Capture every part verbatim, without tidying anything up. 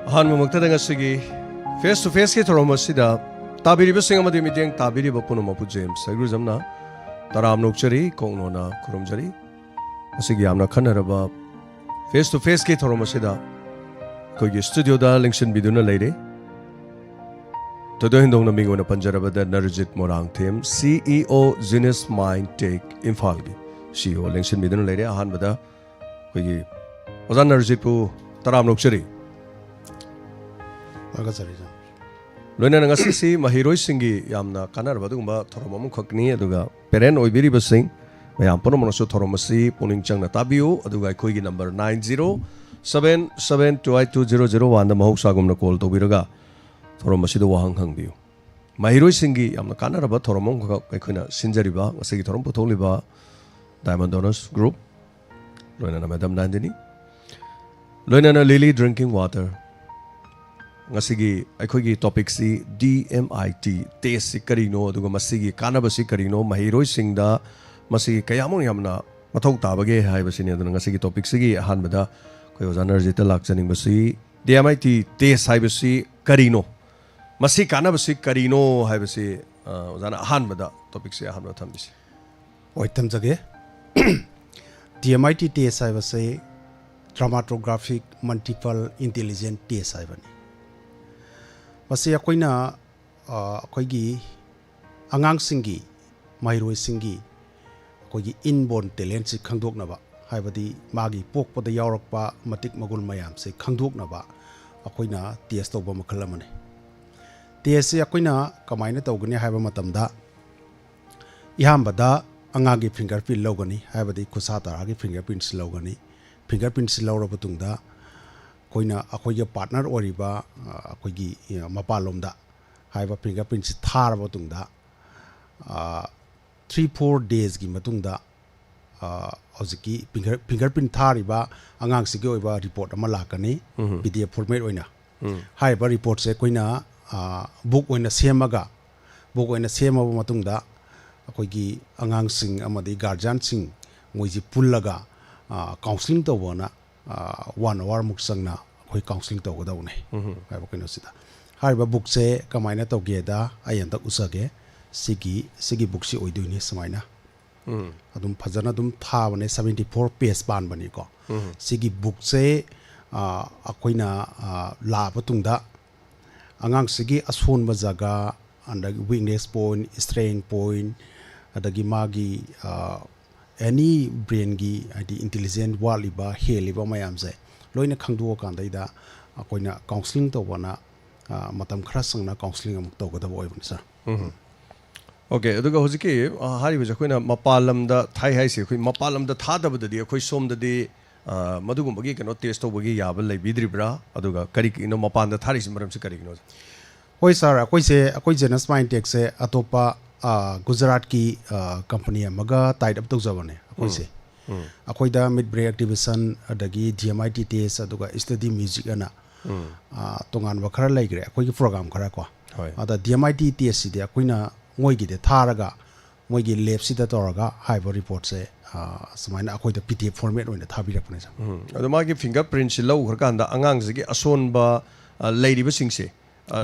ꯑꯍꯥꯟꯕꯃꯛꯇꯗ ꯉꯁꯤꯒꯤ face to faceꯀꯤ ꯊꯧꯔꯝ ꯑꯁꯤꯗ ꯇꯥꯕꯤꯔꯤꯕꯁꯤꯡ ꯑꯃꯗꯤ ꯃꯤꯠꯌꯦꯡ ꯇꯥꯕꯤꯔꯤꯕ ꯄꯨꯝꯅꯃꯛꯄꯨ ꯖꯦꯝꯁ ꯁꯩꯒ꯭ꯔꯨꯖꯝꯅ ꯇꯔꯥꯝꯅ ꯑꯣꯛꯆꯔꯤ, ꯀꯣꯛꯅꯣꯟꯅ ꯈꯨꯔꯨꯝꯖꯔꯤ꯫ ꯉꯁꯤꯒꯤ ꯌꯥꯝꯅ ꯈꯟꯅꯔꯕ face to faceꯀꯤ ꯊꯧꯔꯝ ꯑꯁꯤꯗ ꯑꯩꯈꯣꯏꯒꯤ studioꯗ ꯂꯦꯡꯁꯤꯟꯕꯤꯗꯨꯅ ꯂꯩꯔꯦ꯫ ꯊꯣꯏꯗꯣꯛ ꯍꯦꯟꯗꯣꯛꯅ ꯃꯤꯡ ꯑꯣꯏꯅ ꯄꯟꯖꯔꯕꯗ ꯅꯔꯖꯤꯠ ꯃꯣꯔꯥꯡꯊꯦꯝ, CEO Genius Mind Tech ꯏꯝꯐꯥꯜꯒꯤ CEO ꯂꯦꯡꯁꯤꯟꯕꯤꯗꯨꯅ ꯂꯩꯔꯦ꯫ ꯑꯍꯥꯟꯕꯗ ꯑꯩꯈꯣꯏꯒꯤ ꯑꯣꯖꯥ ꯅꯔꯖꯤꯠꯄꯨ ꯇꯔꯥꯝꯅ ꯑꯣꯛꯆꯔꯤ꯫ ꯊꯥꯒꯠꯆꯔꯤ, ꯁꯥꯔ꯫ ꯂꯣꯏꯅꯅ ꯉꯁꯤꯁꯤ ꯃꯍꯩꯔꯣꯏꯁꯤꯡꯒꯤ ꯌꯥꯝꯅ ꯀꯥꯟꯅꯔꯕ ꯑꯗꯨꯒꯨꯝꯕ ꯊꯧꯔꯝ ꯑꯃꯈꯛꯅꯤ꯫ ꯑꯗꯨꯒ parent ꯑꯣꯏꯕꯤꯔꯤꯕꯁꯤꯡ ꯃꯌꯥꯝ ꯄꯨꯝꯅꯃꯛꯅꯁꯨ ꯊꯧꯔꯝ ꯑꯁꯤ ꯄꯨꯛꯅꯤꯡ ꯆꯪꯅ ꯇꯥꯕꯤꯌꯨ꯫ ꯑꯗꯨꯒ ꯑꯩꯈꯣꯏꯒꯤ number nine zero seven seven two eight two zero zero oneꯗ ꯃꯍꯧꯁꯥꯒꯨꯝꯅ call ꯇꯧꯕꯤꯔꯒ ꯊꯧꯔꯝ ꯑꯁꯤꯗ ꯋꯥꯍꯪ ꯍꯪꯕꯤꯌꯨ꯫ ꯃꯍꯩꯔꯣꯏꯁꯤꯡꯒꯤ ꯌꯥꯝꯅ ꯀꯥꯟꯅꯔꯕ ꯊꯧꯔꯝ ꯑꯃꯈꯛ ꯑꯩꯈꯣꯏꯅ ꯁꯤꯟꯖꯔꯤꯕ ꯉꯁꯤꯒꯤ ꯊꯧꯔꯝ ꯄꯨꯊꯣꯛꯂꯤꯕ Diamond Donors Group, ꯂꯣꯏꯅꯅ Madam ꯅꯥꯟꯗꯤꯅꯤ, ꯂꯣꯏꯅꯅ Lily Drinking Water, ꯉꯁꯤꯒꯤ ꯑꯩꯈꯣꯏꯒꯤ topicꯁꯤ DMIT testꯁꯤ ꯀꯔꯤꯅꯣ, ꯑꯗꯨꯒ ꯃꯁꯤꯒꯤ ꯀꯥꯟꯅꯕꯁꯤ ꯀꯔꯤꯅꯣ, ꯃꯍꯩꯔꯣꯏꯁꯤꯡꯗ ꯃꯁꯤꯒꯤ ꯀꯌꯥꯃꯨꯛ ꯌꯥꯝꯅ ꯃꯊꯧ ꯇꯥꯕꯒꯦ ꯍꯥꯏꯕꯁꯤꯅꯤ꯫ ꯑꯗꯨꯅ ꯉꯁꯤꯒꯤ topicꯁꯤꯒꯤ ꯑꯍꯥꯟꯕꯗ ꯑꯩꯈꯣꯏ ꯑꯣꯖꯥ ꯅꯔꯖꯤꯠꯇ ꯂꯥꯛꯆꯅꯤꯡꯕꯁꯤ, DMIT test ꯍꯥꯏꯕꯁꯤ ꯀꯔꯤꯅꯣ, ꯃꯁꯤ ꯀꯥꯟꯅꯕꯁꯤ ꯀꯔꯤꯅꯣ ꯍꯥꯏꯕꯁꯤ, ꯑ, ꯑꯣꯖꯥꯅ ꯑꯍꯥꯟꯕꯗ topicꯁꯤ ꯑꯍꯥꯟꯕꯗ ꯊꯝꯕꯤꯁꯤ꯫ ꯍꯣꯏ, ꯊꯝꯖꯒꯦ꯫ DMIT test ꯍꯥꯏꯕꯁꯦ Dermatographic Multiple Intelligence Test ꯍꯥꯏꯕꯅꯤ꯫ ꯃꯁꯤ ꯑꯩꯈꯣꯏꯅ, ꯑ, ꯑꯩꯈꯣꯏꯒꯤ ꯑꯉꯥꯡꯁꯤꯡꯒꯤ, ꯃꯍꯩꯔꯣꯏꯁꯤꯡꯒꯤ ꯑꯩꯈꯣꯏꯒꯤ inborn talentꯁꯤ ꯈꯪꯗꯣꯛꯅꯕ, ꯍꯥꯏꯕꯗꯤ ꯃꯥꯒꯤ ꯄꯣꯛꯄꯗ ꯌꯥꯎꯔꯛꯄ ꯃꯇꯤꯛ ꯃꯒꯨꯟ ꯃꯌꯥꯝꯁꯦ ꯈꯪꯗꯣꯛꯅꯕ ꯑꯩꯈꯣꯏꯅ test ꯇꯧꯕ ꯃꯈꯜ ꯑꯃꯅꯤ꯫ Testꯁꯤ ꯑꯩꯈꯣꯏꯅ ꯀꯃꯥꯏꯅ ꯇꯧꯒꯅꯤ ꯍꯥꯏꯕ ꯃꯇꯝꯗ, ꯑꯍꯥꯟꯕꯗ ꯑꯉꯥꯡꯒꯤ fingerprint ꯂꯧꯒꯅꯤ, ꯍꯥꯏꯕꯗꯤ ꯈꯨꯠꯁꯥ ꯇꯔꯥꯒꯤ fingerprintꯁꯤ ꯂꯧꯒꯅꯤ꯫ Fingerprintꯁꯤ ꯂꯧꯔꯕ ꯃꯇꯨꯡꯗ ꯑꯩꯈꯣꯏꯅ ꯑꯩꯈꯣꯏꯒꯤ partner ꯑꯣꯏꯔꯤꯕ, ꯑ, ꯑꯩꯈꯣꯏꯒꯤ, ꯑ, ꯃꯄꯥꯟꯂꯣꯝꯗ ꯍꯥꯏꯕ fingerprintꯁꯤ ꯊꯥꯔꯕ ꯃꯇꯨꯡꯗ, ꯑ, three four daysꯀꯤ ꯃꯇꯨꯡꯗ, ꯑ, ꯍꯧꯖꯤꯛꯀꯤ finger, fingerprint ꯊꯥꯔꯤꯕ ꯑꯉꯥꯡꯁꯤꯒꯤ ꯑꯣꯏꯕ report ꯑꯃ ꯂꯥꯛꯀꯅꯤ, PDF format ꯑꯣꯏꯅ꯫ ꯍꯥꯏꯔꯤꯕ reportꯁꯦ ꯑꯩꯈꯣꯏꯅ, ꯑ, book ꯑꯣꯏꯅ ꯁꯦꯝꯃꯒ, book ꯑꯣꯏꯅ ꯁꯦꯝꯃꯕ ꯃꯇꯨꯡꯗ ꯑꯩꯈꯣꯏꯒꯤ ꯑꯉꯥꯡꯁꯤꯡ ꯑꯃꯗꯤ guardianꯁꯤꯡ ꯃꯣꯏꯁꯤ ꯄꯨꯜꯂꯒ, ꯑ, counselling ꯇꯧꯕꯅ, ꯑ, one hourꯃꯨꯛ ꯆꯪꯅ ꯑꯩꯈꯣꯏ ꯀꯥꯎꯟꯁꯤꯂꯤꯡ ꯇꯧꯒꯗꯧꯕꯅꯦ ꯍꯥꯏꯕ ꯀꯩꯅꯣꯁꯤꯗ꯫ ꯍꯥꯏꯔꯤꯕ ꯕꯨꯛꯁꯦ ꯀꯃꯥꯏꯅ ꯇꯧꯒꯦꯗ, ꯑꯩ ꯍꯟꯗꯛ ꯎꯠꯆꯒꯦ꯫ ꯁꯤꯒꯤ ꯁꯤꯒꯤ ꯕꯨꯛꯁꯤ ꯑꯣꯏꯗꯣꯏꯅꯤ꯫ ꯁꯨꯃꯥꯏꯅ ꯑꯗꯨꯝ ꯐꯖꯅ ꯑꯗꯨꯝ ꯊꯥꯕꯅꯦ, ꯁꯕꯦꯟꯇꯤ ꯐꯣꯔ ꯄꯦꯖ ꯄꯥꯟꯕꯅꯤꯀꯣ꯫ ꯁꯤꯒꯤ ꯕꯨꯛꯁꯦ ꯑꯩꯈꯣꯏꯅ ꯂꯥꯛꯑꯕ ꯇꯨꯡꯗ ꯑꯉꯥꯡꯁꯤꯒꯤ ꯑꯁꯣꯟꯕ ꯖꯒꯥ, ꯑꯗꯒꯤ ꯋꯤꯛꯅꯦꯁ ꯄꯣꯏꯟ, ꯁ꯭ꯇꯔꯦꯡ ꯄꯣꯏꯟ, ꯑꯗꯒꯤ ꯃꯥꯒꯤ ꯑꯦꯅꯤ ꯕ꯭ꯔꯦꯟꯒꯤ, ꯍꯥꯏꯗꯤ ꯏꯟꯇꯦꯂꯤꯖꯦꯟ ꯋꯥꯠꯂꯤꯕ ꯍꯦꯜꯂꯤꯕ ꯃꯌꯥꯝꯁꯦ ꯂꯣꯏꯅ ꯈꯪꯗꯣꯛꯑꯀꯥꯟꯗꯩꯗ ꯑꯩꯈꯣꯏꯅ ꯀꯥꯎꯟꯁꯤꯂꯤꯡ ꯇꯧꯕꯅ ꯃꯇꯝ ꯈꯔ ꯆꯪꯅ ꯀꯥꯎꯟꯁꯤꯂꯤꯡ ꯑꯃꯨꯛ ꯇꯧꯒꯗꯕ ꯑꯣꯏꯕꯅꯤ, ꯁꯥꯔ꯫ ꯑꯣꯀꯦ, ꯑꯗꯨꯒ ꯍꯧꯖꯤꯛꯀꯤ ꯍꯥꯏꯔꯤꯕꯁꯦ ꯑꯩꯈꯣꯏꯅ ꯃꯄꯥꯟ ꯂꯝꯗ ꯊꯥꯏ ꯍꯥꯏꯁꯦ, ꯑꯩꯈꯣꯏ ꯃꯄꯥꯟ ꯂꯝꯗ ꯊꯥꯗꯕꯗꯗꯤ ꯑꯩꯈꯣꯏ ꯁꯣꯝꯗꯗꯤ ꯃꯗꯨꯒꯨꯝꯕꯒꯤ ꯀꯩꯅꯣ ꯇꯦꯁ ꯇꯧꯕꯒꯤ ꯌꯥꯕ ꯂꯩꯕꯤꯗ꯭ꯔꯤꯕ꯭ꯔꯥ? ꯑꯗꯨꯒ ꯀꯔꯤꯒꯤꯅꯣ ꯃꯄꯥꯟꯗ ꯊꯥꯔꯤꯁꯤ ꯃꯔꯝꯁꯤ ꯀꯔꯤꯒꯤꯅꯣ? ꯍꯣꯏ ꯁꯥꯔ, ꯑꯩꯈꯣꯏꯁꯦ, ꯑꯩꯈꯣꯏ ꯖꯦꯅꯁ ꯃꯥꯏꯟꯇꯦꯛꯁꯦ ꯑꯇꯣꯞꯄ ꯒꯨꯖꯔꯥꯠꯀꯤ ꯀꯝꯄꯅꯤ ꯑꯃꯒ ꯇꯥꯏꯠ ꯑꯞ ꯇꯧꯖꯕꯅꯦ ꯑꯩꯈꯣꯏꯁꯦ꯫ ꯑꯩꯈꯣꯏꯗ ꯃꯤꯠ ꯕ꯭ꯔꯦꯟ ꯑꯦꯛꯇꯤꯚꯦꯁꯟ, ꯑꯗꯒꯤ ꯗꯤ ꯑꯦꯝ ꯑꯥꯏ ꯇꯤ ꯇꯦꯁ, ꯑꯗꯨꯒ ꯏꯁꯇꯗꯤ ꯃ꯭ꯌꯨꯖꯤꯛ ꯑꯅ ꯇꯣꯉꯥꯟꯕ ꯈꯔ ꯂꯩꯈ꯭ꯔꯦ, ꯑꯩꯈꯣꯏꯒꯤ ꯄ꯭ꯔꯣꯒꯥꯝ ꯈꯔ ꯀꯣ꯫ ꯍꯣꯏ꯫ ꯑꯗ ꯗꯤ ꯑꯦꯝ ꯑꯥꯏ ꯇꯤ ꯇꯦꯁꯁꯤꯗꯤ ꯑꯩꯈꯣꯏꯅ ꯃꯣꯏꯒꯤꯗꯤ ꯊꯥꯔꯒ ꯃꯣꯏꯒꯤ ꯂꯦꯞꯁꯤꯗ ꯇꯧꯔꯒ ꯍꯥꯏꯕ ꯔꯤꯄꯣꯔꯠꯁꯦ ꯁꯨꯃꯥꯏꯅ ꯑꯩꯈꯣꯏꯗ ꯄꯤ ꯗꯤ ꯑꯦꯐ ꯐꯣꯔꯃꯦꯠ ꯑꯣꯏꯅ ꯊꯥꯕꯤꯔꯛꯄꯅꯦ, ꯁꯥꯔ꯫ ꯎꯝ꯫ ꯑꯗꯣ ꯃꯥꯒꯤ ꯐꯤꯡꯒꯔ ꯄ꯭ꯔꯤꯟꯁꯤ ꯂꯧꯈ꯭ꯔꯀꯥꯟꯗ ꯑꯉꯥꯡꯁꯤꯒꯤ ꯑꯁꯣꯟꯕ ꯂꯩꯔꯤꯕꯁꯤꯡꯁꯦ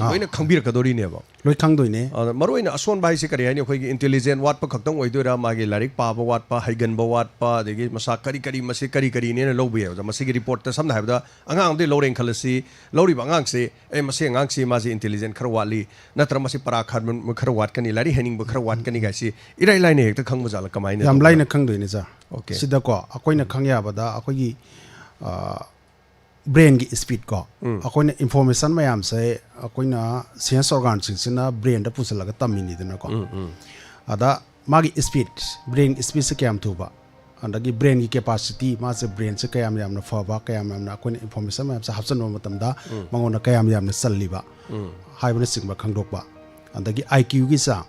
ꯂꯣꯏꯅ ꯈꯪꯕꯤꯔꯛꯀꯗꯧꯔꯤꯅꯦꯕ꯫ ꯂꯣꯏ ꯈꯪꯗꯣꯏꯅꯦ꯫ ꯑꯗ ꯃꯔꯨꯑꯣꯏꯅ ꯑꯁꯣꯟꯕ ꯍꯥꯏꯁꯦ ꯀꯔꯤ ꯍꯥꯏꯅꯤ? ꯑꯩꯈꯣꯏꯒꯤ ꯏꯟꯇꯦꯂꯤꯖꯦꯟ ꯋꯥꯠꯄ ꯈꯛꯇꯪ ꯑꯣꯏꯗꯣꯏꯔꯥ, ꯃꯥꯒꯤ ꯂꯥꯏꯔꯤꯛ ꯄꯥꯕ ꯋꯥꯠꯄ, ꯍꯩꯒꯟꯕ ꯋꯥꯠꯄ, ꯑꯗꯒꯤ ꯃꯁꯥ ꯀꯔꯤ ꯀꯔꯤ, ꯃꯁꯤ ꯀꯔꯤ ꯀꯔꯤꯅꯦꯅ ꯂꯧꯕ ꯌꯥꯏ? ꯑꯣꯖꯥ, ꯃꯁꯤꯒꯤ ꯔꯤꯄꯣꯔꯠꯇ ꯁꯝꯅ ꯍꯥꯏꯔꯕꯗ ꯑꯉꯥꯡ ꯑꯃꯗꯒꯤ ꯂꯧꯔꯦꯅ ꯈꯜꯂꯁꯤ, ꯂꯧꯔꯤꯕ ꯑꯉꯥꯡꯁꯤ, ꯑꯦ, ꯃꯁꯤ ꯑꯉꯥꯡꯁꯤ ꯃꯥꯁꯤ ꯏꯟꯇꯦꯂꯤꯖꯦꯟ ꯈꯔ ꯋꯥꯠꯂꯤ, ꯅꯠꯇ꯭ꯔ ꯃꯁꯤ ꯄꯔꯥ ꯈꯔ ꯈꯔ ꯋꯥꯠꯀꯅꯤ, ꯂꯥꯏꯔꯤꯛ ꯍꯩꯅꯤꯡꯕ ꯈꯔ ꯋꯥꯠꯀꯅꯤ ꯀꯥꯏꯁꯤ ꯏꯔꯥꯏ ꯂꯥꯏꯅ ꯍꯦꯛꯇ ꯈꯪꯕ ꯖꯥꯠꯂ? ꯀꯃꯥꯏꯅ ꯌꯥꯝ ꯇꯧꯕ ꯂꯥꯏꯅ ꯖꯥꯠꯂ? ꯈꯪꯗꯣꯏꯅꯦ, ꯁꯥꯔ꯫ ꯑꯣꯀꯦ꯫ ꯁꯤꯗꯀꯣ ꯑꯩꯈꯣꯏꯅ ꯈꯪ ꯌꯥꯕꯗ ꯑꯩꯈꯣꯏꯒꯤ ꯕ꯭ꯔꯦꯟꯒꯤ ꯏꯁꯄꯤꯠ ꯀꯣ, ꯑꯩꯈꯣꯏꯅ ꯏꯟꯐꯣꯔꯃꯦꯁꯟ ꯃꯌꯥꯝꯁꯦ ꯑꯩꯈꯣꯏꯅ ꯁꯦꯟꯁ ꯑꯣꯔꯒꯥꯟꯁꯤꯡꯁꯤꯅ ꯕ꯭ꯔꯦꯟꯗ ꯄꯨꯁꯤꯜꯂꯒ ꯇꯝꯃꯤꯅꯤꯗꯅꯀꯣ꯫ ꯑꯗ ꯃꯥꯒꯤ ꯏꯁꯄꯤꯠ, ꯕ꯭ꯔꯦꯟꯒꯤ ꯏꯁꯄꯤꯠꯁꯦ ꯀꯌꯥꯝ ꯊꯨꯕ, ꯑꯗꯒꯤ ꯕ꯭ꯔꯦꯟꯒꯤ ꯀꯦꯄꯥꯁꯤꯇꯤ, ꯃꯥꯁꯦ ꯕ꯭ꯔꯦꯟꯁꯦ ꯀꯌꯥꯝ ꯌꯥꯝꯅ ꯐꯕ, ꯀꯌꯥꯝ ꯌꯥꯝꯅ ꯑꯩꯈꯣꯏꯅ ꯏꯟꯐꯣꯔꯃꯦꯁꯟ ꯃꯌꯥꯝꯁꯦ ꯍꯥꯞꯆꯤꯟꯕ ꯃꯇꯝꯗ ꯃꯉꯣꯟꯗ ꯀꯌꯥꯝ ꯌꯥꯝꯅ ꯆꯜꯂꯤꯕ ꯍꯥꯏꯕꯅꯆꯤꯡꯕ ꯈꯪꯗꯣꯛꯄ, ꯑꯗꯒꯤ ꯑꯥꯏ ꯀ꯭ꯌꯨꯒꯤ ꯆꯥꯡ,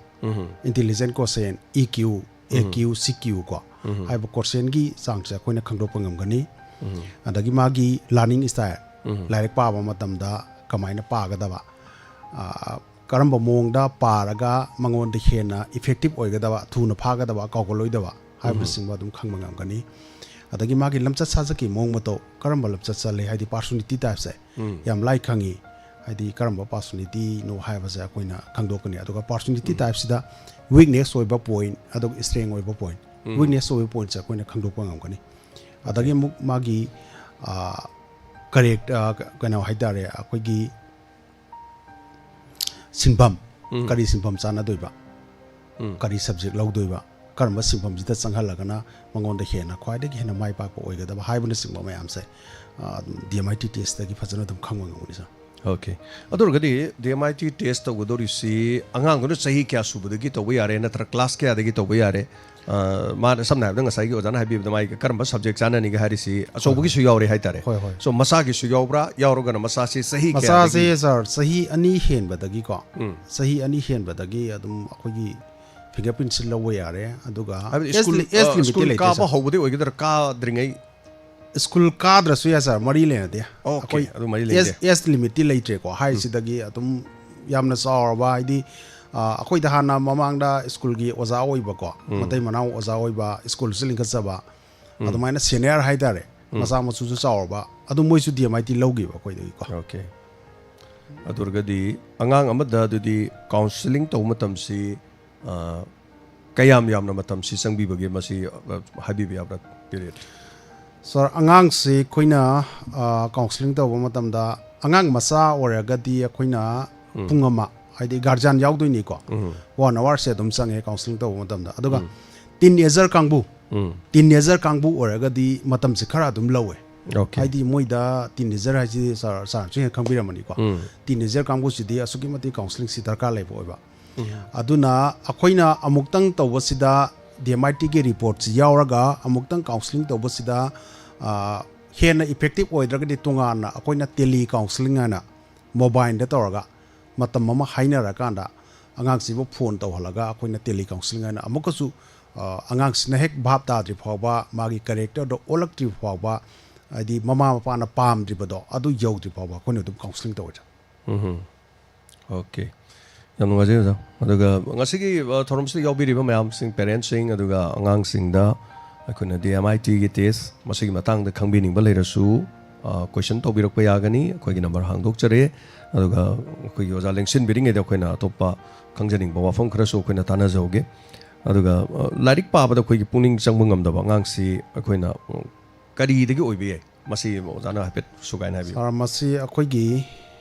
ꯏꯟꯇꯦꯂꯤꯖꯦꯟ ꯀꯣꯁꯦꯟ, ꯏ ꯀ꯭ꯌꯨ, ꯑꯦ ꯀ꯭ꯌꯨ, ꯁꯤ ꯀ꯭ꯌꯨ ꯀꯣ, ꯍꯥꯏꯕ ꯀꯣꯁꯦꯟꯒꯤ ꯆꯥꯡꯁꯦ ꯑꯩꯈꯣꯏꯅ ꯈꯪꯗꯣꯛꯄ ꯉꯝꯒꯅꯤ꯫ ꯑꯗꯒꯤ ꯃꯥꯒꯤ ꯂꯔꯅꯤꯡ ꯁ꯭ꯇꯥꯏꯜ, ꯂꯥꯏꯔꯤꯛ ꯄꯥꯕ ꯃꯇꯝꯗ ꯀꯃꯥꯏꯅ ꯄꯥꯒꯗꯕ, ꯑ, ꯀꯔꯝꯕ ꯃꯑꯣꯡꯗ ꯄꯥꯔꯒ ꯃꯉꯣꯟꯗ ꯍꯦꯟꯅ ꯏꯐꯦꯛꯇꯤꯞ ꯑꯣꯏꯒꯗꯕ, ꯊꯨꯅ ꯐꯥꯒꯗꯕ, ꯀꯥꯎꯒꯜꯂꯣꯏꯗꯕ ꯍꯥꯏꯕꯅꯆꯤꯡꯕ ꯑꯗꯨꯝ ꯈꯪꯕ ꯉꯝꯒꯅꯤ꯫ ꯑꯗꯒꯤ ꯃꯥꯒꯤ ꯂꯝꯆꯠ ꯁꯥꯖꯠꯀꯤ ꯃꯑꯣꯡ ꯃꯇꯧ, ꯀꯔꯝꯕ ꯂꯝꯆꯠ ꯆꯠꯂꯤ, ꯍꯥꯏꯗꯤ personality typeꯁꯦ ꯌꯥꯝ ꯂꯥꯏ ꯈꯪꯉꯤ꯫ ꯍꯥꯏꯗꯤ ꯀꯔꯝꯕ personalityꯅꯣ ꯍꯥꯏꯕꯁꯦ ꯑꯩꯈꯣꯏꯅ ꯈꯪꯗꯣꯛꯀꯅꯤ꯫ ꯑꯗꯨꯒ personality typeꯁꯤꯗ weakness ꯑꯣꯏꯕ point ꯑꯗꯨꯒ strength ꯑꯣꯏꯕ point, weakness ꯑꯣꯏꯕ pointꯁꯦ ꯑꯩꯈꯣꯏꯅ ꯈꯪꯗꯣꯛꯄ ꯉꯝꯒꯅꯤ꯫ ꯑꯗꯒꯤ ꯑꯃꯨꯛ ꯃꯥꯒꯤ ꯀꯔꯦꯛ ꯀꯩꯅꯣ ꯍꯥꯏꯇꯥꯔꯦ, ꯑꯩꯈꯣꯏꯒꯤ ꯁꯤꯟꯐꯝ, ꯀꯔꯤ ꯁꯤꯟꯐꯝ ꯆꯥꯟꯅꯗꯣꯏꯕ, ꯀꯔꯤ subject ꯂꯧꯗꯣꯏꯕ, ꯀꯔꯝꯕ ꯁꯤꯟꯐꯝꯁꯤꯗ ꯆꯪꯍꯜꯂꯒꯅ ꯃꯉꯣꯟꯗ ꯍꯦꯟꯅ, ꯈ꯭ꯋꯥꯏꯗꯒꯤ ꯍꯦꯟꯅ ꯃꯥꯏ ꯄꯥꯛꯄ ꯑꯣꯏꯒꯗꯕ ꯍꯥꯏꯕꯅꯆꯤꯡꯕ ꯃꯌꯥꯝꯁꯦ, ꯑ, DMIT testꯇꯒꯤ ꯐꯖꯅ ꯑꯗꯨꯝ ꯈꯪꯕ ꯉꯝꯒꯅꯤ, sir꯫ OK꯫ ꯑꯗꯨ ꯑꯣꯏꯔꯒꯗꯤ DMIT test ꯇꯧꯒꯗꯧꯔꯤꯁꯤ ꯑꯉꯥꯡꯗꯨꯅ ꯆꯍꯤ ꯀꯌꯥ ꯁꯨꯕꯗꯒꯤ ꯇꯧꯕ ꯌꯥꯔꯦ, ꯅꯠꯇ꯭ꯔꯒ class ꯀꯌꯥꯗꯒꯤ ꯇꯧꯕ ꯌꯥꯔꯦ? ꯑ, ꯃꯥꯅ ꯁꯝꯅ ꯍꯥꯏꯔꯕꯗ ꯉꯁꯥꯏꯒꯤ ꯑꯣꯖꯥꯅ ꯍꯥꯏꯕꯤꯕꯗ ꯃꯥꯒꯤ ꯀꯔꯝꯕ subject ꯆꯥꯟꯅꯅꯤꯒꯦ ꯍꯥꯏꯔꯤꯁꯤ ꯑꯆꯧꯕꯒꯤꯁꯨ ꯌꯥꯎꯔꯦ ꯍꯥꯏꯇꯥꯔꯦ꯫ ꯍꯣꯏ, ꯍꯣꯏ꯫ So ꯃꯆꯥꯒꯤꯁꯨ ꯌꯥꯎꯕ꯭ꯔꯥ? ꯌꯥꯎꯔꯒꯅ ꯃꯆꯥꯁꯤ ꯆꯍꯤ ꯀꯌꯥꯗꯒꯤ? ꯃꯆꯥꯁꯦ, sir, ꯆꯍꯤ ꯑꯅꯤ ꯍꯦꯟꯕꯗꯒꯤꯀꯣ, ꯆꯍꯤ ꯑꯅꯤ ꯍꯦꯟꯕꯗꯒꯤ ꯑꯗꯨꯝ ꯑꯩꯈꯣꯏꯒꯤ fingerprintꯁꯤ ꯂꯧꯕ ꯌꯥꯔꯦ꯫ ꯑꯗꯨꯒ ꯍꯥꯏꯕꯗꯤ age school, li-, age ꯑ, limitꯇꯤ school ꯂꯩꯇꯦ, ꯀꯥꯕ sir꯫ ꯍꯧꯕꯗꯩ ꯑꯣꯏꯒꯗ꯭ꯔꯥ, ꯀꯥꯗ꯭ꯔꯤꯉꯩ? School ꯀꯥꯗ꯭ꯔꯁꯨ ꯌꯥꯏ, sir, ꯃꯔꯤ ꯂꯩꯅꯗꯦ꯫ OK, ꯑꯩꯈꯣꯏ ꯑꯗꯨ ꯃꯔꯤ age, ꯂꯩꯅꯗꯦ꯫ Age limitꯇꯤ ꯂꯩꯇ꯭ꯔꯦꯀꯣ꯫ ꯍꯥꯏꯔꯤꯁꯤꯗꯒꯤ ꯑꯗꯨꯝ ꯌꯥꯝꯅ ꯆꯥꯎꯔꯕ, ꯍꯥꯏꯗꯤ, ꯑ, ꯑꯩꯈꯣꯏꯗ ꯍꯥꯟꯅ ꯃꯃꯥꯡꯗ schoolꯒꯤ ꯑꯣꯖꯥ ꯑꯣꯏꯕꯀꯣ, ꯃꯇꯩ ꯃꯅꯥꯎ ꯑꯣꯖꯥ ꯑꯣꯏꯕ, schoolꯁꯨ ꯂꯤꯡꯈꯠꯆꯕ, ꯑꯗꯨꯃꯥꯏꯅ senior ꯍꯥꯏꯇꯥꯔꯦ, ꯃꯆꯥ ꯃꯁꯨꯁꯨ ꯆꯥꯎꯔꯕ, ꯑꯗꯨ ꯃꯣꯏꯁꯨ DMIT ꯂꯧꯈꯤꯕ ꯑꯩꯈꯣꯏꯗꯒꯤꯀꯣ꯫ OK꯫ ꯑꯗꯨ ꯑꯣꯏꯔꯒꯗꯤ ꯑꯉꯥꯡ ꯑꯃꯗ ꯑꯗꯨꯗꯤ counselling ꯇꯧꯕ ꯃꯇꯝꯁꯤ, ꯑ, ꯀꯌꯥꯝ ꯌꯥꯝꯅ ꯃꯇꯝꯁꯤ ꯆꯪꯕꯤꯕꯒꯦ, ꯃꯁꯤ, ꯑ, ꯍꯥꯏꯕꯤꯕ ꯌꯥꯕ꯭ꯔꯥ, period? Sir, ꯑꯉꯥꯡꯁꯤ ꯑꯩꯈꯣꯏꯅ, ꯑ, counselling ꯇꯧꯕ ꯃꯇꯝꯗ, ꯑꯉꯥꯡ ꯃꯆꯥ ꯑꯣꯏꯔꯒꯗꯤ ꯑꯩꯈꯣꯏꯅ ꯄꯨꯡ ꯑꯃ, ꯍꯥꯏꯗꯤ guardian ꯌꯥꯎꯗꯣꯏꯅꯤꯀꯣ, one hourꯁꯦ ꯑꯗꯨꯝ ꯆꯪꯉꯦ counselling ꯇꯧꯕ ꯃꯇꯝꯗ꯫ ꯑꯗꯨꯒ teenager ꯀꯥꯡꯕꯨ, teenager ꯀꯥꯡꯕꯨ ꯑꯣꯏꯔꯒꯗꯤ ꯃꯇꯝꯁꯦ ꯈꯔ ꯑꯗꯨꯝ ꯂꯧꯋꯦ꯫ OK꯫ ꯍꯥꯏꯗꯤ ꯃꯣꯏꯗ teenager ꯍꯥꯏꯁꯤ sir, sirꯁꯨ ꯍꯦꯟꯅ ꯈꯪꯕꯤꯔꯝꯃꯅꯤꯀꯣ꯫ Teenager ꯀꯥꯡꯕꯨꯁꯤꯗꯤ ꯑꯁꯨꯛꯀꯤ ꯃꯇꯤꯛ counsellingꯁꯤ ꯗꯔꯀꯥꯔ ꯂꯩꯕ ꯑꯣꯏꯕ꯫ ꯑꯗꯨꯅ ꯑꯩꯈꯣꯏꯅ ꯑꯃꯨꯛꯇꯪ ꯇꯧꯕꯁꯤꯗ DMITꯒꯤ reportꯁꯤ ꯌꯥꯎꯔꯒ ꯑꯃꯨꯛꯇꯪ counselling ꯇꯧꯕꯁꯤꯗ, ꯑ, ꯍꯦꯟꯅ effective ꯑꯣꯏꯗ꯭ꯔꯒꯗꯤ ꯇꯣꯉꯥꯟꯅ ꯑꯩꯈꯣꯏꯅ tele counselling ꯍꯥꯏꯅ mobileꯗ ꯇꯧꯔꯒ ꯃꯇꯝ ꯑꯃ ꯍꯥꯏꯅꯔꯀꯥꯟꯗ ꯑꯉꯥꯡꯁꯤꯕꯨ phone ꯇꯧꯍꯜꯂꯒ ꯑꯩꯈꯣꯏꯅ tele counselling ꯍꯥꯏꯅ ꯑꯃꯨꯛꯀꯁꯨ, ꯑ, ꯑꯉꯥꯡꯁꯤꯅ ꯍꯦꯛ ꯚꯥꯞ ꯇꯥꯗ꯭ꯔꯤ ꯐꯥꯎꯕ, ꯃꯥꯒꯤ characterꯗꯣ ꯑꯣꯜꯂꯛꯇ꯭ꯔꯤ ꯐꯥꯎꯕ, ꯍꯥꯏꯗꯤ ꯃꯃꯥ ꯃꯄꯥꯅ ꯄꯥꯝꯗ꯭ꯔꯤꯕꯗꯣ ꯑꯗꯨ ꯌꯧꯗ꯭ꯔꯤ ꯐꯥꯎꯕ ꯑꯩꯈꯣꯏꯅ ꯑꯗꯨꯝ counselling ꯇꯧꯋꯦ꯫ OK꯫ ꯌꯥꯝ ꯅꯨꯡꯉꯥꯏꯖꯩ ꯑꯣꯖꯥ꯫ ꯑꯗꯨꯒ ꯉꯁꯤꯒꯤ, ꯑ, ꯊꯧꯔꯝꯁꯤꯗ ꯌꯥꯎꯕꯤꯔꯤꯕ ꯃꯌꯥꯝꯁꯤꯡ, parentsꯁꯤꯡ, ꯑꯗꯨꯒ ꯑꯉꯥꯡꯁꯤꯡꯗ, ꯑꯩꯈꯣꯏꯅ ꯗꯤ ꯑꯦꯝ ꯑꯥꯏ ꯇꯤꯒꯤ ꯇꯦꯁ ꯃꯁꯤꯒꯤ ꯃꯇꯥꯡꯗ ꯈꯪꯕꯤꯅꯤꯡꯕ ꯂꯩꯔꯁꯨ, ꯑ, ꯀꯣꯏꯁꯟ ꯇꯧꯕꯤꯔꯛꯄ ꯌꯥꯒꯅꯤ꯫ ꯑꯩꯈꯣꯏꯒꯤ ꯅꯝꯕꯔ ꯍꯥꯡꯗꯣꯛꯆꯔꯦ꯫ ꯑꯗꯨꯒ ꯑꯩꯈꯣꯏꯒꯤ ꯑꯣꯖꯥ ꯂꯦꯡꯁꯤꯟꯕꯤꯔꯤꯉꯩꯗ ꯑꯩꯈꯣꯏꯅ ꯑꯇꯣꯞꯄ ꯈꯪꯖꯅꯤꯡꯕ ꯋꯥꯐꯝ ꯈꯔꯁꯨ ꯑꯩꯈꯣꯏꯅ ꯇꯥꯟꯅꯖꯍꯧꯒꯦ꯫ ꯑꯗꯨꯒ, ꯑ, ꯂꯥꯏꯔꯤꯛ ꯄꯥꯕꯗ ꯑꯩꯈꯣꯏꯒꯤ ꯄꯨꯛꯅꯤꯡ ꯆꯪꯕ ꯉꯝꯗꯕ ꯑꯉꯥꯡꯁꯤ ꯑꯩꯈꯣꯏꯅ, ꯎꯝ, ꯀꯔꯤꯗꯒꯤ ꯑꯣꯏꯕ ꯌꯥꯏ? ꯃꯁꯤ ꯑꯣꯖꯥꯅ ꯍꯥꯏꯐꯦꯠ ꯁꯨꯒꯥꯏꯅ ꯍꯥꯏꯕꯤꯌꯨ꯫ ꯁꯥꯔ, ꯃꯁꯤ ꯑꯩꯈꯣꯏꯒꯤ,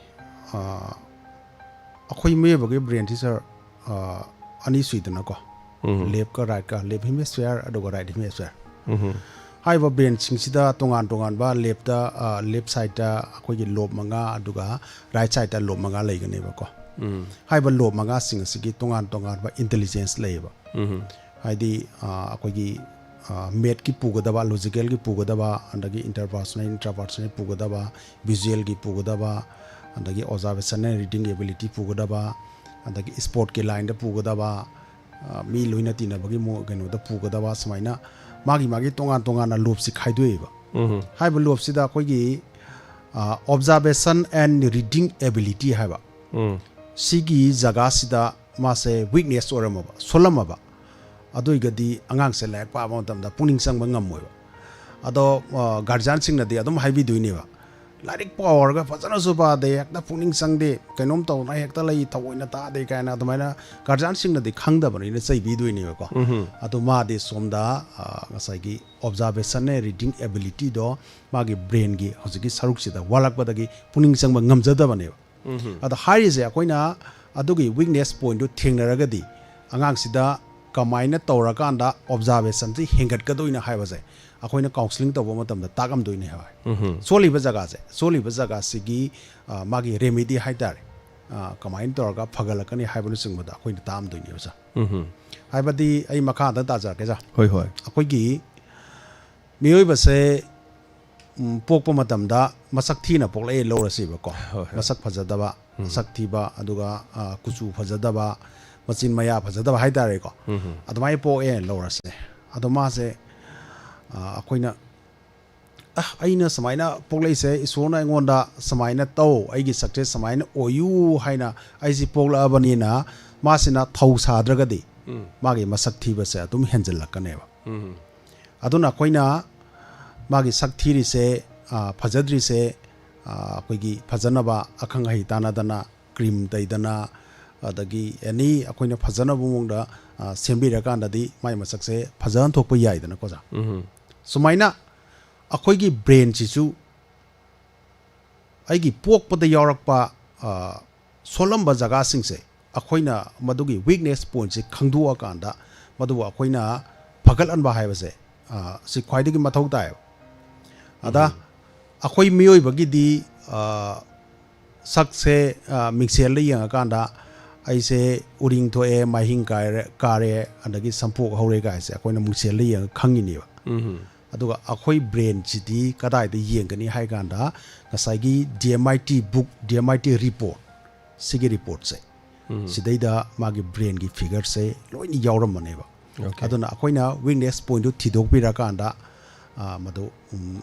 ꯑ, ꯑꯩꯈꯣꯏ ꯃꯤꯑꯣꯏꯕꯒꯤ ꯕ꯭ꯔꯦꯟꯁꯤ, ꯁꯥꯔ, ꯑ, ꯑꯅꯤ ꯁꯨꯏꯗꯅꯀꯣ꯫ ꯎꯝ꯫ ꯂꯦꯐꯀ ꯔꯥꯏꯠꯀ, ꯂꯦꯐ ꯍꯦꯃꯤꯁꯐꯤꯌꯔ ꯑꯗꯨꯒ ꯔꯥꯏꯠ ꯍꯦꯃꯤꯁꯐꯤꯌꯔ꯫ ꯎꯝ꯫ ꯍꯥꯏꯔꯤꯕ ꯕ꯭ꯔꯦꯟꯁꯤꯡꯁꯤꯗ ꯇꯣꯉꯥꯟ ꯇꯣꯉꯥꯟꯕ ꯂꯦꯐꯇ, ꯑ, ꯂꯦꯐ ꯁꯥꯏꯠꯇ ꯑꯩꯈꯣꯏꯒꯤ ꯂꯣꯕ ꯃꯉꯥ, ꯑꯗꯨꯒ ꯔꯥꯏꯠ ꯁꯥꯏꯠꯇ ꯂꯣꯕ ꯃꯉꯥ ꯂꯩꯒꯅꯦꯕꯀꯣ꯫ ꯎꯝ꯫ ꯍꯥꯏꯔꯤꯕ ꯂꯣꯕ ꯃꯉꯥꯁꯤꯡ ꯑꯁꯤꯒꯤ ꯇꯣꯉꯥꯟ ꯇꯣꯉꯥꯟꯕ ꯏꯟꯇꯦꯂꯤꯖꯦꯟꯁ ꯂꯩꯌꯦꯕ꯫ ꯎꯝ꯫ ꯍꯥꯏꯗꯤ, ꯑ, ꯑꯩꯈꯣꯏꯒꯤ, ꯑ, ꯃꯦꯠꯀꯤ ꯄꯨꯒꯗꯕ, ꯂꯣꯖꯤꯀꯦꯜꯒꯤ ꯄꯨꯒꯗꯕ, ꯑꯗꯒꯤ ꯏꯟꯇꯔꯄꯔꯁꯣꯅꯦꯜ, ꯏꯟꯇ꯭ꯔꯥꯄꯔꯁꯣꯅꯦꯜ ꯄꯨꯒꯗꯕ, ꯚꯤꯖꯨꯋꯦꯜꯒꯤ ꯄꯨꯒꯗꯕ, ꯑꯗꯒꯤ ꯑꯣꯕꯖꯥꯔꯕꯦꯁꯟ ꯑꯦꯟ ꯔꯤꯗꯤꯡ ꯑꯦꯕꯤꯂꯤꯇꯤ ꯄꯨꯒꯗꯕ, ꯑꯗꯒꯤ ꯁ꯭ꯄꯣꯔꯠꯀꯤ ꯂꯥꯏꯟꯗ ꯄꯨꯒꯗꯕ, ꯑ, ꯃꯤ ꯂꯣꯏꯅ ꯇꯤꯟꯅꯕꯒꯤ ꯃꯑꯣ-, ꯀꯩꯅꯣꯗ ꯄꯨꯒꯗꯕ, ꯁꯨꯃꯥꯏꯅ ꯃꯥꯒꯤ ꯃꯥꯒꯤ ꯇꯣꯉꯥꯟ ꯇꯣꯉꯥꯟꯅ ꯂꯣꯕꯁꯤ ꯈꯥꯏꯗꯣꯛꯑꯦꯕ꯫ ꯎꯝ꯫ ꯍꯥꯏꯔꯤꯕ ꯂꯣꯕꯁꯤꯗ ꯑꯩꯈꯣꯏꯒꯤ, ꯑ, ꯑꯣꯕꯖꯥꯔꯕꯦꯁꯟ ꯑꯦꯟ ꯔꯤꯗꯤꯡ ꯑꯦꯕꯤꯂꯤꯇꯤ ꯍꯥꯏꯕ, ꯎꯝ꯫ ꯁꯤꯒꯤ ꯖꯒꯥꯁꯤꯗ ꯃꯥꯁꯦ ꯋꯤꯛꯅꯦꯁ ꯑꯣꯏꯔꯝꯃꯕ, ꯁꯣꯜꯂꯝꯃꯕ, ꯑꯗꯨ ꯑꯣꯏꯔꯒꯗꯤ ꯑꯉꯥꯡꯁꯦ ꯂꯥꯏꯔꯤꯛ ꯄꯥꯕ ꯃꯇꯝꯗ ꯄꯨꯛꯅꯤꯡ ꯆꯪꯕ ꯉꯝꯃꯣꯏꯕ꯫ ꯑꯗꯣ, ꯑ, ꯒꯥꯔꯖꯤꯌꯥꯟꯁꯤꯡꯅꯗꯤ ꯑꯗꯨꯝ ꯍꯥꯏꯕꯤꯗꯣꯏꯅꯦꯕ, "ꯂꯥꯏꯔꯤꯛ ꯄꯥꯎꯔꯒ ꯐꯖꯅꯁꯨ ꯄꯥꯗꯦ, ꯍꯦꯛꯇ ꯄꯨꯛꯅꯤꯡ ꯆꯪꯗꯦ, ꯀꯩꯅꯣꯝ ꯇꯧꯅ ꯍꯦꯛꯇ ꯂꯩ, ꯊꯑꯣꯏꯅ ꯇꯥꯗꯦ" ꯀꯥꯏꯅ ꯑꯗꯨꯃꯥꯏꯅ ꯒꯥꯔꯖꯤꯌꯥꯟꯁꯤꯡꯅꯗꯤ ꯈꯪꯗꯕꯅꯤꯅ ꯆꯩꯕꯤꯗꯣꯏꯅꯦꯕꯀꯣ꯫ ꯎꯝ꯫ ꯑꯗꯣ ꯃꯥꯗꯤ ꯁꯣꯝꯗ, ꯑ, ꯉꯁꯥꯏꯒꯤ ꯑꯣꯕꯖꯥꯔꯕꯦꯁꯟ ꯔꯤꯗꯤꯡ ꯑꯦꯕꯤꯂꯤꯇꯤꯗꯣ ꯃꯥꯒꯤ ꯕ꯭ꯔꯦꯟꯒꯤ ꯍꯧꯖꯤꯛꯀꯤ ꯁꯔꯨꯛꯁꯤꯗ ꯋꯥꯠꯂꯛꯄꯗꯒꯤ ꯄꯨꯛꯅꯤꯡ ꯆꯪꯕ ꯉꯝꯖꯗꯕꯅꯦꯕ꯫ ꯎꯝ꯫ ꯑꯗꯣ ꯍꯥꯏꯔꯤꯁꯦ ꯑꯩꯈꯣꯏꯅ ꯑꯗꯨꯒꯤ ꯋꯤꯛꯅꯦꯁ ꯄꯣꯏꯟꯠꯇꯨ ꯊꯦꯡꯅꯔꯒꯗꯤ ꯑꯉꯥꯡꯁꯤꯗ ꯀꯃꯥꯏꯅ ꯇꯧꯔꯀꯥꯟꯗ ꯑꯣꯕꯖꯥꯔꯕꯦꯁꯟꯁꯤ ꯍꯦꯟꯒꯠꯀꯗꯣꯏꯅꯣ ꯍꯥꯏꯕꯁꯦ ꯑꯩꯈꯣꯏꯅ ꯀꯥꯎꯟꯁꯤꯂꯤꯡ ꯇꯧꯕ ꯃꯇꯝꯗ ꯇꯥꯛꯂꯝꯗꯣꯏꯅꯦ ꯍꯥꯏꯕ꯫ ꯎꯝ꯫ ꯁꯣꯜꯂꯤꯕ ꯖꯒꯥꯁꯦ, ꯁꯣꯜꯂꯤꯕ ꯖꯒꯥꯁꯤꯒꯤ, ꯑ, ꯃꯥꯒꯤ ꯔꯦꯃꯤꯗꯤ ꯍꯥꯏꯇꯥꯔꯦ, ꯑ, ꯀꯃꯥꯏꯅ ꯇꯧꯔꯒ ꯐꯒꯠꯂꯛꯀꯅꯤ ꯍꯥꯏꯕꯅꯆꯤꯡꯕꯗ ꯑꯩꯈꯣꯏꯅ ꯇꯥꯛꯑꯝꯗꯣꯏꯅꯦꯕ, ꯁꯥꯔ꯫ ꯎꯝ꯫ ꯍꯥꯏꯕꯗꯤ ꯑꯩ ꯃꯈꯥꯗ ꯇꯥꯖꯔꯛꯀꯦ, ꯁꯥꯔ꯫ ꯍꯣꯏ, ꯍꯣꯏ꯫ ꯑꯩꯈꯣꯏꯒꯤ ꯃꯤꯑꯣꯏꯕꯁꯦ, ꯎꯝ, ꯄꯣꯛꯄ ꯃꯇꯝꯗ ꯃꯁꯛ ꯊꯤꯅ ꯄꯣꯛꯂꯛꯑꯦ ꯂꯧꯔꯁꯦꯕꯀꯣ꯫ ꯍꯣꯏ, ꯍꯣꯏ꯫ ꯃꯁꯛ ꯐꯖꯗꯕ, ꯎꯝ꯫ ꯃꯁꯛ ꯊꯤꯕ, ꯑꯗꯨꯒ, ꯑ, ꯀꯨꯆꯨ ꯐꯖꯗꯕ, ꯃꯆꯤꯟ ꯃꯌꯥ ꯐꯖꯗꯕ ꯍꯥꯏꯇꯥꯔꯦꯀꯣ꯫ ꯎꯝ꯫ ꯑꯗꯨꯃꯥꯏꯅ ꯄꯣꯛꯑꯦꯅ ꯂꯧꯔꯁꯦ꯫ ꯑꯗꯣ ꯃꯥꯁꯦ, ꯑ, ꯑꯩꯈꯣꯏꯅ, "ꯑ, ꯑꯩꯅ ꯁꯨꯃꯥꯏꯅ ꯄꯣꯛꯂꯛꯏꯁꯦ, ꯏꯁꯣꯔꯅ ꯑꯩꯉꯣꯟꯗ ꯁꯨꯃꯥꯏꯅ ꯇꯧ, ꯑꯩꯒꯤ ꯁꯛꯁꯦꯁ ꯁꯨꯃꯥꯏꯅ ꯑꯣꯏꯌꯨ ꯍꯥꯏꯅ ꯑꯩꯁꯤ ꯄꯣꯛꯂꯛꯑꯕꯅꯤꯅ", ꯃꯥꯁꯤꯅ ꯊꯧ ꯁꯥꯗ꯭ꯔꯒꯗꯤ ꯎꯝ꯫ ꯃꯥꯒꯤ ꯃꯁꯛ ꯊꯤꯕꯁꯦ ꯑꯗꯨꯝ ꯍꯦꯟꯖꯜꯂꯛꯀꯅꯦꯕ꯫ ꯎꯝ꯫ ꯑꯗꯨꯅ ꯑꯩꯈꯣꯏꯅ ꯃꯥꯒꯤ ꯁꯛ ꯊꯤꯔꯤꯁꯦ, ꯑ, ꯐꯖꯗ꯭ꯔꯤꯁꯦ, ꯑ, ꯑꯩꯈꯣꯏꯒꯤ ꯐꯖꯅꯕ ꯑꯈꯪ ꯑꯍꯩ ꯇꯥꯟꯅꯗꯅ, ꯀ꯭ꯔꯤꯝ ꯇꯩꯗꯅ, ꯑꯗꯒꯤ ꯑꯦꯅꯤ ꯑꯩꯈꯣꯏꯅ ꯐꯖꯅꯕ ꯃꯑꯣꯡꯗ, ꯑ, ꯁꯦꯝꯕꯤꯔꯀꯥꯟꯗꯗꯤ ꯃꯥꯏ ꯃꯁꯛꯁꯦ ꯐꯖꯍꯟꯊꯣꯛꯄ ꯌꯥꯏꯗꯅꯀꯣ, ꯑꯣꯖꯥ꯫ ꯎꯝ꯫ ꯁꯨꯃꯥꯏꯅ ꯑꯩꯈꯣꯏꯒꯤ ꯕ꯭ꯔꯦꯟꯁꯤꯁꯨ ꯑꯩꯒꯤ ꯄꯣꯛꯄꯗ ꯌꯥꯎꯔꯛꯄ, ꯑ, ꯁꯣꯜꯂꯝꯕ ꯖꯒꯥꯁꯤꯡꯁꯦ ꯑꯩꯈꯣꯏꯅ ꯃꯗꯨꯒꯤ ꯋꯤꯛꯅꯦꯁ ꯄꯣꯏꯟꯠꯁꯦ ꯈꯪꯗꯣꯛꯑꯀꯥꯟꯗ ꯃꯗꯨꯕꯨ ꯑꯩꯈꯣꯏꯅ ꯐꯒꯠꯍꯟꯕ ꯍꯥꯏꯕꯁꯦ, ꯑ, ꯁꯤ ꯈ꯭ꯋꯥꯏꯗꯒꯤ ꯃꯊꯧ ꯇꯥꯏꯌꯦꯕ꯫ ꯑꯗ ꯎꯝ꯫ ꯑꯩꯈꯣꯏ ꯃꯤꯑꯣꯏꯕꯒꯤꯗꯤ, ꯑ, ꯁꯛꯁꯦ, ꯑ, ꯃꯤꯡꯁꯦꯜꯗ ꯌꯦꯡꯉꯀꯥꯟꯗ ꯑꯩꯁꯦ ꯎꯔꯤꯡ ꯊꯣꯛꯑꯦ, ꯃꯥꯏꯍꯤꯡ ꯀꯥꯏꯔꯦ, ꯀꯥꯔꯦ, ꯑꯗꯒꯤ ꯁꯝꯄꯣꯛ ꯍꯧꯔꯦ ꯀꯥꯏꯁꯦ ꯑꯩꯈꯣꯏꯅ ꯃꯤꯡꯁꯦꯜꯗ ꯌꯦꯡꯉ ꯈꯪꯉꯤꯅꯦꯕ꯫ ꯎꯝ꯫ ꯑꯗꯨꯒ ꯑꯩꯈꯣꯏ ꯕ꯭ꯔꯦꯟꯁꯤꯗꯤ ꯀꯗꯥꯏꯗ ꯌꯦꯡꯒꯅꯤ ꯍꯥꯏ ꯀꯥꯟꯗ ꯉꯁꯥꯏꯒꯤ D M I T book, D M I T report, ꯁꯤꯒꯤ ꯔꯤꯄꯣꯔꯠꯁꯦ, ꯎꯝ꯫ ꯁꯤꯗꯩꯗ ꯃꯥꯒꯤ ꯕ꯭ꯔꯦꯟꯒꯤ ꯐꯤꯒꯔꯁꯦ ꯂꯣꯏꯅ ꯌꯥꯎꯔꯝꯕꯅꯦꯕ꯫ ꯑꯣꯀꯦ꯫ ꯑꯗꯨꯅ ꯑꯩꯈꯣꯏꯅ ꯋꯤꯛꯅꯦꯁ ꯄꯣꯏꯟꯠꯇꯨ ꯊꯤꯗꯣꯛꯄꯤꯔꯀꯥꯟꯗ, ꯑ, ꯃꯗꯨ, ꯎꯝ,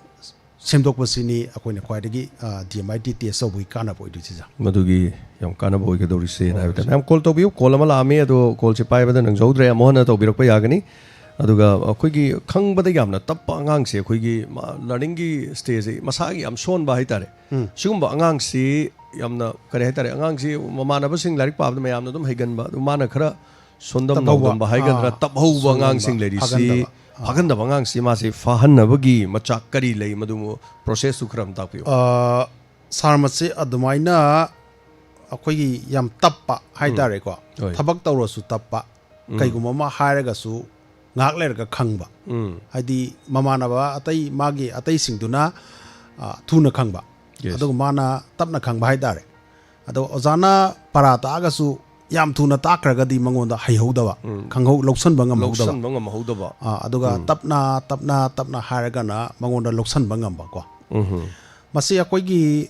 ꯁꯦꯝꯗꯣꯛꯄꯁꯤꯅꯤ ꯑꯩꯈꯣꯏꯅ ꯈ꯭ꯋꯥꯏꯗꯒꯤ, ꯑ, D M I T test ꯇꯧꯕꯒꯤ ꯀꯥꯟꯅꯕ ꯑꯣꯏꯗꯣꯏꯁꯦ, ꯑꯣꯖꯥ꯫ ꯃꯗꯨꯒꯤ ꯌꯥꯝ ꯀꯥꯟꯅꯕ ꯑꯣꯏꯒꯗꯧꯔꯤꯁꯦꯅ ꯍꯣꯏ, ꯍꯥꯏꯕ ꯇꯥꯏ꯫ ꯍꯣꯏ꯫ ꯃꯌꯥꯝ ꯀꯣꯜ ꯇꯧꯕꯤꯌꯨ꯫ ꯀꯣꯜ ꯑꯃ ꯂꯥꯛꯑꯝꯃꯤ, ꯑꯗꯣ ꯀꯣꯜꯁꯦ ꯄꯥꯏꯕꯗ ꯅꯪꯖꯍꯧꯗ꯭ꯔꯦ꯫ ꯑꯃꯨꯛ ꯍꯟꯅ ꯇꯧꯕꯤꯔꯛꯄ ꯌꯥꯒꯅꯤ꯫ ꯑꯗꯨꯒ ꯑꯩꯈꯣꯏꯒꯤ ꯈꯪꯕꯗ ꯌꯥꯝꯅ ꯇꯞꯄ ꯑꯉꯥꯡꯁꯦ, ꯑꯩꯈꯣꯏꯒꯤ ꯃꯥ ꯂꯔꯅꯤꯡꯒꯤ ꯁ꯭ꯇꯦꯖꯁꯦ ꯃꯁꯥꯒꯤ ꯌꯥꯝ ꯁꯣꯟꯕ ꯍꯥꯏꯇꯥꯔꯦ꯫ ꯎꯝ꯫ ꯁꯤꯒꯨꯝꯕ ꯑꯉꯥꯡꯁꯤ ꯌꯥꯝꯅ, ꯀꯔꯤ ꯍꯥꯏꯇꯥꯔꯦ, ꯑꯉꯥꯡꯁꯤ ꯃꯃꯥꯟꯅꯕꯁꯤꯡ ꯂꯥꯏꯔꯤꯛ ꯄꯥꯕꯗ ꯃꯌꯥꯝꯅ ꯑꯗꯨꯝ ꯍꯩꯒꯟꯕ, ꯑꯗꯨ ꯃꯥꯅ ꯈꯔ ꯁꯣꯟꯗꯝ ꯇꯞꯍꯧꯕ, ꯅꯥꯎꯗꯝꯕ ꯍꯥꯏꯒꯗ꯭ꯔꯥ, ꯑꯥ, ꯇꯞꯍꯧꯕ ꯁꯣꯟꯒꯟꯕ, ꯑꯉꯥꯡꯁꯤꯡ ꯂꯩꯔꯤꯁꯤ, ꯐꯒꯟꯗꯕ, ꯑꯥ꯫ ꯐꯒꯟꯗꯕ ꯑꯉꯥꯡꯁꯤ ꯃꯥꯁꯤ ꯐꯍꯟꯅꯕꯒꯤ ꯃꯆꯥꯛ ꯀꯔꯤ ꯂꯩ, ꯃꯗꯨ ꯄ꯭ꯔꯣꯁꯦꯁꯇꯨ ꯈꯔ ꯑꯃ ꯇꯥꯛꯄꯤꯌꯨ꯫ ꯑꯥ, ꯁꯥꯔ, ꯃꯁꯤ ꯑꯗꯨꯃꯥꯏꯅ ꯑꯩꯈꯣꯏꯒꯤ ꯌꯥꯝ ꯇꯞꯄ ꯎꯝ꯫ ꯍꯥꯏꯇꯥꯔꯦꯀꯣ, ꯍꯣꯏ꯫ ꯊꯕꯛ ꯇꯧꯔꯁꯨ ꯇꯞꯄ, ꯎꯝ꯫ ꯀꯩꯒꯨꯝꯕ ꯑꯃ ꯍꯥꯏꯔꯒꯁꯨ ꯉꯥꯏꯍꯥꯛ ꯂꯩꯔꯒ ꯈꯪꯕ꯫ ꯎꯝ꯫ ꯍꯥꯏꯗꯤ ꯃꯃꯥꯟꯅꯕ ꯑꯇꯩ, ꯃꯥꯒꯤ ꯑꯇꯩꯁꯤꯡꯗꯨꯅ, ꯑ, ꯊꯨꯅ ꯈꯪꯕ꯫ ꯌꯦꯁ꯫ ꯑꯗꯨꯒ ꯃꯥꯅ ꯇꯞꯅ ꯈꯪꯕ ꯍꯥꯏꯇꯥꯔꯦ꯫ ꯑꯗꯣ ꯑꯣꯖꯥꯅ ꯄꯔꯥ ꯇꯥꯛꯑꯒꯁꯨ ꯌꯥꯝ ꯊꯨꯅ ꯇꯥꯛꯈ꯭ꯔꯒꯗꯤ ꯃꯉꯣꯟꯗ ꯍꯩꯍꯧꯗꯕ, ꯎꯝ꯫ ꯈꯪꯍꯧ-, ꯂꯧꯁꯟꯕ ꯉꯝꯍꯧꯗꯕ꯫ ꯂꯧꯁꯟꯕ ꯉꯝꯍꯧꯗꯕ꯫ ꯑ, ꯑꯗꯨꯒ ꯎꯝ꯫ ꯇꯞꯅ, ꯇꯞꯅ, ꯇꯞꯅ ꯍꯥꯏꯔꯒꯅ ꯃꯉꯣꯟꯗ ꯂꯧꯁꯟꯕ ꯉꯝꯕꯀꯣ꯫ ꯎꯝꯍꯨꯝ꯫ ꯃꯁꯤ ꯑꯩꯈꯣꯏꯒꯤ,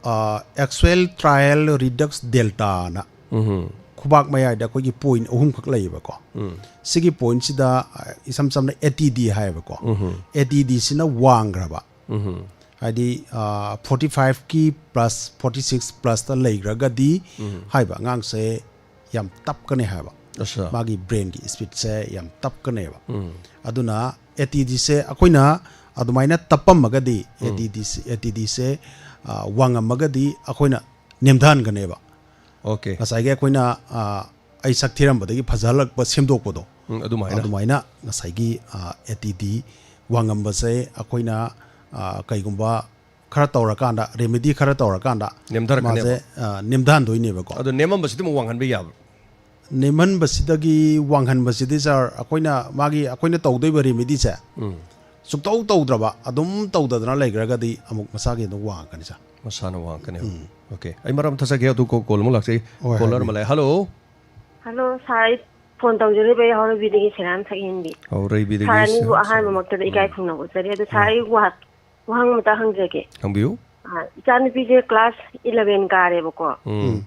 ꯑ, Axial Trial Redux Delta ꯅ ꯎꯝꯍꯨꯝ꯫ ꯈꯨꯕꯥꯛ ꯃꯌꯥꯏꯗ ꯑꯩꯈꯣꯏꯒꯤ ꯄꯣꯏꯟꯠ ꯑꯍꯨꯝꯈꯛ ꯂꯩꯌꯦꯕꯀꯣ꯫ ꯎꯝ꯫ ꯁꯤꯒꯤ ꯄꯣꯏꯟꯠꯁꯤꯗ, ꯑ, ꯏꯁꯝ ꯁꯝꯅ A T D ꯍꯥꯏꯌꯦꯕꯀꯣ꯫ ꯎꯝꯍꯨꯝ꯫ A T D ꯁꯤꯅ ꯋꯥꯡꯈ꯭ꯔꯕ꯫ ꯎꯝꯍꯨꯝ꯫ ꯍꯥꯏꯗꯤ, ꯑ, forty five ꯀꯤ plus forty six plus ꯇ ꯂꯩꯈ꯭ꯔꯒꯗꯤ ꯎꯝ꯫ ꯍꯥꯏꯕ ꯑꯉꯥꯡꯁꯦ ꯌꯥꯝ ꯇꯞꯀꯅꯤ ꯍꯥꯏꯕ꯫ ꯑꯠꯆꯥ꯫ ꯃꯥꯒꯤ ꯕ꯭ꯔꯦꯟꯒꯤ ꯁ꯭ꯄꯤꯠꯁꯦ ꯌꯥꯝ ꯇꯞꯀꯅꯦꯕ꯫ ꯎꯝ꯫ ꯑꯗꯨꯅ ꯑꯦ ꯇꯤ ꯗꯤꯁꯦ ꯑꯩꯈꯣꯏꯅ ꯑꯗꯨꯃꯥꯏꯅ ꯇꯞꯄꯝꯃꯒꯗꯤ, ꯎꯝ꯫ ꯑꯦ ꯇꯤ ꯗꯤꯁꯦ, ꯑꯦ ꯇꯤ ꯗꯤꯁꯦ, ꯑ, ꯋꯥꯡꯉꯝꯃꯒꯗꯤ ꯑꯩꯈꯣꯏꯅ ꯅꯦꯝꯊꯍꯟꯒꯅꯦꯕ꯫ ꯑꯣꯀꯦ꯫ ꯉꯁꯥꯏꯒꯤ ꯑꯩꯈꯣꯏꯅ, ꯑ, ꯑꯩ ꯁꯛ ꯊꯤꯔꯝꯕꯗꯒꯤ ꯐꯖꯍꯜꯂꯛꯄ, ꯁꯦꯝꯗꯣꯛꯄꯗꯣ, ꯎꯝ, ꯑꯗꯨꯃꯥꯏꯅ꯫ ꯑꯗꯨꯃꯥꯏꯅ ꯉꯁꯥꯏꯒꯤ, ꯑ, ꯑꯦ ꯇꯤ ꯗꯤ ꯋꯥꯡꯉꯝꯕꯁꯦ ꯑꯩꯈꯣꯏꯅ, ꯑ, ꯀꯩꯒꯨꯝꯕ ꯈꯔ ꯇꯧꯔꯀꯥꯟꯗ, ꯔꯦꯃꯦꯗꯤ ꯈꯔ ꯇꯧꯔꯀꯥꯟꯗ ꯅꯦꯝꯊꯔꯛꯀꯅꯦꯕ꯫ ꯃꯥꯁꯦ, ꯑ, ꯅꯦꯝꯊꯍꯟꯗꯣꯏꯅꯦꯕꯀꯣ꯫ ꯑꯗꯣ ꯅꯦꯝꯃꯝꯕꯁꯤꯗꯤ ꯑꯃꯨꯛ ꯋꯥꯡꯍꯟꯕ ꯌꯥꯕ꯭ꯔꯥ? ꯅꯦꯝꯍꯟꯕꯁꯤꯗꯒꯤ ꯋꯥꯡꯍꯟꯕꯁꯤꯗꯤ, ꯁꯥꯔ, ꯑꯩꯈꯣꯏꯅ ꯃꯥꯒꯤ, ꯑꯩꯈꯣꯏꯅ ꯇꯧꯗꯣꯏꯕ ꯔꯦꯃꯦꯗꯤꯁꯦ ꯎꯝ꯫ ꯁꯨꯛꯇꯧ ꯇꯧꯗ꯭ꯔꯕ, ꯑꯗꯨꯝ ꯇꯧꯗꯗꯅ ꯂꯩꯈ꯭ꯔꯒꯗꯤ ꯑꯃꯨꯛ ꯃꯁꯥꯒꯤ ꯑꯗꯨꯝ ꯋꯥꯡꯉꯛꯀꯅꯤ, ꯁꯥꯔ꯫ ꯃꯁꯥꯅ ꯋꯥꯡꯉꯛꯀꯅꯤ꯫ ꯎꯝ꯫ ꯑꯣꯀꯦ꯫ ꯑꯩ ꯃꯔꯛ ꯑꯃ ꯊꯠꯆꯒꯦ, ꯑꯗꯨ ꯀꯣ-, ꯀꯣꯜ ꯑꯃꯨꯛ ꯂꯥꯛꯆꯩ꯫ ꯍꯣꯏ, ꯀꯣꯂꯔ ꯑꯃ ꯍꯥꯏꯕꯤꯌꯨ꯫ ꯂꯥꯛꯑꯦ꯫ ꯍꯜꯂꯣ꯫ ꯍꯜꯂꯣ, ꯁꯥꯔ, ꯑꯩ ꯐꯣꯟ ꯇꯧꯖꯔꯤꯕ ꯑꯩ ꯍꯥꯎꯔꯩꯕꯤꯗꯒꯤ ꯁꯦꯔꯥꯝ ꯁꯛꯍꯦꯟꯕꯤ꯫ ꯍꯥꯎꯔꯩꯕꯤꯗꯒꯤ ꯁꯥꯔ ꯑꯅꯤꯕꯨ ꯁꯦ-, ꯑꯍꯥꯟꯕꯃꯛꯇꯗ ꯏꯀꯥꯏ ꯎꯝ꯫ ꯈꯨꯝꯅꯕ ꯎꯠꯆꯔꯤ꯫ ꯑꯗꯣ ꯁꯥꯔ, ꯎꯝ꯫ ꯑꯩ ꯋꯥ-, ꯋꯥꯍꯪ ꯑꯃꯇ ꯍꯪꯖꯒꯦ꯫ ꯍꯪꯕꯤꯌꯨ꯫ ꯑ, ꯏꯆꯥꯅꯨꯄꯤꯁꯦ ꯀ꯭ꯂꯥꯁ ꯏꯂꯚꯦꯟ ꯀꯥꯔꯦꯕꯀꯣ꯫ ꯎꯝ꯫ ꯎꯝ꯫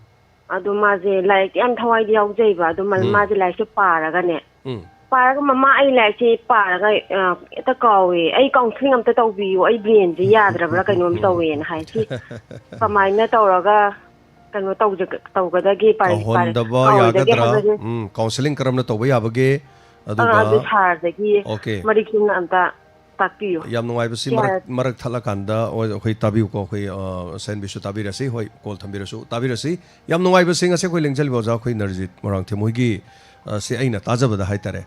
ꯑꯗꯣ ꯃꯥꯁꯦ ꯂꯥꯏꯔꯤꯛꯇꯤ ꯌꯥꯝ ꯊꯋꯥꯏꯗꯤ ꯌꯥꯎꯖꯩꯕ꯫ ꯑꯗꯣ ꯃ-, ꯎꯝ꯫ ꯃꯥꯁꯦ ꯂꯥꯏꯔꯤꯛꯁꯦ ꯄꯥꯔꯒꯅꯦ, ꯎꯝ꯫ ꯄꯥꯔꯒ, "ꯃꯃꯥ, ꯑꯩ ꯂꯥꯏꯔꯤꯛꯁꯦ ꯄꯥꯔꯒ, ꯑ, ꯍꯦꯛꯇ ꯀꯥꯎꯋꯦ꯫ ꯑꯩ ꯀꯥꯎꯟꯁꯤꯂꯤꯡ ꯑꯝꯇ ꯇꯧꯕꯤꯌꯨ꯫ ꯑꯩ ꯕ꯭ꯔꯦꯟꯁꯦ ꯌꯥꯗ꯭ꯔꯕ꯭ꯔꯥ ꯀꯩꯅꯣꯝ ꯎꯝ꯫ ꯇꯧꯋꯦꯅ" ꯍꯥꯏ꯫ ꯁꯤ ꯀꯃꯥꯏꯅ ꯇꯧꯔꯒ ꯀꯩꯅꯣ ꯇꯧꯖ-, ꯇꯧꯒꯗꯒꯦ? ꯄꯥꯔꯤ-, ꯄꯥꯔꯤ-, ꯀꯥꯎꯍꯟꯗꯕ ꯀꯥꯎꯔꯣꯏꯗꯒꯦ ꯌꯥꯒꯗ꯭ꯔꯥ? ꯍꯥꯏꯕꯁꯦ꯫ ꯎꯝ, ꯀꯥꯎꯟꯁꯤꯂꯤꯡ ꯀꯔꯝꯅ ꯇꯧꯕ ꯌꯥꯕꯒꯦ? ꯑꯥ, ꯑꯗꯨꯒ ꯑꯗꯨ ꯁꯥꯔꯗꯒꯤ ꯑꯣꯀꯦ꯫ ꯃꯔꯤꯛ ꯆꯨꯝꯅ ꯑꯝꯇ ꯇꯥꯛꯄꯤꯌꯨ꯫ ꯌꯥꯝ ꯅꯨꯡꯉꯥꯏꯕꯁꯤ ꯁꯤ ꯃꯔꯛ, ꯍꯥꯏ- ꯃꯔꯛ ꯊꯠꯂꯀꯥꯟꯗ ꯑꯩꯈꯣꯏ ꯇꯥꯕꯤꯌꯨꯀꯣ, ꯑꯩꯈꯣꯏ, ꯑ, ꯁꯦꯟꯕꯤꯁꯨ ꯇꯥꯕꯤꯔꯁꯤ, ꯍꯣꯏ, ꯀꯣꯜ ꯊꯝꯕꯤꯔꯁꯨ ꯇꯥꯕꯤꯔꯁꯤ꯫ ꯌꯥꯝ ꯅꯨꯡꯉꯥꯏꯕꯁꯤ ꯉꯁꯤ ꯑꯩꯈꯣꯏ ꯂꯦꯡꯖꯜꯂꯤꯕ ꯑꯣꯖꯥ ꯑꯩꯈꯣꯏ ꯅꯔꯖꯤꯠ ꯃꯣꯏꯔꯥꯡꯊꯦꯝ ꯍꯣꯏꯒꯤ, ꯑ, ꯁꯤ ꯑꯩꯅ ꯇꯥꯖꯕꯗ ꯍꯥꯏꯇꯥꯔꯦ,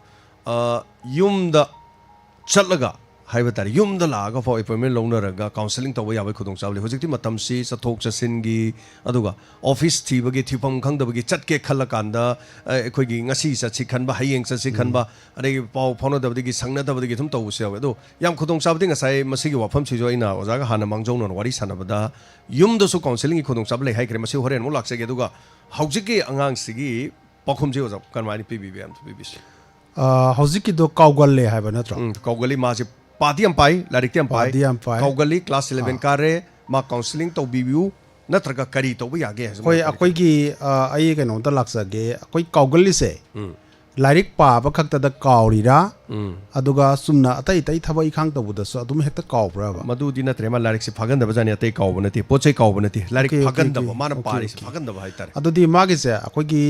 ꯑ, ꯌꯨꯝꯗ ꯆꯠꯂꯒ ꯍꯥꯏꯕ ꯇꯥꯔꯦ, ꯌꯨꯝꯗ ꯂꯥꯛꯑꯒ ꯐꯥꯎ ꯑꯦꯄꯣꯏꯟꯃꯦꯟ ꯂꯧꯅꯔꯒ ꯀꯥꯎꯟꯁꯤꯂꯤꯡ ꯇꯧꯕ ꯌꯥꯕꯒꯤ ꯈꯨꯗꯣꯡꯆꯥꯕ ꯂꯩ꯫ ꯍꯧꯖꯤꯛꯇꯤ ꯃꯇꯝꯁꯤ ꯆꯠꯊꯣꯛ ꯆꯠꯁꯤꯟꯒꯤ, ꯑꯗꯨꯒ ꯑꯣꯐꯤꯁ ꯊꯤꯕꯒꯤ, ꯊꯤꯐꯝ ꯈꯪꯗꯕꯒꯤ, ꯆꯠꯀꯦ ꯈꯜꯂꯀꯥꯟꯗ, ꯑ, ꯑꯩꯈꯣꯏꯒꯤ ꯉꯁꯤ ꯆꯠꯁꯤ ꯈꯟꯕ, ꯍꯌꯦꯡ ꯆꯠꯁꯤ ꯎꯝ꯫ ꯈꯟꯕ, ꯑꯗꯒꯤ ꯄꯥꯎ ꯐꯥꯎꯅꯗꯕꯗꯒꯤ, ꯁꯪꯅꯗꯕꯗꯒꯤ ꯑꯗꯨꯝ ꯇꯧꯕꯁꯨ ꯌꯥꯎꯋꯦ꯫ ꯑꯗꯣ ꯌꯥꯝ ꯈꯨꯗꯣꯡꯆꯥꯕꯗꯤ ꯉꯁꯥꯏ ꯃꯁꯤꯒꯤ ꯋꯥꯐꯝꯁꯤꯁꯨ ꯑꯩꯅ ꯑꯣꯖꯥꯒ ꯍꯥꯟꯅ ꯃꯥꯡꯖꯧꯅꯅ ꯋꯥꯔꯤ ꯁꯥꯟꯅꯕꯗ ꯌꯨꯝꯗꯁꯨ ꯀꯥꯎꯟꯁꯤꯂꯤꯡꯒꯤ ꯈꯨꯗꯣꯡꯆꯥꯕ ꯂꯩ ꯍꯥꯏꯈ꯭ꯔꯦ꯫ ꯃꯁꯤ ꯍꯣꯔꯦꯟ ꯑꯃꯨꯛ ꯂꯥꯛꯆꯒꯦ꯫ ꯑꯗꯨꯒ ꯍꯧꯖꯤꯛꯀꯤ ꯑꯉꯥꯡꯁꯤꯒꯤ ꯄꯥꯎꯈꯨꯝꯁꯦ ꯑꯣꯖꯥ ꯀꯔꯝꯍꯥꯏꯅ ꯄꯤꯕꯤꯕ, ꯑꯝꯇ ꯄꯤꯕꯤꯁꯤ꯫ ꯑ, ꯍꯧꯖꯤꯛꯀꯤꯗꯣ ꯀꯥꯎꯒꯜꯂꯦ ꯍꯥꯏꯕ ꯅꯠꯇ꯭ꯔꯣ? ꯎꯝ, ꯀꯥꯎꯒꯜꯂꯤ꯫ ꯃꯥꯁꯦ ꯄꯥꯗꯤ ꯌꯥꯝ ꯄꯥꯏ, ꯂꯥꯏꯔꯤꯛꯇꯤ ꯌꯥꯝ ꯄꯥꯏ꯫ ꯄꯥꯗꯤ ꯌꯥꯝ ꯄꯥꯏ꯫ ꯀꯥꯎꯒꯜꯂꯤ, ꯀ꯭ꯂꯥꯁ ꯏꯂꯚꯦꯟ ꯑꯥ꯫ ꯀꯥꯔꯦ, ꯃꯥ ꯀꯥꯎꯟꯁꯤꯂꯤꯡ ꯇꯧꯕꯤꯌꯨ, ꯅꯠꯇ꯭ꯔꯒ ꯀꯔꯤ ꯇꯧꯕ ꯌꯥꯒꯦ ꯍꯥꯏꯕꯁꯤ ꯍꯣꯏ, ꯃꯔꯛ ꯊꯠꯂꯛꯀꯦ꯫ ꯑꯩꯈꯣꯏꯒꯤ, ꯑ, ꯑꯩ ꯀꯩꯅꯣꯝꯇ ꯂꯥꯛꯆꯒꯦ꯫ ꯑꯩꯈꯣꯏ ꯀꯥꯎꯒꯜꯂꯤꯁꯦ, ꯎꯝ꯫ ꯂꯥꯏꯔꯤꯛ ꯄꯥꯕ ꯈꯛꯇꯗ ꯀꯥꯎꯔꯤꯔꯥ? ꯎꯝ꯫ ꯑꯗꯨꯒ ꯆꯨꯝꯅ ꯑꯇꯩ ꯑꯇꯩ ꯊꯕꯛ ꯏꯈꯥꯡ ꯇꯧꯕꯗꯁꯨ ꯑꯗꯨꯝ ꯍꯦꯛꯇ ꯀꯥꯎꯕ꯭ꯔꯕ? ꯃꯗꯨꯗꯤ ꯅꯠꯇ꯭ꯔꯦ, ꯃꯥ ꯂꯥꯏꯔꯤꯛꯁꯦ ꯐꯥꯒꯟꯗꯕ ꯖꯥꯠꯅꯤ, ꯑꯇꯩ ꯀꯥꯎꯕ ꯅꯠꯇꯦ, ꯄꯣꯠ ꯆꯩ ꯀꯥꯎꯕ ꯅꯠꯇꯦ, ꯂꯥꯏꯔꯤꯛ Okay, okay, ꯐꯥꯒꯟꯗꯕ, okay. ꯃꯥꯅ Okay, ꯄꯥꯔꯤꯁꯦ okay. ꯐꯥꯒꯟꯗꯕ ꯍꯥꯏꯇꯥꯔꯦ꯫ ꯑꯗꯨꯗꯤ ꯃꯥꯒꯤꯁꯦ ꯑꯩꯈꯣꯏꯒꯤ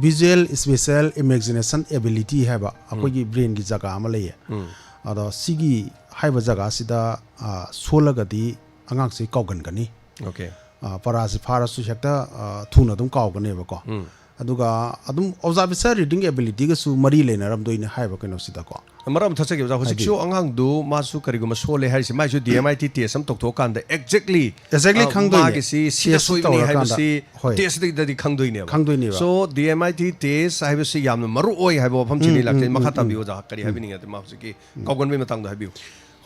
ꯚꯤꯖꯨꯑꯦꯜ ꯏꯁꯄꯦꯁꯤꯌꯦꯜ ꯏꯃꯦꯖꯤꯅꯦꯁꯟ ꯑꯦꯕꯤꯂꯤꯇꯤ ꯍꯥꯏꯕ ꯑꯩꯈꯣꯏꯒꯤ ꯕ꯭ꯔꯦꯟꯒꯤ ꯖꯒꯥ ꯑꯃ ꯂꯩꯌꯦ꯫ ꯎꯝ꯫ ꯑꯗꯣ ꯁꯤꯒꯤ ꯍꯥꯏꯕ ꯖꯒꯥꯁꯤꯗ ꯑ, ꯁꯣꯜꯂꯒꯗꯤ ꯑꯉꯥꯡꯁꯦ ꯀꯥꯎꯒꯟꯒꯅꯤ꯫ Okay. ꯑ, ꯄꯔꯥꯁꯤ ꯐꯥꯔꯁꯨ ꯍꯦꯛꯇ ꯑ, ꯊꯨꯅ ꯑꯗꯨꯝ ꯀꯥꯎꯒꯅꯦꯕꯀꯣ꯫ ꯎꯝ꯫ ꯑꯗꯨꯒ ꯑꯗꯨꯝ ꯑꯣꯕꯖꯥꯔꯕꯦꯁꯟ ꯔꯤꯗꯤꯡ ꯑꯦꯕꯤꯂꯤꯇꯤꯒꯁꯨ ꯃꯔꯤ ꯂꯩꯅꯔꯝꯗꯣꯏꯅꯦ ꯍꯥꯏꯕ ꯀꯩꯅꯣꯁꯤꯗꯀꯣ꯫ ꯃꯔꯛ ꯑꯃ ꯊꯠꯆꯒꯦ ꯑꯣꯖꯥ, ꯍꯧꯖꯤꯛꯁꯨ ꯍꯥꯏꯕꯤꯌꯨ꯫ ꯑꯉꯥꯡꯗꯨ ꯃꯥꯁꯨ ꯀꯔꯤꯒꯨꯝꯕ ꯁꯣꯜꯂꯦ ꯍꯥꯏꯔꯤꯁꯦ, ꯃꯥꯏꯁꯨ ꯗꯤ ꯑꯦꯝ ꯑꯥꯏ ꯇꯤ ꯇꯦꯁ ꯑꯃ ꯇꯧꯊꯣꯛꯑꯀꯥꯟꯗ ꯑꯦꯛꯖꯦꯛꯂꯤ Exactly ꯈꯪꯗꯣꯏꯅꯦ꯫ ꯃꯥꯒꯤꯁꯤ ꯁꯤꯗ Test ꯁꯣꯏꯕꯅꯤ ꯇꯧꯔꯀꯥꯟꯗ, ꯍꯥꯏꯕꯁꯤ ꯍꯣꯏ꯫ ꯇꯦꯁꯇꯗꯤ ꯈꯪꯗꯣꯏꯅꯦꯕ꯫ ꯈꯪꯗꯣꯏꯅꯦꯕ꯫ So ꯗꯤ ꯑꯦꯝ ꯑꯥꯏ ꯇꯤ ꯇꯦꯁ ꯍꯥꯏꯕꯁꯤ ꯌꯥꯝꯅ ꯃꯔꯨ ꯑꯣꯏ ꯍꯥꯏꯕ ꯋꯥꯐꯝꯁꯤꯅꯤ ꯎꯝ, ꯂꯥꯛꯆꯩ꯫ ꯎꯝ, ꯃꯈꯥ ꯎꯝ, ꯇꯥꯕꯤꯌꯨ ꯎꯝ꯫ ꯑꯣꯖꯥ, ꯀꯔꯤ ꯍꯥꯏꯕꯤꯅꯤꯡꯉꯦ? ꯃꯥ ꯍꯧꯖꯤꯛꯀꯤ ꯀꯥꯎꯒꯟꯕꯒꯤ ꯃꯇꯥꯡꯗ ꯍꯥꯏꯕꯤꯌꯨ꯫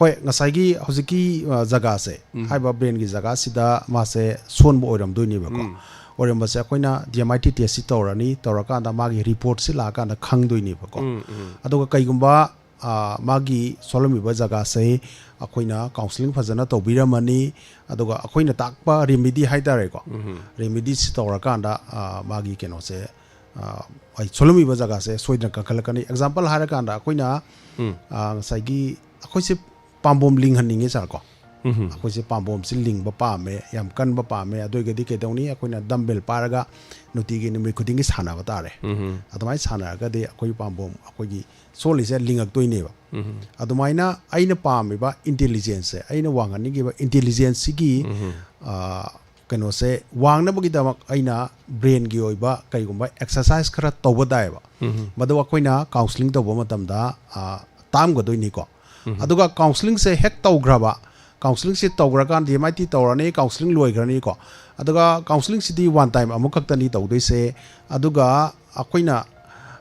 ꯍꯣꯏ, ꯉꯁꯥꯏꯒꯤ ꯍꯧꯖꯤꯛꯀꯤ ꯑ, ꯖꯒꯥꯁꯦ, ꯎꯝ꯫ ꯍꯥꯏꯕ ꯕ꯭ꯔꯦꯟꯒꯤ ꯖꯒꯥꯁꯤꯗ ꯃꯥꯁꯦ ꯁꯣꯟꯕ ꯑꯣꯏꯔꯝꯗꯣꯏꯅꯦꯕꯀꯣ꯫ ꯎꯝ꯫ ꯑꯣꯏꯔꯝꯕꯁꯦ ꯑꯩꯈꯣꯏꯅ ꯗꯤ ꯑꯦꯝ ꯑꯥꯏ ꯇꯤ ꯇꯦꯁꯁꯤ ꯇꯧꯔꯅꯤ, ꯇꯧꯔꯀꯥꯟꯗ ꯃꯥꯒꯤ ꯔꯤꯄꯣꯔꯠꯁꯤ ꯂꯥꯛꯑꯀꯥꯟꯗ ꯈꯪꯗꯣꯏꯅꯦꯕꯀꯣ꯫ ꯎꯝ, ꯎꯝ꯫ ꯑꯗꯨꯒ ꯀꯩꯒꯨꯝꯕ ꯑ, ꯃꯥꯒꯤ ꯁꯣꯜꯂꯝꯃꯤꯕ ꯖꯒꯥꯁꯦ ꯑꯩꯈꯣꯏꯅ ꯀꯥꯎꯟꯁꯤꯂꯤꯡ ꯐꯖꯅ ꯇꯧꯕꯤꯔꯝꯃꯅꯤ, ꯑꯗꯨꯒ ꯑꯩꯈꯣꯏꯅ ꯇꯥꯛꯄ ꯔꯦꯃꯤꯗꯤ ꯍꯥꯏꯇꯥꯔꯦꯀꯣ꯫ ꯎꯝ꯫ ꯔꯦꯃꯤꯗꯤꯁꯤ ꯇꯧꯔꯀꯥꯟꯗ ꯑ, ꯃꯥꯒꯤ ꯀꯩꯅꯣꯁꯦ ꯑ, ꯑꯩ ꯁꯣꯜꯂꯝꯃꯤꯕ ꯖꯒꯥꯁꯦ ꯁꯣꯏꯗꯅ ꯀꯟꯈꯠꯂꯛꯀꯅꯤ꯫ ꯑꯦꯛꯖꯥꯝꯄꯜ ꯍꯥꯏꯔꯀꯥꯟꯗ ꯑꯩꯈꯣꯏꯅ ꯎꯝ꯫ ꯑ, ꯉꯁꯥꯏꯒꯤ ꯑꯩꯈꯣꯏꯁꯦ ꯄꯥꯝꯕꯣꯝ ꯂꯤꯡꯍꯟꯅꯤꯡꯉꯦ ꯁꯥꯔꯀꯣ꯫ ꯎꯝ꯫ ꯑꯩꯈꯣꯏꯁꯦ ꯄꯥꯝꯕꯣꯝꯁꯤ ꯂꯤꯡꯕ ꯄꯥꯝꯃꯦ, ꯌꯥꯝ ꯀꯟꯕ ꯄꯥꯝꯃꯦ꯫ ꯑꯗꯨ ꯑꯣꯏꯔꯒꯗꯤ ꯀꯩꯗꯧꯅꯤ? ꯑꯩꯈꯣꯏꯅ ꯗꯝꯕꯦꯜ ꯄꯥꯏꯔꯒ ꯅꯨꯡꯇꯤꯒꯤ ꯅꯨꯃꯤꯠ ꯈꯨꯗꯤꯡꯒꯤ ꯁꯥꯟꯅꯕ ꯇꯥꯔꯦ꯫ ꯎꯝ꯫ ꯑꯗꯨꯃꯥꯏꯅ ꯁꯥꯟꯅꯔꯒꯗꯤ ꯑꯩꯈꯣꯏ ꯄꯥꯝꯕꯣꯝ, ꯑꯩꯈꯣꯏꯒꯤ ꯁꯣꯜꯂꯤꯁꯦ ꯂꯤꯡꯉꯛꯇꯣꯏꯅꯦꯕ꯫ ꯎꯝ꯫ ꯑꯗꯨꯃꯥꯏꯅ ꯑꯩꯅ ꯄꯥꯝꯃꯤꯕ ꯏꯟꯇꯦꯂꯤꯖꯦꯟꯁꯁꯦ, ꯑꯩꯅ ꯋꯥꯡꯍꯟꯅꯤꯡꯉꯤꯕ ꯏꯟꯇꯦꯂꯤꯖꯦꯟꯁꯁꯤꯒꯤ ꯎꯝ꯫ ꯑ, ꯀꯩꯅꯣꯁꯦ ꯋꯥꯡꯅꯕꯒꯤꯗꯃꯛ ꯑꯩꯅ ꯕ꯭ꯔꯦꯟꯒꯤ ꯑꯣꯏꯕ ꯀꯩꯒꯨꯝꯕ ꯑꯦꯛꯁꯔꯁꯥꯏꯁ ꯈꯔ ꯇꯧꯕ ꯇꯥꯏꯌꯦꯕ꯫ ꯎꯝ꯫ ꯃꯗꯨ ꯑꯩꯈꯣꯏꯅ ꯀꯥꯎꯟꯁꯤꯂꯤꯡ ꯇꯧꯕ ꯃꯇꯝꯗ ꯑ, ꯇꯥꯝꯒꯗꯣꯏꯅꯤꯀꯣ꯫ ꯎꯝ꯫ ꯑꯗꯨꯒ ꯀꯥꯎꯟꯁꯤꯂꯤꯡꯁꯦ ꯍꯦꯛ ꯇꯧꯈ꯭ꯔꯕ, ꯀꯥꯎꯟꯁꯤꯂꯤꯡꯁꯤ ꯇꯧꯈ꯭ꯔꯀꯥꯟꯗ ꯑꯦꯝ ꯑꯥꯏ ꯇꯤ ꯇꯧꯔꯅꯤ, ꯀꯥꯎꯟꯁꯤꯂꯤꯡ ꯂꯣꯏꯈ꯭ꯔꯅꯤꯀꯣ꯫ ꯑꯗꯨꯒ ꯀꯥꯎꯟꯁꯤꯂꯤꯡꯁꯤꯗꯤ ꯋꯥꯟ ꯇꯥꯏꯝ ꯑꯃꯨꯛꯈꯛꯇꯅꯤ ꯇꯧꯗꯣꯏꯁꯦ꯫ ꯑꯗꯨꯒ ꯑꯩꯈꯣꯏꯅ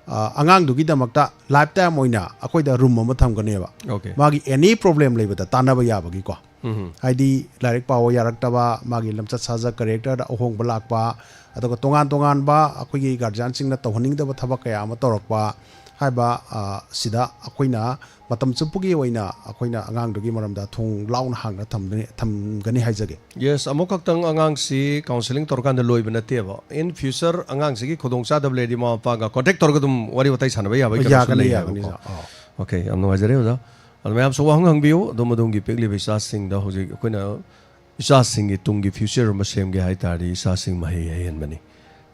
ꯑ, ꯑꯉꯥꯡꯗꯨꯒꯤꯗꯃꯛꯇ ꯂꯥꯏꯐ ꯇꯥꯏꯝ ꯑꯣꯏꯅ ꯑꯩꯈꯣꯏꯗ ꯔꯨꯝ ꯑꯃ ꯊꯝꯒꯅꯦꯕ꯫ Okay. ꯃꯥꯒꯤ ꯑꯦꯅꯤ ꯄ꯭ꯔꯣꯕ꯭ꯂꯦꯝ ꯂꯩꯕꯗ ꯇꯥꯟꯅꯕ ꯌꯥꯕꯒꯤꯀꯣ꯫ ꯎꯝ꯫ ꯍꯥꯏꯗꯤ ꯂꯥꯏꯔꯤꯛ ꯄꯥꯕ ꯌꯥꯔꯛꯇꯕ, ꯃꯥꯒꯤ ꯂꯝꯆꯠ ꯁꯥꯖꯠ, ꯀꯦꯔꯦꯛꯇꯔꯗ ꯑꯍꯣꯡꯕ ꯂꯥꯛꯄ, ꯑꯗꯨꯒ ꯇꯣꯉꯥꯟ ꯇꯣꯉꯥꯟꯕ ꯑꯩꯈꯣꯏꯒꯤ ꯒꯥꯔꯖꯤꯌꯥꯟꯁꯤꯡꯅ ꯇꯧꯍꯟꯅꯤꯡꯗꯕ ꯊꯕꯛ ꯀꯌꯥ ꯑꯃ ꯇꯧꯔꯛꯄ, ꯍꯥꯏꯕ, ꯑ, ꯁꯤꯗ ꯑꯩꯈꯣꯏꯅ ꯃꯇꯝ ꯆꯨꯞꯄꯒꯤ ꯑꯣꯏꯅ ꯑꯩꯈꯣꯏꯅ ꯑꯉꯥꯡꯗꯨꯒꯤ ꯃꯔꯝꯗ ꯊꯣꯡ ꯂꯥꯎꯅ ꯍꯥꯡꯅ ꯊꯝꯒꯅꯤ, ꯊꯝꯒꯅꯤ ꯍꯥꯏꯖꯒꯦ꯫ ꯌꯦꯁ, ꯑꯃꯨꯛꯈꯛꯇꯪ ꯑꯉꯥꯡꯁꯤ ꯀꯥꯎꯟꯁꯤꯂꯤꯡ ꯇꯧꯔꯀꯥꯟꯗ ꯂꯣꯏꯕ ꯅꯠꯇꯦꯕ꯫ ꯏꯟ ꯐ꯭ꯌꯨꯆꯔ ꯑꯉꯥꯡꯁꯤꯒꯤ ꯈꯨꯗꯣꯡꯆꯥꯗꯕ ꯂꯩꯔꯗꯤ ꯃꯃꯥ ꯃꯄꯥꯒ ꯀꯣꯟꯇꯦꯛ ꯇꯧꯔꯒ ꯑꯗꯨꯝ ꯋꯥꯔꯤ ꯋꯥꯇꯥꯏ ꯁꯥꯟꯅꯕ ꯌꯥꯕꯒꯤ ꯀꯩꯅꯣꯁꯨ ꯌꯥꯒꯅꯤ, ꯌꯥꯒꯅꯤ, ꯂꯩꯌꯦꯕꯀꯣ꯫ ꯁꯥꯔ꯫ ꯑꯥ꯫ ꯑꯣꯀꯦ, ꯌꯥꯝ ꯅꯨꯡꯉꯥꯏꯖꯔꯦ ꯑꯣꯖꯥ꯫ ꯑꯗꯣ ꯃꯌꯥꯝꯁꯨ ꯋꯥꯍꯪ ꯍꯪꯕꯤꯌꯨ, ꯑꯗꯣꯝ ꯑꯗꯣꯝꯒꯤ ꯄꯤꯛꯂꯤꯕ ꯏꯆꯥꯁꯤꯡꯗ ꯍꯧꯖꯤꯛ ꯑꯩꯈꯣꯏꯅ ꯏꯆꯥꯁꯤꯡꯒꯤ ꯇꯨꯡꯒꯤ ꯐ꯭ꯌꯨꯆꯔ ꯑꯃ ꯁꯦꯝꯒꯦ ꯍꯥꯏ ꯇꯥꯔꯗꯤ ꯏꯆꯥꯁꯤꯡ ꯃꯍꯩ ꯍꯩꯍꯟꯕꯅꯤ꯫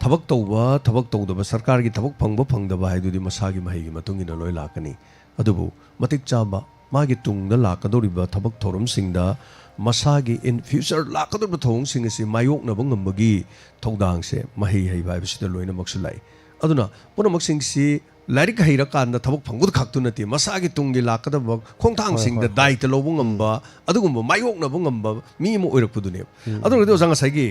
ꯊꯕꯛ ꯇꯧꯕ, ꯊꯕꯛ ꯇꯧꯗꯕ, ꯁꯔꯀꯥꯔꯒꯤ ꯊꯕꯛ ꯐꯪꯕ ꯐꯪꯗꯕ ꯍꯥꯏꯗꯨꯗꯤ ꯃꯁꯥꯒꯤ ꯃꯍꯩꯒꯤ ꯃꯇꯨꯡ ꯏꯟꯅ ꯂꯣꯏ ꯂꯥꯛꯀꯅꯤ꯫ ꯑꯗꯨꯕꯨ ꯃꯇꯤꯛ ꯆꯥꯕ, ꯃꯥꯒꯤ ꯇꯨꯡꯗ ꯂꯥꯛꯀꯗꯧꯔꯤꯕ ꯊꯕꯛ ꯊꯧꯔꯝꯁꯤꯡꯗ ꯃꯁꯥꯒꯤ ꯏꯟ ꯐ꯭ꯌꯨꯆꯔ ꯂꯥꯛꯀꯗꯧꯔꯤꯕ ꯊꯧꯑꯣꯡꯁꯤꯡ ꯑꯁꯤ ꯃꯥꯌꯣꯛꯅꯕ ꯉꯝꯕꯒꯤ ꯊꯧꯗꯥꯡꯁꯦ ꯃꯍꯩ ꯍꯩꯕ ꯍꯥꯏꯕꯁꯤꯗ ꯂꯣꯏꯅꯃꯛꯁꯨ ꯂꯥꯛꯏ꯫ ꯑꯗꯨꯅ ꯄꯨꯝꯅꯃꯛꯁꯤꯡꯁꯤ ꯂꯥꯏꯔꯤꯛ ꯍꯩꯔꯀꯥꯟꯗ ꯊꯕꯛ ꯐꯪꯕꯗ ꯈꯛꯇꯨ ꯅꯠꯇꯦ, ꯃꯁꯥꯒꯤ ꯇꯨꯡꯒꯤ ꯂꯥꯛꯀꯗꯕ ꯈꯣꯡꯊꯥꯡꯁꯤꯡꯗ ꯍꯣꯏ, ꯍꯣꯏ, ꯍꯣꯏ꯫ ꯗꯥꯏꯇ ꯂꯧꯕ ꯉꯝꯕ, ꯑꯗꯨꯒꯨꯝꯕ ꯃꯥꯌꯣꯛꯅꯕ ꯉꯝꯕ ꯃꯤ ꯑꯃ ꯑꯣꯏꯔꯛꯄꯗꯨꯅꯦꯕ꯫ ꯑꯗꯨ ꯑꯣꯏꯔꯒꯗꯤ ꯑꯣꯖꯥ, ꯉꯁꯥꯏꯒꯤ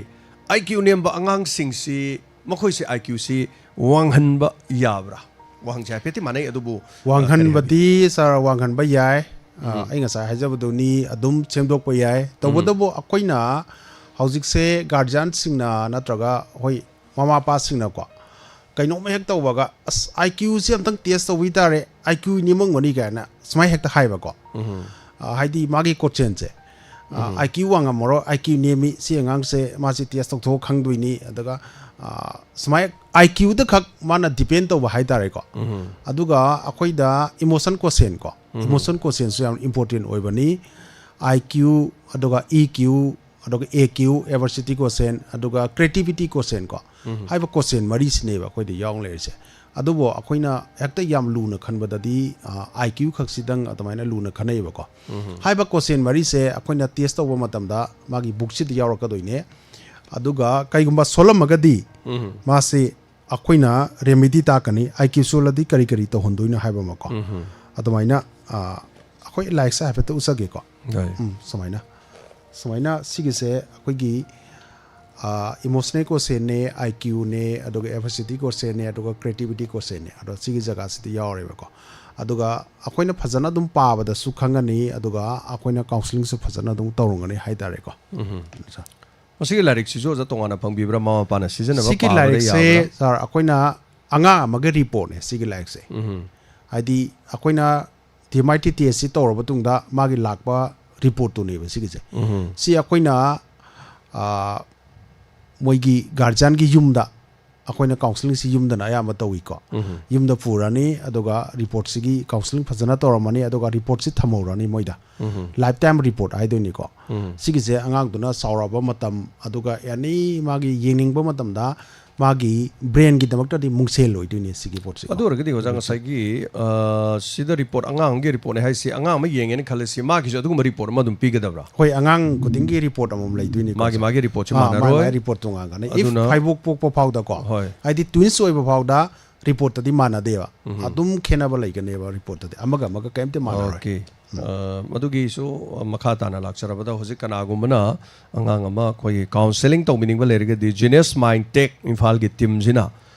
ꯑꯥꯏ ꯀ꯭ꯌꯨ ꯅꯦꯝꯕ ꯑꯉꯥꯡꯁꯤꯡꯁꯤ, ꯃꯈꯣꯏꯁꯤ ꯑꯥꯏ ꯀ꯭ꯌꯨꯁꯤ ꯋꯥꯡꯍꯟꯕ ꯌꯥꯕ꯭ꯔꯥ? ꯋꯥꯍꯪꯁꯦ ꯍꯥꯏꯐꯦꯠꯇꯤ ꯃꯥꯟꯅꯩ, ꯑꯗꯨꯕꯨ ꯋꯥꯡꯍꯟꯕꯗꯤ ꯁꯥꯔ, ꯋꯥꯡꯍꯟꯕ ꯌꯥꯏ꯫ ꯑ, ꯑꯩ ꯉꯁꯥꯏ ꯍꯥꯏꯖꯕꯗꯨꯅꯤ, ꯑꯗꯨꯝ ꯁꯦꯝꯗꯣꯛꯄ ꯌꯥꯏ꯫ ꯇꯧꯕꯇꯕꯨ ꯑꯩꯈꯣꯏꯅ ꯍꯧꯖꯤꯛꯁꯦ ꯒꯥꯔꯖꯤꯌꯥꯟꯁꯤꯡꯅ ꯅꯠꯇ꯭ꯔꯒ ꯍꯣꯏ ꯃꯃꯥ ꯃꯄꯥꯁꯤꯡꯅꯀꯣ ꯀꯩꯅꯣꯝꯃ ꯍꯦꯛ ꯇꯧꯕꯒ, "ꯑꯁ, ꯑꯥꯏ ꯀ꯭ꯌꯨꯁꯤ ꯑꯝꯇꯪ ꯇꯦꯁ ꯇꯧꯕꯤ ꯇꯥꯔꯦ, ꯑꯥꯏ ꯀ꯭ꯌꯨ ꯅꯦꯝꯃꯝꯒꯅꯤ" ꯀꯥꯏꯅ ꯁꯨꯃꯥꯏꯅ ꯍꯦꯛꯇ ꯍꯥꯏꯕꯀꯣ꯫ ꯑ, ꯍꯥꯏꯗꯤ ꯃꯥꯒꯤ ꯀꯣꯆꯦꯟꯁꯦ, ꯑꯥꯏ ꯀ꯭ꯌꯨ ꯋꯥꯡꯉꯝꯃꯔꯣꯏ, ꯑꯥꯏ ꯀ꯭ꯌꯨ ꯅꯦꯝꯃꯤ, ꯁꯤ ꯑꯉꯥꯡꯁꯦ ꯃꯥꯁꯤ ꯇꯦꯁ ꯇꯧꯊꯣꯛꯑ ꯈꯪꯗꯣꯏꯅꯤ꯫ ꯑꯗꯨꯒ, ꯑ, ꯁꯨꯃꯥꯏꯅ ꯑꯥꯏ ꯀ꯭ꯌꯨꯗ ꯈꯛ ꯃꯥꯅ ꯗꯤꯄꯦꯟ ꯇꯧꯕ ꯍꯥꯏꯇꯥꯔꯦꯀꯣ꯫ ꯑꯗꯨꯒ ꯑꯩꯈꯣꯏꯗ ꯏꯃꯣꯁꯟ ꯀꯣꯁꯦꯟ ꯀꯣ, ꯏꯃꯣꯁꯟ ꯀꯣꯁꯦꯟꯁꯨ ꯌꯥꯝ ꯏꯝꯄꯣꯔꯇꯦꯟ ꯑꯣꯏꯕꯅꯤ꯫ ꯑꯥꯏ ꯀ꯭ꯌꯨ, ꯑꯗꯨꯒ ꯏ ꯀ꯭ꯌꯨ, ꯑꯗꯨꯒ ꯑꯦ ꯀ꯭ꯌꯨ, ꯑꯦꯕꯔꯁꯤꯇꯤ ꯀꯣꯁꯦꯟ, ꯑꯗꯨꯒ ꯀ꯭ꯔꯤꯌꯦꯇꯤꯕꯤꯇꯤ ꯀꯣꯁꯦꯟ ꯀꯣ꯫ ꯍꯥꯏꯕ ꯀꯣꯁꯦꯟ ꯃꯔꯤꯁꯤꯅꯦꯕ ꯑꯩꯈꯣꯏꯗ ꯌꯥꯎ ꯂꯩꯔꯤꯁꯦ꯫ ꯑꯗꯨꯕꯨ ꯑꯩꯈꯣꯏꯅ ꯍꯦꯛꯇ ꯌꯥꯝ ꯂꯨꯅ ꯈꯟꯕꯗꯗꯤ, ꯑ, ꯑꯥꯏ ꯀ꯭ꯌꯨ ꯈꯛꯁꯤꯗꯪ ꯑꯗꯨꯃꯥꯏꯅ ꯂꯨꯅ ꯈꯟꯅꯩꯕꯀꯣ꯫ ꯍꯥꯏꯕ ꯀꯣꯁꯦꯟ ꯃꯔꯤꯁꯦ ꯑꯩꯈꯣꯏꯅ ꯇꯦꯁ ꯇꯧꯕ ꯃꯇꯝꯗ ꯃꯥꯒꯤ ꯕꯨꯛꯁꯤꯗ ꯌꯥꯎꯔꯛꯀꯗꯣꯏꯅꯦ꯫ ꯑꯗꯨꯒ ꯀꯩꯒꯨꯝꯕ ꯁꯣꯜꯂꯝꯃꯒꯗꯤ ꯃꯥꯁꯤ ꯑꯩꯈꯣꯏꯅ ꯔꯦꯃꯤꯗꯤ ꯇꯥꯛꯀꯅꯤ, ꯑꯥꯏ ꯀ꯭ꯌꯨ ꯁꯣꯜꯂꯗꯤ ꯀꯔꯤ ꯀꯔꯤ ꯇꯧꯍꯟꯗꯣꯏꯅꯣ ꯍꯥꯏꯕ ꯑꯃꯀꯣ꯫ ꯑꯗꯨꯃꯥꯏꯅ, ꯑ, ꯑꯩꯈꯣꯏ ꯂꯥꯏꯔꯤꯛꯁꯦ ꯍꯥꯏꯐꯦꯠꯇ ꯎꯠꯆꯒꯦꯀꯣ꯫ ꯍꯣꯏ꯫ ꯎꯝ, ꯁꯨꯃꯥꯏꯅ, ꯁꯨꯃꯥꯏꯅ ꯁꯤꯒꯤꯁꯦ ꯑꯩꯈꯣꯏꯒꯤ, ꯑ, ꯏꯃꯣꯁꯅꯦꯜ ꯀꯣꯁꯦꯟꯅꯦ, ꯑꯥꯏ ꯀ꯭ꯌꯨꯅꯦ, ꯑꯗꯨꯒ ꯑꯦꯕꯔꯁꯤꯇꯤ ꯀꯣꯁꯦꯟꯅꯦ, ꯑꯗꯨꯒ ꯀ꯭ꯔꯤꯌꯦꯇꯤꯕꯤꯇꯤ ꯀꯣꯁꯦꯟꯅꯦ꯫ ꯑꯗꯣ ꯁꯤꯒꯤ ꯖꯒꯥꯁꯤꯗ ꯌꯥꯎꯔꯦꯕꯀꯣ꯫ ꯑꯗꯨꯒ ꯑꯩꯈꯣꯏꯅ ꯐꯖꯅ ꯑꯗꯨꯝ ꯄꯥꯕꯗꯁꯨ ꯈꯪꯒꯅꯤ, ꯑꯗꯨꯒ ꯑꯩꯈꯣꯏꯅ ꯀꯥꯎꯟꯁꯤꯂꯤꯡꯁꯨ ꯐꯖꯅ ꯑꯗꯨꯝ ꯇꯧꯔꯝꯒꯅꯤ ꯍꯥꯏꯇꯥꯔꯦꯀꯣ꯫ ꯃꯁꯤꯒꯤ ꯂꯥꯏꯔꯤꯛꯁꯤꯁꯨ ꯑꯣꯖꯥ ꯇꯣꯉꯥꯟꯅ ꯐꯪꯕꯤꯕ꯭ꯔꯥ? ꯃꯃꯥ ꯃꯄꯥꯅ ꯁꯤꯖꯤꯟꯅꯕ ꯁꯤꯒꯤ ꯄꯥꯕꯗ ꯂꯥꯏꯔꯤꯛꯁꯦ ꯌꯥꯕ꯭ꯔꯥ? ꯁꯥꯔ, ꯑꯩꯈꯣꯏꯅ ꯑꯉꯥꯡ ꯑꯃꯒꯤ ꯔꯤꯄꯣꯔꯠꯅꯦ ꯁꯤꯒꯤ ꯂꯥꯏꯔꯤꯛꯁꯦ꯫ ꯎꯝ꯫ ꯍꯥꯏꯗꯤ ꯑꯩꯈꯣꯏꯅ ꯗꯤ ꯑꯦꯝ ꯑꯥꯏ ꯇꯤ ꯇꯦꯁꯁꯤ ꯇꯧꯔꯕ ꯃꯇꯨꯡꯗ ꯃꯥꯒꯤ ꯂꯥꯛꯄ ꯔꯤꯄꯣꯔꯠꯇꯨꯅꯦꯕ ꯁꯤꯒꯤꯁꯦ꯫ ꯎꯝ꯫ ꯁꯤ ꯑꯩꯈꯣꯏꯅ, ꯑ, ꯃꯣꯏꯒꯤ ꯒꯥꯔꯖꯤꯌꯥꯟꯒꯤ ꯌꯨꯝꯗ ꯑꯩꯈꯣꯏꯅ ꯀꯥꯎꯟꯁꯤꯂꯤꯡꯁꯤ ꯌꯨꯝꯗꯅ ꯑꯌꯥꯝꯕ ꯇꯧꯏꯀꯣ꯫ ꯎꯝ꯫ ꯌꯨꯝꯗ ꯄꯨꯔꯅꯤ, ꯑꯗꯨꯒ ꯔꯤꯄꯣꯔꯠꯁꯤꯒꯤ ꯀꯥꯎꯟꯁꯤꯂꯤꯡ ꯐꯖꯅ ꯇꯧꯔꯝꯃꯅꯤ, ꯑꯗꯨꯒ ꯔꯤꯄꯣꯔꯠꯁꯤ ꯊꯝꯍꯧꯔꯅꯤ ꯃꯣꯏꯗ꯫ ꯎꯝ꯫ ꯂꯥꯏꯐ ꯇꯥꯏꯝ ꯔꯤꯄꯣꯔꯠ ꯍꯥꯏꯗꯣꯏꯅꯤꯀꯣ꯫ ꯎꯝ꯫ ꯁꯤꯒꯤꯁꯦ ꯑꯉꯥꯡꯗꯨꯅ ꯆꯥꯎꯔꯛꯑꯕ ꯃꯇꯝ, ꯑꯗꯨꯒ ꯑꯦꯅꯤ ꯃꯥꯒꯤ ꯌꯦꯡꯅꯤꯡꯕ ꯃꯇꯝꯗ ꯃꯥꯒꯤ ꯕ꯭ꯔꯦꯟꯒꯤꯗꯃꯛꯇꯗꯤ ꯃꯨꯡꯁꯦꯜ ꯑꯣꯏꯗꯣꯏꯅꯦ ꯁꯤꯒꯤ ꯄꯣꯠꯁꯦ꯫ ꯑꯗꯨ ꯑꯣꯏꯔꯒꯗꯤ ꯑꯣꯖꯥ, ꯉꯁꯥꯏꯒꯤ, ꯑ, ꯁꯤꯗ ꯔꯤꯄꯣꯔꯠ, ꯑꯉꯥꯡ ꯑꯃꯒꯤ ꯔꯤꯄꯣꯔꯠꯅꯦ ꯍꯥꯏꯁꯤ, ꯑꯉꯥꯡ ꯑꯃ ꯌꯦꯡꯉꯦꯅ ꯈꯜꯂꯁꯤ, ꯃꯥꯒꯤꯁꯨ ꯑꯗꯨꯒꯨꯝꯕ ꯔꯤꯄꯣꯔꯠ ꯑꯃ ꯑꯗꯨꯝ ꯄꯤꯒꯗꯕ꯭ꯔꯥ? ꯍꯣꯏ, ꯑꯉꯥꯡ ꯈꯨꯗꯤꯡꯒꯤ ꯔꯤꯄꯣꯔꯠ ꯑꯃꯃꯝ ꯂꯩꯗꯣꯏꯅꯤꯀꯣ꯫ ꯃꯥꯒꯤ, ꯃꯥꯒꯤ ꯔꯤꯄꯣꯔꯠꯁꯤ ꯑꯥ, ꯃꯥꯒꯤ, ꯃꯥꯟꯅꯔꯣꯏ꯫ ꯃꯥꯒꯤ ꯔꯤꯄꯣꯔꯠ ꯇꯣꯉꯥꯟꯒꯅꯤ꯫ If ꯑꯗꯨꯅ ꯐꯥꯏꯕꯣꯛ ꯄꯣꯛꯄ ꯐꯥꯎꯗꯀꯣ, ꯍꯣꯏ꯫ ꯍꯥꯏꯗꯤ ꯇ꯭ꯋꯤꯟꯁ ꯑꯣꯏꯕ ꯐꯥꯎꯗ ꯔꯤꯄꯣꯔꯠꯇꯗꯤ ꯃꯥꯟꯅꯗꯦꯕ꯫ ꯎꯝ꯫ ꯑꯗꯨꯝ ꯈꯦꯠꯅꯕ ꯂꯩꯒꯅꯦꯕ ꯔꯤꯄꯣꯔꯠꯇꯗꯤ꯫ ꯑꯃꯒ ꯑꯃꯒ ꯀꯔꯤꯝꯇ ꯃꯥꯟꯅꯔꯣꯏ꯫ ꯑꯣꯀꯦ꯫ ꯎꯝ꯫ ꯑ, ꯃꯗꯨꯒꯤꯁꯨ ꯃꯈꯥ ꯇꯥꯅ ꯂꯥꯛꯆꯔꯕꯗ, ꯍꯧꯖꯤꯛ ꯀꯅꯥꯒꯨꯝꯕꯅ ꯑꯉꯥꯡ ꯑꯃ ꯑꯩꯈꯣꯏꯒꯤ ꯀꯥꯎꯟꯁꯦꯂꯤꯡ ꯇꯧꯕꯤꯅꯤꯡꯕ ꯂꯩꯔꯒꯗꯤ, Genius Mind Tech ꯏꯝꯐꯥꯜꯒꯤ ꯇꯤꯝꯁꯤꯅ,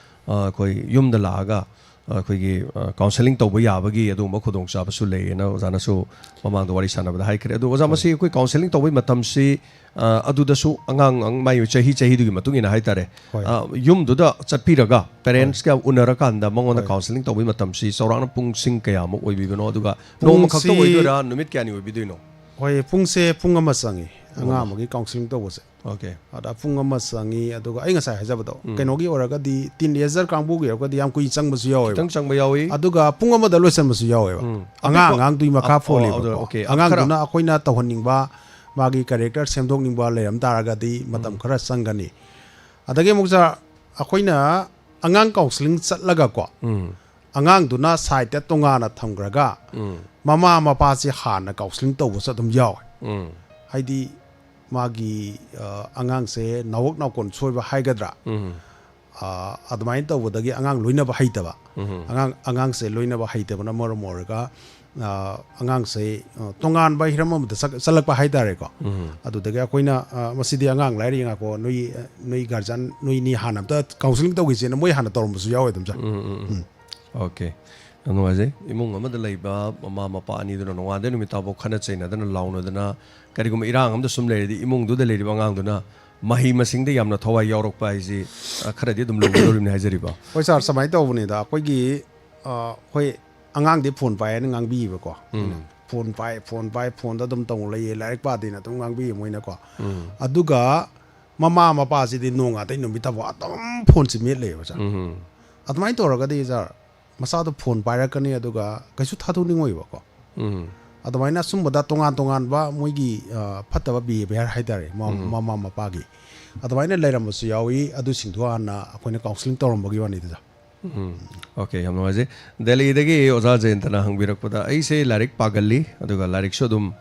ꯑ, ꯑꯩꯈꯣꯏ ꯌꯨꯝꯗ ꯂꯥꯛꯑꯒ, ꯑ, ꯑꯩꯈꯣꯏꯒꯤ, ꯑ, ꯀꯥꯎꯟꯁꯦꯂꯤꯡ ꯇꯧꯕ ꯌꯥꯕꯒꯤ ꯑꯗꯨꯒꯨꯝꯕ ꯈꯨꯗꯣꯡꯆꯥꯕꯁꯨ ꯂꯩꯌꯦꯅ ꯑꯣꯖꯥꯅꯁꯨ ꯃꯃꯥꯡꯗ ꯋꯥꯔꯤ ꯁꯥꯟꯅꯕꯗ ꯍꯥꯏꯈ꯭ꯔꯦ꯫ ꯑꯗꯣ ꯑꯣꯖꯥ, ꯍꯣꯏ꯫ ꯃꯁꯤ ꯑꯩꯈꯣꯏ ꯀꯥꯎꯟꯁꯦꯂꯤꯡ ꯇꯧꯕꯒꯤ ꯃꯇꯝꯁꯤ, ꯑ, ꯑꯗꯨꯗꯁꯨ ꯑꯉꯥꯡ, ꯑꯉꯥꯡ ꯃꯥꯏ ꯆꯍꯤ, ꯆꯍꯤꯗꯨꯒꯤ ꯃꯇꯨꯡ ꯏꯟꯅ ꯍꯥꯏꯇꯥꯔꯦ꯫ ꯍꯣꯏ꯫ ꯑ, ꯌꯨꯝꯗꯨꯗ ꯆꯠꯄꯤꯔꯒ ꯄꯦꯔꯦꯟꯁꯀ ꯎꯅꯔꯀꯥꯟꯗ ꯃꯉꯣꯟꯗ ꯍꯣꯏ꯫ ꯀꯥꯎꯟꯁꯦꯂꯤꯡ ꯇꯧꯕꯒꯤ ꯃꯇꯝꯁꯤ ꯆꯥꯎꯔꯥꯛꯅ ꯄꯨꯡꯁꯤꯡ ꯀꯌꯥꯃꯨꯛ ꯑꯣꯏꯕꯤꯕꯅꯣ? ꯑꯗꯨꯒ ꯅꯣꯡꯃ ꯈꯛꯇ ꯄꯨꯡꯁꯤ ꯑꯣꯏꯗꯣꯏꯔꯥ, ꯅꯨꯃꯤꯠ ꯀꯌꯥꯅꯤ ꯑꯣꯏꯕꯤꯗꯣꯏꯅꯣ? ꯍꯣꯏ, ꯄꯨꯡꯁꯦ ꯄꯨꯡ ꯑꯃ ꯆꯪꯉꯤ ꯄꯨꯡ ꯑꯉꯥꯡ ꯑꯃ꯫ ꯑꯃꯒꯤ ꯀꯥꯎꯟꯁꯦꯂꯤꯡ ꯇꯧꯕꯁꯦ꯫ ꯑꯣꯀꯦ꯫ ꯑꯗ ꯄꯨꯡ ꯑꯃ ꯆꯪꯉꯤ꯫ ꯑꯗꯨꯒ ꯑꯩ ꯉꯁꯥꯏ ꯍꯥꯏꯖꯕꯗꯣ, ꯎꯝ꯫ ꯀꯩꯅꯣꯒꯤ ꯑꯣꯏꯔꯒꯗꯤ, ꯇꯤꯟ ꯑꯦꯖꯔ ꯀꯥꯡꯕꯨꯒꯤ ꯑꯣꯏꯔꯒꯗꯤ ꯌꯥꯝ ꯀꯨꯏ ꯆꯪꯕꯁꯨ ꯌꯥꯎꯋꯦꯕ꯫ ꯈꯤꯇꯪ ꯆꯪꯕ ꯌꯥꯎꯏ꯫ ꯑꯗꯨꯒ ꯄꯨꯡ ꯑꯃꯗ ꯂꯣꯏꯁꯟꯕꯁꯨ ꯌꯥꯎꯋꯦꯕ꯫ ꯎꯝ꯫ ꯑꯉꯥꯡ ꯑꯄꯤꯛꯄ ꯑꯉꯥꯡꯗꯨꯒꯤ ꯃꯈꯥ ꯑꯣ, ꯄꯣꯜꯂꯦꯕꯀꯣ꯫ ꯑꯗꯣ, ꯑꯣꯀꯦ꯫ ꯑꯉꯥꯡꯗꯨꯅ ꯈꯔ ꯑꯩꯈꯣꯏꯅ ꯇꯧꯍꯟꯅꯤꯡꯕ, ꯃꯥꯒꯤ ꯀꯦꯔꯦꯛꯇꯔ ꯁꯦꯝꯗꯣꯛꯅꯤꯡꯕ ꯂꯩꯔꯝ ꯇꯥꯔꯒꯗꯤ ꯃꯇꯝ ꯎꯝ꯫ ꯈꯔ ꯆꯪꯒꯅꯤ꯫ ꯑꯗꯒꯤ ꯑꯃꯨꯛ ꯁꯥꯔ, ꯑꯩꯈꯣꯏꯅ ꯑꯉꯥꯡ ꯀꯥꯎꯟꯁꯤꯂꯤꯡ ꯆꯠꯂꯒꯀꯣ, ꯎꯝ꯫ ꯑꯉꯥꯡꯗꯨꯅ ꯁꯥꯏꯠꯇ ꯇꯣꯉꯥꯟꯅ ꯊꯝꯈ꯭ꯔꯒ ꯎꯝ꯫ ꯃꯃꯥ ꯃꯄꯥꯁꯦ ꯍꯥꯟꯅ ꯀꯥꯎꯟꯁꯤꯂꯤꯡ ꯇꯧꯕꯁꯨ ꯑꯗꯨꯝ ꯌꯥꯎꯋꯦ꯫ ꯎꯝ꯫ ꯍꯥꯏꯗꯤ ꯃꯥꯒꯤ, ꯑ, ꯑꯉꯥꯡꯁꯦ ꯅꯥꯋꯣꯛ ꯅꯥꯎꯀꯣꯟ ꯁꯣꯏꯕ ꯍꯥꯏꯒꯗ꯭ꯔꯥ? ꯎꯝ꯫ ꯑ, ꯑꯗꯨꯃꯥꯏꯅ ꯇꯧꯕꯗꯒꯤ ꯑꯉꯥꯡ ꯂꯣꯏꯅꯕ ꯍꯩꯇꯕ꯫ ꯎꯝ꯫ ꯑꯉꯥꯡ, ꯑꯉꯥꯡꯁꯦ ꯂꯣꯏꯅꯕ ꯍꯩꯇꯕꯅ ꯃꯔꯝ ꯑꯣꯏꯔꯒ, ꯑ, ꯑꯉꯥꯡꯁꯦ, ꯑ, ꯇꯣꯉꯥꯟꯕ ꯍꯤꯔꯝ ꯑꯃꯗ ꯆꯠ-, ꯆꯠꯂꯛꯄ ꯍꯥꯏꯇꯥꯔꯦꯀꯣ꯫ ꯎꯝ꯫ ꯑꯗꯨꯗꯒꯤ ꯑꯩꯈꯣꯏꯅ, ꯑ, "ꯃꯁꯤꯗꯤ ꯑꯉꯥꯡ ꯂꯥꯏꯔꯤ, ꯉꯥꯏꯈꯣ, ꯅꯣꯏ, ꯑ, ꯅꯣꯏ ꯒꯥꯔꯖꯤꯌꯥꯟ, ꯅꯣꯏꯅꯤ ꯍꯥꯟꯅ ꯑꯝꯇ ꯀꯥꯎꯟꯁꯤꯂꯤꯡ ꯇꯧꯈꯤꯁꯦꯅ" ꯃꯣꯏ ꯍꯥꯟꯅ ꯇꯧꯔꯝꯕꯁꯨ ꯌꯥꯎꯋꯦ ꯑꯗꯨꯝ, ꯁꯥꯔ꯫ ꯎꯝ, ꯎꯝ, ꯎꯝ꯫ ꯎꯝ꯫ ꯑꯣꯀꯦ꯫ ꯌꯥꯝ ꯅꯨꯡꯉꯥꯏꯖꯩ꯫ ꯏꯃꯨꯡ ꯑꯃꯗ ꯂꯩꯕ ꯃꯃꯥ ꯃꯄꯥ ꯑꯅꯤꯗꯨꯅ ꯅꯣꯡꯉꯥꯟꯗꯩ ꯅꯨꯃꯤꯠ ꯇꯥꯐꯥꯎ ꯈꯠꯅ ꯆꯩꯅꯗꯅ, ꯂꯥꯎꯅꯗꯅ, ꯀꯔꯤꯒꯨꯝꯕ ꯏꯔꯥꯡ ꯑꯃꯗ ꯁꯨꯝ ꯂꯩꯔꯗꯤ, ꯏꯃꯨꯡꯗꯨꯗ ꯂꯩꯔꯤꯕ ꯑꯉꯥꯡꯗꯨꯅ ꯃꯍꯩ ꯃꯁꯤꯡꯗ ꯌꯥꯝꯅ ꯊꯋꯥꯏ ꯌꯥꯎꯔꯛꯄ ꯍꯥꯏꯁꯤ, ꯑ, ꯈꯔꯗꯤ ꯑꯗꯨꯝ ꯂꯨꯒꯗꯧꯔꯤꯕꯅꯤ ꯍꯥꯏꯖꯔꯤꯕ꯫ ꯍꯣꯏ ꯁꯥꯔ, ꯁꯨꯃꯥꯏꯅ ꯇꯧꯕꯅꯤꯗ, ꯑꯩꯈꯣꯏꯒꯤ, ꯑ, ꯍꯣꯏ, ꯑꯉꯥꯡꯗꯤ ꯐꯣꯟ ꯄꯥꯏ ꯍꯥꯏꯅ ꯉꯥꯡꯕꯤꯌꯦꯕꯀꯣ꯫ ꯎꯝ꯫ ꯐꯣꯟ ꯄꯥꯏ, ꯐꯣꯟ ꯄꯥꯏ, ꯐꯣꯟꯗ ꯑꯗꯨꯝ ꯇꯧ ꯂꯩꯌꯦ, ꯂꯥꯏꯔꯤꯛ ꯄꯥꯗꯦꯅ ꯑꯗꯨꯝ ꯉꯥꯡꯕꯤꯌꯦ ꯃꯣꯏꯅꯀꯣ꯫ ꯎꯝ꯫ ꯑꯗꯨꯒ ꯃꯃꯥ ꯃꯄꯥꯁꯤꯗꯤ ꯅꯣꯡꯉꯥꯗꯩ ꯅꯨꯃꯤꯠ ꯇꯥꯐꯥꯎ ꯑꯗꯨꯝ ꯐꯣꯟꯁꯤ ꯃꯦꯠ ꯂꯩꯌꯦꯕ ꯁꯥꯔ꯫ ꯎꯝ꯫ ꯑꯗꯨꯃꯥꯏꯅ ꯇꯧꯔꯒꯗꯤ ꯁꯥꯔ, ꯃꯆꯥꯗꯣ ꯐꯣꯟ ꯄꯥꯏꯔꯛꯀꯅꯤ, ꯑꯗꯨꯒ ꯀꯩꯁꯨ ꯊꯥꯗꯣꯛꯅꯤꯡꯉꯣꯏꯕꯀꯣ꯫ ꯎꯝ꯫ ꯑꯗꯨꯃꯥꯏꯅ ꯑꯁꯨꯝꯕꯗ ꯇꯣꯉꯥꯟ ꯇꯣꯉꯥꯟꯕ ꯃꯣꯏꯒꯤ, ꯑ, ꯐꯠꯇꯕ ꯕꯤꯍꯦꯕꯤꯌꯔ ꯍꯥꯏꯇꯥꯔꯦ, ꯃ-, ꯎꯝ꯫ ꯃꯃꯥ ꯃꯄꯥꯒꯤ ꯑꯗꯨꯃꯥꯏꯅ ꯂꯩꯔꯝꯕꯁꯨ ꯌꯥꯎꯏ꯫ ꯑꯗꯨꯁꯤꯡꯗꯣ ꯍꯥꯟꯅ ꯑꯩꯈꯣꯏꯅ ꯀꯥꯎꯟꯁꯤꯂꯤꯡ ꯇꯧꯔꯝꯕꯒꯤ ꯋꯥꯅꯤꯗ꯫ ꯎꯝ꯫ ꯑꯣꯀꯦ, ꯌꯥꯝ ꯅꯨꯡꯉꯥꯏꯖꯩ꯫ ꯗꯦꯜꯂꯤꯗꯒꯤ ꯑꯣꯖꯥ ꯖꯌꯟꯇꯅ ꯍꯪꯕꯤꯔꯛꯄꯗ, "ꯑꯩꯁꯦ ꯂꯥꯏꯔꯤꯛ ꯄꯥꯒꯜꯂꯤ, ꯑꯗꯨꯒ ꯂꯥꯏꯔꯤꯛꯁꯨ ꯑꯗꯨꯝ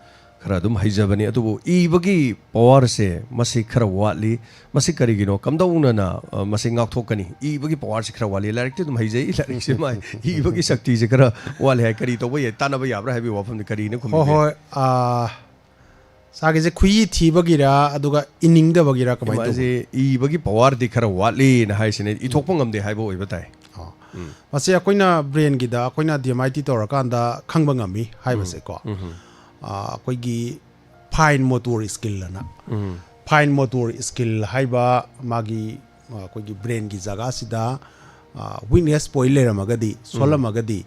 ꯈꯔ ꯑꯗꯨꯝ ꯍꯩꯖꯕꯅꯤ, ꯑꯗꯨꯕꯨ ꯏꯕꯒꯤ ꯄꯋꯥꯔꯁꯦ ꯃꯁꯤ ꯈꯔ ꯋꯥꯠꯂꯤ꯫ ꯃꯁꯤ ꯀꯔꯤꯒꯤꯅꯣ? ꯀꯝꯗꯧꯅꯅ, ꯑ, ꯃꯁꯤ ꯉꯥꯛꯊꯣꯛꯀꯅꯤ? ꯏꯕꯒꯤ ꯄꯋꯥꯔꯁꯤ ꯈꯔ ꯋꯥꯠꯂꯤ꯫ ꯂꯥꯏꯔꯤꯛꯇꯤ ꯑꯗꯨꯝ ꯍꯩꯖꯩ, ꯂꯥꯏꯔꯤꯛꯁꯦ ꯃꯥ ꯏꯕꯒꯤ ꯁꯛꯇꯤꯁꯦ ꯈꯔ ꯋꯥꯠꯂꯤ ꯍꯥꯏ꯫ ꯀꯔꯤ ꯇꯧꯕ ꯌꯥꯏ? ꯇꯥꯟꯅꯕ ꯌꯥꯕ꯭ꯔꯥ?" ꯍꯥꯏꯕꯒꯤ ꯋꯥꯐꯝꯗꯤ ꯀꯔꯤꯅ ꯍꯣꯏ, ꯈꯨꯝꯕꯤꯒꯦ? ꯍꯣꯏ꯫ ꯑ, ꯁꯥꯒꯤꯁꯦ ꯈꯨꯏ ꯊꯤꯕꯒꯤꯔ, ꯑꯗꯨꯒ ꯏꯅꯤꯡꯗꯕꯒꯤꯔ, ꯀꯃꯥꯏꯅ ꯇꯧꯕꯅꯣ? ꯃꯥꯁꯦ ꯏꯕꯒꯤ ꯄꯋꯥꯔꯗꯤ ꯈꯔ ꯋꯥꯠꯂꯤꯅ ꯍꯥꯏꯁꯤꯅꯦ, ꯏꯊꯣꯛꯄ ꯉꯝꯗꯦ ꯍꯥꯏꯕ ꯑꯣꯏꯕ ꯇꯥꯏ꯫ ꯑꯣ꯫ ꯎꯝ꯫ ꯃꯁꯤ ꯑꯩꯈꯣꯏꯅ ꯕ꯭ꯔꯦꯟꯒꯤꯗ ꯑꯩꯈꯣꯏꯅ ꯗꯤ ꯑꯦꯝ ꯑꯥꯏ ꯇꯤ ꯇꯧꯔꯀꯥꯟꯗ ꯈꯪꯕ ꯉꯝꯃꯤ ꯍꯥꯏꯕꯁꯦꯀꯣ꯫ ꯎꯝ꯫ ꯑ, ꯑꯩꯈꯣꯏꯒꯤ ꯐꯥꯏꯟ ꯃꯣꯇꯣꯔ ꯁ꯭ꯀꯤꯜ ꯑꯅ꯫ ꯎꯝ꯫ ꯐꯥꯏꯟ ꯃꯣꯇꯣꯔ ꯁ꯭ꯀꯤꯜ ꯍꯥꯏꯕ ꯃꯥꯒꯤ, ꯑ, ꯑꯩꯈꯣꯏꯒꯤ ꯕ꯭ꯔꯦꯟꯒꯤ ꯖꯒꯥꯁꯤꯗ, ꯑ, ꯋꯤꯛꯅꯦꯁ ꯄꯣꯏꯟ ꯂꯩꯔꯝꯃꯒꯗꯤ, ꯁꯣꯜꯂꯝꯃꯒꯗꯤ,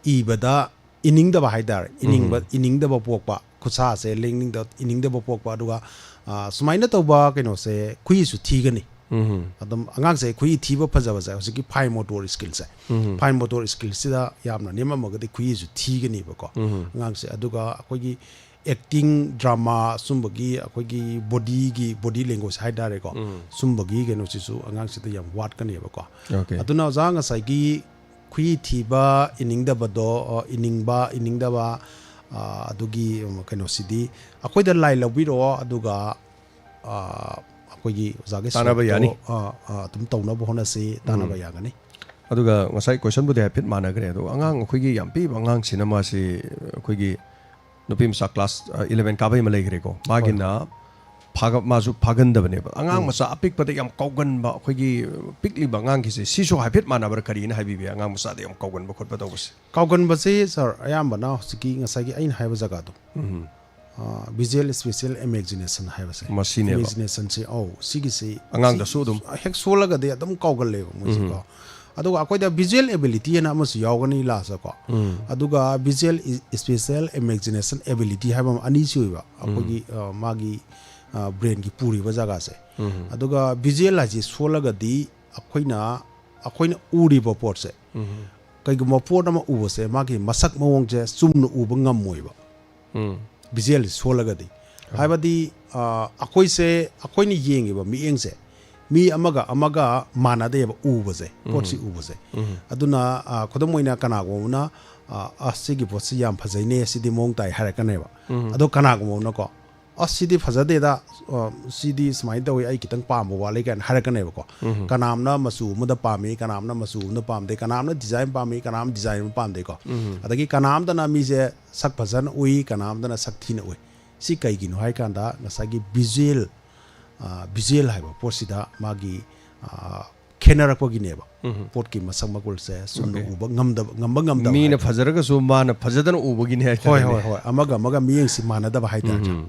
ꯏꯕꯗ ꯏꯅꯤꯡꯗꯕ ꯍꯥꯏꯇꯥꯔꯦ, ꯏꯅꯤꯡꯕ, ꯎꯝ꯫ ꯏꯅꯤꯡꯗꯕ ꯄꯣꯛꯄ, ꯈꯨꯠꯁꯥꯁꯦ ꯂꯦꯡꯅꯤꯡꯗ-, ꯏꯅꯤꯡꯗꯕ ꯄꯣꯛꯄ, ꯑꯗꯨꯒ, ꯑ, ꯁꯨꯃꯥꯏꯅ ꯇꯧꯕ ꯀꯩꯅꯣꯁꯦ ꯈꯨꯏꯁꯨ ꯊꯤꯒꯅꯤ꯫ ꯎꯝ꯫ ꯑꯗꯨꯝ ꯑꯉꯥꯡꯁꯦ ꯈꯨꯏ ꯊꯤꯕ ꯐꯖꯕꯁꯦ ꯍꯧꯖꯤꯛꯀꯤ ꯐꯥꯏꯟ ꯃꯣꯇꯣꯔ ꯁ꯭ꯀꯤꯜꯁꯦ, ꯎꯝ꯫ ꯐꯥꯏꯟ ꯃꯣꯇꯣꯔ ꯁ꯭ꯀꯤꯜꯁꯤꯗ ꯌꯥꯝꯅ ꯅꯦꯝꯃꯝꯃꯒꯗꯤ ꯈꯨꯏꯁꯨ ꯊꯤꯒꯅꯤꯕꯀꯣ ꯎꯝ꯫ ꯑꯉꯥꯡꯁꯦ꯫ ꯑꯗꯨꯒ ꯑꯩꯈꯣꯏꯒꯤ ꯑꯦꯛꯇꯤꯡ, ꯗ꯭ꯔꯃꯥ, ꯁꯨꯝꯕꯒꯤ ꯑꯩꯈꯣꯏꯒꯤ ꯕꯣꯗꯤꯒꯤ, ꯕꯣꯗꯤ ꯂꯦꯡꯒ꯭ꯋꯦꯖ ꯍꯥꯏꯇꯥꯔꯦꯀꯣ, ꯎꯝ꯫ ꯁꯨꯝꯕꯒꯤ ꯀꯩꯅꯣꯁꯤꯁꯨ ꯑꯉꯥꯡꯁꯤꯗ ꯌꯥꯝ ꯋꯥꯠꯀꯅꯦꯕꯀꯣ꯫ ꯑꯣꯀꯦ꯫ ꯑꯗꯨꯅ ꯑꯣꯖꯥ, ꯉꯁꯥꯏꯒꯤ ꯈꯨꯏ ꯊꯤꯕ, ꯏꯅꯤꯡꯗꯕꯗꯣ, ꯑ, ꯏꯅꯤꯡꯕ, ꯏꯅꯤꯡꯗꯕ, ꯑ, ꯑꯗꯨꯒꯤ ꯀꯩꯅꯣꯁꯤꯗꯤ ꯑꯩꯈꯣꯏꯗ ꯂꯥꯏ ꯂꯧꯕꯤꯔꯛꯑꯣ, ꯑꯗꯨꯒ, ꯑ, ꯑꯩꯈꯣꯏꯒꯤ ꯑꯣꯖꯥꯒꯤ ꯇꯥꯟꯅꯕ ꯁꯣꯞꯇꯣ, ꯌꯥꯅꯤ꯫ ꯑ, ꯑ, ꯑꯗꯨꯝ ꯇꯧꯅꯕ ꯍꯣꯠꯅꯁꯤ, ꯇꯥꯟꯅꯕ ꯎꯝ꯫ ꯌꯥꯒꯅꯤ꯫ ꯑꯗꯨꯒ ꯉꯁꯥꯏ ꯀꯣꯏꯁꯟꯕꯨꯗꯤ ꯍꯥꯏꯐꯦꯠ ꯃꯥꯟꯅꯈ꯭ꯔꯦ, ꯑꯗꯣ ꯑꯉꯥꯡ ꯑꯩꯈꯣꯏꯒꯤ ꯌꯥꯝ ꯄꯤꯛꯏꯕ ꯑꯉꯥꯡꯁꯤꯅ ꯃꯥꯁꯤ ꯑꯩꯈꯣꯏꯒꯤ ꯅꯨꯄꯤ ꯃꯆꯥ ꯀ꯭ꯂꯥꯁ, ꯑ, ꯏꯂꯚꯦꯟ ꯀꯥꯕꯩ ꯑꯃ ꯂꯩꯈ꯭ꯔꯦꯀꯣ, ꯃꯥꯒꯤꯅ ꯐꯥꯒ-, ꯃꯥꯁꯨ ꯐꯥꯒꯟꯗꯕꯅꯦꯕ꯫ ꯑꯉꯥꯡ ꯎꯝ꯫ ꯃꯆꯥ ꯑꯄꯤꯛꯄꯗ ꯌꯥꯝ ꯀꯥꯎꯒꯟꯕ ꯑꯩꯈꯣꯏꯒꯤ ꯄꯤꯛꯂꯤꯕ ꯑꯉꯥꯡꯒꯤꯁꯦ, ꯁꯤꯁꯨ ꯍꯥꯏꯐꯦꯠ ꯃꯥꯟꯅꯕ꯭ꯔꯥ, ꯀꯔꯤꯅ ꯍꯥꯏꯕꯤꯕ ꯌꯥꯏ, ꯑꯉꯥꯡ ꯃꯆꯥꯗ ꯌꯥꯝ ꯀꯥꯎꯒꯟꯕ ꯈꯣꯠꯄ ꯇꯧꯕꯁꯦ? ꯀꯥꯎꯒꯟꯕꯁꯤ ꯁꯥꯔ, ꯑꯌꯥꯝꯕꯅ ꯍꯧꯖꯤꯛꯀꯤ ꯉꯁꯥꯏꯒꯤ ꯑꯩꯅ ꯍꯥꯏꯕ ꯖꯒꯥꯗꯣ, ꯎꯝ꯫ ꯚꯤꯖꯨꯑꯦꯜ ꯁ꯭ꯄꯦꯁꯤꯌꯦꯜ ꯏꯃꯦꯖꯤꯅꯦꯁꯟ ꯍꯥꯏꯕꯁꯦ꯫ ꯃꯁꯤꯅꯦꯕ꯫ ꯏꯃꯦꯖꯤꯅꯦꯁꯟꯁꯦ, ꯑꯧ, ꯁꯤꯒꯤꯁꯤ ꯑꯉꯥꯡꯗꯁꯨ ꯁꯤ-, ꯑꯗꯨꯝ꯫ ꯍꯦꯛ ꯁꯣꯜꯂꯒꯗꯤ ꯑꯗꯨꯝ ꯀꯥꯎꯒꯜꯂꯦꯕ ꯃꯣꯏꯁꯦꯀꯣ꯫ ꯑꯗꯨꯒ ꯑꯩꯈꯣꯏꯗ ꯚꯤꯖꯨꯑꯦꯜ ꯑꯦꯕꯤꯂꯤꯇꯤ ꯍꯥꯏꯅ ꯑꯃꯁꯨ ꯌꯥꯎꯒꯅꯤ ꯂꯥꯁꯇꯀꯣ꯫ ꯑꯗꯨꯒ ꯚꯤꯖꯨꯑꯦꯜ ꯁ꯭ꯄꯦꯁꯤꯌꯦꯜ ꯏꯃꯦꯖꯤꯅꯦꯁꯟ ꯑꯦꯕꯤꯂꯤꯇꯤ ꯍꯥꯏꯕ ꯑꯃ ꯑꯅꯤ ꯁꯨꯏꯕ ꯑꯩꯈꯣꯏꯒꯤ, ꯑ, ꯃꯥꯒꯤ ꯕ꯭ꯔꯦꯟꯒꯤ ꯄꯨꯔꯤꯕ ꯖꯒꯥꯁꯦ꯫ ꯑꯗꯨꯒ ꯚꯤꯖꯨꯑꯦꯜ ꯍꯥꯏꯁꯤ ꯁꯣꯜꯂꯒꯗꯤ ꯑꯩꯈꯣꯏꯅ, ꯑꯩꯈꯣꯏꯅ ꯎꯔꯤꯕ ꯄꯣꯠꯁꯦ, ꯀꯩꯒꯨꯝꯕ ꯄꯣꯠ ꯑꯃ ꯎꯕꯁꯦ ꯃꯥꯒꯤ ꯃꯁꯛ ꯃꯑꯣꯡꯁꯦ ꯆꯨꯝꯅ ꯎꯕ ꯉꯝꯃꯣꯏꯕ꯫ ꯎꯝ꯫ ꯚꯤꯖꯨꯑꯦꯜꯁꯤ ꯁꯣꯜꯂꯒꯗꯤ꯫ ꯍꯥꯏꯕꯗꯤ, ꯑ, ꯑꯩꯈꯣꯏꯁꯦ, ꯑꯩꯈꯣꯏꯅ ꯌꯦꯡꯉꯤꯕ ꯃꯤꯠꯌꯦꯡꯁꯦ ꯃꯤ ꯑꯃꯒ ꯑꯃꯒ ꯃꯥꯟꯅꯗꯦꯕ ꯎꯕꯁꯦ, ꯄꯣꯠꯁꯤ ꯎꯕꯁꯦ꯫ ꯑꯗꯨꯅ, ꯑ, ꯈꯨꯗꯝ ꯑꯣꯏꯅ ꯀꯅꯥꯒꯨꯝꯕ ꯑꯃꯅ, ꯑ, "ꯑꯁ, ꯁꯤꯒꯤ ꯄꯣꯠꯁꯤ ꯌꯥꯝ ꯐꯖꯩꯅꯦ, ꯁꯤꯗꯤ ꯃꯑꯣꯡ ꯇꯥꯏ" ꯍꯥꯏꯔꯛꯀꯅꯦꯕ꯫ ꯑꯗꯣ ꯀꯅꯥꯒꯨꯝꯕ ꯑꯃꯅꯀꯣ, "ꯑꯁ, ꯁꯤꯗꯤ ꯐꯖꯗꯦꯗ, ꯑ, ꯁꯤꯗꯤ ꯁꯨꯃꯥꯏꯅ ꯇꯧꯋꯤ, ꯑꯩ ꯈꯤꯇꯪ ꯄꯥꯝꯕ ꯋꯥꯠꯂꯤ" ꯀꯥꯏꯅ ꯍꯥꯏꯔꯛꯀꯅꯦꯕꯀꯣ꯫ ꯀꯅꯥꯝꯅ ꯃꯆꯨ ꯑꯃꯗ ꯄꯥꯝꯃꯤ, ꯀꯅꯥꯝꯅ ꯃꯆꯨ ꯑꯃꯗ ꯄꯥꯝꯗꯦ, ꯀꯅꯥꯝꯅ ꯗꯤꯖꯥꯏꯟ ꯄꯥꯝꯃꯤ, ꯀꯅꯥꯝ ꯗꯤꯖꯥꯏꯟ ꯑꯃ ꯄꯥꯝꯗꯦꯀꯣ꯫ ꯑꯗꯒꯤ ꯀꯅꯥꯝꯇꯅ ꯃꯤꯁꯦ ꯁꯛ ꯐꯖꯅ ꯎꯏ, ꯀꯅꯥꯝꯇꯅ ꯁꯛ ꯊꯤꯅ ꯎꯏ꯫ ꯁꯤ ꯀꯩꯒꯤꯅꯣ ꯍꯥꯏꯀꯥꯟꯗ ꯉꯁꯥꯏꯒꯤ ꯚꯤꯖꯨꯑꯦꯜ, ꯑ, ꯚꯤꯖꯨꯑꯦꯜ ꯍꯥꯏꯕ ꯄꯣꯠꯁꯤꯗ ꯃꯥꯒꯤ, ꯑ, ꯈꯦꯠꯅꯔꯛꯄꯒꯤꯅꯦꯕ꯫ ꯄꯣꯠꯀꯤ ꯃꯁꯛ ꯃꯒꯨꯜꯁꯦ ꯆꯨꯝꯅ Okay. ꯎꯕ ꯉꯝꯗꯕ, ꯉꯝꯕ ꯉꯝꯗꯕ ꯃꯤꯅ ꯍꯥꯏꯇꯥꯔꯦ꯫ ꯐꯖꯔꯒꯁꯨ ꯃꯥꯅ ꯐꯖꯗꯅ ꯎꯕꯒꯤꯅꯦ ꯍꯣꯏ, ꯍꯥꯏꯇꯥꯔꯦꯅꯦ꯫ ꯍꯣꯏ, ꯍꯣꯏ꯫ ꯑꯃꯒ ꯑꯃꯒ ꯃꯤꯠꯌꯦꯡꯁꯤ ꯃꯥꯟꯅꯗꯕ ꯍꯥꯏꯇꯥꯔꯦ꯫ ꯎꯝ꯫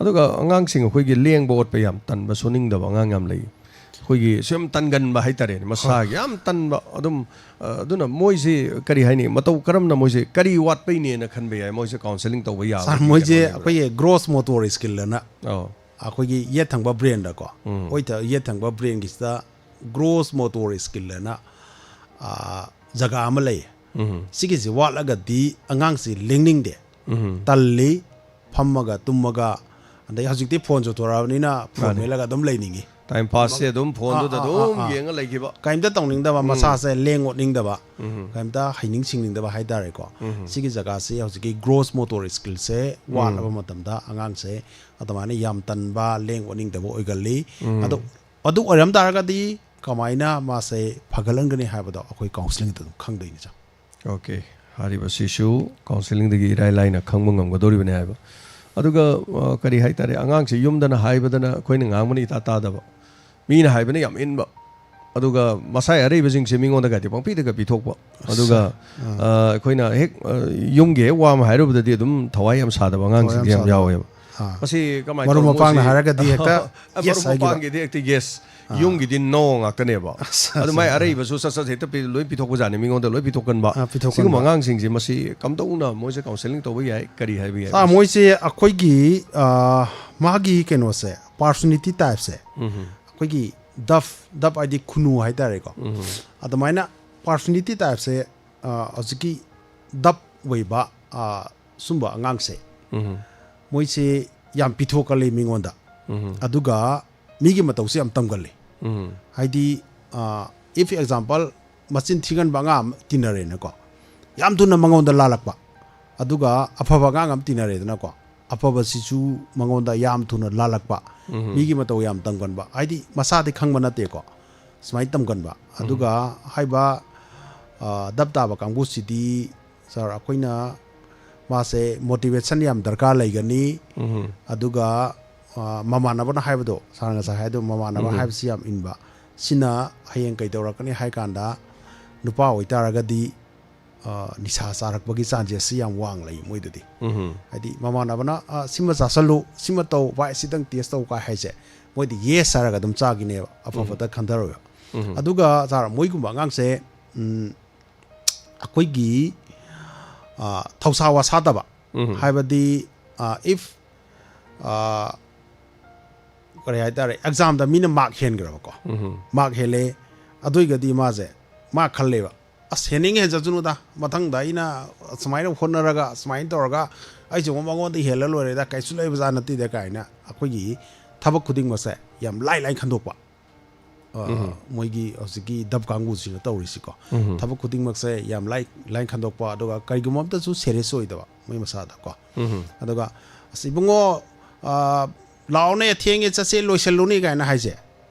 ꯑꯗꯨꯒ ꯑꯉꯥꯡꯁꯤꯡ ꯑꯩꯈꯣꯏꯒꯤ ꯂꯦꯡꯕ ꯑꯣꯠꯄ ꯌꯥꯝ ꯇꯟꯕ, ꯁꯣꯟꯅꯤꯡꯗꯕ ꯑꯉꯥꯡ ꯌꯥꯝ ꯂꯩ꯫ ꯑꯩꯈꯣꯏꯒꯤ ꯁꯨꯝ ꯇꯟꯒꯟꯕ ꯍꯥꯏꯇꯥꯔꯦꯅꯦ, ꯃꯁꯥꯒꯤ ꯌꯥꯝ ꯇꯟꯕ꯫ ꯑꯗꯨꯝ, ꯑ, ꯑꯗꯨꯅ ꯃꯣꯏꯁꯤ ꯀꯔꯤ ꯍꯥꯏꯅꯤ, ꯃꯇꯧ ꯀꯔꯝꯅ ꯃꯣꯏꯁꯦ ꯀꯔꯤ ꯋꯥꯠꯄꯩꯅꯦꯅ ꯈꯟꯕ ꯌꯥꯏ? ꯃꯣꯏꯁꯦ ꯀꯥꯎꯟꯁꯦꯂꯤꯡ ꯇꯧꯕ ꯌꯥꯕ ꯁꯥꯔ, ꯃꯣꯏꯁꯦ ꯑꯩꯈꯣꯏꯒꯤ ꯒ꯭ꯔꯣꯁ ꯃꯣꯇꯣꯔ ꯁ꯭ꯀꯤꯜ ꯑꯅ ꯑꯧ꯫ ꯑꯩꯈꯣꯏꯒꯤ ꯌꯦꯠ ꯊꯪꯕ ꯕ꯭ꯔꯦꯟꯗꯀꯣ, ꯎꯝ꯫ ꯑꯣꯏ ꯊ-, ꯌꯦꯠ ꯊꯪꯕ ꯕ꯭ꯔꯦꯟꯒꯤꯁꯤꯗ ꯒ꯭ꯔꯣꯁ ꯃꯣꯇꯣꯔ ꯁ꯭ꯀꯤꯜ ꯑꯅ, ꯑ, ꯖꯒꯥ ꯑꯃ ꯂꯩ꯫ ꯎꯝ꯫ ꯁꯤꯒꯤꯁꯤ ꯋꯥꯠꯂꯒꯗꯤ ꯑꯉꯥꯡꯁꯤ ꯂꯦꯡꯅꯤꯡꯗꯦ, ꯎꯝ꯫ ꯇꯜꯂꯤ, ꯐꯝꯃꯒ ꯇꯨꯝꯃꯒ, ꯑꯗꯩ ꯍꯧꯖꯤꯛꯇꯤ ꯐꯣꯟ ꯆꯣꯊꯣꯔꯛꯑꯕꯅꯤꯅ ꯐꯣꯟ ꯃꯥꯅꯦ꯫ ꯃꯦꯠꯂꯒ ꯑꯗꯨꯝ ꯂꯩꯅꯤꯡꯉꯤ꯫ ꯇꯥꯏꯝ ꯄꯥꯁꯁꯦ ꯑꯗꯨꯝ ꯐꯣꯟꯗꯨꯗ ꯑꯥ, ꯑꯥ, ꯑꯗꯨꯝ ꯑꯥ, ꯑꯥ꯫ ꯌꯦꯡꯉ ꯂꯩꯈꯤꯕ꯫ ꯀꯩꯝꯇ ꯇꯧꯅꯤꯡꯗꯕ, ꯎꯝ꯫ ꯃꯁꯥꯁꯦ ꯂꯦꯡ ꯑꯣꯠꯅꯤꯡꯗꯕ, ꯎꯝ꯫ ꯀꯩꯝꯇ ꯍꯩꯅꯤꯡ ꯁꯤꯡꯅꯤꯡꯗꯕ ꯍꯥꯏꯇꯥꯔꯦꯀꯣ꯫ ꯎꯝ꯫ ꯁꯤꯒꯤ ꯖꯒꯥꯁꯤ ꯍꯧꯖꯤꯛꯀꯤ ꯒ꯭ꯔꯣꯁ ꯃꯣꯇꯣꯔ ꯁ꯭ꯀꯤꯜꯁꯦ ꯋꯥꯠꯂꯕ ꯃꯇꯝꯗ ꯑꯉꯥꯡꯁꯦ ꯑꯗꯨꯃꯥꯏꯅ ꯌꯥꯝ ꯇꯟꯕ, ꯂꯦꯡ ꯑꯣꯠꯅꯤꯡꯗꯕ ꯑꯣꯏꯒꯜꯂꯤ꯫ ꯎꯝ꯫ ꯑꯗꯣ, ꯑꯗꯨ ꯑꯣꯏꯔꯝ ꯇꯥꯔꯒꯗꯤ ꯀꯃꯥꯏꯅ ꯃꯥꯁꯦ ꯐꯒꯠꯍꯟꯒꯅꯤ ꯍꯥꯏꯕꯗꯣ ꯑꯩꯈꯣꯏ ꯀꯥꯎꯟꯁꯤꯂꯤꯡꯗ ꯑꯗꯨꯝ ꯈꯪꯗꯣꯏꯅꯤ, ꯁꯥꯔ꯫ ꯑꯣꯀꯦ꯫ ꯍꯥꯏꯔꯤꯕꯁꯤꯁꯨ ꯀꯥꯎꯟꯁꯤꯂꯤꯡꯗꯒꯤ ꯏꯔꯥꯏ ꯂꯥꯏꯅ ꯈꯪꯕ ꯉꯝꯒꯗꯧꯔꯤꯕꯅꯤ ꯍꯥꯏꯕ꯫ ꯑꯗꯨꯒ, ꯑ, ꯀꯔꯤ ꯍꯥꯏꯇꯥꯔꯦ, ꯑꯉꯥꯡꯁꯤ ꯌꯨꯝꯗꯅ ꯍꯥꯏꯕꯗꯅ ꯑꯩꯈꯣꯏꯅ ꯉꯥꯡꯕꯅ ꯏꯇꯥ ꯇꯥꯗꯕ, ꯃꯤꯅ ꯍꯥꯏꯕꯅ ꯌꯥꯝ ꯏꯟꯕ꯫ ꯑꯗꯨꯒ ꯃꯁꯥꯏ ꯑꯔꯩꯕꯁꯤꯡꯁꯦ ꯃꯤꯉꯣꯟꯗꯒꯗꯤ ꯄꯪꯄꯤꯗꯒ ꯄꯤꯊꯣꯛꯄ꯫ ꯑꯗꯨꯒ ꯑ, ꯑꯩꯈꯣꯏꯅ ꯍꯦꯛ ꯑ, ꯌꯨꯝꯒꯤ ꯍꯦꯛ ꯋꯥ ꯑꯃ ꯍꯥꯏꯔꯨꯕꯗꯗꯤ ꯑꯗꯨꯝ ꯊꯋꯥꯏ ꯌꯥꯝ ꯁꯥꯗꯕ ꯑꯉꯥꯡꯁꯤꯡꯁꯦ ꯌꯥꯝ ꯌꯥꯎꯋꯦꯕ꯫ ꯃꯁꯤ ꯀꯃꯥꯏꯅ ꯃꯔꯨꯞ ꯇꯧꯕ? ꯃꯄꯥꯡꯅ ꯃꯣꯏꯁꯤ ꯍꯥꯏꯔꯒꯗꯤ ꯍꯦꯛꯇ ꯑ, yes ꯃꯔꯨꯞ ꯍꯥꯏꯈꯤꯕ꯫ ꯃꯄꯥꯡꯒꯤꯗꯤ ꯍꯦꯛꯇ yes꯫ ꯌꯨꯝꯒꯤꯗꯤ no ꯉꯥꯛꯇꯅꯦꯕ꯫ ꯑꯗꯨ ꯃꯥꯏ ꯑꯔꯩꯕꯁꯨ ꯁꯠ ꯁꯠ ꯍꯦꯛꯇ ꯄꯤ-, ꯂꯣꯏ ꯄꯤꯊꯣꯛꯄꯖꯥꯠꯅꯤ, ꯃꯤꯉꯣꯟꯗ ꯂꯣꯏ ꯄꯤꯊꯣꯛꯀꯟꯕ꯫ ꯑ, ꯄꯤꯊꯣꯛꯀꯟꯕ꯫ ꯁꯤꯒꯨꯝꯕ ꯑꯉꯥꯡꯁꯤꯡꯁꯦ ꯃꯁꯤ ꯀꯝꯗꯧꯅ ꯃꯣꯏꯁꯦ counselling ꯇꯧꯕ ꯌꯥꯏ, ꯀꯔꯤ ꯍꯥꯏꯕ ꯌꯥꯏ? ꯑ, ꯃꯣꯏꯁꯦ ꯑꯩꯈꯣꯏꯒꯤ, ꯑ, ꯃꯥꯒꯤ ꯀꯩꯅꯣꯁꯦ, personality typeꯁꯦ, ꯎꯝ꯫ ꯑꯩꯈꯣꯏꯒꯤ dove, dove ꯍꯥꯏꯗꯤ ꯈꯨꯅꯨ ꯍꯥꯏꯇꯥꯔꯦꯀꯣ꯫ ꯎꯝ꯫ ꯑꯗꯨꯃꯥꯏꯅ personality typeꯁꯦ, ꯑ, ꯍꯧꯖꯤꯛꯀꯤ dove ꯑꯣꯏꯕ, ꯑ, ꯁꯨꯝꯕ ꯑꯉꯥꯡꯁꯦ, ꯎꯝ꯫ ꯃꯣꯏꯁꯦ ꯌꯥꯝ ꯄꯤꯊꯣꯛꯀꯜꯂꯤ ꯃꯤꯉꯣꯟꯗ꯫ ꯎꯝ꯫ ꯑꯗꯨꯒ ꯃꯤꯒꯤ ꯃꯇꯧꯁꯦ ꯌꯥꯝ ꯇꯝꯒꯜꯂꯤ꯫ ꯎꯝ꯫ ꯍꯥꯏꯗꯤ, ꯑ, if example, ꯃꯆꯤꯟ ꯊꯤꯒꯟꯕ ꯑꯉꯥꯡ ꯑꯃ ꯇꯤꯟꯅꯔꯦꯅꯀꯣ, ꯌꯥꯝ ꯊꯨꯅ ꯃꯉꯣꯟꯗ ꯂꯥꯜꯂꯛꯄ꯫ ꯑꯗꯨꯒ ꯑꯐꯕ ꯑꯉꯥꯡ ꯑꯃ ꯇꯤꯟꯅꯔꯦꯗꯅꯀꯣ, ꯑꯐꯕꯁꯤꯁꯨ ꯃꯉꯣꯟꯗ ꯌꯥꯝ ꯊꯨꯅ ꯂꯥꯜꯂꯛꯄ꯫ ꯎꯝ꯫ ꯃꯤꯒꯤ ꯃꯇꯧ ꯌꯥꯝ ꯇꯝꯒꯟꯕ꯫ ꯍꯥꯏꯗꯤ ꯃꯁꯥꯗꯤ ꯈꯪꯕ ꯅꯠꯇꯦꯀꯣ, ꯁꯨꯃꯥꯏꯅ ꯇꯝꯒꯟꯕ꯫ ꯎꯝ꯫ ꯑꯗꯨꯒ ꯍꯥꯏꯕ, ꯑ, dove ꯇꯥꯕ ꯀꯥꯡꯕꯨꯁꯤꯗꯤ ꯁꯥꯔ, ꯑꯩꯈꯣꯏꯅ ꯃꯥꯁꯦ motivation ꯌꯥꯝ ꯗꯔꯀꯥꯔ ꯂꯩꯒꯅꯤ꯫ ꯎꯝ꯫ ꯑꯗꯨꯒ, ꯑ, ꯃꯃꯥꯟꯅꯕꯅ ꯍꯥꯏꯕꯗꯣ, ꯁꯥꯔ ꯉꯁꯥꯏ ꯍꯥꯏꯗꯣ, ꯃꯃꯥꯟꯅꯕ ꯎꯝ꯫ ꯍꯥꯏꯕꯁꯤ ꯌꯥꯝ ꯏꯟꯕ꯫ ꯁꯤꯅ ꯍꯌꯦꯡ ꯀꯩꯗꯧꯔꯛꯀꯅꯤ ꯍꯥꯏ ꯀꯥꯟꯗ, ꯅꯨꯄꯥ ꯑꯣꯏꯇꯥꯔꯒꯗꯤ, ꯑ, ꯅꯤꯁꯥ ꯆꯥꯔꯛꯄꯒꯤ chances ꯁꯤ ꯌꯥꯝ ꯋꯥꯡ ꯂꯩ ꯃꯣꯏꯗꯗꯤ꯫ ꯎꯝ꯫ ꯍꯥꯏꯗꯤ ꯃꯃꯥꯟꯅꯕꯅ, "ꯑ, ꯁꯤꯃ ꯆꯥꯁꯜꯂꯨ, ꯁꯤꯃ ꯇꯧ, ꯚꯥꯏ, ꯁꯤꯇꯪ test ꯇꯧ" ꯀꯥꯏ ꯍꯥꯏꯁꯦ, ꯃꯣꯏꯗꯤ yes ꯍꯥꯏꯔꯒ ꯑꯗꯨꯝ ꯆꯥꯈꯤꯅꯦꯕ, ꯑꯐꯕꯗ ꯎꯝ꯫ ꯈꯟꯊꯔꯣꯏꯕ꯫ ꯎꯝ꯫ ꯑꯗꯨꯒ ꯁꯥꯔ, ꯃꯣꯏꯒꯨꯝꯕ ꯑꯉꯥꯡꯁꯦ, ꯎꯝ, ꯑꯩꯈꯣꯏꯒꯤ, ꯑ, ꯊꯧꯁꯥ ꯋꯥꯁꯥꯗꯕ, ꯎꯝ꯫ ꯍꯥꯏꯕꯗꯤ, ꯑ, if, ꯑ, ꯀꯔꯤ ꯍꯥꯏꯇꯥꯔꯦ, examꯗ ꯃꯤꯅ mark ꯍꯦꯟꯈ꯭ꯔꯕꯀꯣ, ꯎꯝ꯫ Mark ꯍꯦꯜꯂꯦ, ꯑꯗꯨ ꯑꯣꯏꯔꯒꯗꯤ ꯃꯥꯁꯦ, ꯃꯥ ꯈꯜꯂꯦꯕ, "ꯑꯁ, ꯍꯦꯟꯅꯤꯡ ꯍꯦꯟꯖꯁꯅꯨꯗ, ꯃꯊꯪꯗ ꯑꯩꯅ ꯁꯨꯃꯥꯏꯅ ꯍꯣꯠꯅꯔꯒ, ꯁꯨꯃꯥꯏꯅ ꯇꯧꯔꯒ ꯑꯩꯁꯨ ꯑꯃꯨꯛ ꯃꯉꯣꯟꯗ ꯍꯦꯜꯂ ꯂꯣꯏꯔꯦꯗ, ꯀꯩꯁꯨ ꯂꯩꯕꯖꯥꯠ ꯅꯠꯇꯦꯗ" ꯀꯥꯏꯅ ꯑꯩꯈꯣꯏꯒꯤ ꯊꯕꯛ ꯈꯨꯗꯤꯡꯃꯛꯁꯦ ꯌꯥꯝ ꯂꯥꯏ ꯂꯥꯏ ꯈꯟꯗꯣꯛꯄ꯫ ꯑ, ꯎꯝ꯫ ꯃꯣꯏꯒꯤ ꯍꯧꯖꯤꯛꯀꯤ dove ꯀꯥꯡꯕꯨꯁꯤꯅ ꯇꯧꯔꯤꯁꯤꯀꯣ꯫ ꯎꯝ꯫ ꯊꯕꯛ ꯈꯨꯗꯤꯡꯃꯛꯁꯦ ꯌꯥꯝ ꯂꯥꯏ, ꯂꯥꯏ ꯈꯟꯗꯣꯛꯄ, ꯑꯗꯨꯒ ꯀꯔꯤꯒꯨꯝꯕ ꯑꯝꯇꯁꯨ serious ꯑꯣꯏꯗꯕ ꯃꯣꯏ ꯃꯁꯥꯗꯀꯣ꯫ ꯎꯝ꯫ ꯑꯗꯨꯒ, "ꯑꯁ, ꯏꯕꯨꯡꯉꯣ, ꯑ, ꯂꯥꯛꯑꯣꯅꯦ, ꯊꯦꯡꯉꯦ, ꯆꯠꯁꯦ, ꯂꯣꯏꯁꯜꯂꯨꯅꯦ" ꯀꯥꯏꯅ ꯍꯥꯏꯁꯦ,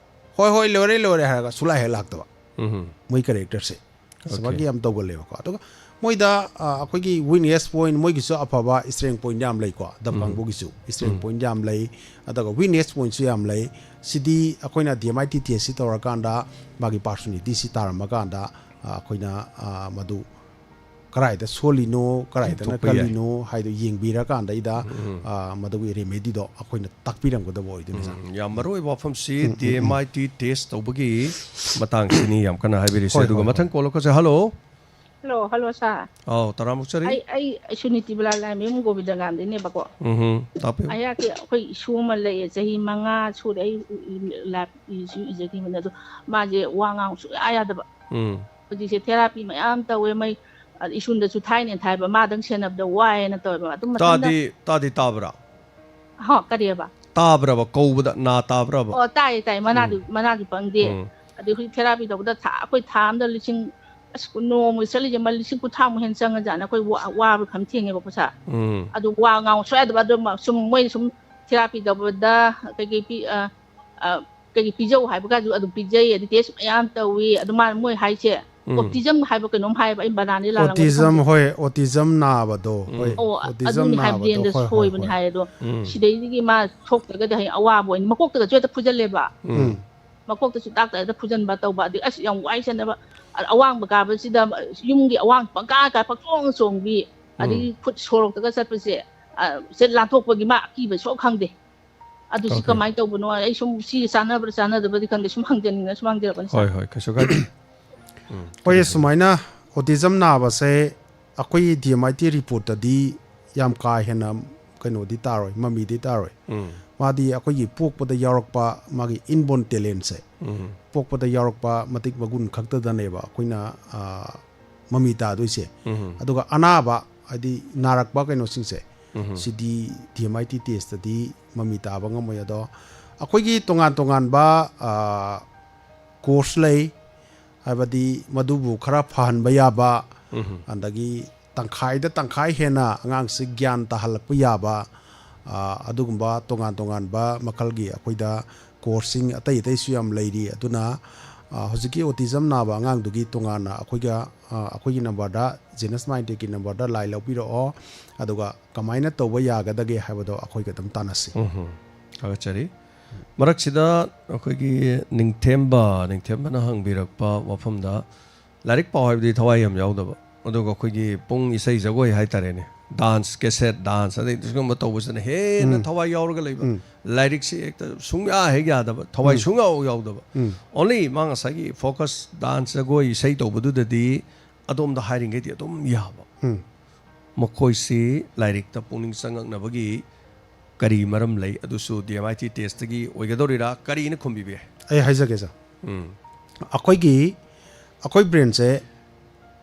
"ꯍꯣꯏ, ꯍꯣꯏ, ꯂꯣꯏꯔꯦ, ꯂꯣꯏꯔꯦ" ꯍꯥꯏꯔꯒ ꯁꯨꯡꯂꯥꯛ ꯍꯦꯛ ꯂꯥꯛꯇꯕ꯫ ꯎꯝ꯫ ꯃꯣꯏ characterꯁꯦ꯫ ꯁꯨꯃꯥꯏꯒꯤ ꯌꯥꯝ ꯇꯧꯒꯜꯂꯦꯕꯀꯣ꯫ ꯑꯗꯨꯒ ꯃꯣꯏꯗ ꯑ, ꯑꯩꯈꯣꯏꯒꯤ weakness point, ꯃꯣꯏꯒꯤꯁꯨ ꯑꯐꯕ strength point ꯌꯥꯝ ꯂꯩꯀꯣ꯫ ꯗꯞ ꯀꯥꯡꯕꯨꯒꯤꯁꯨ strength point ꯌꯥꯝ ꯂꯩ, ꯑꯗꯨꯒ weakness pointꯁꯨ ꯌꯥꯝ ꯂꯩ꯫ ꯁꯤꯗꯤ ꯑꯩꯈꯣꯏꯅ D M I T test ꯁꯤ ꯇꯧꯔꯀꯥꯟꯗ ꯃꯥꯒꯤ personalityꯁꯤ ꯇꯥꯔꯝꯃꯀꯥꯟꯗ ꯑ, ꯑꯩꯈꯣꯏꯅ ꯑ, ꯃꯗꯨ ꯀꯗꯥꯏꯗ ꯁꯣꯜꯂꯤꯅꯣ, ꯀꯗꯥꯏꯗꯅ ꯀꯜꯂꯤꯅꯣ ꯍꯥꯏꯗꯣ ꯌꯦꯡꯕꯤꯔꯀꯥꯟꯗ ꯏꯗ ꯑ, ꯃꯗꯨꯒꯤ remedyꯗꯣ ꯑꯩꯈꯣꯏꯅ ꯇꯥꯛꯄꯤꯔꯝꯒꯗꯕ ꯑꯣꯏꯗꯣꯏꯅꯤ, ꯁꯥꯔ꯫ ꯎꯝ, ꯌꯥꯝ ꯃꯔꯨ ꯑꯣꯏꯕ ꯋꯥꯐꯝꯁꯤ D M I T test ꯇꯧꯕꯒꯤ ꯃꯇꯥꯡꯁꯤꯅꯤ ꯌꯥꯝ ꯀꯟꯅ ꯍꯥꯏꯕꯤꯔꯤꯁꯦ꯫ ꯍꯣꯏ, ꯑꯗꯨꯒ ꯍꯣꯏ, ꯃꯊꯪ ꯍꯣꯏ꯫ Call ꯂꯧꯈꯠꯁꯦ꯫ Hello꯫ Hello, hello, sir꯫ ꯑꯧ, ꯇꯔꯥꯃꯨꯛ ꯆꯠꯂꯤ꯫ ꯑꯩ, ꯑꯩ ꯁꯨꯅꯤꯇꯤ ꯕꯂꯥ ꯂꯥꯏꯃꯌꯨꯝ ꯒꯣꯕꯤꯟꯗꯒꯥꯝꯗꯩꯅꯦꯕꯀꯣ꯫ ꯎꯝ, ꯇꯥꯛꯄꯤꯌꯨ꯫ ꯑꯩꯍꯥꯛꯀꯤ ꯑꯩꯈꯣꯏ ꯏꯁꯨ ꯑꯃ ꯂꯩꯌꯦ, ꯆꯍꯤ ꯃꯉꯥ ꯁꯨꯔꯦ ꯑꯩ ꯏ-, ꯏ-, ꯂꯥꯏ ꯏꯁꯨ ꯏꯖꯈꯤꯕꯅꯦ꯫ ꯑꯗꯣ ꯃꯥꯁꯦ ꯋꯥ ꯉꯥꯡ ꯁꯨꯡꯌꯥ ꯌꯥꯗꯕ꯫ ꯎꯝ꯫ ꯍꯧꯖꯤꯛꯁꯦ therapy ꯃꯌꯥꯝ ꯇꯧꯋꯦ꯫ ꯃꯩ, ꯑ, ꯏꯁꯨꯟꯗꯁꯨ ꯊꯥꯏꯅ ꯊꯥꯏꯕ, ꯃꯥꯗꯪ ꯁꯦꯟꯅꯕꯗ ꯋꯥꯏꯌꯦꯅ ꯇꯧꯋꯦꯕ꯫ ꯑꯗꯨꯝ ꯃꯊꯟꯇ ꯇꯥꯗꯤ, ꯇꯥꯗꯤ ꯇꯥꯕ꯭ꯔꯥ? ꯍꯣ, ꯀꯔꯤꯑꯕ? ꯇꯥꯕ꯭ꯔꯕ? ꯀꯧꯕꯗ ꯅꯥ ꯇꯥꯕ꯭ꯔꯕ? ꯑꯣ, ꯇꯥꯏꯌꯦ, ꯇꯥꯏꯌꯦ꯫ ꯃꯅꯥꯗꯤ, ꯎꯝ꯫ ꯃꯅꯥꯗꯤ ꯄꯪꯗꯦ꯫ ꯎꯝ꯫ ꯑꯗꯩ ꯍꯧꯖꯤꯛ therapy ꯇꯧꯕꯗ ꯊꯥ, ꯑꯩꯈꯣꯏ ꯊꯥ ꯑꯝꯗ ꯂꯤꯁꯤꯡ, ꯑꯁ, ꯅꯣꯡꯃꯒꯤ ꯆꯠꯂꯤꯁꯦ ꯃ-, ꯂꯤꯁꯤꯡ ꯀꯨꯟꯊ꯭ꯔꯥꯃꯨꯛ ꯍꯦꯟꯅ ꯆꯪꯉꯖꯥꯠꯅꯤ꯫ ꯑꯩꯈꯣꯏ ꯋꯥ-, ꯋꯥꯕ ꯈꯝ ꯊꯦꯡꯉꯦꯕꯀꯣ, ꯁꯥꯔ꯫ ꯎꯝ꯫ ꯑꯗꯨ ꯋꯥ ꯉꯥꯡ ꯁꯨꯡꯌꯥ ꯌꯥꯗꯕ꯫ ꯑꯗꯨ ꯃ-, ꯁꯨꯝ ꯃꯣꯏꯅ ꯁꯨꯝ therapy ꯇꯧꯕꯗ ꯀꯩꯀꯩ ꯄꯤ-, ꯑ, ꯑ, ꯀꯩꯀꯩ ꯄꯤꯖꯧ ꯍꯥꯏꯕꯒꯁꯨ ꯑꯗꯨꯝ ꯄꯤꯖꯩ꯫ ꯑꯗꯩ test ꯃꯌꯥꯝ ꯇꯧꯏ꯫ ꯑꯗꯨ ꯃꯥ, ꯃꯣꯏ ꯍꯥꯏꯁꯦ ꯎꯝ꯫ Autism ꯍꯥꯏꯕ ꯀꯩꯅꯣꯝ ꯍꯥꯏꯌꯦꯕ, ꯑꯩ ꯕꯅꯥꯟꯗꯤ ꯂꯥꯜꯂꯝꯒꯗ꯭ꯔꯥ ꯑꯣꯇꯤꯖꯝ, ꯈꯪꯗꯦ꯫ ꯍꯣꯏ, ꯑꯣꯇꯤꯖꯝ ꯅꯥꯕꯗꯣ, ꯎꯝ꯫ ꯍꯣꯏ, ꯑꯣ, ꯑꯣꯇꯤꯖꯝ ꯑꯗꯨꯅꯤ ꯍꯥꯏ, ꯅꯥꯕꯗꯣ, brainꯗ ꯍꯣꯏ, ꯍꯣꯏ, ꯁꯣꯏꯕꯅꯤ ꯍꯣꯏ꯫ ꯍꯥꯏ꯫ ꯑꯗꯣ ꯎꯝ꯫ ꯁꯤꯗꯩꯗꯒꯤ ꯃꯥ ꯁꯣꯛꯇ꯭ꯔꯒꯗꯤ ꯍꯌꯦꯡ ꯑꯋꯥꯕ ꯑꯣꯏꯅꯤ꯫ ꯃꯀꯣꯛꯇꯒꯁꯨ ꯍꯦꯛꯇ ꯐꯨꯖꯜꯂꯦꯕ꯫ ꯎꯝ꯫ ꯎꯝ꯫ ꯃꯀꯣꯛꯇꯁꯨ ꯇꯥꯛ ꯇꯥꯛ ꯍꯦꯛꯇ ꯐꯨꯖꯟꯕ ꯇꯧꯕ꯫ ꯑꯗꯩ ꯑꯁ ꯌꯥꯝ ꯋꯥꯏ ꯁꯦꯟꯅꯕ꯫ ꯑ-, ꯑꯋꯥꯡꯕ ꯀꯥꯕꯁꯤꯗ ꯌꯨꯝꯒꯤ ꯑꯋꯥꯡ ꯄꯪꯀꯥ ꯀꯥ ꯄꯪꯆꯣꯡ ꯆꯣꯡꯕꯤ꯫ ꯎꯝ꯫ ꯑꯗꯒꯤ ꯈꯨꯠ ꯁꯣꯔꯣꯛꯇꯒ ꯆꯠꯄꯁꯦ, ꯑ, ꯁꯦ ꯂꯥꯟꯊꯣꯛꯄꯒꯤ ꯃꯥ ꯑꯀꯤꯕ ꯁꯣꯛ ꯈꯪꯗꯦ꯫ ꯑꯗꯨ ꯁꯤ OK꯫ ꯀꯃꯥꯏꯅ ꯇꯧꯕꯅꯣ? ꯑꯩ ꯁꯨꯝ ꯁꯤ ꯆꯥꯟꯅꯕ꯭ꯔꯥ ꯆꯥꯟꯅꯗꯕ꯭ꯔꯗꯤ ꯈꯪꯗꯦ, ꯁꯨꯝ ꯍꯪꯖꯅꯤꯡꯗꯅ ꯁꯨꯝ ꯍꯪꯖꯔꯛꯄꯅꯤ, ꯍꯣꯏ, ꯁꯥꯔ꯫ ꯍꯣꯏ, ꯀꯩꯁꯨ ꯀꯥꯏꯗꯦ꯫ ꯎꯝ, ꯍꯣꯏ, ꯀꯩꯁꯨ ꯁꯨꯃꯥꯏꯅ autism ꯅꯥꯕꯁꯦ ꯑꯩꯈꯣꯏꯒꯤ D M I T reportꯇꯗꯤ ꯌꯥꯝ ꯀꯥ ꯍꯦꯟꯅ ꯀꯩꯅꯣꯗꯤ ꯇꯥꯔꯣꯏ, ꯃꯃꯤꯗꯤ ꯇꯥꯔꯣꯏ꯫ ꯎꯝ꯫ ꯃꯥꯗꯤ ꯑꯩꯈꯣꯏꯒꯤ ꯄꯣꯛꯄꯗ ꯌꯥꯎꯔꯛꯄ ꯃꯥꯒꯤ inborn talentꯁꯦ, ꯎꯝ꯫ ꯄꯣꯛꯄꯗ ꯌꯥꯎꯔꯛꯄ ꯃꯇꯤꯛ ꯃꯒꯨꯟ ꯈꯛꯇꯗꯅꯦꯕ ꯑꯩꯈꯣꯏꯅ, ꯑ, ꯃꯃꯤ ꯇꯥꯗꯣꯏꯁꯦ꯫ ꯎꯝ꯫ ꯑꯗꯨꯒ ꯑꯅꯥꯕ, ꯍꯥꯏꯗꯤ ꯅꯥꯔꯛꯄ ꯀꯩꯅꯣꯁꯤꯡꯁꯦ, ꯎꯝ꯫ ꯁꯤꯗꯤ D M I T testꯇꯗꯤ ꯃꯃꯤ ꯇꯥꯕ ꯉꯝꯃꯣꯏ꯫ ꯑꯗꯣ ꯑꯩꯈꯣꯏꯒꯤ ꯇꯣꯉꯥꯟ ꯇꯣꯉꯥꯟꯕ, ꯑ, course ꯂꯩ, ꯍꯥꯏꯕꯗꯤ ꯃꯗꯨꯕꯨ ꯈꯔ ꯐꯍꯟꯕ ꯌꯥꯕ, ꯎꯝ꯫ ꯑꯗꯒꯤ ꯇꯪꯈꯥꯏꯗ ꯇꯪꯈꯥꯏ ꯍꯦꯟꯅ ꯑꯉꯥꯡꯁꯤ ꯒ꯭ꯌꯥꯟ ꯇꯥꯍꯜꯂꯛꯄ ꯌꯥꯕ, ꯑ, ꯑꯗꯨꯒꯨꯝꯕ ꯇꯣꯉꯥꯟ ꯇꯣꯉꯥꯟꯕ ꯃꯈꯜꯒꯤ ꯑꯩꯈꯣꯏꯗ courseꯁꯤꯡ ꯑꯇꯩ ꯑꯇꯩꯁꯨ ꯌꯥꯝ ꯂꯩꯔꯤ꯫ ꯑꯗꯨꯅ, ꯑ, ꯍꯧꯖꯤꯛꯀꯤ ꯑꯣꯇꯤꯖꯝ ꯅꯥꯕ ꯑꯉꯥꯡꯗꯨꯒꯤ ꯇꯣꯉꯥꯟꯅ ꯑꯩꯈꯣꯏꯒ, ꯑ, ꯑꯩꯈꯣꯏꯒꯤ ꯅꯝꯕꯔꯗ, ꯖꯦꯅꯁ ꯃꯥꯏꯟꯇꯦꯛꯀꯤ ꯅꯝꯕꯔꯗ ꯂꯥꯏ ꯂꯧꯕꯤꯔꯛꯑꯣ, ꯑꯗꯨꯒ ꯀꯃꯥꯏꯅ ꯇꯧꯕ ꯌꯥꯒꯗꯒꯦ ꯍꯥꯏꯕꯗꯣ ꯑꯩꯈꯣꯏꯒ ꯑꯗꯨꯝ ꯇꯥꯟꯅꯁꯤ꯫ ꯎꯝ꯫ ꯊꯥꯒꯠꯆꯔꯤ꯫ ꯃꯔꯛꯁꯤꯗ ꯑꯩꯈꯣꯏꯒꯤ ꯅꯤꯡꯊꯦꯝꯕ, ꯅꯤꯡꯊꯦꯝꯕꯅ ꯍꯪꯕꯤꯔꯛꯄ ꯋꯥꯐꯝꯗ, ꯂꯥꯏꯔꯤꯛ ꯄꯥꯎ ꯍꯥꯏꯕꯗꯤ ꯊꯋꯥꯏ ꯌꯥꯝ ꯌꯥꯎꯗꯕ, ꯑꯗꯨꯒ ꯑꯩꯈꯣꯏꯒꯤ ꯄꯨꯡ ꯏꯁꯩ ꯖꯒꯣꯏ ꯍꯥꯏꯇꯥꯔꯦꯅꯦ, ꯗꯥꯟꯁ, ꯀꯦꯁꯦꯠ ꯗꯥꯟꯁ, ꯑꯗꯩ ꯁꯤꯒꯨꯝꯕ ꯇꯧꯕꯁꯤꯅ ꯍꯦꯟꯅ ꯎꯝ꯫ ꯊꯋꯥꯏ ꯌꯥꯎꯔꯒ ꯂꯩꯕ꯫ ꯎꯝ꯫ ꯂꯥꯏꯔꯤꯛꯁꯤ ꯍꯦꯛꯇ ꯁꯨꯡꯌꯥ ꯍꯦꯛ ꯌꯥꯗꯕ, ꯊꯋꯥꯏ ꯎꯝ꯫ ꯁꯨꯡꯌꯥꯎ ꯌꯥꯎꯗꯕ꯫ ꯎꯝ꯫ ꯑꯣꯟꯂꯤ ꯃꯥ ꯉꯁꯥꯏꯒꯤ ꯐꯣꯀꯁ, ꯗꯥꯟꯁ, ꯖꯒꯣꯏ, ꯏꯁꯩ ꯇꯧꯕꯗꯨꯗꯗꯤ ꯑꯗꯣꯝꯗ ꯍꯥꯏꯔꯤꯉꯩꯗꯤ ꯑꯗꯨꯝ ꯌꯥꯕ꯫ ꯎꯝ꯫ ꯃꯈꯣꯏꯁꯤ ꯂꯥꯏꯔꯤꯛꯇ ꯄꯨꯛꯅꯤꯡ ꯆꯪꯉꯛꯅꯕꯒꯤ ꯀꯔꯤ ꯃꯔꯝ ꯂꯩ? ꯑꯗꯨꯁꯨ ꯗꯤ ꯑꯦꯝ ꯑꯥꯏ ꯇꯤ ꯇꯦꯁꯇꯒꯤ ꯑꯣꯏꯒꯗꯧꯔꯤꯔꯥ? ꯀꯔꯤꯅ ꯈꯨꯝꯕꯤꯕ ꯌꯥꯏ? ꯑꯩ ꯍꯥꯏꯖꯒꯦ, ꯁꯥꯔ꯫ ꯎꯝ꯫ ꯑꯩꯈꯣꯏꯒꯤ, ꯑꯩꯈꯣꯏ ꯕ꯭ꯔꯦꯟꯁꯦ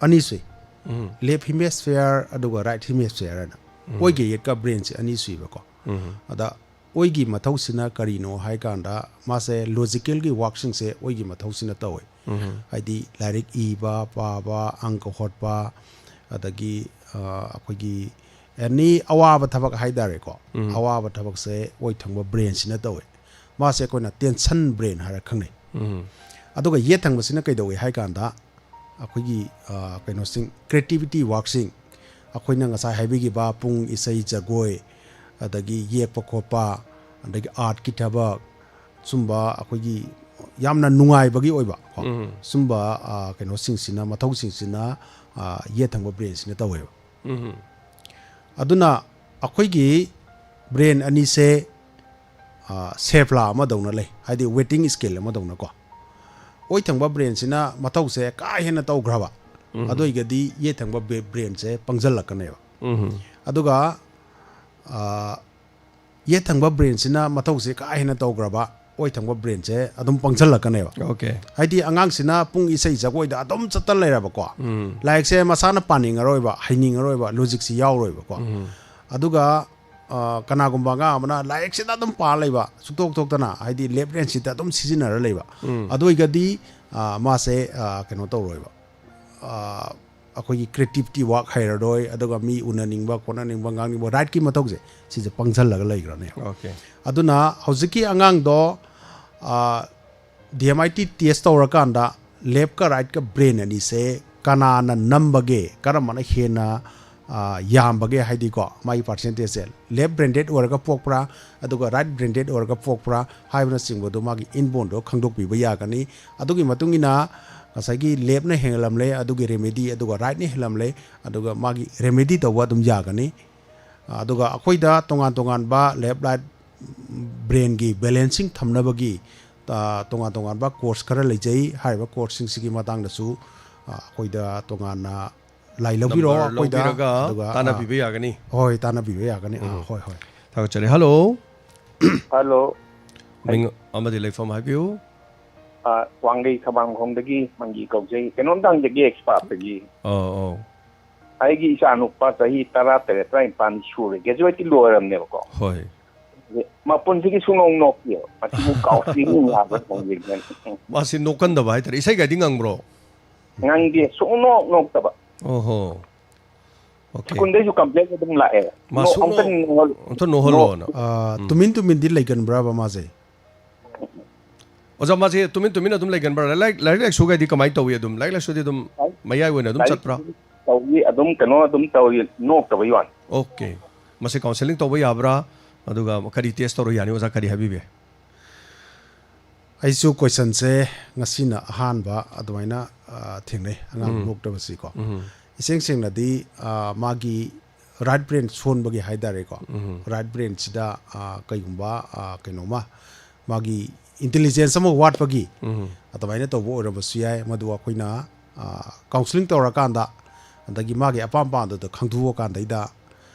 ꯑꯅꯤ ꯁꯨꯏ꯫ ꯎꯝ꯫ ꯂꯦꯐ ꯍꯤꯃꯦꯁꯐꯤꯌꯔ ꯑꯗꯨꯒ ꯔꯥꯏꯠ ꯍꯤꯃꯦꯁꯐꯤꯌꯔ ꯍꯥꯏꯅ꯫ ꯎꯝ꯫ ꯑꯣꯏꯒ ꯌꯦꯠꯀ ꯕ꯭ꯔꯦꯟꯁꯦ ꯑꯅꯤ ꯁꯨꯏꯕꯀꯣ꯫ ꯎꯝ꯫ ꯑꯗ ꯑꯣꯏꯒꯤ ꯃꯊꯧꯁꯤꯅ ꯀꯔꯤꯅꯣ ꯍꯥꯏ ꯀꯥꯟꯗ, ꯃꯥꯁꯦ ꯂꯣꯖꯤꯀꯦꯜꯒꯤ ꯋꯥꯔꯛꯁꯤꯡꯁꯦ ꯑꯣꯏꯒꯤ ꯃꯊꯧꯁꯤꯅ ꯇꯧꯋꯦ꯫ ꯎꯝ꯫ ꯍꯥꯏꯗꯤ ꯂꯥꯏꯔꯤꯛ ꯏꯕ, ꯄꯥꯕ, ꯑꯪꯀ ꯍꯣꯠꯄ, ꯑꯗꯒꯤ, ꯑ, ꯑꯩꯈꯣꯏꯒꯤ ꯑꯦꯅꯤ ꯑꯋꯥꯕ ꯊꯕꯛ ꯍꯥꯏ ꯇꯥꯔꯦꯀꯣ꯫ ꯎꯝ꯫ ꯑꯋꯥꯕ ꯊꯕꯛꯁꯦ ꯑꯣꯏ ꯊꯪꯕ ꯕ꯭ꯔꯦꯟꯁꯤꯅ ꯇꯧꯋꯦ꯫ ꯃꯥꯁꯦ ꯑꯩꯈꯣꯏꯅ ꯇꯦꯟꯁꯟ ꯕ꯭ꯔꯦꯟ ꯍꯥꯏꯔ ꯈꯪꯅꯩ꯫ ꯎꯝ꯫ ꯑꯗꯨꯒ ꯌꯦꯠ ꯊꯪꯕꯁꯤꯅ ꯀꯩꯗꯧꯏ ꯍꯥꯏ ꯀꯥꯟꯗ, ꯑꯩꯈꯣꯏꯒꯤ, ꯑ, ꯀꯩꯅꯣꯁꯤꯡ, ꯀ꯭ꯔꯤꯌꯦꯇꯤꯕꯤꯇꯤ ꯋꯥꯔꯛꯁꯤꯡ, ꯑꯩꯈꯣꯏꯅ ꯉꯁꯥꯏ ꯍꯥꯏꯕꯤꯈꯤꯕ ꯄꯨꯡ ꯏꯁꯩ ꯖꯒꯣꯏ, ꯑꯗꯒꯤ ꯌꯦꯛꯄ ꯈꯣꯠꯄ, ꯑꯗꯒꯤ ꯑꯥꯔꯠꯀꯤ ꯊꯕꯛ, ꯁꯨꯝꯕ ꯑꯩꯈꯣꯏꯒꯤ ꯌꯥꯝꯅ ꯅꯨꯡꯉꯥꯏꯕꯒꯤ ꯑꯣꯏꯕ ꯀꯣ, ꯎꯝ꯫ ꯁꯨꯝꯕ, ꯑ, ꯀꯩꯅꯣꯁꯤꯡꯁꯤꯅ, ꯃꯊꯧꯁꯤꯡꯁꯤꯅ, ꯑ, ꯌꯦꯠ ꯊꯪꯕ ꯕ꯭ꯔꯦꯟꯁꯤꯅ ꯇꯧꯋꯦꯕ꯫ ꯎꯝ꯫ ꯑꯗꯨꯅ ꯑꯩꯈꯣꯏꯒꯤ ꯕ꯭ꯔꯦꯟ ꯑꯅꯤꯁꯦ, ꯑ, ꯁꯦꯐ꯭ꯂꯥ ꯑꯃꯗꯧꯅ ꯂꯩ, ꯍꯥꯏꯗꯤ ꯋꯦꯇꯤꯡ ꯁ꯭ꯀꯦꯜ ꯑꯃꯗꯧꯅꯀꯣ꯫ ꯑꯣꯏ ꯊꯪꯕ ꯕ꯭ꯔꯦꯟꯁꯤꯅ ꯃꯊꯧꯁꯦ ꯀꯥ ꯍꯦꯟꯅ ꯇꯧꯈ꯭ꯔꯕ, ꯎꯝ꯫ ꯑꯗꯨ ꯑꯣꯏꯔꯒꯗꯤ ꯌꯦꯠ ꯊꯪꯕ ꯕ꯭ꯔꯦ-, ꯕ꯭ꯔꯦꯟꯁꯦ ꯄꯪꯁꯤꯜꯂꯛꯀꯅꯦꯕ꯫ ꯎꯝ꯫ ꯑꯗꯨꯒ, ꯑ, ꯌꯦꯠ ꯊꯪꯕ ꯕ꯭ꯔꯦꯟꯁꯤꯅ ꯃꯊꯧꯁꯦ ꯀꯥ ꯍꯦꯟꯅ ꯇꯧꯈ꯭ꯔꯕ, ꯑꯣꯏ ꯊꯪꯕ ꯕ꯭ꯔꯦꯟꯁꯦ ꯑꯗꯨꯝ ꯄꯪꯁꯤꯜꯂꯛꯀꯅꯦꯕ꯫ ꯑꯣꯀꯦ꯫ ꯍꯥꯏꯗꯤ ꯑꯉꯥꯡꯁꯤꯅ ꯄꯨꯡ ꯏꯁꯩ ꯖꯒꯣꯏꯗ ꯑꯗꯨꯝ ꯆꯠꯇ ꯂꯩꯔꯕꯀꯣ, ꯎꯝ꯫ ꯂꯥꯏꯔꯤꯛꯁꯦ ꯃꯁꯥꯅ ꯄꯥꯅꯤꯡꯉꯔꯣꯏꯕ, ꯍꯩꯅꯤꯡꯉꯔꯣꯏꯕ, ꯂꯣꯖꯤꯛꯁꯤ ꯌꯥꯎꯔꯣꯏꯕꯀꯣ꯫ ꯎꯝ꯫ ꯑꯗꯨꯒ, ꯑ, ꯀꯅꯥꯒꯨꯝꯕ ꯑꯉꯥꯡ ꯑꯃꯅ ꯂꯥꯏꯔꯤꯛꯁꯤꯗ ꯑꯗꯨꯝ ꯄꯥ ꯂꯩꯕ, ꯁꯨꯛꯇꯣꯛ ꯊꯣꯛꯇꯅ, ꯍꯥꯏꯗꯤ ꯂꯦꯐ ꯕ꯭ꯔꯦꯟꯁꯤꯗ ꯑꯗꯨꯝ ꯁꯤꯖꯤꯟꯅꯔ ꯂꯩꯕ, ꯎꯝ꯫ ꯑꯗꯨ ꯑꯣꯏꯔꯒꯗꯤ, ꯑ, ꯃꯥꯁꯦ, ꯑ, ꯀꯩꯅꯣ ꯇꯧꯔꯣꯏꯕ, ꯑ, ꯑꯩꯈꯣꯏꯒꯤ ꯀ꯭ꯔꯤꯌꯦꯇꯤꯕꯤꯇꯤ ꯋꯥꯔꯛ ꯍꯩꯔꯔꯣꯏ, ꯑꯗꯨꯒ ꯃꯤ ꯎꯅꯅꯤꯡꯕ, ꯈꯣꯠꯅꯅꯤꯡꯕ, ꯉꯥꯡꯅꯤꯡꯕ, ꯔꯥꯏꯠꯀꯤ ꯃꯊꯧꯁꯦ ꯁꯤꯁꯦ ꯄꯪꯁꯤꯜꯂꯒ ꯂꯩꯈ꯭ꯔꯅꯦꯕ꯫ ꯑꯣꯀꯦ꯫ ꯑꯗꯨꯅ ꯍꯧꯖꯤꯛꯀꯤ ꯑꯉꯥꯡꯗꯣ, ꯑ, ꯗꯤ ꯑꯦꯝ ꯑꯥꯏ ꯇꯤ ꯇꯦꯁ ꯇꯧꯔꯀꯥꯟꯗ ꯂꯦꯐꯀ ꯔꯥꯏꯠꯀ ꯕ꯭ꯔꯦꯟ ꯑꯅꯤꯁꯦ ꯀꯅꯥꯅ ꯅꯝꯕꯒꯦ, ꯀꯔꯝꯕꯅ ꯍꯦꯟꯅ ꯑ, ꯌꯥꯝꯕꯒꯦ, ꯍꯥꯏꯗꯤꯀꯣ, ꯃꯥꯒꯤ ꯄꯥꯔꯁꯦꯟꯇꯦꯖꯁꯦ ꯂꯦꯐ ꯕ꯭ꯔꯦꯟꯗꯦꯗ ꯑꯣꯏꯔꯒ ꯄꯣꯛꯄ꯭ꯔꯥ, ꯑꯗꯨꯒ ꯔꯥꯏꯠ ꯕ꯭ꯔꯦꯟꯗꯦꯗ ꯑꯣꯏꯔꯒ ꯄꯣꯛꯄ꯭ꯔꯥ ꯍꯥꯏꯕꯅꯆꯤꯡꯕꯗꯣ ꯃꯥꯒꯤ ꯏꯟꯕꯣꯟꯗꯣ ꯈꯪꯗꯣꯛꯄꯤꯕ ꯌꯥꯒꯅꯤ꯫ ꯑꯗꯨꯒꯤ ꯃꯇꯨꯡ ꯏꯟꯅ ꯉꯁꯥꯏꯒꯤ ꯂꯦꯐꯅ ꯍꯦꯜꯂꯝꯂꯦ, ꯑꯗꯨꯒꯤ ꯔꯦꯃꯦꯗꯤ, ꯑꯗꯨꯒ ꯔꯥꯏꯠꯅ ꯍꯦꯜꯂꯝꯂꯦ, ꯑꯗꯨꯒ ꯃꯥꯒꯤ ꯔꯦꯃꯦꯗꯤ ꯇꯧꯕ ꯑꯗꯨꯝ ꯌꯥꯒꯅꯤ꯫ ꯑꯗꯨꯒ ꯑꯩꯈꯣꯏꯗ ꯇꯣꯉꯥꯟ ꯇꯣꯉꯥꯟꯕ ꯂꯦꯐ ꯔꯥꯏꯠ ꯕ꯭ꯔꯦꯟꯒꯤ ꯕꯦꯂꯦꯟꯁꯤꯡ ꯊꯝꯅꯕꯒꯤ, ꯑ, ꯇꯣꯉꯥꯟ ꯇꯣꯉꯥꯟꯕ ꯀꯣꯔꯁ ꯈꯔ ꯂꯩꯖꯩ꯫ ꯍꯥꯏꯔꯤꯕ ꯀꯣꯔꯁꯁꯤꯡꯁꯤꯒꯤ ꯃꯇꯥꯡꯗꯁꯨ, ꯑ, ꯑꯩꯈꯣꯏꯗ ꯇꯣꯉꯥꯟꯅ ꯂꯥꯏ ꯂꯧꯕꯤꯔꯛꯑꯣ, ꯅꯝꯕꯔ ꯑꯩꯈꯣꯏꯗ, ꯂꯧꯕꯤꯔꯒ ꯑꯗꯨꯒ, ꯑ, ꯇꯥꯟꯅꯕꯤꯕ ꯌꯥꯒꯅꯤ꯫ ꯍꯣꯏ, ꯇꯥꯟꯅꯕꯤꯕ ꯌꯥꯒꯅꯤ꯫ ꯑ, ꯎꯝ꯫ ꯍꯣꯏ, ꯍꯣꯏ꯫ ꯊꯥꯒꯠꯆꯔꯤ꯫ ꯍꯜꯂꯣ꯫ ꯍꯜꯂꯣ꯫ ꯃꯤꯡ ꯑꯃꯗꯤ ꯂꯩꯐꯝ ꯍꯥꯏꯕꯤꯌꯨ꯫ ꯑ, ꯋꯥꯡꯂꯩ ꯈꯕꯥꯡꯈꯣꯡꯗꯒꯤ ꯃꯪꯒꯤ ꯀꯧꯖꯩ꯫ ꯀꯩꯅꯣꯝꯇ ꯍꯪꯖꯒꯦ ꯑꯦꯛꯁꯄꯥꯔꯠꯇꯒꯤ꯫ ꯑꯧ, ꯑꯧ꯫ ꯑꯩꯒꯤ ꯏꯆꯥ ꯅꯨꯄꯥ ꯆꯍꯤ ꯇꯔꯥ ꯇꯔꯦꯠ, ꯇꯔꯥꯅꯤꯄꯥꯟ ꯁꯨꯔꯦ꯫ ꯒ꯭ꯔꯦꯖꯨꯋꯦꯠꯇꯤ ꯂꯣꯏꯔꯕꯅꯦꯕꯀꯣ꯫ ꯍꯣꯏ꯫ ꯑꯗ ꯃꯄꯨꯟꯁꯤꯒꯤ ꯁꯨꯡꯅꯣꯛ ꯅꯣꯛꯇꯦꯕ꯫ ꯃꯁꯤꯕꯨ ꯀꯥꯎꯟꯁꯤꯂꯤꯡ ꯌꯥꯕ꯭ꯔꯥ ꯈꯪꯗꯦ꯫ ꯃꯥꯁꯤ ꯅꯣꯛꯀꯟꯗꯕ ꯍꯥꯏꯇꯥꯔꯦ꯫ ꯏꯁꯩꯒꯗꯤ ꯉꯪꯕ꯭ꯔꯣ? ꯉꯪꯗꯦ, ꯁꯨꯡꯅꯣꯛ ꯅꯣꯛꯇꯕ꯫ ꯑꯣꯍꯣ꯫ ꯑꯣꯀꯦ꯫ ꯁ꯭ꯀꯨꯜꯗꯩꯁꯨ ꯀꯝꯄ꯭ꯂꯦꯟ ꯑꯗꯨꯝ ꯂꯥꯛꯑꯦ꯫ ꯃꯥ ꯅꯣ-, ꯁꯨꯡꯅꯣꯛ-, ꯑꯝꯇ ꯅꯣꯛꯍꯜ-, ꯑꯝꯇ ꯅꯣꯛꯍꯜꯂꯣꯅ꯫ ꯅꯣ-, ꯑ, ꯎꯝ꯫ ꯇꯨꯃꯤꯟ ꯇꯨꯃꯤꯟꯗꯤ ꯂꯩꯒꯟꯕ꯭ꯔꯕ ꯃꯥꯁꯦ? ꯑꯣꯖꯥ, ꯃꯥꯁꯦ ꯇꯨꯃꯤꯟ ꯇꯨꯃꯤꯟ ꯑꯗꯨꯝ ꯂꯩꯒꯟꯕ꯭ꯔꯥ? ꯂꯥꯏꯔꯤꯛ, ꯂꯥꯏꯔꯤꯛ ꯂꯥꯏꯁꯨꯒꯗꯤ ꯀꯃꯥꯏꯅ ꯇꯧꯏ? ꯑꯗꯨꯝ ꯂꯥꯏꯔꯤꯛ ꯂꯥꯏꯁꯨꯗꯤ ꯑꯗꯨꯝ ꯂꯥꯏꯔꯤꯛ, ꯃꯌꯥꯏ ꯑꯣꯏꯅ ꯑꯗꯨꯝ ꯂꯥꯏꯔꯤꯛ ꯆꯠꯄ꯭ꯔꯥ? ꯇꯧꯏ, ꯑꯗꯨꯝ ꯀꯩꯅꯣ ꯑꯗꯨꯝ ꯇꯧꯏ, ꯅꯣꯛꯇꯕꯩ ꯋꯥꯅꯤ꯫ ꯑꯣꯀꯦ꯫ ꯃꯁꯤ ꯀꯥꯎꯟꯁꯦꯂꯤꯡ ꯇꯧꯕ ꯌꯥꯕ꯭ꯔꯥ? ꯑꯗꯨꯒ ꯀꯔꯤ ꯇꯦꯁ ꯇꯧꯔ ꯌꯥꯅꯤ? ꯑꯣꯖꯥ, ꯀꯔꯤ ꯍꯥꯏꯕꯤꯕ ꯌꯥꯏ? ꯑꯩꯁꯨ ꯀꯣꯏꯁꯟꯁꯦ ꯉꯁꯤꯅ ꯑꯍꯥꯟꯕ ꯑꯗꯨꯃꯥꯏꯅ, ꯑ, ꯊꯦꯡꯅꯩ, ꯑꯉꯥꯡ ꯎꯝ꯫ ꯅꯣꯛꯇꯕꯁꯤꯀꯣ꯫ ꯎꯝ꯫ ꯏꯁꯦꯡ ꯁꯦꯡꯅꯗꯤ, ꯑ, ꯃꯥꯒꯤ ꯔꯥꯏꯠ ꯕ꯭ꯔꯦꯟ ꯁꯣꯟꯕꯒꯤ ꯍꯥꯏ ꯇꯥꯔꯦꯀꯣ꯫ ꯎꯝ꯫ ꯔꯥꯏꯠ ꯕ꯭ꯔꯦꯟꯁꯤꯗ, ꯑ, ꯀꯩꯒꯨꯝꯕ, ꯑ, ꯀꯩꯅꯣꯝꯃ ꯃꯥꯒꯤ ꯏꯟꯇꯦꯂꯤꯖꯦꯟꯁ ꯑꯃ ꯋꯥꯠꯄꯒꯤ ꯎꯝ꯫ ꯑꯗꯨꯃꯥꯏꯅ ꯇꯧꯕ ꯑꯣꯏꯔꯝꯕꯁꯨ ꯌꯥꯏ꯫ ꯃꯗꯨ ꯑꯩꯈꯣꯏꯅ, ꯑ, ꯀꯥꯎꯟꯁꯤꯂꯤꯡ ꯇꯧꯔꯀꯥꯟꯗ, ꯑꯗꯒꯤ ꯃꯥꯒꯤ ꯑꯄꯥꯝ ꯄꯥꯝꯗꯗꯣ ꯈꯪꯗꯣꯛꯑꯀꯥꯟꯗꯩꯗ,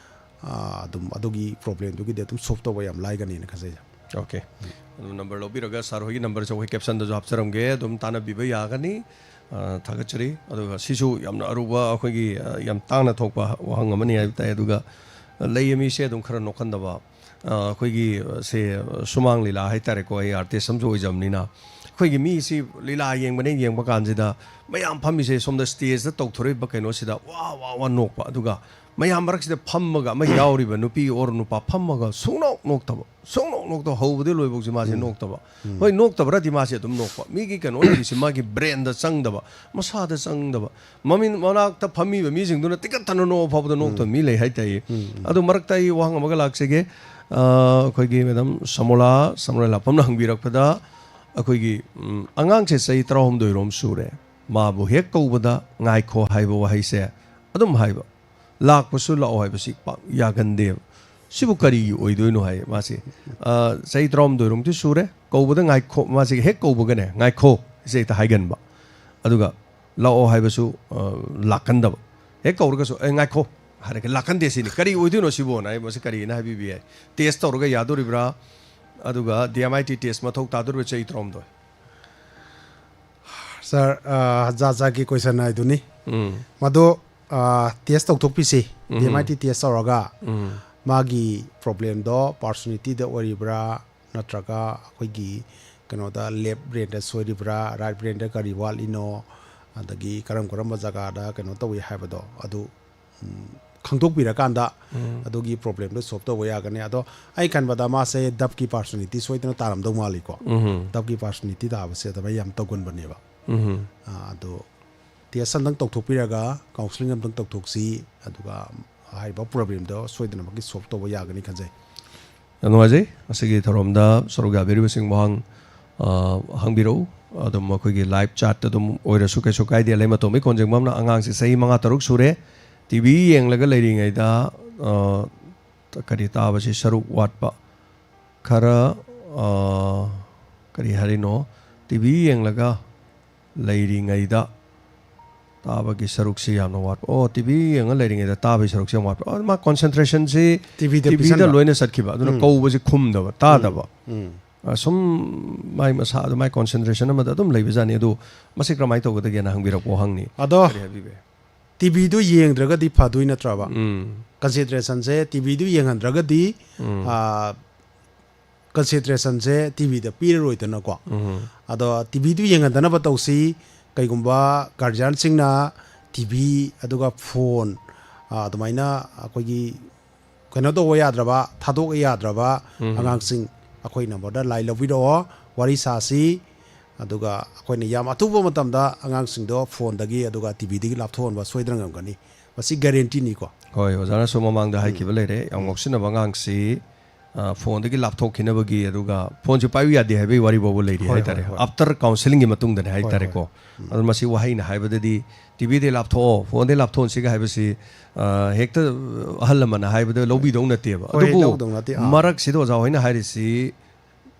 ꯑ, ꯑꯗꯨꯝ ꯑꯗꯨꯒꯤ ꯄ꯭ꯔꯣꯕ꯭ꯂꯦꯝꯗꯨꯒꯤꯗꯤ ꯑꯗꯨꯝ ꯁꯣꯜꯕ ꯇꯧꯕ ꯌꯥꯝ ꯂꯥꯏꯒꯅꯤꯅ ꯈꯟꯖꯩ꯫ ꯑꯣꯀꯦ꯫ ꯑꯗꯨꯝ ꯅꯝꯕꯔ ꯂꯧꯕꯤꯔꯒ ꯁꯥꯔ ꯍꯣꯏꯒꯤ ꯅꯝꯕꯔꯁꯦ ꯑꯩꯈꯣꯏ ꯀꯦꯞꯁꯟꯗꯁꯨ ꯍꯥꯞꯆꯔꯝꯒꯦ, ꯑꯗꯨꯝ ꯇꯥꯟꯅꯕꯤꯕ ꯌꯥꯒꯅꯤ꯫ ꯑ, ꯊꯥꯒꯠꯆꯔꯤ꯫ ꯑꯗꯨꯒ ꯁꯤꯁꯨ ꯌꯥꯝꯅ ꯑꯔꯨꯕ ꯑꯩꯈꯣꯏꯒꯤ, ꯑ, ꯌꯥꯝ ꯇꯥꯡꯅ ꯊꯣꯛꯄ ꯋꯥꯍꯪ ꯑꯃꯅꯤ ꯍꯥꯏꯕ ꯇꯥꯏ꯫ ꯑꯗꯨꯒ ꯂꯩꯌꯦ ꯃꯤꯁꯦ ꯑꯗꯨꯝ ꯈꯔ ꯅꯣꯛꯀꯟꯗꯕ, ꯑ, ꯑꯩꯈꯣꯏꯒꯤ, ꯑ, ꯁꯦ, ꯑ, ꯁꯨꯃꯥꯡ ꯂꯤꯂꯥ ꯍꯥꯏꯇꯥꯔꯦꯀꯣ, ꯑꯩ ꯑꯥꯔꯇꯤꯁ ꯑꯃꯁꯨ ꯑꯣꯏꯖꯕꯅꯤꯅ꯫ ꯑꯩꯈꯣꯏꯒꯤ ꯃꯤꯁꯤ ꯂꯤꯂꯥ ꯌꯦꯡꯕꯅꯦ, ꯌꯦꯡꯕ ꯀꯥꯟꯁꯤꯗ ꯃꯌꯥꯝ ꯐꯝꯃꯤꯁꯦ ꯁꯣꯝꯗ ꯁ꯭ꯇꯦꯖꯇ ꯇꯧꯊꯣꯔꯛꯏꯕ ꯀꯩꯅꯣꯁꯤꯗ ꯋꯥ, ꯋꯥ, ꯋꯥ ꯅꯣꯛꯄ꯫ ꯑꯗꯨꯒ ꯃꯌꯥꯝ ꯃꯔꯛꯁꯤꯗ ꯐꯝꯃꯒ ꯑꯃ ꯌꯥꯎꯔꯤꯕ ꯅꯨꯄꯤ ꯑꯣꯔ ꯅꯨꯄꯥ ꯐꯝꯃꯒ ꯁꯨꯡꯅꯣꯛ ꯅꯣꯛꯇꯕ, ꯁꯨꯡꯅꯣꯛ ꯅꯣꯛꯇꯕ, ꯍꯧꯕꯗꯩ ꯂꯣꯏꯐꯥꯎꯁꯦ ꯃꯥꯁꯦ ꯅꯣꯛꯇꯕ꯫ ꯍꯣꯏ, ꯅꯣꯛꯇꯕ꯭ꯔꯗꯤ ꯃꯥꯁꯦ ꯑꯗꯨꯝ ꯅꯣꯛꯄ꯫ ꯃꯤꯒꯤ ꯀꯩꯅꯣ ꯂꯩꯔꯤꯁꯦ ꯃꯥꯒꯤ ꯕ꯭ꯔꯦꯟꯗ ꯆꯪꯗꯕ, ꯃꯁꯥꯗ ꯆꯪꯗꯕ, ꯃꯃꯤꯡ ꯃꯅꯥꯛꯇ ꯐꯝꯃꯤꯕ ꯃꯤꯁꯤꯡꯗꯨꯅ ꯇꯤꯀꯠꯇꯅ ꯅꯣꯛꯑ ꯐꯥꯎꯕꯗ ꯅꯣꯛꯇꯕ ꯃꯤ ꯂꯩ ꯍꯥꯏꯇꯥꯏꯌꯦ꯫ ꯑꯗꯨ ꯃꯔꯛꯇ ꯑꯩ ꯋꯥꯍꯪ ꯑꯃꯒ ꯂꯥꯛꯆꯒꯦ꯫ ꯑ, ꯑꯩꯈꯣꯏꯒꯤ ꯃꯦꯗꯥꯝ ꯁꯃꯣꯂꯥ, ꯁꯃꯣꯂꯥ ꯂꯥꯛꯐꯝꯅ ꯍꯪꯕꯤꯔꯛꯄꯗ, ꯑꯩꯈꯣꯏꯒꯤ, ꯎꯝ, ꯑꯉꯥꯡꯁꯦ ꯆꯍꯤ ꯇꯔꯥꯍꯨꯝꯗꯣꯏꯔꯣꯝ ꯁꯨꯔꯦ, ꯃꯥꯕꯨ ꯍꯦꯛ ꯀꯧꯕꯗ "ꯉꯥꯏꯈꯣ" ꯍꯥꯏꯕ ꯋꯥꯍꯩꯁꯦ ꯑꯗꯨꯝ ꯍꯥꯏꯕ, ꯂꯥꯛꯄꯁꯨ "ꯂꯥꯛꯑꯣ" ꯍꯥꯏꯕꯁꯤ ꯄꯥꯛ ꯌꯥꯒꯟꯗꯦꯕ꯫ ꯁꯤꯕꯨ ꯀꯔꯤꯒꯤ ꯑꯣꯏꯗꯣꯏꯅꯣ ꯍꯥꯏ ꯃꯥꯁꯦ꯫ ꯑ, ꯆꯍꯤ ꯇꯔꯥꯍꯨꯝꯗꯣꯏꯔꯣꯝꯗꯤ ꯁꯨꯔꯦ, ꯀꯧꯕꯗ "ꯉꯥꯏꯈꯣ", ꯃꯥꯁꯦ ꯍꯦꯛ ꯀꯧꯕꯒꯅꯦ "ꯉꯥꯏꯈꯣ" ꯁꯦ ꯍꯦꯛꯇ ꯍꯥꯏꯒꯟꯕ꯫ ꯑꯗꯨꯒ "ꯂꯥꯛꯑꯣ" ꯍꯥꯏꯕꯁꯨ, ꯑ, ꯂꯥꯛꯀꯟꯗꯕ꯫ ꯍꯦꯛ ꯀꯧꯔꯒꯁꯨ "ꯑꯦ, ꯉꯥꯏꯈꯣ" ꯍꯥꯏꯔꯒ ꯂꯥꯛꯀꯟꯗꯦ ꯁꯤꯅꯤ꯫ ꯀꯔꯤ ꯑꯣꯏꯗꯣꯏꯅꯣ ꯁꯤꯕꯣꯅ ꯑꯩ ꯃꯁꯤ ꯀꯔꯤꯅ ꯍꯥꯏꯕꯤꯕ ꯌꯥꯏ꯫ ꯇꯦꯁ ꯇꯧꯔꯒ ꯌꯥꯗꯣꯔꯤꯕ꯭ꯔꯥ? ꯑꯗꯨꯒ ꯗꯤ ꯑꯦꯝ ꯑꯥꯏ ꯇꯤ ꯇꯦꯁ ꯃꯊꯧ ꯇꯥꯗꯣꯔꯤꯕ꯭ꯔꯥ ꯆꯍꯤ ꯇꯔꯥꯍꯨꯝꯗꯣꯏ? ꯁꯥꯔ, ꯑ, ꯖꯥꯠ ꯖꯥꯠꯀꯤ ꯀꯣꯏꯁꯟ ꯍꯥꯏꯗꯨꯅꯤ꯫ ꯎꯝ꯫ ꯃꯗꯣ, ꯑ, ꯇꯦꯁ ꯇꯧꯊꯣꯛꯄꯤꯁꯤ꯫ ꯎꯝ꯫ ꯗꯤ ꯑꯦꯝ ꯑꯥꯏ ꯇꯤ ꯇꯦꯁ ꯇꯧꯔꯒ ꯎꯝ꯫ ꯃꯥꯒꯤ ꯄ꯭ꯔꯣꯕ꯭ꯂꯦꯝꯗꯣ ꯄꯥꯔꯁꯣꯅꯦꯂꯤꯇꯤꯗ ꯑꯣꯏꯔꯤꯕ꯭ꯔꯥ, ꯅꯠꯇ꯭ꯔꯒ ꯑꯩꯈꯣꯏꯒꯤ ꯀꯩꯅꯣꯗ ꯂꯦꯐ ꯕ꯭ꯔꯦꯟꯗ ꯁꯣꯏꯔꯤꯕ꯭ꯔꯥ, ꯔꯥꯏꯠ ꯕ꯭ꯔꯦꯟꯗ ꯀꯔꯤ ꯋꯥꯠꯂꯤꯅꯣ, ꯑꯗꯒꯤ ꯀꯔꯝ ꯀꯔꯝꯕ ꯖꯒꯥꯗ ꯀꯩꯅꯣ ꯇꯧꯏ ꯍꯥꯏꯕꯗꯣ ꯑꯗꯨ, ꯎꯝ, ꯈꯪꯗꯣꯛꯄꯤꯔꯀꯥꯟꯗ ꯎꯝ꯫ ꯑꯗꯨꯒꯤ ꯄ꯭ꯔꯣꯕ꯭ꯂꯦꯝꯗꯣ ꯁꯣꯜꯕ ꯇꯧꯕ ꯌꯥꯒꯅꯤ꯫ ꯑꯗꯣ ꯑꯩ ꯈꯟꯕꯗ ꯃꯥꯁꯦ ꯗꯞꯀꯤ ꯄꯥꯔꯁꯣꯅꯦꯂꯤꯇꯤ ꯁꯣꯏꯗꯅ ꯇꯥꯔꯝꯗꯧ ꯃꯥꯜꯂꯤꯀꯣ꯫ ꯎꯝ꯫ ꯗꯞꯀꯤ ꯄꯥꯔꯁꯣꯅꯦꯂꯤꯇꯤ ꯇꯥꯕꯁꯦ ꯑꯗꯨꯃꯥꯏꯅ ꯌꯥꯝ ꯇꯧꯒꯟꯕꯅꯦꯕ꯫ ꯎꯝ꯫ ꯑ, ꯑꯗꯣ ꯇꯦꯁ ꯑꯝꯇꯪ ꯇꯧꯊꯣꯛꯄꯤꯔꯒ, ꯀꯥꯎꯟꯁꯤꯂꯤꯡ ꯑꯝꯇꯪ ꯇꯧꯊꯣꯛꯁꯤ, ꯑꯗꯨꯒ ꯍꯥꯏꯔꯤꯕ ꯄ꯭ꯔꯣꯕ꯭ꯂꯦꯝꯗꯣ ꯁꯣꯏꯗꯅꯃꯛꯀꯤ ꯁꯣꯜꯕ ꯇꯧꯕ ꯌꯥꯒꯅꯤ ꯈꯟꯖꯩ꯫ ꯌꯥꯝ ꯅꯨꯡꯉꯥꯏꯖꯩ꯫ ꯉꯁꯤꯒꯤ ꯊꯧꯔꯝꯗ ꯁꯔꯨꯛ ꯌꯥꯕꯤꯔꯤꯕꯁꯤꯡ ꯋꯥꯍꯪ, ꯑ, ꯍꯪꯕꯤꯔꯛꯎ꯫ ꯑꯗꯨꯝ ꯑꯩꯈꯣꯏꯒꯤ ꯂꯥꯏꯚ ꯆꯥꯠꯇ ꯑꯗꯨꯝ ꯑꯣꯏꯔꯁꯨ ꯀꯩꯁꯨ ꯀꯥꯏꯗꯦ꯫ ꯂꯩꯃꯇꯣꯝꯕꯤ ꯀꯣꯟꯖꯦꯡꯕꯝꯅ "ꯑꯉꯥꯡꯁꯤ ꯆꯍꯤ ꯃꯉꯥ ꯇꯔꯨꯛ ꯁꯨꯔꯦ, ꯇꯤ ꯚꯤ ꯌꯦꯡꯂꯒ ꯂꯩꯔꯤꯉꯩꯗ, ꯑ, ꯀꯔꯤ ꯇꯥꯕꯁꯤ ꯁꯔꯨꯛ ꯋꯥꯠꯄ ꯈꯔ, ꯑ, ꯀꯔꯤ ꯍꯥꯏꯔꯤꯅꯣ? ꯇꯤ ꯚꯤ ꯌꯦꯡꯂꯒ ꯂꯩꯔꯤꯉꯩꯗ ꯇꯥꯕꯒꯤ ꯁꯔꯨꯛꯁꯤ ꯌꯥꯝꯅ ꯋꯥꯠꯄ꯫ ꯑꯣ, ꯇꯤ ꯚꯤ ꯌꯦꯡꯉ ꯂꯩꯔꯤꯉꯩꯗ ꯇꯥꯕꯒꯤ ꯁꯔꯨꯛꯁꯤ ꯌꯥꯝ ꯋꯥꯠꯄ꯫ ꯑ, ꯃꯥ ꯀꯣꯟꯁꯦꯟꯇ꯭ꯔꯦꯁꯟꯁꯤ ꯇꯤ ꯚꯤꯗ ꯇꯤ ꯚꯤꯗ ꯄꯤꯁꯟꯕ꯫ ꯂꯣꯏꯅ ꯆꯠꯈꯤꯕ꯫ ꯑꯗꯨꯅ ꯎꯝ꯫ ꯀꯧꯕꯁꯤ ꯈꯨꯝꯗꯕ, ꯇꯥꯗꯕ꯫ ꯎꯝ꯫ ꯑ, ꯁꯨꯝ ꯃꯥꯏ ꯃꯁꯥ ꯑꯗꯨꯃꯥꯏ ꯀꯣꯟꯁꯦꯟꯇ꯭ꯔꯦꯁꯟ ꯑꯃꯗ ꯑꯗꯨꯝ ꯂꯩꯕꯖꯥꯠꯅꯤ꯫ ꯑꯗꯨ ꯃꯁꯤ ꯀꯔꯝꯍꯥꯏꯅ ꯇꯧꯒꯗꯒꯦꯅ ꯍꯪꯕꯤꯔꯛꯄ ꯋꯥꯍꯪꯅꯤ꯫ ꯑꯗꯣ ꯀꯔꯤ ꯍꯥꯏꯕꯤꯕ ꯌꯥꯏ? ꯇꯤ ꯚꯤꯗꯨ ꯌꯦꯡꯗ꯭ꯔꯒꯗꯤ ꯐꯗꯣꯏ ꯅꯠꯇ꯭ꯔꯕ? ꯎꯝ꯫ ꯀꯟꯁꯦꯟꯇ꯭ꯔꯦꯁꯟꯁꯦ ꯇꯤ ꯚꯤꯗꯨ ꯌꯦꯡꯍꯟꯗ꯭ꯔꯒꯗꯤ, ꯎꯝ꯫ ꯑ, ꯀꯟꯁꯦꯟꯇ꯭ꯔꯦꯁꯟꯁꯦ ꯇꯤ ꯚꯤꯗ ꯄꯤꯔꯔꯣꯏꯗꯅꯀꯣ꯫ ꯎꯝ꯫ ꯑꯗꯣ ꯇꯤ ꯚꯤꯗꯨ ꯌꯦꯡꯍꯟꯗꯅꯕ ꯇꯧꯁꯤ꯫ ꯀꯩꯒꯨꯝꯕ ꯒꯥꯔꯖꯤꯌꯥꯟꯁꯤꯡꯅ ꯇꯤ ꯚꯤ ꯑꯗꯨꯒ ꯐꯣꯟ, ꯑ, ꯑꯗꯨꯃꯥꯏꯅ ꯑꯩꯈꯣꯏꯒꯤ ꯀꯩꯅꯣ ꯇꯧꯕ ꯌꯥꯗ꯭ꯔꯕ, ꯊꯥꯗꯣꯛꯄ ꯌꯥꯗ꯭ꯔꯕ ꯎꯝ꯫ ꯑꯉꯥꯡꯁꯤꯡ, ꯑꯩꯈꯣꯏ ꯅꯝꯕꯔꯗ ꯂꯥꯏ ꯂꯧꯕꯤꯔꯛꯑꯣ, ꯋꯥꯔꯤ ꯁꯥꯁꯤ꯫ ꯑꯗꯨꯒ ꯑꯩꯈꯣꯏꯅ ꯌꯥꯝ ꯑꯊꯨꯕ ꯃꯇꯝꯗ ꯑꯉꯥꯡꯁꯤꯡꯗꯣ ꯐꯣꯟꯗꯒꯤ ꯑꯗꯨꯒ ꯇꯤ ꯚꯤꯗꯒꯤ ꯂꯥꯞꯊꯣꯛꯍꯟꯕ ꯁꯣꯏꯗꯅ ꯉꯝꯒꯅꯤ꯫ ꯃꯁꯤ ꯒꯦꯔꯦꯟꯇꯤꯅꯤꯀꯣ꯫ ꯍꯣꯏ, ꯑꯣꯖꯥꯅꯁꯨ ꯃꯃꯥꯡꯗ ꯎꯝ꯫ ꯍꯥꯏꯈꯤꯕ ꯂꯩꯔꯦ꯫ ꯌꯥꯝ ꯎꯝ꯫ ꯉꯥꯎꯁꯤꯟꯅꯕ ꯑꯉꯥꯡꯁꯤ, ꯑ, ꯐꯣꯟꯗꯒꯤ ꯂꯥꯞꯊꯣꯛꯈꯤꯅꯕꯒꯤ, ꯑꯗꯨꯒ ꯐꯣꯟꯁꯨ ꯄꯥꯏꯕ ꯌꯥꯗꯦ ꯍꯥꯏꯕꯒꯤ ꯋꯥꯔꯤ ꯐꯥꯎꯕ ꯂꯩꯔꯤ ꯍꯣꯏ, ꯍꯥꯏꯇꯥꯔꯦ꯫ ꯍꯣꯏ, ꯍꯣꯏ꯫ ꯑꯥꯐꯇꯔ ꯀꯥꯎꯟꯁꯤꯂꯤꯡꯒꯤ ꯃꯇꯨꯡꯗꯅꯦ ꯍꯣꯏ, ꯍꯥꯏꯇꯥꯔꯦꯀꯣ꯫ ꯍꯣꯏ꯫ ꯎꯝ꯫ ꯑꯗꯨ ꯃꯁꯤ ꯋꯥꯍꯩꯅ ꯍꯥꯏꯕꯗꯗꯤ "ꯇꯤ ꯚꯤꯗꯒꯤ ꯂꯥꯞꯊꯣꯛꯑꯣ, ꯐꯣꯟꯗꯒꯤ ꯂꯥꯞꯊꯣꯛꯍꯟꯁꯤꯒ" ꯍꯥꯏꯕꯁꯤ, ꯑ, ꯍꯦꯛꯇ ꯑꯍꯜ ꯂꯃꯟꯅ ꯍꯥꯏꯕꯗ ꯂꯧꯕꯤꯗꯧ ꯅꯠꯇꯦꯕ꯫ ꯍꯣꯏ, ꯑꯗꯨꯕꯨ ꯂꯧꯗꯧ ꯅꯠꯇꯦ꯫ ꯑꯥ꯫ ꯃꯔꯛꯁꯤꯗ ꯑꯣꯖꯥ ꯍꯣꯏꯅ ꯍꯥꯏꯔꯤꯁꯤ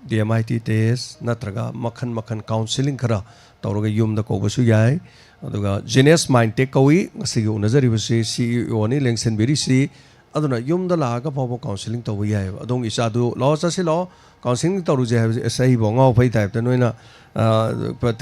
ꯗꯤ ꯑꯦꯝ ꯑꯥꯏ ꯇꯤ ꯇꯦꯁ ꯅꯠꯇ꯭ꯔꯒ ꯃꯈꯟ ꯃꯈꯟ ꯀꯥꯎꯟꯁꯤꯂꯤꯡ ꯈꯔ ꯇꯧꯔꯒ ꯌꯨꯝꯗ ꯀꯧꯕꯁꯨ ꯌꯥꯏ꯫ ꯑꯗꯨꯒ ꯖꯤꯅꯤꯌꯁ ꯃꯥꯏꯟ ꯇꯦꯛ ꯀꯧꯏ꯫ ꯉꯁꯤꯒꯤ ꯎꯅꯖꯔꯤꯕꯁꯤ ꯁꯤ ꯏ ꯑꯣꯅꯤ, ꯂꯦꯡꯁꯟꯕꯤꯔꯤꯁꯤ꯫ ꯑꯗꯨꯅ ꯌꯨꯝꯗ ꯂꯥꯛꯑꯒ ꯐꯥꯎꯕ ꯀꯥꯎꯟꯁꯤꯂꯤꯡ ꯇꯧꯕ ꯌꯥꯏꯑꯕ꯫ "ꯑꯗꯣꯝꯒꯤ ꯏꯆꯥꯗꯨ ꯂꯥꯛꯑꯣ, ꯆꯠꯁꯤ ꯂꯥꯛꯑꯣ, ꯀꯥꯎꯟꯁꯤꯂꯤꯡ ꯇꯧꯔꯨꯁꯦ" ꯍꯥꯏꯕꯁꯦ, "ꯑꯁ, ꯑꯩꯕꯨ ꯑꯉꯥꯎ ꯑꯐꯩ ꯇꯥꯏꯞꯇ ꯅꯣꯏꯅ, ꯑ,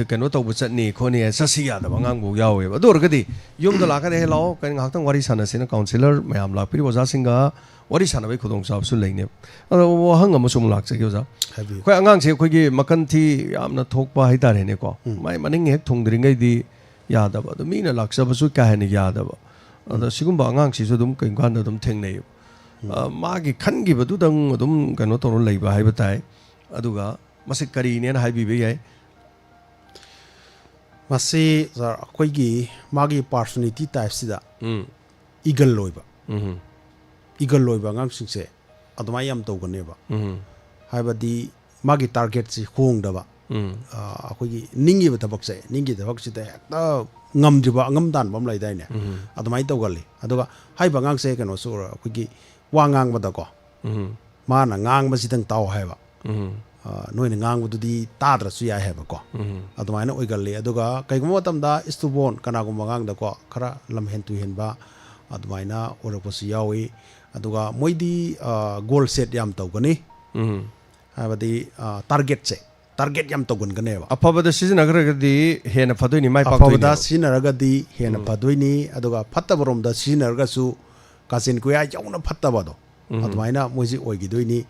ꯀꯩꯅꯣ ꯇꯧꯕ ꯆꯠꯅꯤ ꯈꯣꯠꯅꯤ" ꯍꯥꯏꯅ ꯆꯠꯁꯤ ꯌꯥꯗꯕ ꯑꯉꯥꯡꯐꯥꯎ ꯌꯥꯎꯋꯦꯕ꯫ ꯑꯗꯨ ꯑꯣꯏꯔꯒꯗꯤ ꯌꯨꯝꯗ ꯂꯥꯛꯑꯒꯅ "ꯍꯦ, ꯂꯥꯛꯑꯣ, ꯀꯩꯅꯣ, ꯉꯥꯏꯍꯥꯛꯇꯪ ꯋꯥꯔꯤ ꯁꯥꯟꯅꯁꯦꯅ" ꯀꯥꯎꯟꯁꯤꯂꯔ ꯃꯌꯥꯝ ꯂꯥꯛꯄꯤꯔꯤꯕ ꯑꯣꯖꯥꯁꯤꯡꯒ ꯋꯥꯔꯤ ꯁꯥꯟꯅꯕꯒꯤ ꯈꯨꯗꯣꯡꯆꯥꯕꯁꯨ ꯂꯩꯅꯦꯕ꯫ ꯑꯗꯣ ꯋꯥꯍꯪ ꯑꯃꯁꯨ ꯑꯃꯨꯛ ꯂꯥꯛꯆꯒꯦ, ꯑꯣꯖꯥ꯫ ꯍꯥꯏꯕꯤꯌꯨ꯫ ꯑꯩꯈꯣꯏ ꯑꯉꯥꯡꯁꯦ ꯑꯩꯈꯣꯏꯒꯤ ꯃꯈꯟ ꯊꯤ ꯌꯥꯝꯅ ꯊꯣꯛꯄ ꯍꯥꯏꯇꯥꯔꯦꯅꯦꯀꯣ꯫ ꯎꯝ꯫ ꯃꯥꯏ ꯃꯅꯤꯡ ꯍꯦꯛ ꯊꯨꯡꯗ꯭ꯔꯤꯉꯩꯗꯤ ꯌꯥꯗꯕ, ꯑꯗꯣ ꯃꯤꯅ ꯂꯥꯛꯆꯕꯁꯨ ꯀꯥ ꯍꯦꯟꯅ ꯌꯥꯗꯕ꯫ ꯑꯗꯣ ꯎꯝ꯫ ꯁꯤꯒꯨꯝꯕ ꯑꯉꯥꯡꯁꯤꯁꯨ ꯑꯗꯨꯝ ꯀꯩꯒꯨꯝ ꯀꯥꯟꯗ ꯑꯗꯨꯝ ꯊꯦꯡꯅꯩꯌꯦꯕ꯫ ꯎꯝ꯫ ꯑ, ꯃꯥꯒꯤ ꯈꯟꯈꯤꯕꯗꯨꯗꯪ ꯑꯗꯨꯝ ꯀꯩꯅꯣ ꯇꯧꯔ ꯂꯩꯕ ꯍꯥꯏꯕ ꯇꯥꯏ꯫ ꯑꯗꯨꯒ ꯃꯁꯤ ꯀꯔꯤꯅꯦꯅ ꯍꯥꯏꯕꯤꯕ ꯌꯥꯏ? ꯃꯁꯤ, ꯁꯥꯔ, ꯑꯩꯈꯣꯏꯒꯤ ꯃꯥꯒꯤ ꯄꯥꯔꯁꯣꯅꯦꯂꯤꯇꯤ ꯇꯥꯏꯞꯁꯤꯗ ꯎꯝ꯫ ꯏꯒꯜ ꯑꯣꯏꯕ, ꯎꯝ꯫ ꯏꯒꯜ ꯑꯣꯏꯕ ꯑꯉꯥꯡꯁꯤꯡꯁꯦ ꯑꯗꯨꯃꯥꯏꯅ ꯌꯥꯝ ꯇꯧꯒꯅꯦꯕ꯫ ꯎꯝ꯫ ꯍꯥꯏꯕꯗꯤ ꯃꯥꯒꯤ ꯇꯥꯔꯒꯦꯠꯁꯤ ꯍꯣꯡꯗꯕ꯫ ꯎꯝ꯫ ꯑ, ꯑꯩꯈꯣꯏꯒꯤ ꯅꯤꯡꯉꯤꯕ ꯊꯕꯛꯁꯦ, ꯅꯤꯡꯒꯤ ꯊꯕꯛꯁꯤꯗ ꯍꯦꯛꯇ ꯉꯝꯗ꯭ꯔꯤꯕ, ꯑꯉꯝ ꯇꯥꯟꯕ ꯑꯃ ꯂꯩꯗꯥꯏꯅꯦ? ꯎꯝ꯫ ꯑꯗꯨꯃꯥꯏꯅ ꯇꯧꯒꯜꯂꯤ꯫ ꯑꯗꯨꯒ ꯍꯥꯏꯔꯤꯕ ꯑꯉꯥꯡꯁꯦ ꯀꯩꯅꯣꯁꯨ ꯑꯩꯈꯣꯏꯒꯤ ꯋꯥ ꯉꯥꯡꯕꯗꯀꯣ, ꯎꯝ꯫ ꯃꯥꯅ ꯉꯥꯡꯕꯁꯤꯗꯪ ꯇꯥꯎ ꯍꯥꯏꯕ꯫ ꯎꯝ꯫ ꯑ, ꯅꯣꯏꯅ ꯉꯥꯡꯕꯗꯨꯗꯤ ꯇꯥꯗ꯭ꯔꯁꯨ ꯌꯥꯏ ꯍꯥꯏꯕꯀꯣ꯫ ꯎꯝ꯫ ꯑꯗꯨꯃꯥꯏꯅ ꯑꯣꯏꯒꯜꯂꯤ꯫ ꯑꯗꯨꯒ ꯀꯩꯒꯨꯝꯕ ꯃꯇꯝꯗ ꯏꯁꯇꯨꯕꯣꯟ ꯀꯅꯥꯒꯨꯝꯕ ꯑꯉꯥꯡꯗꯀꯣ, ꯈꯔ ꯂꯝꯍꯦꯟ ꯇꯨꯍꯦꯟꯕ ꯑꯗꯨꯃꯥꯏꯅ ꯑꯣꯏꯔꯛꯄꯁꯨ ꯌꯥꯎꯏ꯫ ꯑꯗꯨꯒ ꯃꯣꯏꯗꯤ, ꯑ, ꯒꯣꯜ ꯁꯦꯠ ꯌꯥꯝ ꯇꯧꯒꯅꯤ꯫ ꯎꯝ꯫ ꯍꯥꯏꯕꯗꯤ, ꯑ, ꯇꯥꯔꯒꯦꯠꯁꯦ, ꯇꯥꯔꯒꯦꯠ ꯌꯥꯝ ꯇꯧꯒꯟꯒꯅꯦꯕ꯫ ꯑꯐꯕꯗ ꯁꯤꯖꯤꯟꯅꯈ꯭ꯔꯒꯗꯤ ꯍꯦꯟꯅ ꯐꯗꯣꯏꯅꯤ, ꯃꯥꯏ ꯑꯐꯕꯗ ꯄꯥꯛꯇꯣꯏꯅꯦꯕ꯫ ꯁꯤꯖꯤꯟꯅꯔꯒꯗꯤ ꯍꯦꯟꯅ ꯎꯝ꯫ ꯐꯗꯣꯏꯅꯤ, ꯑꯗꯨꯒ ꯐꯠꯇꯕ ꯔꯣꯝꯗ ꯁꯤꯖꯤꯟꯅꯔꯒꯁꯨ ꯀꯥꯆꯤꯟ ꯀꯣꯌꯥ ꯌꯧꯅ ꯐꯠꯇꯕꯗꯣ, ꯎꯝ꯫ ꯑꯗꯨꯃꯥꯏꯅ ꯃꯣꯏꯁꯤ ꯑꯣꯏꯈꯤꯗꯣꯏꯅꯤ꯫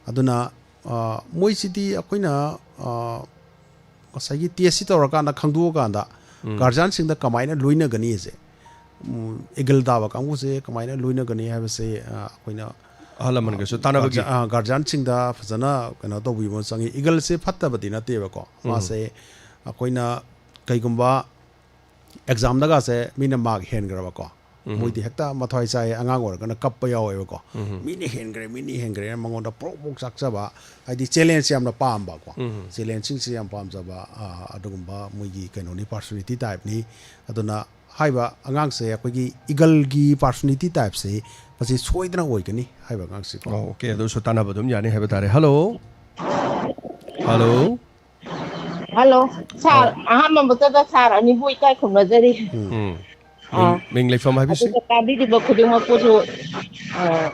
ꯑꯗꯨꯅ, ꯑ, ꯃꯣꯏꯁꯤꯗꯤ ꯑꯩꯈꯣꯏꯅ, ꯑ, ꯉꯁꯥꯏꯒꯤ ꯇꯦꯁꯁꯤ ꯇꯧꯔꯀꯥꯟꯗ ꯈꯪꯗꯣꯛꯑꯀꯥꯟꯗ ꯎꯝ꯫ ꯒꯥꯔꯖꯤꯌꯥꯟꯁꯤꯡꯗ ꯀꯃꯥꯏꯅ ꯂꯣꯏꯅꯒꯅꯤꯁꯦ, ꯎꯝ, ꯏꯒꯜ ꯇꯥꯕ ꯀꯥꯡꯕꯨꯁꯦ ꯀꯃꯥꯏꯅ ꯂꯣꯏꯅꯒꯅꯤ ꯍꯥꯏꯕꯁꯦ, ꯑ, ꯑꯩꯈꯣꯏꯅ ꯑꯍꯜ ꯂꯃꯟꯒꯁꯨ ꯇꯥꯟꯅꯕꯒꯤ꯫ ꯒꯥꯔꯖꯤꯌꯥꯟ-, ꯑ, ꯒꯥꯔꯖꯤꯌꯥꯟꯁꯤꯡꯗ ꯐꯖꯅ ꯀꯩꯅꯣ ꯇꯧꯕꯤꯕ ꯑꯃ ꯆꯪꯉꯤ꯫ ꯏꯒꯜꯁꯦ ꯐꯠꯇꯕꯗꯤ ꯅꯠꯇꯦꯕꯀꯣ꯫ ꯎꯝ꯫ ꯃꯥꯁꯦ ꯑꯩꯈꯣꯏꯅ ꯀꯩꯒꯨꯝꯕ ꯑꯦꯛꯖꯥꯝꯗꯒꯁꯦ ꯃꯤꯅ ꯃꯥꯔꯛ ꯍꯦꯟꯈ꯭ꯔꯕꯀꯣ, ꯎꯝ꯫ ꯃꯣꯏꯗꯤ ꯍꯦꯛꯇ ꯃꯊ꯭ꯋꯥꯏ ꯆꯥꯏ, ꯑꯉꯥꯡ ꯑꯣꯏꯔꯒꯅ ꯀꯞꯄ ꯌꯥꯎꯋꯦꯕꯀꯣ꯫ ꯎꯝ꯫ "ꯃꯤꯅ ꯍꯦꯟꯈ꯭ꯔꯦ, ꯃꯤꯅ ꯍꯦꯟꯈ꯭ꯔꯦꯅ" ꯃꯉꯣꯟꯗ ꯄ꯭ꯔꯣꯛ ꯄ꯭ꯔꯣꯛ ꯆꯥꯛꯆꯕ, ꯍꯥꯏꯗꯤ ꯆꯦꯂꯦꯟꯖꯁꯦ ꯌꯥꯝꯅ ꯄꯥꯝꯕꯀꯣ꯫ ꯎꯝ꯫ ꯆꯦꯂꯦꯟꯖꯁꯤꯡꯁꯦ ꯌꯥꯝ ꯄꯥꯝꯖꯕ, ꯑ, ꯑꯗꯨꯒꯨꯝꯕ ꯃꯣꯏꯒꯤ ꯀꯩꯅꯣꯅꯤ, ꯄꯥꯔꯁꯣꯅꯦꯂꯤꯇꯤ ꯇꯥꯏꯞꯅꯤ꯫ ꯑꯗꯨꯅ ꯍꯥꯏꯕ ꯑꯉꯥꯡꯁꯦ ꯑꯩꯈꯣꯏꯒꯤ ꯏꯒꯜꯒꯤ ꯄꯥꯔꯁꯣꯅꯦꯂꯤꯇꯤ ꯇꯥꯏꯞꯁꯦ ꯃꯁꯤ ꯁꯣꯏꯗꯅ ꯑꯣꯏꯒꯅꯤ ꯍꯥꯏꯕ ꯑꯉꯥꯡꯁꯤꯀꯣ꯫ ꯑꯣ, ꯑꯣꯀꯦ, ꯑꯗꯨꯁꯨ ꯇꯥꯟꯅꯕ ꯑꯗꯨꯝ ꯌꯥꯅꯤ ꯍꯥꯏꯕ ꯇꯥꯔꯦ꯫ ꯍꯜꯂꯣ꯫ ꯍꯜꯂꯣ꯫ ꯍꯜꯂꯣ꯫ ꯁꯥꯔ, ꯑꯥ꯫ ꯑꯍꯥꯟꯕ ꯃꯛꯇꯗ ꯁꯥꯔ ꯑꯅꯤꯕꯨ ꯏꯀꯥꯏ ꯈꯨꯝꯅꯖꯔꯤ꯫ ꯎꯝ꯫ ꯎꯝ꯫ ꯃꯤꯡ, ꯑꯥ꯫ ꯃꯤꯡ ꯂꯩꯐꯝ ꯍꯥꯏꯕꯤꯁꯤ? ꯑꯗꯨꯒ ꯇꯥꯕꯤꯔꯤꯕ ꯈꯨꯗꯤꯡꯃꯛꯄꯨꯁꯨ, ꯑꯥ,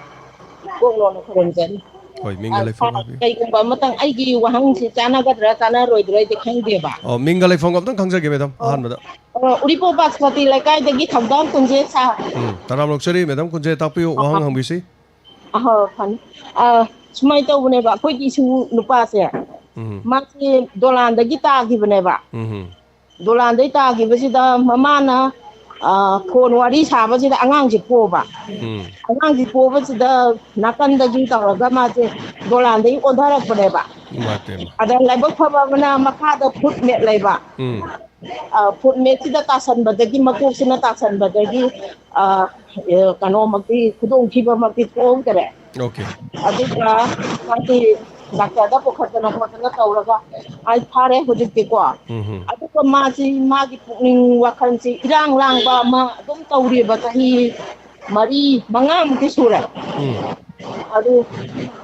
ꯀꯣꯛ ꯂꯣꯟꯅ ꯈꯨꯔꯨꯝꯖꯔꯤ꯫ ꯍꯣꯏ, ꯃꯤꯡꯒ ꯑꯥ, ꯂꯩꯐꯝ ꯁꯥꯔ, ꯍꯥꯏꯕꯤꯌꯨ꯫ ꯀꯩꯒꯨꯝꯕ ꯑꯃꯇꯪ ꯑꯩꯒꯤ ꯋꯥꯍꯪꯁꯤ ꯆꯥꯟꯅꯒꯗ꯭ꯔꯥ ꯆꯥꯟꯅꯔꯣꯏꯗ꯭ꯔꯥ ꯑꯩꯗꯤ ꯈꯪꯗꯦꯕ꯫ ꯑꯣ, ꯃꯤꯡꯒ ꯂꯩꯐꯝꯒ ꯑꯝꯇꯪ ꯈꯪꯖꯒꯦ, ꯃꯦꯗꯥꯝ, ꯑꯣ꯫ ꯑꯍꯥꯟꯕꯗ꯫ ꯑꯣ, ꯎꯔꯤꯄꯣꯛ ꯕꯥꯁꯃꯇꯤ ꯂꯩꯀꯥꯏꯗꯒꯤ ꯊꯧꯗꯥꯝ ꯀꯨꯟꯖꯦ ꯁꯥꯔ꯫ ꯎꯝ, ꯇꯔꯥꯝ ꯑꯣꯛꯆꯔꯤ, ꯃꯦꯗꯥꯝ ꯀꯨꯟꯖꯦ, ꯇꯥꯛꯄꯤꯌꯨ, ꯋꯥꯍꯪ ꯑꯍꯣꯏ꯫ ꯍꯪꯕꯤꯁꯤ꯫ ꯑꯍꯣꯏ, ꯐꯅꯤ꯫ ꯑ, ꯁꯨꯃꯥꯏꯅ ꯇꯧꯕꯅꯦꯕ, ꯑꯩꯈꯣꯏꯒꯤ ꯏꯁꯨ ꯅꯨꯄꯥꯁꯦ, ꯎꯝ꯫ ꯃꯥꯁꯦ ꯗꯣꯂꯥꯟꯗꯒꯤ ꯇꯥꯈꯤꯕꯅꯦꯕ꯫ ꯎꯝ꯫ ꯗꯣꯂꯥꯟꯗꯩ ꯇꯥꯈꯤꯕꯁꯤꯗ ꯃꯃꯥꯅ, ꯑ, ꯐꯣꯟ ꯋꯥꯔꯤ ꯁꯥꯕꯁꯤꯗ ꯑꯉꯥꯡꯁꯦ ꯄꯣꯕ꯫ ꯎꯝ꯫ ꯑꯉꯥꯡꯁꯦ ꯄꯣꯕꯁꯤꯗ ꯅꯥꯀꯟꯗꯒꯤ ꯇꯧꯔꯒ ꯃꯥꯁꯦ ꯗꯣꯂꯥꯟꯗꯒꯤ ꯑꯣꯟꯊꯔꯛꯄꯅꯦꯕ꯫ ꯏꯃꯥ ꯇꯦꯃ꯫ ꯑꯗ ꯂꯥꯏꯕꯛ ꯐꯕ ꯑꯃꯅ ꯃꯈꯥꯗ ꯐꯨꯠ ꯃꯦꯠ ꯂꯩꯕ꯫ ꯎꯝ꯫ ꯑ, ꯐꯨꯠ ꯃꯦꯠꯁꯤꯗ ꯇꯥꯁꯟꯕꯗꯒꯤ, ꯃꯀꯣꯛꯁꯤꯅ ꯇꯥꯁꯟꯕꯗꯒꯤ, ꯑ, ꯑ, ꯀꯩꯅꯣꯃꯛꯇꯤ, ꯈꯨꯗꯣꯡꯊꯤꯕꯃꯛꯇꯤ ꯊꯣꯛꯍꯧꯗꯔꯦ꯫ ꯑꯣꯀꯦ꯫ ꯑꯗꯨꯒ ꯃꯥꯒꯤ ꯗꯥꯛꯇꯔꯗ ꯄꯨꯈꯠꯇꯅ ꯈꯣꯠꯇꯅ ꯇꯧꯔꯒ ꯑꯩ ꯐꯥꯔꯦ ꯍꯧꯖꯤꯛꯇꯤꯀꯣ꯫ ꯎꯝ ꯍꯝ꯫ ꯑꯗꯨꯒ ꯃꯥꯁꯤ, ꯃꯥꯒꯤ ꯄꯨꯛꯅꯤꯡ ꯋꯥꯈꯜꯁꯤ ꯏꯔꯥꯡ ꯂꯥꯡꯕ ꯑꯃ ꯑꯗꯨꯝ ꯇꯧꯔꯤꯕ ꯆꯍꯤ ꯃꯔꯤ, ꯃꯉꯥꯃꯨꯛꯇꯤ ꯁꯨꯔꯦ꯫ ꯎꯝ꯫ ꯑꯗꯨ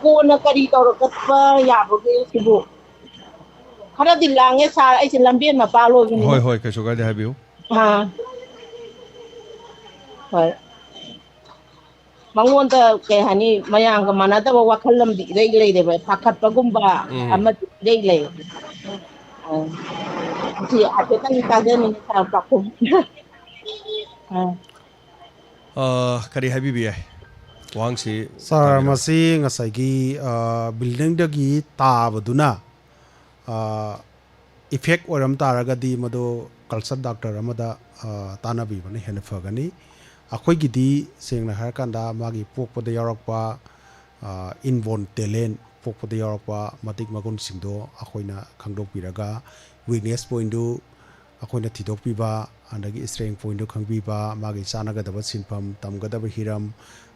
ꯀꯣꯟꯅ ꯀꯔꯤ ꯇꯧꯔꯛꯄ ꯌꯥꯕꯒꯦ ꯁꯤꯕꯨ? ꯈꯔꯗꯤ ꯂꯥꯡꯉꯦ ꯁꯥꯔ, ꯑꯩꯁꯦ ꯂꯝꯕꯦꯟ ꯃꯄꯥ ꯑꯣꯏꯕꯅꯤꯅ꯫ ꯍꯣꯏ, ꯍꯣꯏ, ꯀꯩꯁꯨ ꯀꯥꯏꯗꯦ, ꯍꯥꯏꯕꯤꯌꯨ꯫ ꯑꯥ꯫ ꯍꯣꯏ꯫ ꯃꯉꯣꯟꯗ, ꯀꯩ ꯍꯥꯏꯅꯤ, ꯃꯌꯥꯝꯒ ꯃꯥꯟꯅꯗꯕ ꯋꯥꯈꯜ ꯑꯃꯗꯤ ꯏꯔꯩ ꯂꯩꯔꯦꯕ, ꯄꯥꯈꯠꯄꯒꯨꯝꯕ ꯎꯝ꯫ ꯑꯃꯗꯤ ꯏꯔꯩ ꯂꯩ꯫ ꯑꯥ꯫ ꯁꯤ ꯍꯥꯏꯐꯦꯠꯇꯪ ꯇꯥꯖꯅꯤꯡꯉꯤ, ꯁꯥꯔ ꯄꯥꯎꯈꯨꯝ꯫ ꯑꯥ꯫ ꯑ, ꯀꯔꯤ ꯍꯥꯏꯕꯤꯕ ꯌꯥꯏ? ꯋꯥꯍꯪꯁꯤ ꯁꯥꯔ, ꯇꯥꯕꯤꯔꯕ? ꯃꯁꯤ ꯉꯁꯥꯏꯒꯤ, ꯑ, ꯕꯤꯜꯗꯤꯡꯗꯒꯤ ꯇꯥꯕꯗꯨꯅ, ꯑ, ꯏꯐꯦꯛ ꯑꯣꯏꯔꯝ ꯇꯥꯔꯒꯗꯤ ꯃꯗꯨ ꯀꯜꯆꯔ ꯗꯥꯛꯇꯔ ꯑꯃꯗ ꯇꯥꯟꯅꯕꯤꯕꯅ ꯍꯦꯟꯅ ꯐꯒꯅꯤ꯫ ꯑꯩꯈꯣꯏꯒꯤꯗꯤ ꯁꯦꯡꯅ ꯍꯥꯏꯔꯀꯥꯟꯗ ꯃꯥꯒꯤ ꯄꯣꯛꯄꯗ ꯌꯥꯎꯔꯛꯄ ꯏꯟꯕꯣꯔꯟ ꯇꯦꯂꯦꯟ, ꯄꯣꯛꯄꯗ ꯌꯥꯎꯔꯛꯄ ꯃꯇꯤꯛ ꯃꯒꯨꯟꯁꯤꯡꯗꯣ ꯑꯩꯈꯣꯏꯅ ꯈꯪꯗꯣꯛꯄꯤꯔꯒ, ꯋꯤꯛꯅꯦꯁ ꯄꯣꯏꯟꯗꯨ ꯑꯩꯈꯣꯏꯅ ꯊꯤꯗꯣꯛꯄꯤꯕ, ꯑꯗꯒꯤ ꯏꯁꯇ꯭ꯔꯦꯡ ꯄꯣꯏꯟꯗꯨ ꯈꯪꯕꯤꯕ, ꯃꯥꯒꯤ ꯆꯥꯟꯅꯒꯗꯕ ꯁꯤꯟꯐꯝ, ꯇꯝꯒꯗꯕ ꯍꯤꯔꯝ,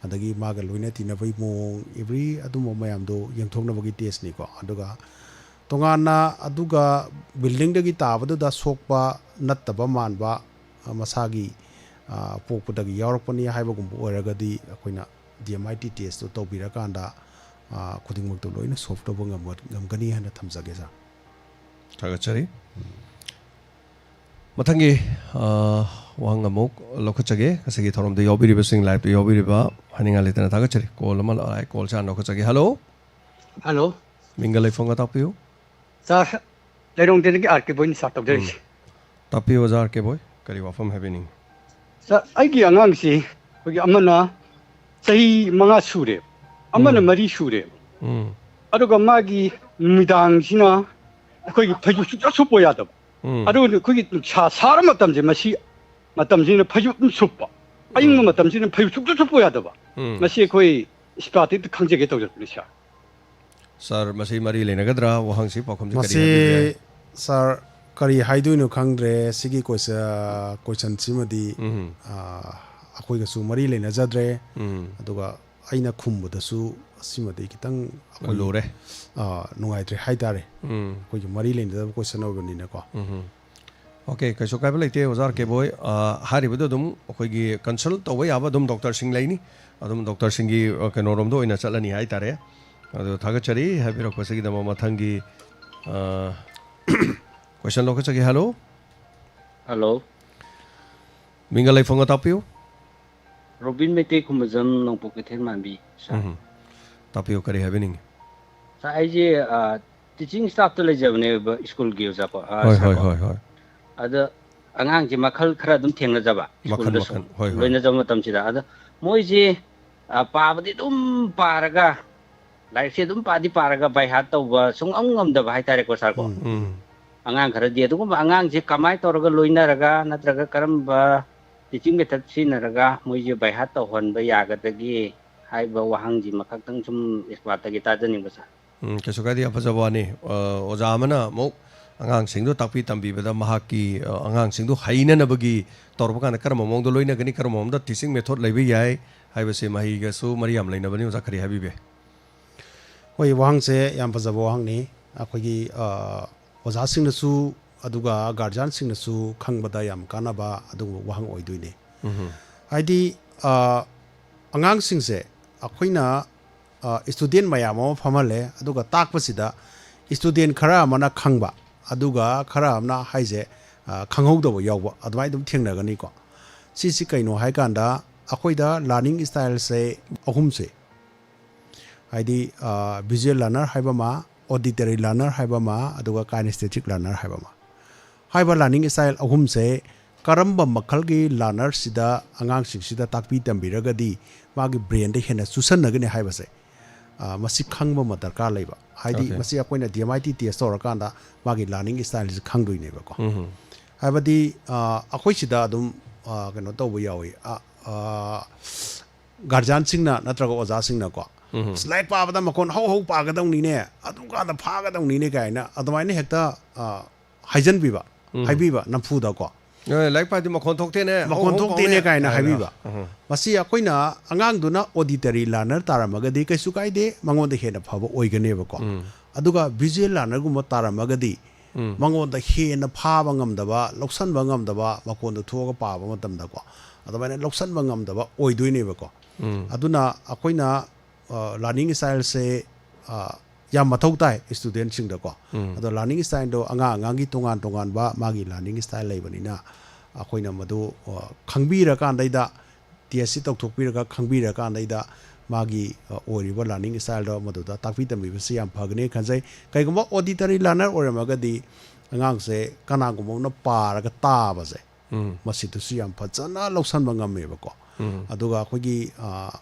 ꯑꯗꯒꯤ ꯃꯥꯒ ꯂꯣꯏꯅ ꯇꯤꯟꯅꯕꯒꯤ ꯃꯑꯣꯡ, ꯑꯦꯕ꯭ꯔꯤ ꯑꯗꯨꯝꯕ ꯃꯌꯥꯝꯗꯣ ꯌꯦꯡꯊꯣꯛꯅꯕꯒꯤ ꯇꯦꯁꯅꯤꯀꯣ꯫ ꯑꯗꯨꯒ ꯇꯣꯉꯥꯟꯅ ꯑꯗꯨꯒ ꯕꯤꯜꯗꯤꯡꯗꯒꯤ ꯇꯥꯕꯗꯨꯗ ꯁꯣꯛꯄ ꯅꯠꯇꯕ ꯃꯥꯟꯕ, ꯃꯁꯥꯒꯤ ꯄꯣꯛꯄꯗꯒꯤ ꯌꯥꯎꯔꯛꯄꯅꯤ ꯍꯥꯏꯕꯒꯨꯝꯕ ꯑꯣꯏꯔꯒꯗꯤ ꯑꯩꯈꯣꯏꯅ ꯗꯤ ꯑꯦꯝ ꯑꯥꯏ ꯇꯤ ꯇꯦꯁꯇꯨ ꯇꯧꯕꯤꯔꯀꯥꯟꯗ ꯈꯨꯗꯤꯡꯃꯛꯇꯨ ꯂꯣꯏꯅ ꯁꯣꯜꯕ ꯇꯧꯕ ꯉꯝꯒꯅꯤ ꯍꯥꯏꯅ ꯊꯝꯖꯒꯦ, ꯁꯥꯔ꯫ ꯊꯥꯒꯠꯆꯔꯤ꯫ ꯃꯊꯪꯒꯤ ꯋꯥꯍꯪ ꯑꯃꯨꯛ ꯂꯧꯈꯠꯆꯒꯦ꯫ ꯉꯁꯤꯒꯤ ꯊꯧꯔꯝꯗ ꯌꯥꯎꯕꯤꯔꯤꯕꯁꯤꯡ, ꯂꯥꯏꯞꯇ ꯌꯥꯎꯕꯤꯔꯤꯕ, ꯍꯥꯏꯅꯤꯡꯉꯥꯏ ꯂꯩꯇꯅ ꯊꯥꯒꯠꯆꯔꯤ꯫ ꯀꯣꯜ ꯑꯃ ꯂꯥꯛꯑꯦ, ꯀꯣꯜꯁꯦ ꯍꯥꯟꯅ ꯂꯧꯈꯠꯆꯒꯦ꯫ ꯍꯜꯂꯣ꯫ ꯍꯜꯂꯣ꯫ ꯃꯤꯡꯒ ꯂꯩꯐꯝꯒ ꯇꯥꯛꯄꯤꯌꯨ꯫ ꯁꯥꯔ, ꯂꯩꯔꯣꯡꯗꯦꯟꯗꯒꯤ ꯑꯥꯔ ꯀꯦ ꯕꯣꯏꯅꯤ ꯁꯥꯔ ꯇꯧꯖꯔꯤꯁꯦ꯫ ꯇꯥꯛꯄꯤꯌꯨ ꯑꯣꯖꯥ ꯑꯥꯔ ꯀꯦ ꯕꯣꯏ, ꯀꯔꯤ ꯋꯥꯐꯝ ꯍꯥꯏꯕꯤꯅꯤꯡꯉꯤ? ꯁꯥꯔ, ꯑꯩꯒꯤ ꯑꯉꯥꯡꯁꯤ ꯑꯩꯈꯣꯏꯒꯤ ꯑꯃꯅ ꯆꯍꯤ ꯃꯉꯥ ꯁꯨꯔꯦ, ꯑꯃꯅ ꯎꯝ꯫ ꯃꯔꯤ ꯁꯨꯔꯦ꯫ ꯎꯝ꯫ ꯑꯗꯨꯒ ꯃꯥꯒꯤ ꯅꯨꯃꯤꯗꯥꯡꯁꯤꯅ ꯑꯩꯈꯣꯏꯒꯤ ꯐꯩꯖꯨꯞ ꯁꯨꯡꯁꯨꯞꯄ ꯌꯥꯗꯕ꯫ ꯎꯝ꯫ ꯑꯗꯨꯒ ꯑꯩꯈꯣꯏꯒꯤ ꯅꯨꯡꯁꯥ ꯁꯥꯔ ꯃꯇꯝꯁꯦ, ꯃꯁꯤ ꯃꯇꯝꯁꯤꯅ ꯐꯩꯖꯨꯞ ꯑꯗꯨꯝ ꯁꯨꯞꯄ꯫ ꯑꯌꯤꯡꯕ ꯎꯝ꯫ ꯃꯇꯝꯁꯤꯅ ꯐꯩꯖꯨꯞ ꯁꯨꯡꯁꯨꯞ ꯁꯨꯞꯄ ꯌꯥꯗꯕ꯫ ꯎꯝ꯫ ꯃꯁꯤ ꯑꯩꯈꯣꯏ ꯏꯁꯄꯥꯇꯤꯛꯇ ꯈꯪꯖꯒꯦ ꯇꯧꯖꯔꯛꯄꯅꯤ, ꯁꯥꯔ꯫ ꯁꯥꯔ, ꯃꯁꯤ ꯃꯔꯤ ꯂꯩꯅꯒꯗ꯭ꯔꯥ? ꯋꯥꯍꯪꯁꯤ ꯄꯥꯎꯈꯨꯝꯁꯤ ꯀꯔꯤ ꯍꯥꯏꯕꯤꯕ ꯌꯥꯏ? ꯃꯁꯤ, ꯁꯥꯔ, ꯀꯔꯤ ꯍꯥꯏꯗꯣꯏꯅꯣ ꯈꯪꯗ꯭ꯔꯦ꯫ ꯁꯤꯒꯤ ꯀꯣꯏꯁ-, ꯀꯣꯏꯁꯟꯁꯤꯃꯗꯤ, ꯎꯝ꯫ ꯑ, ꯑꯩꯈꯣꯏꯒꯁꯨ ꯃꯔꯤ ꯂꯩꯅꯖꯗ꯭ꯔꯦ꯫ ꯎꯝ꯫ ꯑꯗꯨꯒ ꯑꯩꯅ ꯈꯨꯝꯕꯗꯁꯨ ꯁꯤꯃꯗꯤ ꯈꯤꯇꯪ ꯑꯩꯈꯣꯏ, ꯂꯨꯔꯦ꯫ ꯑ, ꯅꯨꯡꯉꯥꯏꯇ꯭ꯔꯦ ꯍꯥꯏꯇꯥꯔꯦ꯫ ꯎꯝ꯫ ꯑꯩꯈꯣꯏꯒꯤ ꯃꯔꯤ ꯂꯩꯅꯗꯕ ꯀꯣꯏꯁꯟ ꯑꯣꯏꯕꯅꯤꯅꯀꯣ꯫ ꯎꯝ꯫ ꯑꯣꯀꯦ, ꯀꯩꯁꯨ ꯀꯥꯏꯕ ꯂꯩꯇꯦ ꯑꯣꯖꯥ ꯑꯥꯔ ꯀꯦ ꯕꯣꯏ꯫ ꯑ, ꯍꯥꯏꯔꯤꯕꯗꯣ ꯑꯗꯨꯝ ꯑꯩꯈꯣꯏꯒꯤ ꯀꯟꯁꯜ ꯇꯧꯕ ꯌꯥꯕ ꯑꯗꯨꯝ ꯗꯣꯛꯇꯔꯁꯤꯡ ꯂꯩꯅꯤ꯫ ꯑꯗꯨꯝ ꯗꯣꯛꯇꯔꯁꯤꯡꯒꯤ, ꯑ, ꯀꯩꯅꯣꯔꯣꯝꯗ ꯑꯣꯏꯅ ꯆꯠꯂꯅꯤ ꯍꯥꯏꯇꯥꯔꯦ꯫ ꯑꯗꯣ ꯊꯥꯒꯠꯆꯔꯤ ꯍꯥꯏꯕꯤꯔꯛꯄꯁꯤꯒꯤꯗꯃꯛ꯫ ꯃꯊꯪꯒꯤ, ꯑ, ꯀꯣꯏꯁꯟ ꯂꯧꯈꯠꯆꯒꯦ꯫ ꯍꯜꯂꯣ꯫ ꯍꯜꯂꯣ꯫ ꯃꯤꯡꯒ ꯂꯩꯐꯝꯒ ꯇꯥꯛꯄꯤꯌꯨ꯫ ꯔꯣꯕꯤꯟ ꯃꯩꯇꯩ, ꯈꯨꯃꯖꯝ, ꯅꯣꯡꯄꯣꯛ ꯀꯩꯊꯦꯜ ꯃꯥꯟꯕꯤ, ꯁꯥꯔ꯫ ꯎꯝ꯫ ꯇꯥꯛꯄꯤꯌꯨ, ꯀꯔꯤ ꯍꯥꯏꯕꯤꯅꯤꯡꯉꯤ? ꯁꯥꯔ, ꯑꯩꯁꯦ, ꯑ, ꯇꯤꯆꯤꯡ ꯁ꯭ꯇꯥꯐꯇ ꯂꯩꯖꯕꯅꯦꯕ, ꯁ꯭ꯀꯨꯜꯒꯤ ꯑꯣꯖꯥꯀꯣ, ꯑ, ꯍꯣꯏ, ꯁꯥꯔ ꯍꯣꯏ, ꯀꯣ꯫ ꯍꯣꯏ, ꯍꯣꯏ꯫ ꯑꯗ ꯑꯉꯥꯡꯁꯦ ꯃꯈꯜ ꯈꯔ ꯑꯗꯨꯝ ꯊꯦꯡꯅꯖꯕ, ꯃꯈꯜ, ꯁ꯭ꯀꯨꯜꯗ ꯁꯨꯝ ꯃꯈꯜ, ꯍꯣꯏ, ꯍꯣꯏ꯫ ꯂꯣꯏꯅꯖꯕ ꯃꯇꯝꯁꯤꯗ꯫ ꯑꯗ ꯃꯣꯏꯁꯦ, ꯑ, ꯄꯥꯕꯗꯤ ꯑꯗꯨꯝ ꯄꯥꯔꯒ, ꯂꯥꯏꯔꯤꯛꯁꯦ ꯑꯗꯨꯝ ꯄꯥꯗꯤ ꯄꯥꯔꯒ ꯕꯥꯏ ꯍꯥꯔꯠ ꯇꯧꯕ ꯁꯨꯡꯉꯝ ꯉꯝꯗꯕ ꯍꯥꯏꯇꯥꯔꯦꯀꯣ, ꯁꯥꯔ ꯀꯣ꯫ ꯎꯝ꯫ ꯎꯝ꯫ ꯑꯉꯥꯡ ꯈꯔꯗꯤ ꯑꯗꯨꯒꯨꯝꯕ ꯑꯉꯥꯡꯁꯦ ꯀꯃꯥꯏꯅ ꯇꯧꯔꯒ ꯂꯣꯏꯅꯔꯒ ꯅꯠꯇ꯭ꯔꯒ ꯀꯔꯝꯕ teaching method ꯁꯤꯖꯤꯟꯅꯔꯒ ꯃꯣꯏꯁꯦ by heart ꯇꯧꯍꯟꯕ ꯌꯥꯒꯗꯒꯦ ꯍꯥꯏꯕ ꯋꯥꯍꯪꯁꯤ ꯃꯈꯛꯇꯪ ꯁꯨꯝ expertꯇꯒꯤ ꯇꯥꯖꯅꯤꯡꯕ, sir꯫ ꯎꯝ, ꯀꯩꯁꯨ ꯀꯥꯏꯗꯦ, ꯌꯥꯝ ꯐꯖꯕ ꯋꯥꯅꯤ꯫ ꯑ, ꯑꯣꯖꯥ ꯑꯃꯅ ꯑꯃꯨꯛ ꯑꯉꯥꯡꯁꯤꯡꯗꯨ ꯇꯥꯛꯄꯤ ꯇꯝꯕꯤꯕꯗ ꯃꯍꯥꯛꯀꯤ, ꯑ, ꯑꯉꯥꯡꯁꯤꯡꯗꯨ ꯍꯩꯅꯅꯕꯒꯤ ꯇꯧꯔꯛꯄ ꯀꯥꯟꯗ ꯀꯔꯝꯕ ꯃꯑꯣꯡꯗ ꯂꯣꯏꯅꯒꯅꯤ, ꯀꯔꯝꯕ ꯃꯑꯣꯡꯗ teaching method ꯂꯩꯕ ꯌꯥꯏ ꯍꯥꯏꯕꯁꯤ ꯃꯍꯩꯒꯁꯨ ꯃꯔꯤ ꯌꯥꯝ ꯂꯩꯅꯕꯅꯤ꯫ ꯑꯣꯖꯥ, ꯀꯔꯤ ꯍꯥꯏꯕꯤꯕ ꯌꯥꯏ? ꯍꯣꯏ, ꯋꯥꯍꯪꯁꯦ ꯌꯥꯝ ꯐꯖꯕ ꯋꯥꯍꯪꯅꯤ꯫ ꯑꯩꯈꯣꯏꯒꯤ, ꯑ, ꯑꯣꯖꯥꯁꯤꯡꯅꯁꯨ ꯑꯗꯨꯒ guardianꯁꯤꯡꯅꯁꯨ ꯈꯪꯕꯗ ꯌꯥꯝ ꯀꯥꯟꯅꯕ ꯑꯗꯨꯒꯨꯝꯕ ꯋꯥꯍꯪ ꯑꯣꯏꯗꯣꯏꯅꯤ꯫ ꯍꯥꯏꯗꯤ, ꯑ, ꯑꯉꯥꯡꯁꯤꯡꯁꯦ ꯑꯩꯈꯣꯏꯅ, ꯑ, student ꯃꯌꯥꯝ ꯑꯃ ꯐꯝꯍꯜꯂꯦ, ꯑꯗꯨꯒ ꯇꯥꯛꯄꯁꯤꯗ student ꯈꯔ ꯑꯃꯅ ꯈꯪꯕ, ꯑꯗꯨꯒ ꯈꯔ ꯑꯃꯅ ꯍꯥꯏꯁꯦ, ꯑ, ꯈꯪꯍꯧꯗꯕ ꯌꯥꯎꯕ, ꯑꯗꯨꯃꯥꯏꯅ ꯑꯗꯨꯝ ꯊꯦꯡꯅꯒꯅꯤꯀꯣ꯫ ꯁꯤꯁꯤ ꯀꯩꯅꯣ ꯍꯥꯏꯀꯥꯟꯗ, ꯑꯩꯈꯣꯏꯗ learning styleꯁꯦ ꯑꯍꯨꯝꯁꯦ, ꯍꯥꯏꯗꯤ, ꯑ, visual learner ꯍꯥꯏꯕ ꯑꯃ, auditory learner ꯍꯥꯏꯕ ꯑꯃ, ꯑꯗꯨꯒ kinesthetic learner ꯍꯥꯏꯕ ꯑꯃ꯫ ꯍꯥꯏꯕ learning style ꯑꯍꯨꯝꯁꯦ ꯀꯔꯝꯕ ꯃꯈꯜꯒꯤ learnerꯁꯤꯗ, ꯑꯉꯥꯡꯁꯤꯡꯁꯤꯗ ꯇꯥꯛꯄꯤ ꯇꯝꯕꯤꯔꯒꯗꯤ ꯃꯥꯒꯤ brainꯗ ꯍꯦꯟꯅ ꯆꯨꯁꯟꯅꯒꯅꯤ ꯍꯥꯏꯕꯁꯦ, ꯑ, ꯃꯁꯤ ꯈꯪꯕ ꯑꯃ ꯗꯔꯀꯥꯔ ꯂꯩꯕ꯫ ꯍꯥꯏꯗꯤ, Okay. ꯃꯁꯤ ꯑꯩꯈꯣꯏꯅ D M I T test ꯇꯧꯔꯀꯥꯟꯗ ꯃꯥꯒꯤ learning styleꯁꯤ ꯈꯪꯗꯣꯏꯅꯦꯕꯀꯣ꯫ ꯍꯥꯏꯕꯗꯤ, ꯑ, ꯑꯩꯈꯣꯏ ꯁꯤꯗ ꯑꯗꯨꯝ, ꯑ, ꯀꯩꯅꯣ ꯇꯧꯕ ꯌꯥꯎꯏ꯫ ꯑ, ꯑ, guardianꯁꯤꯡꯅ ꯅꯠꯇ꯭ꯔꯒ ꯑꯣꯖꯥꯁꯤꯡꯅꯀꯣ, "ꯑꯁ, ꯂꯥꯏꯔꯤꯛ ꯄꯥꯕꯗ ꯃꯈꯣꯟ ꯍꯧ ꯍꯧ ꯄꯥꯒꯗꯧꯅꯤꯅꯦ, ꯑꯗꯨꯀꯥꯟꯗ ꯐꯥꯒꯗꯧꯅꯤꯅꯦ" ꯀꯥꯏꯅ ꯑꯗꯨꯃꯥꯏꯅ ꯍꯦꯛꯇ, ꯑ, ꯍꯥꯏꯖꯟꯕꯤꯕ, ꯍꯥꯏꯕꯤꯕ ꯅꯝꯐꯨꯗꯀꯣ꯫ ꯑꯦ, ꯂꯥꯏꯔꯤꯛ ꯄꯥꯗꯤ ꯃꯈꯣꯟ ꯊꯣꯛꯇꯦꯅꯦ, ꯍꯧ "ꯃꯈꯣꯟ ꯍꯧ ꯊꯣꯛꯇꯦꯅꯦ" ꯄꯥꯎꯅꯦ ꯀꯥꯏꯅ ꯀꯥꯏꯅ꯫ ꯍꯥꯏꯕꯤꯕ꯫ ꯎꯝ꯫ ꯃꯁꯤ ꯑꯩꯈꯣꯏꯅ, ꯑꯉꯥꯡꯗꯨꯅ auditory learner ꯇꯥꯔꯝꯃꯒꯗꯤ ꯀꯩꯁꯨ ꯀꯥꯏꯗꯦ, ꯃꯉꯣꯟꯗ ꯍꯦꯟꯅ ꯐꯕ ꯑꯣꯏꯒꯅꯦꯕꯀꯣ꯫ ꯑꯗꯨꯒ visual learnerꯒꯨꯝꯕ ꯇꯥꯔꯝꯃꯒꯗꯤ ꯃꯉꯣꯟꯗ ꯍꯦꯟꯅ ꯐꯥꯕ ꯉꯝꯗꯕ, ꯂꯧꯁꯟꯕ ꯉꯝꯗꯕ, ꯃꯈꯣꯟꯗꯣ ꯊꯣꯛꯑꯒ ꯄꯥꯕ ꯃꯇꯝꯗꯀꯣ, ꯑꯗꯨꯃꯥꯏꯅ ꯂꯧꯁꯟꯕ ꯉꯝꯗꯕ ꯑꯣꯏꯗꯣꯏꯅꯦꯕꯀꯣ꯫ ꯑꯗꯨꯅ ꯑꯩꯈꯣꯏꯅ, ꯑ, learning styleꯁꯦ, ꯑ, ꯌꯥꯝ ꯃꯊꯧ ꯇꯥꯏ studentꯁꯤꯡꯗꯀꯣ꯫ ꯑꯗꯣ learning styleꯗꯣ ꯑꯉꯥꯡ ꯑꯉꯥꯡꯒꯤ ꯇꯣꯉꯥꯟ ꯇꯣꯉꯥꯟꯕ ꯃꯥꯒꯤ learning style ꯂꯩꯕꯅꯤꯅ, ꯑꯩꯈꯣꯏꯅ ꯃꯗꯨ, ꯑ, ꯈꯪꯕꯤꯔꯀꯥꯟꯗꯩꯗ, testꯁꯤ ꯇꯧꯊꯣꯛꯄꯤꯔꯒ ꯈꯪꯕꯤꯔꯀꯥꯟꯗꯩꯗ ꯃꯥꯒꯤ, ꯑ, ꯑꯣꯏꯔꯤꯕ learning styleꯗꯣ ꯃꯗꯨꯗ ꯇꯥꯛꯄꯤ ꯇꯝꯕꯤꯕꯁꯤ ꯌꯥꯝ ꯐꯒꯅꯤ ꯈꯟꯖꯩ꯫ ꯀꯩꯒꯨꯝꯕ auditory learner ꯑꯣꯏꯔꯝꯃꯒꯗꯤ ꯑꯉꯥꯡꯁꯦ ꯀꯅꯥꯒꯨꯝꯕ ꯑꯃꯅ ꯄꯥꯔꯒ ꯇꯥꯕꯁꯦ, ꯃꯁꯤꯗꯁꯨ ꯌꯥꯝ ꯐꯖꯅ ꯂꯧꯁꯟꯕ ꯉꯝꯃꯦꯕꯀꯣ꯫ ꯑꯗꯨꯒ ꯑꯩꯈꯣꯏꯒꯤ, ꯑ,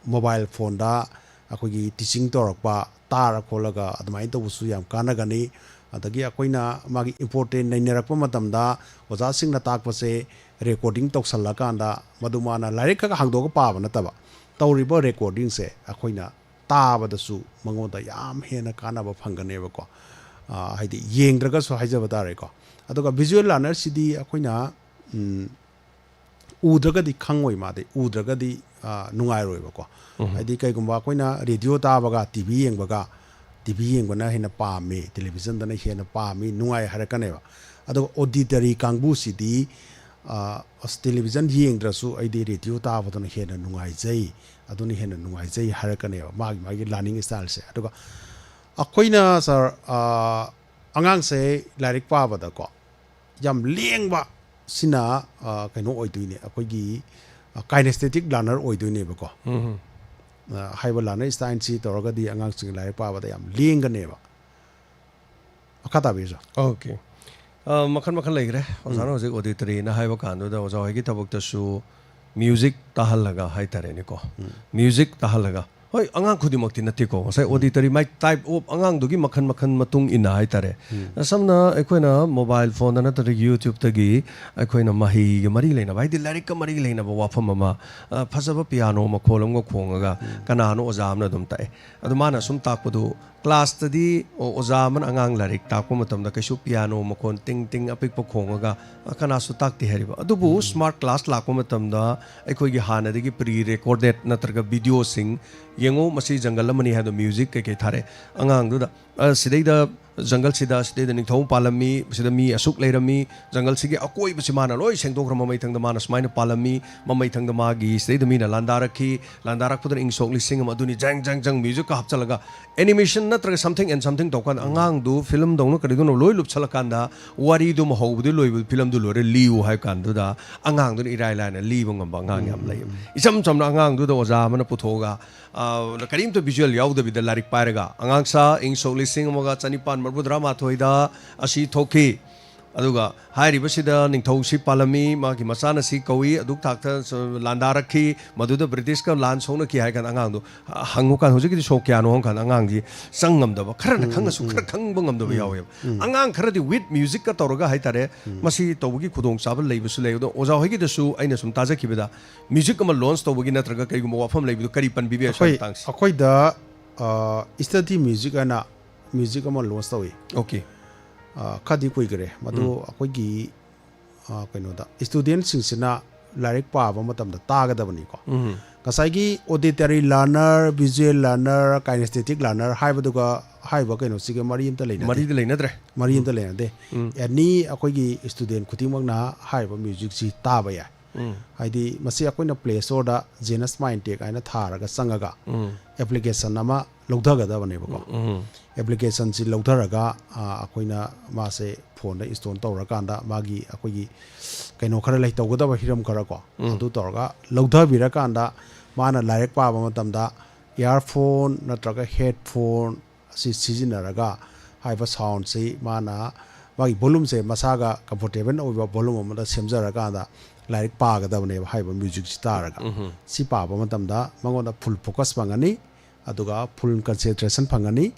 mobile phoneꯗ ꯑꯩꯈꯣꯏꯒꯤ teaching ꯇꯧꯔꯛꯄ, ꯇꯥꯔ ꯈꯣꯠꯂꯒ ꯑꯗꯨꯃꯥꯏꯅ ꯇꯧꯕꯁꯨ ꯌꯥꯝ ꯀꯥꯟꯅꯒꯅꯤ꯫ ꯑꯗꯒꯤ ꯑꯩꯈꯣꯏꯅ ꯃꯥꯒꯤ ꯏꯝꯄꯣꯔꯇꯦꯟ ꯅꯩꯅꯔꯛꯄ ꯃꯇꯝꯗ ꯑꯣꯖꯥꯁꯤꯡꯅ ꯇꯥꯛꯄꯁꯦ ꯔꯦꯀꯣꯔꯗꯤꯡ ꯇꯧꯁꯜꯂꯀꯥꯟꯗ, ꯃꯗꯨ ꯃꯥꯅ ꯂꯥꯏꯔꯤꯛ ꯈꯛ ꯍꯥꯡꯗꯣꯛꯑꯒ ꯄꯥꯕ ꯅꯠꯇꯕ, ꯇꯧꯔꯤꯕ ꯔꯦꯀꯣꯔꯗꯤꯡꯁꯦ ꯑꯩꯈꯣꯏꯅ ꯇꯥꯕꯗꯁꯨ ꯃꯉꯣꯟꯗ ꯌꯥꯝ ꯍꯦꯟꯅ ꯀꯥꯟꯅꯕ ꯐꯪꯒꯅꯦꯕꯀꯣ꯫ ꯑ, ꯍꯥꯏꯗꯤ ꯌꯦꯡꯗ꯭ꯔꯒꯁꯨ ꯍꯥꯏꯖꯕ ꯇꯥꯔꯦꯀꯣ꯫ ꯑꯗꯨꯒ ꯚꯤꯖꯨꯋꯦꯜ ꯂꯔꯅꯔꯁꯤꯗꯤ ꯑꯩꯈꯣꯏꯅ, ꯎꯝ, ꯎꯗ꯭ꯔꯒꯗꯤ ꯈꯪꯉꯣꯏ ꯃꯥꯗꯤ꯫ ꯎꯗ꯭ꯔꯒꯗꯤ, ꯑ, ꯅꯨꯡꯉꯥꯏꯔꯣꯏꯕꯀꯣ꯫ ꯎꯝ꯫ ꯍꯥꯏꯗꯤ ꯀꯩꯒꯨꯝꯕ ꯑꯩꯈꯣꯏꯅ ꯔꯦꯗꯤꯑꯣ ꯇꯥꯕꯒ ꯇꯤ ꯚꯤ ꯌꯦꯡꯕꯒ, ꯇꯤ ꯚꯤ ꯌꯦꯡꯕꯅ ꯍꯦꯟꯅ ꯄꯥꯝꯃꯤ, ꯇꯦꯂꯤꯚꯤꯖꯟꯗꯅ ꯍꯦꯟꯅ ꯄꯥꯝꯃꯤ, ꯅꯨꯡꯉꯥꯏ ꯍꯥꯏꯔꯛꯀꯅꯦꯕ꯫ ꯑꯗꯨꯒ ꯑꯣꯗꯤꯇꯔꯤ ꯀꯥꯡꯕꯨꯁꯤꯗꯤ, ꯑ, "ꯑꯁ, ꯇꯦꯂꯤꯚꯤꯖꯟ ꯌꯦꯡꯗ꯭ꯔꯁꯨ ꯑꯩꯗꯤ ꯔꯦꯗꯤꯑꯣ ꯇꯥꯕꯗꯨꯅ ꯍꯦꯟꯅ ꯅꯨꯡꯉꯥꯏꯖꯩ, ꯑꯗꯨꯅ ꯍꯦꯟꯅ ꯅꯨꯡꯉꯥꯏꯖꯩ" ꯍꯥꯏꯔꯛꯀꯅꯦꯕ, ꯃꯥꯒꯤ ꯃꯥꯒꯤ ꯂꯔꯅꯤꯡ ꯁ꯭ꯇꯥꯏꯜꯁꯦ꯫ ꯑꯗꯨꯒ ꯑꯩꯈꯣꯏꯅ, ꯁꯥꯔ, ꯑ, ꯑꯉꯥꯡꯁꯦ ꯂꯥꯏꯔꯤꯛ ꯄꯥꯕꯗꯀꯣ, ꯌꯥꯝ ꯂꯦꯡꯕ ꯁꯤꯅ, ꯑ, ꯀꯩꯅꯣ ꯑꯣꯏꯗꯣꯏꯅꯦ, ꯑꯩꯈꯣꯏꯒꯤ, ꯑ, ꯀꯥꯏꯅꯦꯁꯊꯦꯇꯤꯛ ꯂꯔꯅꯔ ꯑꯣꯏꯗꯣꯏꯅꯦꯕꯀꯣ꯫ ꯎꯝ꯫ ꯑ, ꯍꯥꯏꯕ ꯂꯔꯅꯔ ꯁ꯭ꯇꯥꯏꯜꯁꯤ ꯇꯧꯔꯒꯗꯤ ꯑꯉꯥꯡꯁꯤꯡ ꯂꯥꯏꯔꯤꯛ ꯄꯥꯕꯗ ꯌꯥꯝ ꯂꯦꯡꯒꯅꯦꯕ꯫ ꯃꯈꯥ ꯇꯥꯕꯤꯌꯨ, ꯁꯥꯔ꯫ ꯑꯣꯀꯦ꯫ ꯑ, ꯃꯈꯜ ꯃꯈꯜ ꯂꯩꯈ꯭ꯔꯦ꯫ ꯑꯣꯖꯥꯅ ꯎꯝ꯫ ꯍꯧꯖꯤꯛ ꯑꯣꯗꯤꯇꯔꯤꯅ ꯍꯥꯏꯕ ꯀꯥꯟꯗꯨꯗ ꯑꯣꯖꯥ ꯍꯣꯏꯒꯤ ꯊꯕꯛꯇꯁꯨ ꯃ꯭ꯌꯨꯖꯤꯛ ꯇꯥꯍꯜꯂꯒ ꯍꯥꯏꯇꯥꯔꯦꯅꯦꯀꯣ꯫ ꯎꯝ꯫ ꯃ꯭ꯌꯨꯖꯤꯛ ꯇꯥꯍꯜꯂꯒ, ꯍꯣꯏ, ꯑꯉꯥꯡ ꯈꯨꯗꯤꯡꯃꯛꯇꯤ ꯅꯠꯇꯦꯀꯣ, ꯉꯁꯥꯏ ꯎꯝ꯫ ꯑꯣꯗꯤꯇꯔꯤ ꯃꯥꯏ ꯇꯥꯏꯞ ꯑꯣꯐ ꯑꯉꯥꯡꯗꯨꯒꯤ ꯃꯈꯜ ꯃꯈꯜ ꯃꯇꯨꯡ ꯏꯟꯅ ꯍꯥꯏꯇꯥꯔꯦ꯫ ꯎꯝ꯫ ꯁꯝꯅ ꯑꯩꯈꯣꯏꯅ ꯃꯣꯕꯥꯏꯜ ꯐꯣꯟꯗ ꯅꯠꯇ꯭ꯔꯒ ꯌꯨꯇ꯭ꯌꯨꯕꯇꯒꯤ ꯑꯩꯈꯣꯏꯅ ꯃꯍꯩꯒ ꯃꯔꯤ ꯂꯩꯅꯕ, ꯍꯥꯏꯗꯤ ꯂꯥꯏꯔꯤꯛꯀ ꯃꯔꯤ ꯂꯩꯅꯕ ꯋꯥꯐꯝ ꯑꯃ, ꯑ, ꯐꯖꯕ ꯄꯤꯌꯥꯅꯣ ꯃꯈꯣꯜ ꯑꯃꯒ ꯈꯣꯡꯉꯒ ꯎꯝ꯫ ꯀꯅꯥꯅꯣ ꯑꯣꯖꯥ ꯑꯃꯅ ꯑꯗꯨꯝ ꯇꯥꯛꯑꯦ꯫ ꯑꯗꯨ ꯃꯥꯅ ꯁꯨꯝ ꯇꯥꯛꯄꯗꯨ ꯀ꯭ꯂꯥꯁꯇꯗꯤ ꯑꯣ-, ꯑꯣꯖꯥ ꯑꯃꯅ ꯑꯉꯥꯡ ꯂꯥꯏꯔꯤꯛ ꯇꯥꯛꯄ ꯃꯇꯝꯗ ꯀꯩꯁꯨ ꯄꯤꯌꯥꯅꯣ ꯃꯈꯣꯟ ꯇꯤꯡ ꯇꯤꯡ ꯑꯄꯤꯛꯄ ꯈꯣꯡꯉꯒ, ꯑ, ꯀꯅꯥꯁꯨ ꯇꯥꯛꯇꯦ ꯍꯥꯏꯔꯤꯕ꯫ ꯑꯗꯨꯕꯨ ꯎꯝ꯫ ꯁ꯭ꯃꯥꯔꯠ ꯀ꯭ꯂꯥꯁ ꯂꯥꯛꯄ ꯃꯇꯝꯗ ꯑꯩꯈꯣꯏꯒꯤ ꯍꯥꯟꯅꯗꯒꯤ ꯄ꯭ꯔꯤ ꯔꯦꯀꯣꯔꯗꯦꯠ ꯅꯠꯇ꯭ꯔꯒ ꯚꯤꯗꯤꯑꯣꯁꯤꯡ ꯌꯦꯡꯉꯨ, ꯃꯁꯤ ꯖꯪꯒꯜ ꯑꯃꯅꯤ ꯍꯥꯏꯕꯗꯣ ꯃ꯭ꯌꯨꯖꯤꯛ ꯀꯩꯀꯩ ꯊꯥꯔꯛꯑꯦ꯫ ꯑꯉꯥꯡꯗꯨꯗ, "ꯑ, ꯁꯤꯗꯩꯗ ꯖꯪꯒꯜꯁꯤꯗ, ꯁꯤꯗꯩꯗ ꯅꯤꯡꯊꯧ ꯑꯃ ꯄꯥꯜꯂꯝꯃꯤ, ꯁꯤꯗ ꯃꯤ ꯑꯁꯨꯛ ꯂꯩꯔꯝꯃꯤ, ꯖꯪꯒꯜꯁꯤꯒꯤ ꯑꯀꯣꯏꯕꯁꯤ ꯃꯥꯅ ꯂꯣꯏ ꯁꯦꯡꯗꯣꯛꯈ꯭ꯔ ꯃꯃꯩꯊꯪꯗ ꯃꯥꯅ ꯁꯨꯃꯥꯏꯅ ꯄꯥꯜꯂꯝꯃꯤ, ꯃꯃꯩꯊꯪꯗ ꯃꯥꯒꯤ ꯁꯤꯗꯩꯗ ꯃꯤꯅ ꯂꯥꯟꯗꯥꯔꯛꯈꯤ, ꯂꯥꯟꯗꯥꯔꯛꯄꯗꯅ ꯏꯪ ꯁꯣꯛ ꯂꯤꯁꯤꯡ ꯑꯃ", ꯑꯗꯨꯅꯤ ꯖꯪ ꯖꯪ ꯖꯪ ꯃ꯭ꯌꯨꯖꯤꯛꯀ ꯍꯥꯞꯆꯤꯜꯂꯒ ꯑꯦꯅꯤꯃꯦꯁꯟ ꯅꯠꯇ꯭ꯔꯒ something and something ꯇꯧꯀꯥꯟꯗ ꯎꯝ꯫ ꯑꯉꯥꯡꯗꯨ ꯐꯤꯂꯝꯗꯧꯅ ꯀꯔꯤꯗꯧꯅ ꯂꯣꯏ ꯂꯨꯞꯁꯜꯂꯀꯥꯟꯗ ꯋꯥꯔꯤꯗꯨꯃ ꯍꯧꯕꯗꯤ ꯂꯣꯏꯕ ꯐꯤꯂꯝꯗꯨ ꯂꯣꯏꯔꯦ ꯂꯤꯌꯨ ꯍꯥꯏꯕ ꯀꯥꯟꯗꯨꯗ ꯑꯉꯥꯡꯗꯨꯅ ꯏꯔꯥꯏ ꯂꯥꯏꯅ ꯂꯤꯕ ꯉꯝꯕ ꯑꯉꯥꯡ ꯌꯥꯝ ꯎꯝ, ꯂꯩꯌꯦꯕ꯫ ꯎꯝ꯫ ꯏꯆꯝ ꯆꯝꯅ ꯑꯉꯥꯡꯗꯨꯗ ꯑꯣꯖꯥ ꯑꯃꯅ ꯄꯨꯊꯣꯛꯑꯒ, ꯑ, ꯀꯔꯤꯝꯇ ꯚꯤꯖꯨꯋꯦꯜ ꯌꯥꯎꯗꯕꯤꯗ ꯂꯥꯏꯔꯤꯛ ꯄꯥꯏꯔꯒ, "ꯑꯉꯥꯡꯁꯥ, ꯏꯪ ꯁꯣꯛ ꯂꯤꯁꯤꯡ ꯑꯃꯒ ꯆꯅꯤꯄꯥꯟ ꯃꯔꯤꯐꯨꯇꯔꯥ ꯃꯥꯊꯣꯏꯗ ꯑꯁꯤ ꯊꯣꯛꯈꯤ"꯫ ꯑꯗꯨꯒ ꯍꯥꯏꯔꯤꯕꯁꯤꯗ ꯅꯤꯡꯊꯧꯁꯤ ꯄꯥꯜꯂꯝꯃꯤ, ꯃꯥꯒꯤ ꯃꯆꯥꯅ ꯁꯤ ꯀꯧꯏ, ꯑꯗꯨꯛ ꯊꯥꯛꯇ ꯂꯥꯟꯗꯥꯔꯛꯈꯤ, ꯃꯗꯨꯗ ꯕ꯭ꯔꯤꯇꯤꯁꯀ ꯂꯥꯟ ꯁꯣꯛꯅꯈꯤ ꯍꯥꯏ ꯀꯥꯟꯗ ꯑꯉꯥꯡꯗꯣ ꯍꯪꯉꯨ ꯀꯥꯟꯗ, "ꯍꯧꯖꯤꯛꯀꯤꯗꯤ ꯁꯣꯛ ꯀꯌꯥꯅꯣ?" ꯍꯪ ꯀꯥꯟꯗ ꯑꯉꯥꯡꯁꯤ ꯆꯪ ꯉꯝꯗꯕ, ꯈꯔꯅ ꯎꯝ, ꯈꯪꯉꯁꯨ ꯎꯝ, ꯈꯔ ꯎꯝ꯫ ꯈꯪꯕ ꯉꯝꯗꯕ ꯎꯝ, ꯌꯥꯎꯋꯦꯕ꯫ ꯎꯝ꯫ ꯑꯉꯥꯡ ꯈꯔꯗꯤ with music ꯀ ꯇꯧꯔꯒ ꯍꯥꯏꯇꯥꯔꯦ, ꯎꯝ꯫ ꯃꯁꯤ ꯇꯧꯕꯒꯤ ꯈꯨꯗꯣꯡꯆꯥꯕ ꯂꯩꯕꯁꯨ ꯂꯩ꯫ ꯑꯗꯣ ꯑꯣꯖꯥ ꯍꯣꯏꯒꯤꯗꯁꯨ ꯑꯩꯅ ꯁꯨꯝ ꯇꯥꯖꯈꯤꯕꯗ, music ꯑꯃ launch ꯇꯧꯕꯒꯤ ꯅꯠꯇ꯭ꯔꯒ ꯀꯔꯤꯒꯨꯝꯕ ꯋꯥꯐꯝ ꯂꯩꯕꯗꯣ ꯀꯔꯤ ꯄꯟꯕꯤꯕ ꯌꯥꯏ ꯁ꯭ꯋꯥꯏ ꯑꯩꯈꯣꯏ, ꯃꯇꯥꯡꯁꯤ? ꯑꯩꯈꯣꯏꯗ, ꯑ, study music ꯍꯥꯏꯅ music ꯑꯃ launch ꯇꯧꯏ꯫ OK꯫ ꯑ, ꯈꯔꯗꯤ ꯀꯨꯏꯈ꯭ꯔꯦ꯫ ꯃꯗꯨ ꯎꯝ꯫ ꯑꯩꯈꯣꯏꯒꯤ, ꯑ, ꯀꯩꯅꯣꯗ, studentꯁꯤꯡꯁꯤꯅ ꯂꯥꯏꯔꯤꯛ ꯄꯥꯕ ꯃꯇꯝꯗ ꯇꯥꯒꯗꯕꯅꯤꯀꯣ꯫ ꯎꯝ꯫ ꯉꯁꯥꯏꯒꯤ auditory learner, visual learner, kinesthetic learner ꯍꯥꯏꯕꯗꯨꯒ ꯍꯥꯏꯔꯤꯕ ꯀꯩꯅꯣꯁꯤꯒ ꯃꯔꯤ ꯑꯝꯇ ꯂꯩꯅꯗꯦ꯫ ꯃꯔꯤꯗꯤ ꯂꯩꯅꯗ꯭ꯔꯦ꯫ ꯃꯔꯤ ꯑꯝꯇ ꯎꯝ꯫ ꯂꯩꯅꯗꯦ꯫ ꯎꯝ꯫ Any ꯑꯩꯈꯣꯏꯒꯤ student ꯈꯨꯗꯤꯡꯃꯛꯅ ꯍꯥꯏꯔꯤꯕ musicꯁꯤ ꯇꯥꯕ ꯌꯥꯏ꯫ ꯎꯝ꯫ ꯍꯥꯏꯗꯤ ꯃꯁꯤ ꯑꯩꯈꯣꯏꯅ Play Storeꯗ Genus Mindtech ꯍꯥꯏꯅ ꯊꯥꯔꯒ ꯆꯪꯉꯒ ꯎꯝ꯫ Application ꯑꯃ ꯂꯧꯊꯒꯗꯕꯅꯦꯕꯀꯣ꯫ ꯎꯝ, ꯎꯝ꯫ Applicationꯁꯤ ꯂꯧꯊꯔꯒ, ꯑ, ꯑꯩꯈꯣꯏꯅ ꯃꯥꯁꯦ phoneꯗ install ꯇꯧꯔꯀꯥꯟꯗ ꯃꯥꯒꯤ ꯑꯩꯈꯣꯏꯒꯤ ꯀꯩꯅꯣ ꯈꯔ ꯂꯩ, ꯇꯧꯒꯗꯕ ꯍꯤꯔꯝ ꯈꯔꯀꯣ, ꯎꯝ꯫ ꯑꯗꯨ ꯇꯧꯔꯒ ꯂꯧꯊꯕꯤꯔꯀꯥꯟꯗ ꯃꯥꯅ ꯂꯥꯏꯔꯤꯛ ꯄꯥꯕ ꯃꯇꯝꯗ earphone ꯅꯠꯇ꯭ꯔꯒ headphone ꯑꯁꯤ ꯁꯤꯖꯤꯟꯅꯔꯒ ꯍꯥꯏꯔꯤꯕ soundꯁꯤ ꯃꯥꯅ ꯃꯥꯒꯤ volumeꯁꯦ ꯃꯁꯥꯒ comfortable ꯑꯣꯏꯕ volume ꯑꯃꯗ ꯁꯦꯝꯖꯔꯀꯥꯟꯗ ꯂꯥꯏꯔꯤꯛ ꯄꯥꯒꯗꯕꯅꯦꯕ ꯍꯥꯏꯔꯤꯕ musicꯁꯤ ꯇꯥꯔꯒ꯫ ꯎꯝ꯫ ꯁꯤ ꯄꯥꯕ ꯃꯇꯝꯗ ꯃꯉꯣꯟꯗ full focus ꯐꯪꯒꯅꯤ, ꯑꯗꯨꯒ full concentration ꯐꯪꯒꯅꯤ,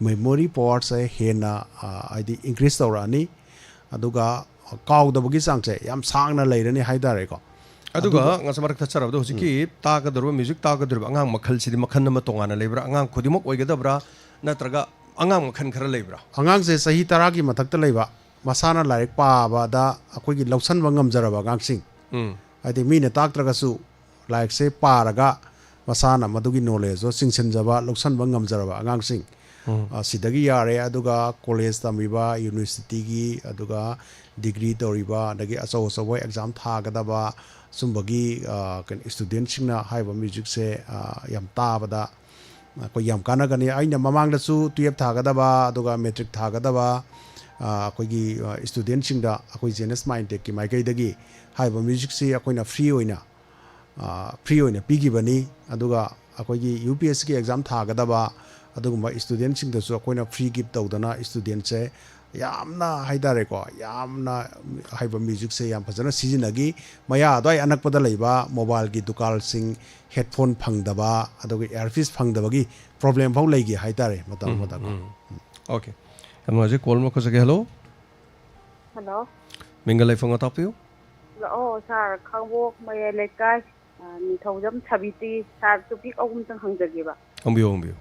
memory powerꯁꯦ ꯍꯦꯟꯅ, ꯑ, ꯍꯥꯏꯗꯤ increase ꯇꯧꯔꯛꯑꯅꯤ, ꯑꯗꯨꯒ ꯀꯥꯎꯗꯕꯒꯤ ꯆꯥꯡꯁꯦ ꯌꯥꯝ ꯁꯥꯡꯅ ꯂꯩꯔꯅꯤ ꯍꯥꯏꯇꯥꯔꯦꯀꯣ꯫ ꯑꯗꯨꯒ ꯑꯗꯨꯒ ꯉꯁꯥꯏ ꯃꯔꯛ ꯊꯠꯆꯔꯕꯗ ꯍꯧꯖꯤꯛꯀꯤ ꯎꯝ꯫ ꯇꯥꯒꯗꯧꯔꯤꯕ, music ꯇꯥꯒꯗꯧꯔꯤꯕ ꯑꯉꯥꯡ ꯃꯈꯜꯁꯤꯗꯤ ꯃꯈꯜ ꯑꯃ ꯇꯣꯉꯥꯟꯅ ꯂꯩꯕ꯭ꯔꯥ? ꯑꯉꯥꯡ ꯈꯨꯗꯤꯡꯃꯛ ꯑꯣꯏꯒꯗꯕ꯭ꯔꯥ? ꯅꯠꯇ꯭ꯔꯒ ꯑꯉꯥꯡ ꯃꯈꯜ ꯈꯔ ꯂꯩꯕ꯭ꯔꯥ? ꯑꯉꯥꯡꯁꯦ ꯆꯍꯤ ꯇꯔꯥꯒꯤ ꯃꯊꯛꯇ ꯂꯩꯕ, ꯃꯁꯥꯅ ꯂꯥꯏꯔꯤꯛ ꯄꯥꯕꯗ ꯑꯩꯈꯣꯏꯒꯤ ꯂꯧꯁꯟꯕ ꯉꯝꯖꯔꯕ ꯑꯉꯥꯡꯁꯤꯡ, ꯎꯝ꯫ ꯍꯥꯏꯗꯤ ꯃꯤꯅ ꯇꯥꯛꯇ꯭ꯔꯒꯁꯨ ꯂꯥꯏꯔꯤꯛꯁꯦ ꯄꯥꯔꯒ ꯃꯁꯥꯅ ꯃꯗꯨꯒꯤ knowledgeꯇꯣ ꯆꯤꯡꯁꯤꯟꯖꯕ, ꯂꯧꯁꯟꯕ ꯉꯝꯖꯔꯕ ꯑꯉꯥꯡꯁꯤꯡ, ꯎꯝ꯫ ꯑ, ꯁꯤꯗꯒꯤ ꯌꯥꯔꯦ꯫ ꯑꯗꯨꯒ college ꯇꯝꯃꯤꯕ, universityꯒꯤ, ꯑꯗꯨꯒ degree ꯇꯧꯔꯤꯕ, ꯑꯗꯒꯤ ꯑꯆꯧ ꯑꯆꯧꯕ exam ꯊꯥꯒꯗꯕ ꯁꯨꯝꯕꯒꯤ, ꯑ, ꯀꯩꯅꯣ, studentꯁꯤꯡꯅ ꯍꯥꯏꯔꯤꯕ musicꯁꯦ, ꯑ, ꯌꯥꯝ ꯇꯥꯕꯗ ꯑꯩꯈꯣꯏ ꯌꯥꯝ ꯀꯥꯟꯅꯒꯅꯤ꯫ ꯑꯩꯅ ꯃꯃꯥꯡꯗꯁꯨ twelve ꯊꯥꯒꯗꯕ, ꯑꯗꯨꯒ matric ꯊꯥꯒꯗꯕ, ꯑ, ꯑꯩꯈꯣꯏꯒꯤ, ꯑ, studentꯁꯤꯡꯗ ꯑꯩꯈꯣꯏ Genus Mindtechꯀꯤ ꯃꯥꯏꯀꯩꯗꯒꯤ ꯍꯥꯏꯔꯤꯕ musicꯁꯤ ꯑꯩꯈꯣꯏꯅ free ꯑꯣꯏꯅ, ꯑ, free ꯑꯣꯏꯅ ꯄꯤꯈꯤꯕꯅꯤ꯫ ꯑꯗꯨꯒ ꯑꯩꯈꯣꯏꯒꯤ UPSCꯒꯤ exam ꯊꯥꯒꯗꯕ ꯑꯗꯨꯒꯨꯝꯕ studentꯁꯤꯡꯗꯁꯨ ꯑꯩꯈꯣꯏꯅ free gift ꯇꯧꯗꯅ studentꯁꯦ ꯌꯥꯝꯅ ꯍꯥꯏꯇꯥꯔꯦꯀꯣ, ꯌꯥꯝꯅ ꯍꯥꯏꯕ ꯃ꯭ꯌꯨꯖꯤꯛꯁꯦ ꯌꯥꯝ ꯐꯖꯅ ꯁꯤꯖꯤꯟꯅꯈꯤ꯫ ꯃꯌꯥ ꯑꯗꯨꯋꯥꯏ ꯑꯅꯛꯄꯗ ꯂꯩꯕ ꯃꯣꯕꯥꯏꯜꯒꯤ ꯗꯨꯀꯥꯟꯁꯤꯡ, ꯍꯦꯠꯐꯣꯟ ꯐꯪꯗꯕ, ꯑꯗꯨꯒ ꯏꯌꯥꯔꯄꯤꯁ ꯐꯪꯗꯕꯒꯤ ꯄ꯭ꯔꯣꯕ꯭ꯂꯦꯝ ꯐꯥꯎ ꯂꯩꯈꯤ ꯍꯥꯏꯇꯥꯔꯦ ꯃꯇꯝ ꯑꯃꯗꯀꯣ꯫ ꯑꯣꯀꯦ꯫ ꯀꯩꯅꯣ, ꯍꯧꯖꯤꯛ ꯀꯣꯜ ꯑꯃ ꯂꯧꯈꯠꯆꯒꯦ꯫ ꯍꯜꯂꯣ꯫ ꯍꯜꯂꯣ꯫ ꯃꯤꯡꯒ ꯂꯩꯐꯝꯒ ꯇꯥꯛꯄꯤꯌꯨ꯫ ꯑꯣ, ꯁꯥꯔ, ꯈꯥꯡꯕꯣꯛ ꯃꯌꯥꯏ ꯂꯩꯀꯥꯏ, ꯑ, ꯅꯤꯡꯊꯧꯖꯝ ꯁꯥꯕꯤꯇ꯭ꯔꯤ꯫ ꯁꯥꯔ, ꯇꯣꯄꯤꯛ ꯑꯍꯨꯝꯇꯪ ꯍꯪꯖꯒꯦꯕ꯫ ꯍꯪꯕꯤꯌꯨ, ꯍꯪꯕꯤꯌꯨ꯫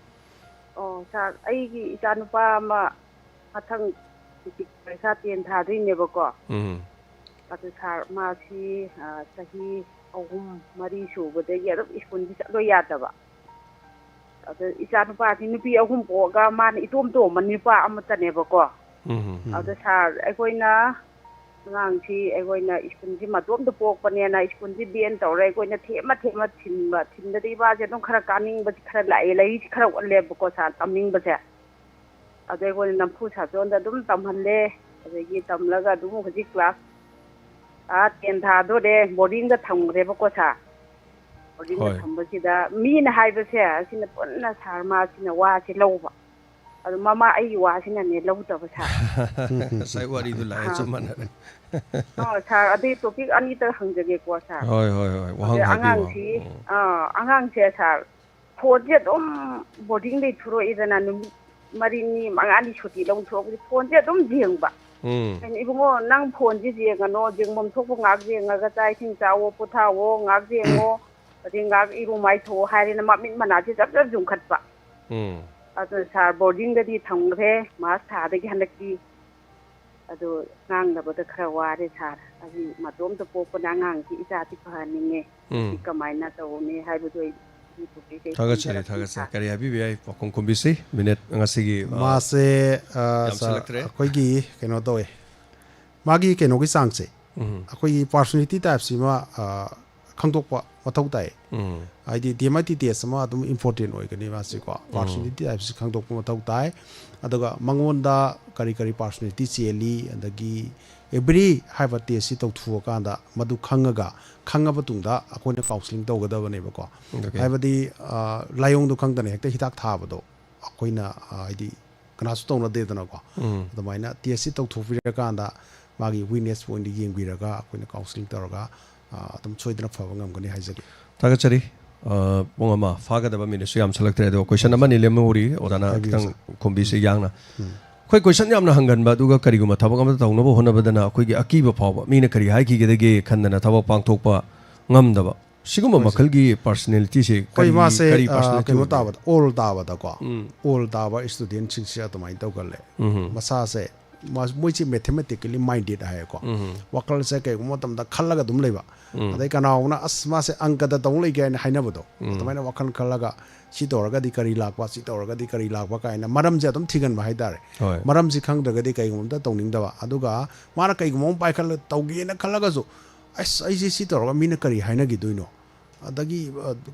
ꯑꯣ, ꯁꯥꯔ, ꯑꯩꯒꯤ ꯏꯆꯥꯅꯨꯄꯥ ꯑꯃ ꯃꯊꯪ ꯄꯔꯤꯈꯥ ꯇꯦꯟ ꯊꯥꯗꯣꯏꯅꯦꯕꯀꯣ꯫ ꯎꯝ꯫ ꯑꯗꯨ ꯁꯥꯔ, ꯃꯥꯁꯤ, ꯑ, ꯆꯍꯤ ꯑꯍꯨꯝ, ꯃꯔꯤ ꯁꯨꯕꯗꯒꯤ ꯑꯗꯨꯝ ꯁ꯭ꯀꯨꯜꯁꯤ ꯆꯠꯂꯣ ꯌꯥꯗꯕ꯫ ꯑꯗ ꯏꯆꯥ ꯅꯨꯄꯥꯁꯤ ꯅꯨꯄꯤ ꯑꯍꯨꯝ ꯄꯣꯛꯑꯒ ꯃꯥꯅ ꯏꯇꯣꯝ ꯇꯣꯝꯕ ꯅꯨꯄꯥ ꯑꯃꯠꯇꯅꯦꯕꯀꯣ꯫ ꯎꯝ꯫ ꯑꯗ ꯁꯥꯔ, ꯑꯩꯈꯣꯏꯅ ꯑꯉꯥꯡꯁꯤ ꯑꯩꯈꯣꯏꯅ ꯁ꯭ꯀꯨꯜꯁꯤ ꯃꯇꯣꯝꯇ ꯄꯣꯛꯄꯅꯦꯅ ꯁ꯭ꯀꯨꯜꯁꯤ ꯕꯦꯟ ꯇꯧꯔꯦ꯫ ꯑꯩꯈꯣꯏꯅ ꯊꯦꯝꯃ ꯊꯦꯝꯃ ꯊꯤꯟꯕ, ꯊꯤꯟꯕꯗꯤ ꯃꯥꯁꯦ ꯑꯗꯨꯝ ꯈꯔ ꯀꯥꯅꯤꯡꯕꯁꯤ ꯈꯔ ꯋꯥꯠꯂꯦ, ꯂꯥꯏꯔꯤꯛꯁꯤ ꯈꯔ ꯋꯥꯠꯂꯦꯕꯀꯣ ꯁꯥꯔ, ꯇꯝꯅꯤꯡꯕꯁꯦ꯫ ꯑꯗ ꯑꯩꯈꯣꯏꯅ ꯅꯝꯐꯨ ꯁꯥꯖꯣꯟꯗ ꯑꯗꯨꯝ ꯇꯝꯍꯜꯂꯦ꯫ ꯑꯗꯒꯤ ꯇꯝꯂꯒ ꯑꯗꯨꯝ ꯍꯧꯖꯤꯛ ꯀ꯭ꯂꯥꯁ, ꯑꯥ, ꯇꯦꯟ ꯊꯥꯗꯣꯔꯦ, ꯕꯣꯔꯗꯤꯡꯗ ꯊꯝꯈ꯭ꯔꯦꯕꯀꯣ ꯁꯥꯔ꯫ ꯕꯣꯔꯗꯤꯡꯗ ꯍꯣꯏ꯫ ꯊꯝꯕꯁꯤꯗ ꯃꯤꯅ ꯍꯥꯏꯕꯁꯦ, ꯑꯁꯤꯅ ꯄꯨꯟꯅ ꯁꯥꯔ ꯃꯥꯁꯤꯅ ꯋꯥꯁꯦ ꯂꯧꯕ꯫ ꯑꯗꯨ ꯃꯃꯥ ꯑꯩꯒꯤ ꯋꯥꯁꯤꯅꯅꯦ ꯂꯧꯗꯕ ꯁꯥꯔ꯫ ꯉꯁꯥꯏ ꯋꯥꯔꯤꯗꯨ ꯂꯥꯛꯑꯦ, ꯆꯞ ꯃꯥꯟꯅꯔꯦ꯫ ꯑꯣ, ꯁꯥꯔ, ꯑꯗꯨꯏ ꯇꯣꯄꯤꯛ ꯑꯅꯤꯇ ꯍꯪꯖꯒꯦꯀꯣ ꯁꯥꯔ꯫ ꯍꯣꯏ, ꯍꯣꯏ, ꯍꯣꯏ꯫ ꯋꯥꯍꯪ ꯑꯗꯩ ꯍꯥꯏꯕꯤꯌꯨ꯫ ꯑꯉꯥꯡꯁꯤ, ꯎꯝ꯫ ꯑꯥ, ꯑꯉꯥꯡꯁꯦ ꯁꯥꯔ, ꯐꯣꯟꯁꯦ ꯑꯗꯨꯝ ꯕꯣꯔꯗꯤꯡꯗꯩ ꯊꯣꯔꯛꯏꯗꯅ, ꯅꯨꯃꯤꯠ ꯃꯔꯤꯅꯤ ꯃꯉꯥꯅꯤ ꯁꯨꯇꯤ ꯂꯧ ꯊꯣꯛꯄꯁꯦ ꯐꯣꯟꯁꯦ ꯑꯗꯨꯝ ꯌꯦꯡꯕ꯫ ꯎꯝ꯫ ꯑꯩꯅ, "ꯏꯕꯨꯡꯉꯣ, ꯅꯪ ꯐꯣꯟꯁꯦ ꯌꯦꯡꯉꯅꯣ, ꯌꯦꯡꯐꯝ ꯊꯣꯛꯄ ꯉꯥꯏꯍꯥꯛ ꯌꯦꯡꯉꯒ ꯆꯥꯛ ꯏꯁꯤꯡ ꯆꯥꯋꯣ, ꯄꯣꯊꯥꯋꯣ, ꯉꯥꯏꯍꯥꯛ ꯌꯦꯡꯉꯣ, ꯑꯗꯩ ꯉꯥꯏꯍꯥꯛ ꯏꯔꯨ ꯃꯥꯏꯊꯣꯛꯑꯣ" ꯍꯥꯏꯔꯦꯅ ꯃꯃꯤꯠ ꯃꯅꯥꯁꯦ ꯖꯞ ꯖꯞ ꯌꯨꯡꯈꯠꯄ꯫ ꯎꯝ꯫ ꯑꯗꯨ ꯁꯥꯔ, ꯕꯣꯔꯗꯤꯡꯗꯗꯤ ꯊꯝꯈ꯭ꯔꯦ, ꯃꯥꯔꯁ ꯊꯥꯗꯒꯤ ꯍꯟꯗꯛꯇꯤ꯫ ꯑꯗꯨ ꯉꯥꯡꯅꯕꯗ ꯈꯔ ꯋꯥꯔꯦ ꯁꯥꯔ꯫ ꯑꯩ ꯃꯇꯣꯝꯇ ꯄꯣꯛꯄꯅ ꯑꯉꯥꯡꯁꯤ ꯏꯆꯥꯁꯤ ꯐꯍꯟꯅꯤꯡꯉꯦ꯫ ꯎꯝ꯫ ꯁꯤ ꯀꯃꯥꯏꯅ ꯇꯧꯅꯤ ꯍꯥꯏꯕꯗꯨ ꯑꯩ ꯍꯧꯖꯤꯛ ꯄꯨꯈ꯭ꯔꯤꯗꯩ ꯊꯥꯒꯠꯆꯔꯤ, ꯈꯪꯖꯔꯛꯄꯅꯤ ꯊꯥꯒꯠꯆꯔꯤ꯫ ꯁꯥꯔ꯫ ꯀꯔꯤ ꯍꯥꯏꯕꯤꯕ ꯌꯥꯏ? ꯄꯥꯎꯈꯨꯝ ꯈꯨꯝꯕꯤꯁꯤ꯫ ꯃꯤꯅꯤꯠ ꯉꯁꯤꯒꯤ, ꯑ, ꯃꯥꯁꯦ, ꯑ, ꯁꯥꯔ, ꯌꯥꯝꯁꯤꯜꯂꯛꯇ꯭ꯔꯦ꯫ ꯑꯩꯈꯣꯏꯒꯤ ꯀꯩꯅꯣ ꯇꯧꯋꯦ, ꯃꯥꯒꯤ ꯀꯩꯅꯣꯒꯤ ꯆꯥꯡꯁꯦ, ꯎꯝ꯫ ꯑꯩꯈꯣꯏꯒꯤ ꯄꯥꯔꯁꯣꯅꯦꯂꯤꯇꯤ ꯇꯥꯏꯞꯁꯤꯃ, ꯑ, ꯈꯪꯗꯣꯛꯄ ꯃꯊꯧ ꯇꯥꯏ꯫ ꯎꯝ꯫ ꯍꯥꯏꯗꯤ ꯗꯤ ꯑꯦꯝ ꯑꯥꯏ ꯇꯤ ꯇꯦꯁ ꯑꯃ ꯑꯗꯨꯝ ꯏꯝꯄꯣꯔꯇꯦꯟ ꯑꯣꯏꯒꯅꯤ ꯃꯥꯁꯤꯀꯣ꯫ ꯄꯥꯔꯁꯣꯅꯦꯂꯤꯇꯤ ꯇꯥꯏꯞꯁꯤ ꯈꯪꯗꯣꯛꯄ ꯃꯊꯧ ꯇꯥꯏ꯫ ꯑꯗꯨꯒ ꯃꯉꯣꯟꯗ ꯀꯔꯤ ꯀꯔꯤ ꯄꯥꯔꯁꯣꯅꯦꯂꯤꯇꯤ ꯆꯦꯜꯂꯤ, ꯑꯗꯒꯤ ꯑꯦꯕ꯭ꯔꯤ ꯍꯥꯏꯕ ꯇꯦꯁꯁꯤ ꯇꯧꯊꯣꯛꯑꯀꯥꯟꯗ ꯃꯗꯨ ꯈꯪꯉꯒ, ꯈꯪꯉꯕ ꯇꯨꯡꯗ ꯑꯩꯈꯣꯏꯅ ꯀꯥꯎꯟꯁꯤꯂꯤꯡ ꯇꯧꯒꯗꯕꯅꯦꯕꯀꯣ꯫ ꯑꯣꯀꯦ꯫ ꯍꯥꯏꯕꯗꯤ, ꯑ, ꯂꯥꯏꯑꯣꯡꯗꯣ ꯈꯪꯗꯅ ꯍꯦꯛꯇ ꯍꯤꯗꯥꯛ ꯊꯥꯕꯗꯣ ꯑꯩꯈꯣꯏꯅ, ꯑ, ꯍꯥꯏꯗꯤ ꯀꯅꯥꯁꯨ ꯇꯧꯅꯗꯦꯗꯅꯀꯣ꯫ ꯑꯗꯨꯃꯥꯏꯅ ꯇꯦꯁꯁꯤ ꯇꯧꯊꯣꯛꯄꯤꯔꯀꯥꯟꯗ ꯃꯥꯒꯤ ꯋꯤꯛꯅꯦꯁ ꯄꯣꯏꯟꯗ ꯌꯦꯡꯕꯤꯔꯒ ꯑꯩꯈꯣꯏꯅ ꯀꯥꯎꯟꯁꯤꯂꯤꯡ ꯇꯧꯔꯒ ꯑꯗꯨꯝ ꯁꯣꯏꯗꯅ ꯐꯕ ꯉꯝꯒꯅꯤ ꯍꯥꯏꯖꯒꯦ꯫ ꯊꯥꯒꯠꯆꯔꯤ꯫ ꯄꯨꯡ ꯑꯃ ꯐꯥꯒꯗꯕ ꯃꯤꯅꯤꯠꯁꯨ ꯌꯥꯝꯁꯜꯂꯛꯇ꯭ꯔꯦ, ꯑꯗꯣ ꯀꯣꯏꯁꯟ ꯑꯃꯅꯤ ꯂꯦꯝꯍꯧꯔꯤ, ꯑꯣꯖꯥꯅ ꯈꯤꯇꯪ ꯈꯨꯝꯕꯤꯁꯦ ꯌꯥꯡꯅ꯫ ꯑꯩꯈꯣꯏ ꯀꯣꯏꯁꯟ ꯌꯥꯝꯅ ꯍꯪꯒꯟꯕ, ꯑꯗꯨꯒ ꯀꯔꯤꯒꯨꯝꯕ ꯊꯕꯛ ꯑꯃ ꯇꯧꯅꯕ ꯍꯣꯠꯅꯕꯗꯅ ꯑꯩꯈꯣꯏꯒꯤ ꯑꯀꯤꯕ ꯐꯥꯎꯕ, ꯃꯤꯅ ꯀꯔꯤ ꯍꯥꯏꯈꯤꯒꯗꯒꯦ ꯈꯟꯗꯅ ꯊꯕꯛ ꯄꯥꯡꯊꯣꯛꯄ ꯉꯝꯗꯕ, ꯁꯤꯒꯨꯝꯕ ꯃꯈꯜꯒꯤ ꯄꯥꯔꯁꯅꯦꯂꯤꯇꯤꯁꯦ ꯑꯩꯈꯣꯏ ꯃꯥꯁꯦ ꯀꯩꯅꯣ ꯇꯥꯕꯗ, ꯑꯣꯜ ꯇꯥꯕꯗꯀꯣ, ꯑꯣꯜ ꯇꯥꯕ ꯏꯁꯇꯨꯗꯦꯟꯁꯤꯡꯁꯦ ꯑꯗꯨꯃꯥꯏꯅ ꯇꯧꯒꯜꯂꯦ꯫ ꯃꯁꯥꯁꯦ ꯃꯣꯏꯁꯦ ꯃꯦꯊꯃꯦꯇꯤꯀꯦꯂꯤ ꯃꯥꯏꯟꯗꯦꯠ ꯍꯥꯏꯌꯦꯀꯣ꯫ ꯋꯥꯈꯜꯁꯦ ꯀꯩꯒꯨꯝꯕ ꯃꯇꯝꯗ ꯈꯜꯂꯒ ꯑꯗꯨꯝ ꯂꯩꯕ꯫ ꯑꯗꯩ ꯀꯅꯥꯒꯨꯝꯕꯅ "ꯑꯁ, ꯃꯥꯁꯦ ꯑꯪꯀꯗ ꯇꯧ ꯂꯩꯒꯦ" ꯍꯥꯏꯅ ꯍꯥꯏꯅꯕꯗꯣ, ꯑꯗꯨꯃꯥꯏꯅ ꯋꯥꯈꯜ ꯈꯜꯂꯒ "ꯁꯤ ꯇꯧꯔꯒꯗꯤ ꯀꯔꯤ ꯂꯥꯛꯄ, ꯁꯤ ꯇꯧꯔꯒꯗꯤ ꯀꯔꯤ ꯂꯥꯛꯄ" ꯀꯥꯏꯅ ꯃꯔꯝꯁꯦ ꯑꯗꯨꯝ ꯊꯤꯒꯟꯕ ꯍꯥꯏꯇꯥꯔꯦ꯫ ꯃꯔꯝꯁꯤ ꯈꯪꯗ꯭ꯔꯒꯗꯤ ꯀꯩꯒꯨꯝꯕ ꯑꯝꯇ ꯇꯧꯅꯤꯡꯗꯕ꯫ ꯑꯗꯨꯒ ꯃꯥꯅ ꯀꯩꯒꯨꯝꯕ ꯑꯃ ꯄꯥꯏꯈꯠꯂ ꯇꯧꯒꯦꯅ ꯈꯜꯂꯒꯁꯨ, "ꯑꯁ, ꯑꯩꯁꯦ ꯁꯤ ꯇꯧꯔꯒ ꯃꯤꯅ ꯀꯔꯤ ꯍꯥꯏꯅꯈꯤꯗꯣꯏꯅꯣ? ꯑꯗꯒꯤ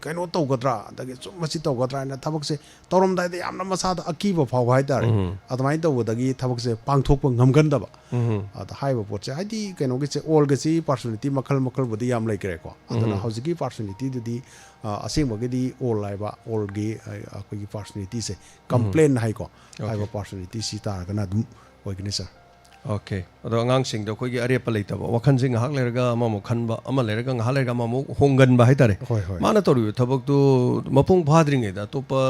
ꯀꯩꯅꯣ ꯇꯧꯒꯗ꯭ꯔꯥ? ꯑꯗꯒꯤ ꯁꯨꯝ ꯃꯁꯤ ꯇꯧꯒꯗ꯭ꯔꯥ?" ꯍꯥꯏꯅ ꯊꯕꯛꯁꯦ ꯇꯧꯔꯝꯗꯥꯏꯗ ꯌꯥꯝꯅ ꯃꯁꯥꯗ ꯑꯀꯤꯕ ꯐꯥꯎꯕ ꯍꯥꯏꯇꯥꯔꯦ꯫ ꯑꯗꯨꯃꯥꯏꯅ ꯇꯧꯕꯗꯒꯤ ꯊꯕꯛꯁꯦ ꯄꯥꯡꯊꯣꯛꯄ ꯉꯝꯒꯟꯗꯕ꯫ ꯑꯗ ꯍꯥꯏꯔꯤꯕ ꯄꯣꯠꯁꯦ, ꯍꯥꯏꯗꯤ ꯀꯩꯅꯣꯒꯤꯁꯦ, ꯑꯣꯜꯒꯁꯤ ꯄꯥꯔꯁꯣꯅꯦꯂꯤꯇꯤ ꯃꯈꯜ ꯃꯈꯜꯕꯨꯗꯤ ꯌꯥꯝ ꯂꯩꯈ꯭ꯔꯦꯀꯣ꯫ ꯑꯗꯨꯅ ꯍꯧꯖꯤꯛꯀꯤ ꯄꯥꯔꯁꯣꯅꯦꯂꯤꯇꯤꯗꯨꯗꯤ ꯑꯁꯦꯡꯕꯒꯤꯗꯤ ꯑꯣꯜ ꯍꯥꯏꯕ, ꯑꯣꯜꯒꯤ ꯑꯩꯈꯣꯏꯒꯤ ꯄꯥꯔꯁꯣꯅꯦꯂꯤꯇꯤꯁꯦ, ꯀꯝꯄ꯭ꯂꯦꯟ ꯍꯥꯏꯀꯣ, ꯍꯥꯏꯕ ꯄꯥꯔꯁꯣꯅꯦꯂꯤꯇꯤ ꯁꯤ ꯇꯥꯔꯒꯅ ꯑꯗꯨꯝ ꯑꯣꯏꯒꯅꯤ ꯁꯥꯔ꯫ ꯑꯣꯀꯦ꯫ ꯑꯗꯣ ꯑꯉꯥꯡꯁꯤꯡꯗ ꯑꯩꯈꯣꯏꯒꯤ ꯑꯔꯦꯞꯄ ꯂꯩꯇꯕ, ꯋꯥꯈꯜꯁꯦ ꯉꯥꯏꯍꯥꯛ ꯂꯩꯔꯒ ꯑꯃꯃꯨꯛ ꯈꯟꯕ, ꯑꯃ ꯂꯩꯔꯒ ꯉꯥꯏꯍꯥꯛ ꯂꯩꯔꯒ ꯑꯃꯃꯨꯛ ꯍꯣꯡꯒꯟꯕ ꯍꯥꯏꯇꯥꯔꯦ꯫ ꯍꯣꯏ, ꯍꯣꯏ꯫ ꯃꯥꯅ ꯇꯧꯔꯤꯕ ꯊꯕꯛꯇꯨ ꯃꯄꯨꯡ ꯐꯥꯗ꯭ꯔꯤꯉꯩꯗ ꯑꯇꯣꯞꯄ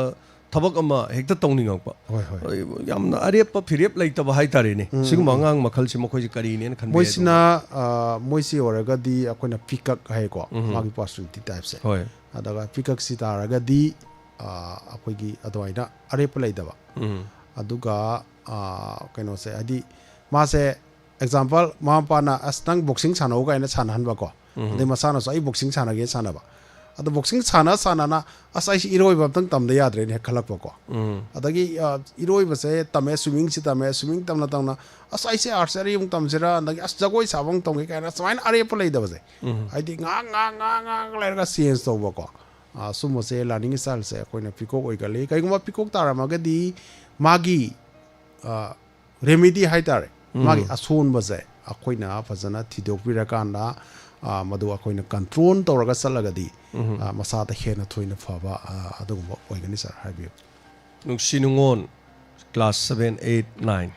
ꯊꯕꯛ ꯑꯃ ꯍꯦꯛꯇ ꯇꯧꯅꯤꯡꯉꯛꯄ꯫ ꯍꯣꯏ, ꯍꯣꯏ꯫ ꯌꯥꯝꯅ ꯑꯔꯦꯞꯄ ꯐꯤꯔꯦꯞ ꯂꯩꯇꯕ ꯍꯥꯏꯇꯥꯔꯦꯅꯦ꯫ ꯁꯤꯒꯨꯝꯕ ꯑꯉꯥꯡ ꯃꯈꯜꯁꯦ ꯃꯈꯣꯏꯁꯦ ꯀꯔꯤꯅꯦꯅ ꯈꯟꯕ ꯌꯥꯏ? ꯃꯣꯏꯁꯤꯅ, ꯑ, ꯃꯣꯏꯁꯤ ꯑꯣꯏꯔꯒꯗꯤ ꯑꯩꯈꯣꯏꯅ ꯄꯤꯀꯛ ꯍꯥꯏꯀꯣ, ꯃꯥꯒꯤ ꯄꯥꯔꯁꯣꯅꯦꯂꯤꯇꯤ ꯇꯥꯏꯞꯁꯦ꯫ ꯍꯣꯏ꯫ ꯑꯗꯨꯒ ꯄꯤꯀꯛꯁꯤ ꯇꯥꯔꯒꯗꯤ, ꯑ, ꯑꯩꯈꯣꯏꯒꯤ ꯑꯗꯨꯃꯥꯏꯅ ꯑꯔꯦꯞꯄ ꯂꯩꯇꯕ꯫ ꯑꯗꯨꯒ, ꯑ, ꯀꯩꯅꯣꯁꯦ, ꯍꯥꯏꯗꯤ ꯃꯥꯁꯦ, ꯑꯦꯛꯖꯥꯝꯄꯜ, ꯃꯃꯥ ꯃꯄꯥꯅ, "ꯑꯁ, ꯅꯪ ꯕꯣꯛꯁꯤꯡ ꯁꯥꯟꯅꯧ" ꯀꯥꯏꯅ ꯁꯥꯟꯅꯍꯟꯕꯀꯣ꯫ ꯑꯗꯩ ꯃꯁꯥꯅꯁꯨ "ꯑꯩ ꯕꯣꯛꯁꯤꯡ ꯁꯥꯟꯅꯒꯦ" ꯁꯥꯟꯅꯕ꯫ ꯑꯗꯣ ꯕꯣꯛꯁꯤꯡ ꯁꯥꯟꯅ ꯁꯥꯟꯅꯅ, "ꯑꯁ, ꯑꯩꯁꯤ ꯏꯔꯣꯏꯕ ꯑꯝꯇꯪ ꯇꯝꯗ ꯌꯥꯗ꯭ꯔꯦꯅ" ꯍꯦꯛ ꯈꯜꯂꯛꯄꯀꯣ꯫ ꯑꯗꯒꯤ, ꯑ, ꯏꯔꯣꯏꯕꯁꯦ ꯇꯝꯃꯦ, ꯁ꯭ꯋꯤꯃꯤꯡꯁꯤ ꯇꯝꯃꯦ, ꯁ꯭ꯋꯤꯃꯤꯡ ꯇꯝꯅ ꯇꯝꯅ, "ꯑꯁ, ꯑꯩꯁꯦ ꯑꯥꯔꯆꯔꯤ ꯑꯃꯨꯛ ꯇꯝꯁꯤꯔꯥ", ꯑꯗꯒꯤ, "ꯑꯁ, ꯖꯒꯣꯏ ꯁꯥꯕ ꯑꯃꯨꯛ ꯇꯝꯒꯦ" ꯀꯥꯏꯅ ꯁꯨꯃꯥꯏꯅ ꯑꯔꯦꯞꯄ ꯂꯩꯇꯕꯁꯦ꯫ ꯍꯥꯏꯗꯤ ꯉꯥꯏꯍꯥꯛ, ꯉꯥꯏꯍꯥꯛ, ꯉꯥꯏꯍꯥꯛ, ꯉꯥꯏꯍꯥꯛ ꯂꯩꯔꯒ ꯆꯦꯟꯖ ꯇꯧꯕꯀꯣ꯫ ꯑ, ꯁꯨꯝꯕꯁꯦ, ꯂꯔꯅꯤꯡ ꯏꯁꯇꯥꯏꯜꯁꯦ ꯑꯩꯈꯣꯏꯅ ꯄꯤꯀꯣꯛ ꯑꯣꯏꯒꯜꯂꯤ꯫ ꯀꯩꯒꯨꯝꯕ ꯄꯤꯀꯣꯛ ꯇꯥꯔꯝꯃꯒꯗꯤ ꯃꯥꯒꯤ, ꯑ, ꯔꯦꯃꯤꯗꯤ ꯍꯥꯏꯇꯥꯔꯦ, ꯃꯥꯒꯤ ꯑꯁꯣꯟꯕꯁꯦ ꯑꯩꯈꯣꯏꯅ ꯐꯖꯅ ꯊꯤꯗꯣꯛꯄꯤꯔꯀꯥꯟꯗ, ꯑ, ꯃꯗꯨ ꯑꯩꯈꯣꯏꯅ ꯀꯟꯇ꯭ꯔꯣꯜ ꯇꯧꯔꯒ ꯆꯠꯂꯒꯗꯤ, ꯑ, ꯃꯁꯥꯗ ꯍꯦꯟꯅ ꯊꯣꯏꯅ ꯐꯕ, ꯑ, ꯑꯗꯨꯒꯨꯝꯕ ꯑꯣꯏꯒꯅꯤ ꯁꯥꯔ꯫ ꯍꯥꯏꯕꯤꯌꯨ꯫ ꯅꯨꯡꯁꯤ ꯅꯨꯡꯉꯣꯟ, class seven, eight, nine,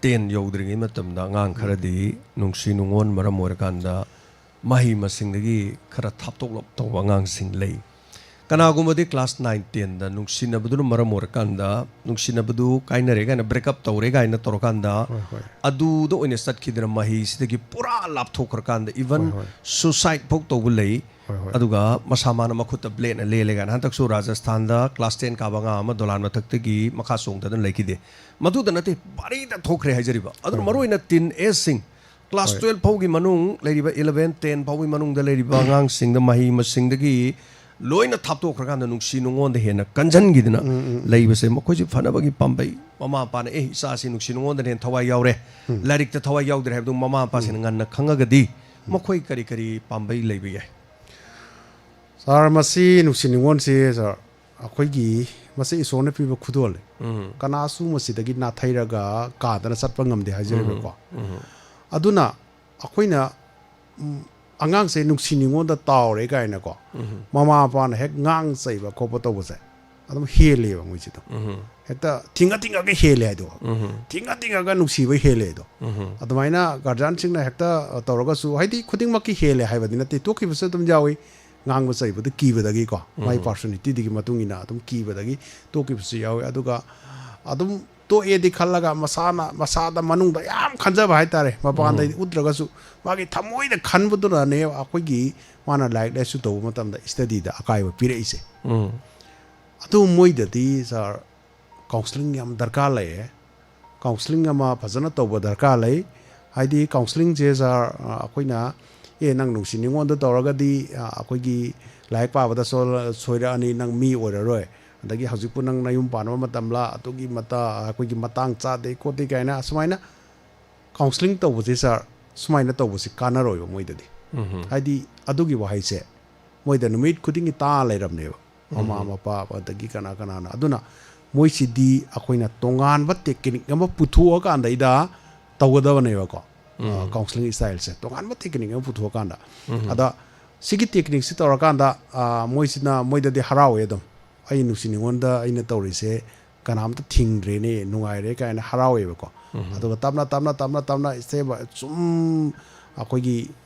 ten ꯌꯧꯗ꯭ꯔꯤꯉꯩ ꯃꯇꯝꯗ ꯑꯉꯥꯡ ꯈꯔꯗꯤ ꯅꯨꯡꯁꯤ ꯅꯨꯡꯉꯣꯟ ꯃꯔꯝ ꯑꯣꯏꯔꯀꯥꯟꯗ ꯃꯍꯩ ꯃꯁꯤꯡꯗꯒꯤ ꯈꯔ ꯊꯥꯞꯇꯣꯛꯂꯞ ꯇꯧꯕ ꯑꯉꯥꯡꯁꯤꯡ ꯂꯩ꯫ ꯀꯅꯥꯒꯨꯝꯕꯗꯤ ꯀ꯭ꯂꯥꯁ ꯅꯥꯏꯟ, ꯇꯦꯟꯗ ꯅꯨꯡꯁꯤꯅꯕꯗꯨꯅ ꯃꯔꯝ ꯑꯣꯏꯔꯀꯥꯟꯗ ꯅꯨꯡꯁꯤꯅꯕꯗꯨ ꯀꯥꯏꯅꯔꯦ ꯀꯥꯏꯅ, ꯕ꯭ꯔꯦꯛꯑꯞ ꯇꯧꯔꯦ ꯀꯥꯏꯅ ꯇꯧꯔꯀꯥꯟꯗ, ꯍꯣꯏ, ꯍꯣꯏ꯫ ꯑꯗꯨꯗ ꯑꯣꯏꯅ ꯆꯠꯈꯤꯗꯅ ꯃꯍꯩꯁꯤꯗꯒꯤ ꯄꯨꯔꯥ ꯂꯥꯞꯊꯣꯛꯈ꯭ꯔꯀꯥꯟꯗ ꯏꯚꯟ ꯍꯣꯏ, ꯍꯣꯏ꯫ ꯁꯨꯁꯥꯏꯠ ꯐꯥꯎ ꯇꯧꯕ ꯂꯩ꯫ ꯍꯣꯏ, ꯍꯣꯏ꯫ ꯑꯗꯨꯒ ꯃꯁꯥ ꯃꯥꯅ ꯃꯈꯨꯠꯇ ꯕ꯭ꯂꯦꯗꯅ ꯂꯦꯜꯂꯦ ꯀꯥꯏꯅ꯫ ꯍꯟꯗꯛꯁꯨ ꯔꯥꯖꯁꯊꯥꯟꯗ ꯀ꯭ꯂꯥꯁ ꯇꯦꯟ ꯀꯥꯕ ꯑꯉꯥꯡ ꯑꯃ ꯗꯣꯂꯥꯟ ꯃꯊꯛꯇꯒꯤ ꯃꯈꯥ ꯆꯣꯡꯊꯗꯅ ꯂꯩꯈꯤꯗꯦ꯫ ꯃꯗꯨꯗ ꯅꯠꯇꯦ, ꯚꯥꯔꯤꯗ ꯊꯣꯛꯈ꯭ꯔꯦ ꯍꯥꯏꯖꯔꯤꯕ꯫ ꯑꯗꯨꯅ ꯍꯣꯏ, ꯃꯔꯨ ꯍꯣꯏ꯫ ꯑꯣꯏꯅ ꯇꯤꯟ ꯑꯦꯖꯁꯤꯡ, ꯀ꯭ꯂꯥꯁ ꯍꯣꯏ꯫ ꯇꯨꯌꯦꯜꯐ ꯐꯥꯎꯒꯤ ꯃꯅꯨꯡ ꯂꯩꯔꯤꯕ, ꯏꯂꯚꯦꯟ, ꯇꯦꯟ ꯐꯥꯎꯒꯤ ꯃꯅꯨꯡꯗ ꯂꯩꯔꯤꯕ ꯑꯉꯥꯡꯁꯤꯡꯗ, ꯃꯍꯩ ꯃꯁꯤꯡꯗꯒꯤ ꯂꯣꯏꯅ ꯊꯥꯞꯇꯣꯛꯈ꯭ꯔꯀꯥꯟꯗ ꯅꯨꯡꯁꯤ ꯅꯨꯡꯉꯣꯟꯗ ꯍꯦꯟꯅ ꯀꯟꯖꯟꯈꯤꯗꯅ ꯎꯝ, ꯎꯝ, ꯎꯝ꯫ ꯂꯩꯕꯁꯦ, ꯃꯈꯣꯏꯁꯦ ꯐꯅꯕꯒꯤ ꯄꯥꯝꯕꯩ꯫ ꯃꯃꯥ ꯃꯄꯥꯅ, "ꯑꯦ, ꯏꯆꯥꯁꯤ ꯅꯨꯡꯁꯤ ꯅꯨꯡꯉꯣꯟꯗꯅ ꯍꯦꯟꯅ ꯊꯋꯥꯏ ꯌꯥꯎꯔꯦ, ꯎꯝ꯫ ꯂꯥꯏꯔꯤꯛꯇ ꯊꯋꯥꯏ ꯌꯥꯎꯗ꯭ꯔꯦ" ꯍꯥꯏꯕꯗꯨ ꯃꯃꯥ ꯃꯄꯥꯁꯤꯡꯅ ꯉꯟꯅ ꯈꯪꯉꯒꯗꯤ ꯃꯈꯣꯏ ꯀꯔꯤ ꯀꯔꯤ ꯄꯥꯝꯕꯩ ꯂꯩꯕ ꯌꯥꯏ? ꯁꯥꯔ, ꯃꯁꯤ ꯅꯨꯡꯁꯤ ꯅꯨꯡꯉꯣꯟꯁꯤ, ꯁꯥꯔ, ꯑꯩꯈꯣꯏꯒꯤ, ꯃꯁꯤ ꯏꯁꯣꯔꯅ ꯄꯤꯕ ꯈꯨꯗꯣꯜꯅꯤ꯫ ꯎꯝ꯫ ꯀꯅꯥꯁꯨ ꯃꯁꯤꯗꯒꯤ ꯅꯥꯊꯩꯔꯒ ꯀꯥꯗꯅ ꯆꯠꯄ ꯉꯝꯗꯦ ꯍꯥꯏꯖꯔꯤꯕꯀꯣ꯫ ꯎꯝ꯫ ꯑꯗꯨꯅ ꯑꯩꯈꯣꯏꯅ, ꯎꯝ, ꯑꯉꯥꯡꯁꯦ ꯅꯨꯡꯁꯤ ꯅꯨꯡꯉꯣꯟꯗ ꯇꯥꯎꯔꯦ ꯀꯥꯏꯅꯀꯣ, ꯎꯝ꯫ ꯃꯃꯥ ꯃꯄꯥꯅ ꯍꯦꯛ ꯉꯥꯡ ꯆꯩꯕ ꯈꯣꯠꯄ ꯇꯧꯕꯁꯦ ꯑꯗꯨꯝ ꯍꯦꯜꯂꯦꯕ ꯃꯣꯏꯁꯤꯗ꯫ ꯎꯝ꯫ ꯍꯦꯛꯇ ꯊꯤꯡꯉ ꯊꯤꯡꯉꯒ ꯍꯦꯜꯂꯦ ꯍꯥꯏꯗꯣ꯫ ꯎꯝ꯫ ꯊꯤꯡꯉ ꯊꯤꯡꯉꯒ ꯅꯨꯡꯁꯤꯕ ꯍꯦꯜꯂꯦ ꯍꯥꯏꯗꯣ꯫ ꯎꯝ꯫ ꯑꯗꯨꯃꯥꯏꯅ ꯒꯥꯔꯖꯤꯌꯥꯟꯁꯤꯡꯅ ꯍꯦꯛꯇ ꯇꯧꯔꯒꯁꯨ, ꯍꯥꯏꯗꯤ ꯈꯨꯗꯤꯡꯃꯛꯀꯤ ꯍꯦꯜꯂꯦ ꯍꯥꯏꯕꯗꯤ ꯅꯠꯇꯦ, ꯇꯣꯛꯈꯤꯕꯁꯨ ꯑꯗꯨꯝ ꯌꯥꯎꯏ꯫ ꯉꯥꯡꯕ ꯆꯩꯕꯗ ꯀꯤꯕꯗꯒꯤꯀꯣ, ꯃꯥꯏ ꯎꯝ꯫ ꯄꯥꯔꯁꯣꯅꯦꯂꯤꯇꯤꯗꯨꯒꯤ ꯃꯇꯨꯡ ꯏꯟꯅ ꯑꯗꯨꯝ ꯀꯤꯕꯗꯒꯤ ꯇꯣꯛꯈꯤꯕꯁꯨ ꯌꯥꯎꯏ꯫ ꯑꯗꯨꯒ ꯑꯗꯨꯝ ꯇꯣꯛꯑꯦꯗꯤ ꯈꯜꯂꯒ ꯃꯁꯥꯅ, ꯃꯁꯥꯗ ꯃꯅꯨꯡꯗ ꯌꯥꯝ ꯈꯟꯖꯕ ꯍꯥꯏꯇꯥꯔꯦ, ꯃꯄꯥꯟꯗ ꯎꯝ꯫ ꯎꯠꯇ꯭ꯔꯒꯁꯨ ꯃꯥꯒꯤ ꯊꯃꯣꯏꯗ ꯈꯟꯕꯗꯨꯅꯅꯦ ꯑꯩꯈꯣꯏꯒꯤ ꯃꯥꯅ ꯂꯥꯏꯔꯤꯛ ꯂꯥꯏꯁꯨ ꯇꯧꯕ ꯃꯇꯝꯗ, ꯏꯁꯇꯗꯤꯗ ꯑꯀꯥꯏꯕ ꯄꯤꯔꯛꯏꯁꯦ꯫ ꯎꯝ꯫ ꯑꯗꯨ ꯃꯣꯏꯗꯗꯤ, ꯁꯥꯔ, ꯀꯥꯎꯟꯁꯤꯂꯤꯡ ꯌꯥꯝ ꯗꯔꯀꯥꯔ ꯂꯩꯌꯦ꯫ ꯀꯥꯎꯟꯁꯤꯂꯤꯡ ꯑꯃ ꯐꯖꯅ ꯇꯧꯕ ꯗꯔꯀꯥꯔ ꯂꯩ꯫ ꯍꯥꯏꯗꯤ ꯀꯥꯎꯟꯁꯤꯂꯤꯡꯁꯦ, ꯁꯥꯔ, ꯑ, ꯑꯩꯈꯣꯏꯅ, "ꯑꯦ, ꯅꯪ ꯅꯨꯡꯁꯤ ꯅꯨꯡꯉꯣꯟꯗ ꯇꯧꯔꯒꯗꯤ, ꯑ, ꯑꯩꯈꯣꯏꯒꯤ ꯂꯥꯏꯔꯤꯛ ꯄꯥꯕꯗ ꯁꯣꯏ-, ꯁꯣꯏꯔꯛꯑꯅꯤ, ꯅꯪ ꯃꯤ ꯑꯣꯏꯔꯔꯣꯏ, ꯑꯗꯒꯤ ꯍꯧꯖꯤꯛꯄꯨ ꯅꯪ ꯅꯌꯨꯝ ꯄꯥꯟꯕ ꯃꯇꯝꯂ, ꯑꯗꯨꯒꯤ ꯃꯇꯥ-, ꯑꯩꯈꯣꯏꯒꯤ ꯃꯇꯥꯡ ꯆꯥꯗꯦ ꯈꯣꯠꯇꯦ" ꯀꯥꯏꯅ ꯑꯁꯨꯃꯥꯏꯅ ꯀꯥꯎꯟꯁꯤꯂꯤꯡ ꯇꯧꯕꯁꯦ, ꯁꯥꯔ, ꯁꯨꯃꯥꯏꯅ ꯇꯧꯕꯁꯤ ꯀꯥꯟꯅꯔꯣꯏꯕ ꯃꯣꯏꯗꯗꯤ꯫ ꯎꯝ꯫ ꯍꯥꯏꯗꯤ ꯑꯗꯨꯒꯤ ꯋꯥꯍꯩꯁꯦ ꯃꯣꯏꯗ ꯅꯨꯃꯤꯠ ꯈꯨꯗꯤꯡꯒꯤ ꯇꯥ ꯂꯩꯔꯕꯅꯦꯕ, ꯃꯃꯥ ꯎꯝ꯫ ꯃꯄꯥ ꯑꯗꯒꯤ ꯀꯅꯥ ꯀꯅꯥꯅ꯫ ꯑꯗꯨꯅ ꯃꯣꯏꯁꯤꯗꯤ ꯑꯩꯈꯣꯏꯅ ꯇꯣꯉꯥꯟꯕ ꯇꯦꯛꯅꯤꯛ ꯑꯃ ꯄꯨꯊꯣꯛꯑꯀꯥꯟꯗꯩꯗ ꯇꯧꯒꯗꯕꯅꯦꯕꯀꯣ, ꯎꯝ꯫ ꯀꯥꯎꯟꯁꯤꯂꯤꯡ ꯁ꯭ꯇꯥꯏꯜꯁꯦ ꯇꯣꯉꯥꯟꯕ ꯇꯦꯛꯅꯤꯛ ꯑꯃ ꯄꯨꯊꯣꯛꯑꯀꯥꯟꯗ꯫ ꯎꯝ꯫ ꯑꯗ ꯁꯤꯒꯤ ꯇꯦꯛꯅꯤꯛꯁꯤ ꯇꯧꯔꯀꯥꯟꯗ, ꯑ, ꯃꯣꯏꯁꯤꯅ, ꯃꯣꯏꯗꯗꯤ ꯍꯔꯥꯎꯋꯦ ꯑꯗꯨꯝ꯫ "ꯑꯩ ꯅꯨꯡꯁꯤ ꯅꯨꯡꯉꯣꯟꯗ ꯑꯩꯅ ꯇꯧꯔꯤꯁꯦ ꯀꯅꯥꯝꯇ ꯊꯤꯡꯗ꯭ꯔꯦꯅꯦ, ꯅꯨꯡꯉꯥꯏꯔꯦ ꯀꯥꯏꯅ ꯍꯔꯥꯎꯋꯦꯕꯀꯣ꯫ ꯑꯗꯨꯒ ꯇꯞꯅ ꯇꯞꯅ ꯇꯞꯅ ꯇꯞꯅ step ꯁꯨꯝ ꯑꯩꯈꯣꯏꯒꯤ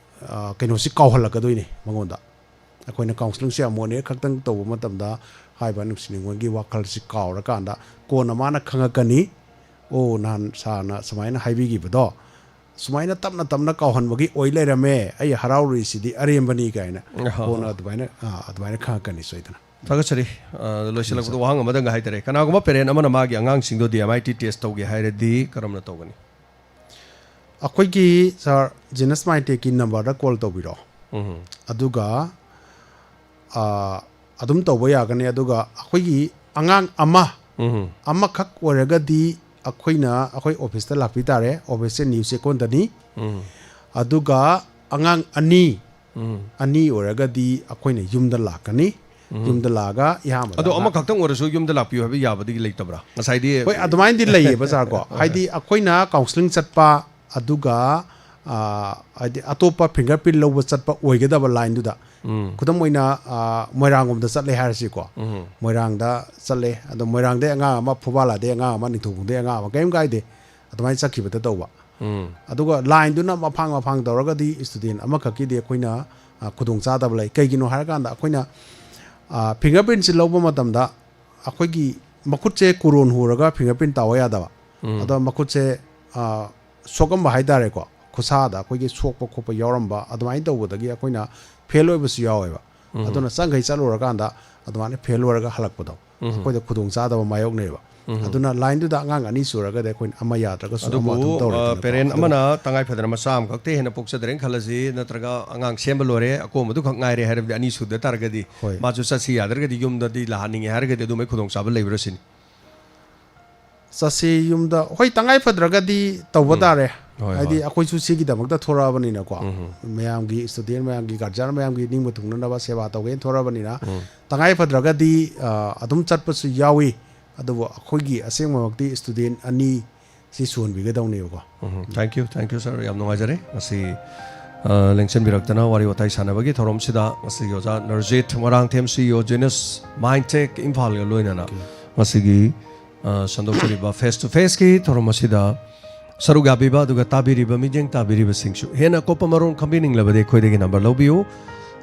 ꯑ, ꯀꯩꯅꯣꯁꯤ ꯀꯥꯎꯍꯜꯂꯛꯀꯗꯣꯏꯅꯦ ꯃꯉꯣꯟꯗ꯫ ꯑꯩꯈꯣꯏꯅ counselling ꯁꯦ ꯑꯃꯨꯛ ꯑꯅꯤꯔꯛ ꯈꯛꯇꯪ ꯇꯧꯕ ꯃꯇꯝꯗ ꯍꯥꯏꯔꯤꯕ ꯅꯨꯡꯁꯤ ꯅꯨꯡꯉꯣꯟꯒꯤ ꯋꯥꯈꯜꯁꯤ ꯀꯥꯎꯔꯀꯥꯟꯗ ꯀꯣꯟꯅ ꯃꯥꯅ ꯈꯪꯉꯛꯀꯅꯤ, "ꯑꯣ, ꯅꯍꯥꯟ ꯁꯥꯔꯅ ꯁꯨꯃꯥꯏꯅ ꯍꯥꯏꯕꯤꯈꯤꯕꯗꯣ ꯁꯨꯃꯥꯏꯅ ꯇꯞꯅ ꯇꯞꯅ ꯀꯥꯎꯍꯟꯕꯒꯤ ꯑꯣꯏ ꯂꯩꯔꯝꯃꯦ, ꯑꯩ ꯍꯔꯥꯎꯔꯤꯁꯤꯗꯤ ꯑꯔꯦꯝꯕꯅꯤ" ꯀꯥꯏꯅ ꯑꯍꯣ꯫ ꯀꯣꯟꯅ ꯑꯗꯨꯃꯥꯏꯅ, ꯑ, ꯑꯗꯨꯃꯥꯏꯅ ꯈꯪꯉꯛꯀꯅꯤ ꯁꯣꯏꯗꯅ꯫ ꯊꯥꯒꯠꯆꯔꯤ꯫ ꯑ, ꯂꯣꯏꯁꯤꯜꯂꯛꯄꯗ ꯋꯥꯍꯪ ꯑꯃꯗꯪꯒ ꯍꯥꯏꯇꯥꯔꯦ, ꯀꯅꯥꯒꯨꯝꯕ parent ꯑꯃꯅ ꯃꯥꯒꯤ ꯑꯉꯥꯡꯁꯤꯡꯗꯣ D M I T test ꯇꯧꯒꯦ ꯍꯥꯏꯔꯗꯤ ꯀꯔꯝꯅ ꯇꯧꯒꯅꯤ? ꯑꯩꯈꯣꯏꯒꯤ ꯁꯥꯔ ꯖꯤꯅꯁ ꯃꯥꯏꯟꯇꯦꯛꯀꯤ ꯅꯝꯕꯔꯗ ꯀꯣꯜ ꯇꯧꯕꯤꯔꯣ꯫ ꯎꯝ꯫ ꯑꯗꯨꯒ, ꯑ, ꯑꯗꯨꯝ ꯇꯧꯕ ꯌꯥꯒꯅꯤ꯫ ꯑꯗꯨꯒ ꯑꯩꯈꯣꯏꯒꯤ ꯑꯉꯥꯡ ꯑꯃ, ꯎꯝ꯫ ꯑꯃꯈꯛ ꯑꯣꯏꯔꯒꯗꯤ ꯑꯩꯈꯣꯏꯅ, ꯑꯩꯈꯣꯏ ꯑꯣꯐꯤꯁꯇ ꯂꯥꯛꯄꯤ ꯇꯥꯔꯦ꯫ ꯑꯣꯐꯤꯁꯁꯦ ꯅ꯭ꯌꯨ ꯆꯦꯛꯀꯣꯟꯗꯅꯤ꯫ ꯎꯝ꯫ ꯑꯗꯨꯒ ꯑꯉꯥꯡ ꯑꯅꯤ, ꯎꯝ꯫ ꯑꯅꯤ ꯑꯣꯏꯔꯒꯗꯤ ꯑꯩꯈꯣꯏꯅ ꯌꯨꯝꯗ ꯂꯥꯛꯀꯅꯤ꯫ ꯎꯝ꯫ ꯌꯨꯝꯗ ꯂꯥꯛꯑꯒ ꯏꯍꯥꯟꯕꯗ ꯑꯗꯣ ꯑꯉꯥꯡ ꯑꯃꯈꯛꯇꯪ ꯑꯣꯏꯔꯁꯨ ꯌꯨꯝꯗ ꯂꯥꯛꯄꯤꯌꯨ ꯍꯥꯏꯕ ꯌꯥꯕꯗꯤ ꯂꯩꯇꯕ꯭ꯔꯥ? ꯉꯁꯥꯏꯗꯤ ꯍꯣꯏ, ꯑꯗꯨꯃꯥꯏꯅꯗꯤ ꯂꯩꯌꯦꯕ ꯁꯥꯔꯀꯣ꯫ ꯍꯣꯏ꯫ ꯍꯥꯏꯗꯤ ꯑꯩꯈꯣꯏꯅ counselling ꯆꯠꯄ, ꯑꯗꯨꯒ, ꯑ, ꯍꯥꯏꯗꯤ ꯑꯇꯣꯞꯄ finger print ꯂꯧꯕ ꯆꯠꯄ ꯑꯣꯏꯒꯗꯕ line ꯗꯨꯗ꯫ ꯎꯝ꯫ ꯈꯨꯗꯝ ꯑꯣꯏꯅ, ꯑ, ꯃꯣꯏꯔꯥꯡꯂꯣꯝꯗ ꯆꯠꯂꯦ ꯍꯥꯏꯔꯁꯤꯀꯣ꯫ ꯎꯝ꯫ ꯃꯣꯏꯔꯥꯡꯗ ꯆꯠꯂꯦ, ꯑꯗꯣ ꯃꯣꯏꯔꯥꯡꯗꯩ ꯑꯉꯥꯡ ꯑꯃ, ꯐꯨꯕꯥꯂꯥꯗꯩ ꯑꯉꯥꯡ ꯑꯃ, ꯅꯤꯡꯊꯧꯈꯣꯡꯗꯩ ꯑꯉꯥꯡ ꯑꯃ, ꯀꯔꯤꯝ ꯀꯥꯏꯗꯦ꯫ ꯑꯗꯨꯃꯥꯏꯅ ꯆꯠꯈꯤꯕꯗ ꯇꯧꯕ꯫ ꯎꯝ꯫ ꯑꯗꯨꯒ line ꯗꯨꯅ ꯃꯐꯥꯡ ꯃꯐꯥꯡ ꯇꯧꯔꯒꯗꯤ student ꯑꯃꯈꯛꯀꯤꯗꯤ ꯑꯩꯈꯣꯏꯅ, ꯑ, ꯈꯨꯗꯣꯡꯆꯥꯗꯕ ꯂꯩ꯫ ꯀꯩꯒꯤꯅꯣ ꯍꯥꯏꯔꯀꯥꯟꯗ ꯑꯩꯈꯣꯏꯅ, ꯑ, finger print ꯁꯤ ꯂꯧꯕ ꯃꯇꯝꯗ ꯑꯩꯈꯣꯏꯒꯤ ꯃꯈꯨꯠꯁꯦ ꯀꯨꯔꯣꯟ ꯍꯨꯔꯒ finger print ꯇꯥꯎꯕ ꯌꯥꯗꯕ꯫ ꯎꯝ꯫ ꯑꯗꯣ ꯃꯈꯨꯠꯁꯦ, ꯑ, ꯁꯣꯛꯑꯝꯕ ꯍꯥꯏꯇꯥꯔꯦꯀꯣ, ꯈꯨꯠꯁꯥꯗ ꯑꯩꯈꯣꯏꯒꯤ ꯁꯣꯛꯄ ꯈꯣꯠꯄ ꯌꯥꯎꯔꯝꯕ, ꯑꯗꯨꯃꯥꯏꯅ ꯇꯧꯕꯗꯒꯤ ꯑꯩꯈꯣꯏꯅ fail ꯑꯣꯏꯕꯁꯨ ꯌꯥꯎꯋꯦꯕ꯫ ꯎꯝ꯫ ꯑꯗꯨꯅ ꯆꯪꯈꯩ ꯆꯠꯂꯨꯔꯀꯥꯟꯗ ꯑꯗꯨꯃꯥꯏꯅ fail ꯑꯣꯏꯔꯒ ꯍꯜꯂꯛꯄꯗꯣ ꯎꯝ꯫ ꯑꯩꯈꯣꯏꯗ ꯈꯨꯗꯣꯡꯆꯥꯗꯕ ꯃꯥꯌꯣꯛꯅꯩꯕ꯫ ꯎꯝ꯫ ꯑꯗꯨꯅ line ꯗꯨꯗ ꯑꯉꯥꯡ ꯑꯅꯤ ꯁꯨꯔꯒꯗꯤ ꯑꯩꯈꯣꯏꯅ ꯑꯃ ꯌꯥꯗ꯭ꯔꯒꯁꯨ ꯑꯃ ꯑꯗꯨꯕꯨ, ꯑꯗꯨꯝ ꯑ, ꯇꯧꯔꯦꯗꯅꯀꯣ꯫ parent ꯑꯗꯨꯒ ꯑꯃꯅ ꯇꯉꯥꯏ ꯐꯗꯅ ꯃꯆꯥ ꯑꯃꯈꯛꯇ ꯍꯦꯟꯅ ꯄꯣꯛꯆꯗ꯭ꯔꯦꯅ ꯈꯜꯂꯁꯤ, ꯅꯠꯇ꯭ꯔꯒ ꯑꯉꯥꯡ ꯁꯦꯝꯕ ꯂꯣꯏꯔꯦ, ꯑꯀꯣꯝꯕꯗꯨ ꯈꯛ ꯉꯥꯏꯔꯦ ꯍꯥꯏꯔꯕꯗꯤ ꯑꯅꯤ ꯁꯨꯗ ꯇꯥꯔꯒꯗꯤ ꯍꯣꯏ꯫ ꯃꯥꯁꯨ ꯆꯠꯁꯤ ꯌꯥꯗ꯭ꯔꯒꯗꯤ ꯌꯨꯝꯗꯗꯤ ꯂꯥꯛꯍꯟꯅꯤꯡꯉꯦ ꯍꯥꯏꯔꯒꯗꯤ ꯑꯗꯨꯃꯥꯏ ꯈꯨꯗꯣꯡꯆꯥꯕ ꯂꯩꯕ꯭ꯔꯥ ꯁꯤꯅꯤ? ꯆꯠꯁꯤ ꯌꯨꯝꯗ, ꯍꯣꯏ, ꯇꯉꯥꯏ ꯐꯗ꯭ꯔꯒꯗꯤ ꯇꯧꯕ ꯎꯝ꯫ ꯇꯥꯔꯦ꯫ ꯍꯣꯏ, ꯍꯥꯏꯗꯤ ꯍꯣꯏ꯫ ꯑꯩꯈꯣꯏꯁꯨ ꯁꯤꯒꯤꯗꯃꯛꯇ ꯊꯣꯔꯛꯑꯕꯅꯤꯅꯀꯣ꯫ ꯎꯝ꯫ ꯃꯌꯥꯝꯒꯤ, student ꯃꯌꯥꯝꯒꯤ, guardian ꯃꯌꯥꯝꯒꯤ ꯅꯤꯡꯕ ꯊꯨꯡꯅꯅꯕ ꯁꯦꯕꯥ ꯇꯧꯒꯦꯅ ꯊꯣꯔꯛꯑꯕꯅꯤꯅ ꯎꯝ꯫ ꯇꯉꯥꯏ ꯐꯗ꯭ꯔꯒꯗꯤ, ꯑ, ꯑꯗꯨꯝ ꯆꯠꯄꯁꯨ ꯌꯥꯎꯏ꯫ ꯑꯗꯨꯕꯨ ꯑꯩꯈꯣꯏꯒꯤ ꯑꯁꯦꯡꯕꯃꯛꯇꯤ student ꯑꯅꯤ ꯁꯤ ꯁꯨꯍꯟꯕꯤꯒꯗꯧꯅꯦꯕꯀꯣ꯫ ꯎꯝ, thank you, thank you, sir꯫ ꯌꯥꯝ ꯅꯨꯡꯉꯥꯏꯖꯔꯦ ꯉꯁꯤ, ꯑ, ꯂꯦꯡꯁꯤꯟꯕꯤꯔꯛꯇꯅ ꯋꯥꯔꯤ ꯋꯥꯇꯥꯏ ꯁꯥꯟꯅꯕꯒꯤ ꯊꯧꯔꯝꯁꯤꯗ꯫ ꯉꯁꯤꯒꯤ ꯑꯣꯖꯥ ꯅꯔꯖꯤꯠ ꯃꯣꯏꯔꯥꯡꯊꯦꯝ, CEO Genus Mindtech ꯏꯝꯐꯥꯜꯒ ꯂꯣꯏꯅꯅ ꯉꯁꯤꯒꯤ ꯑ, ꯁꯟꯗꯣꯛꯆꯔꯤꯕ ꯐꯦꯁ ꯇꯨ ꯐꯦꯁꯀꯤ ꯊꯧꯔꯝ ꯑꯁꯤꯗ ꯁꯔꯨꯛ ꯌꯥꯕꯤꯕ ꯑꯗꯨꯒ ꯇꯥꯕꯤꯔꯤꯕ ꯃꯤꯠꯌꯦꯡ ꯇꯥꯕꯤꯔꯤꯕꯁꯤꯡꯁꯨ ꯍꯦꯟꯅ ꯑꯀꯨꯞꯄ ꯃꯔꯣꯜ ꯈꯪꯕꯤꯅꯤꯡꯂꯕꯗꯤ ꯑꯩꯈꯣꯏꯗꯒꯤ ꯅꯝꯕꯔ ꯂꯧꯕꯤꯌꯨ,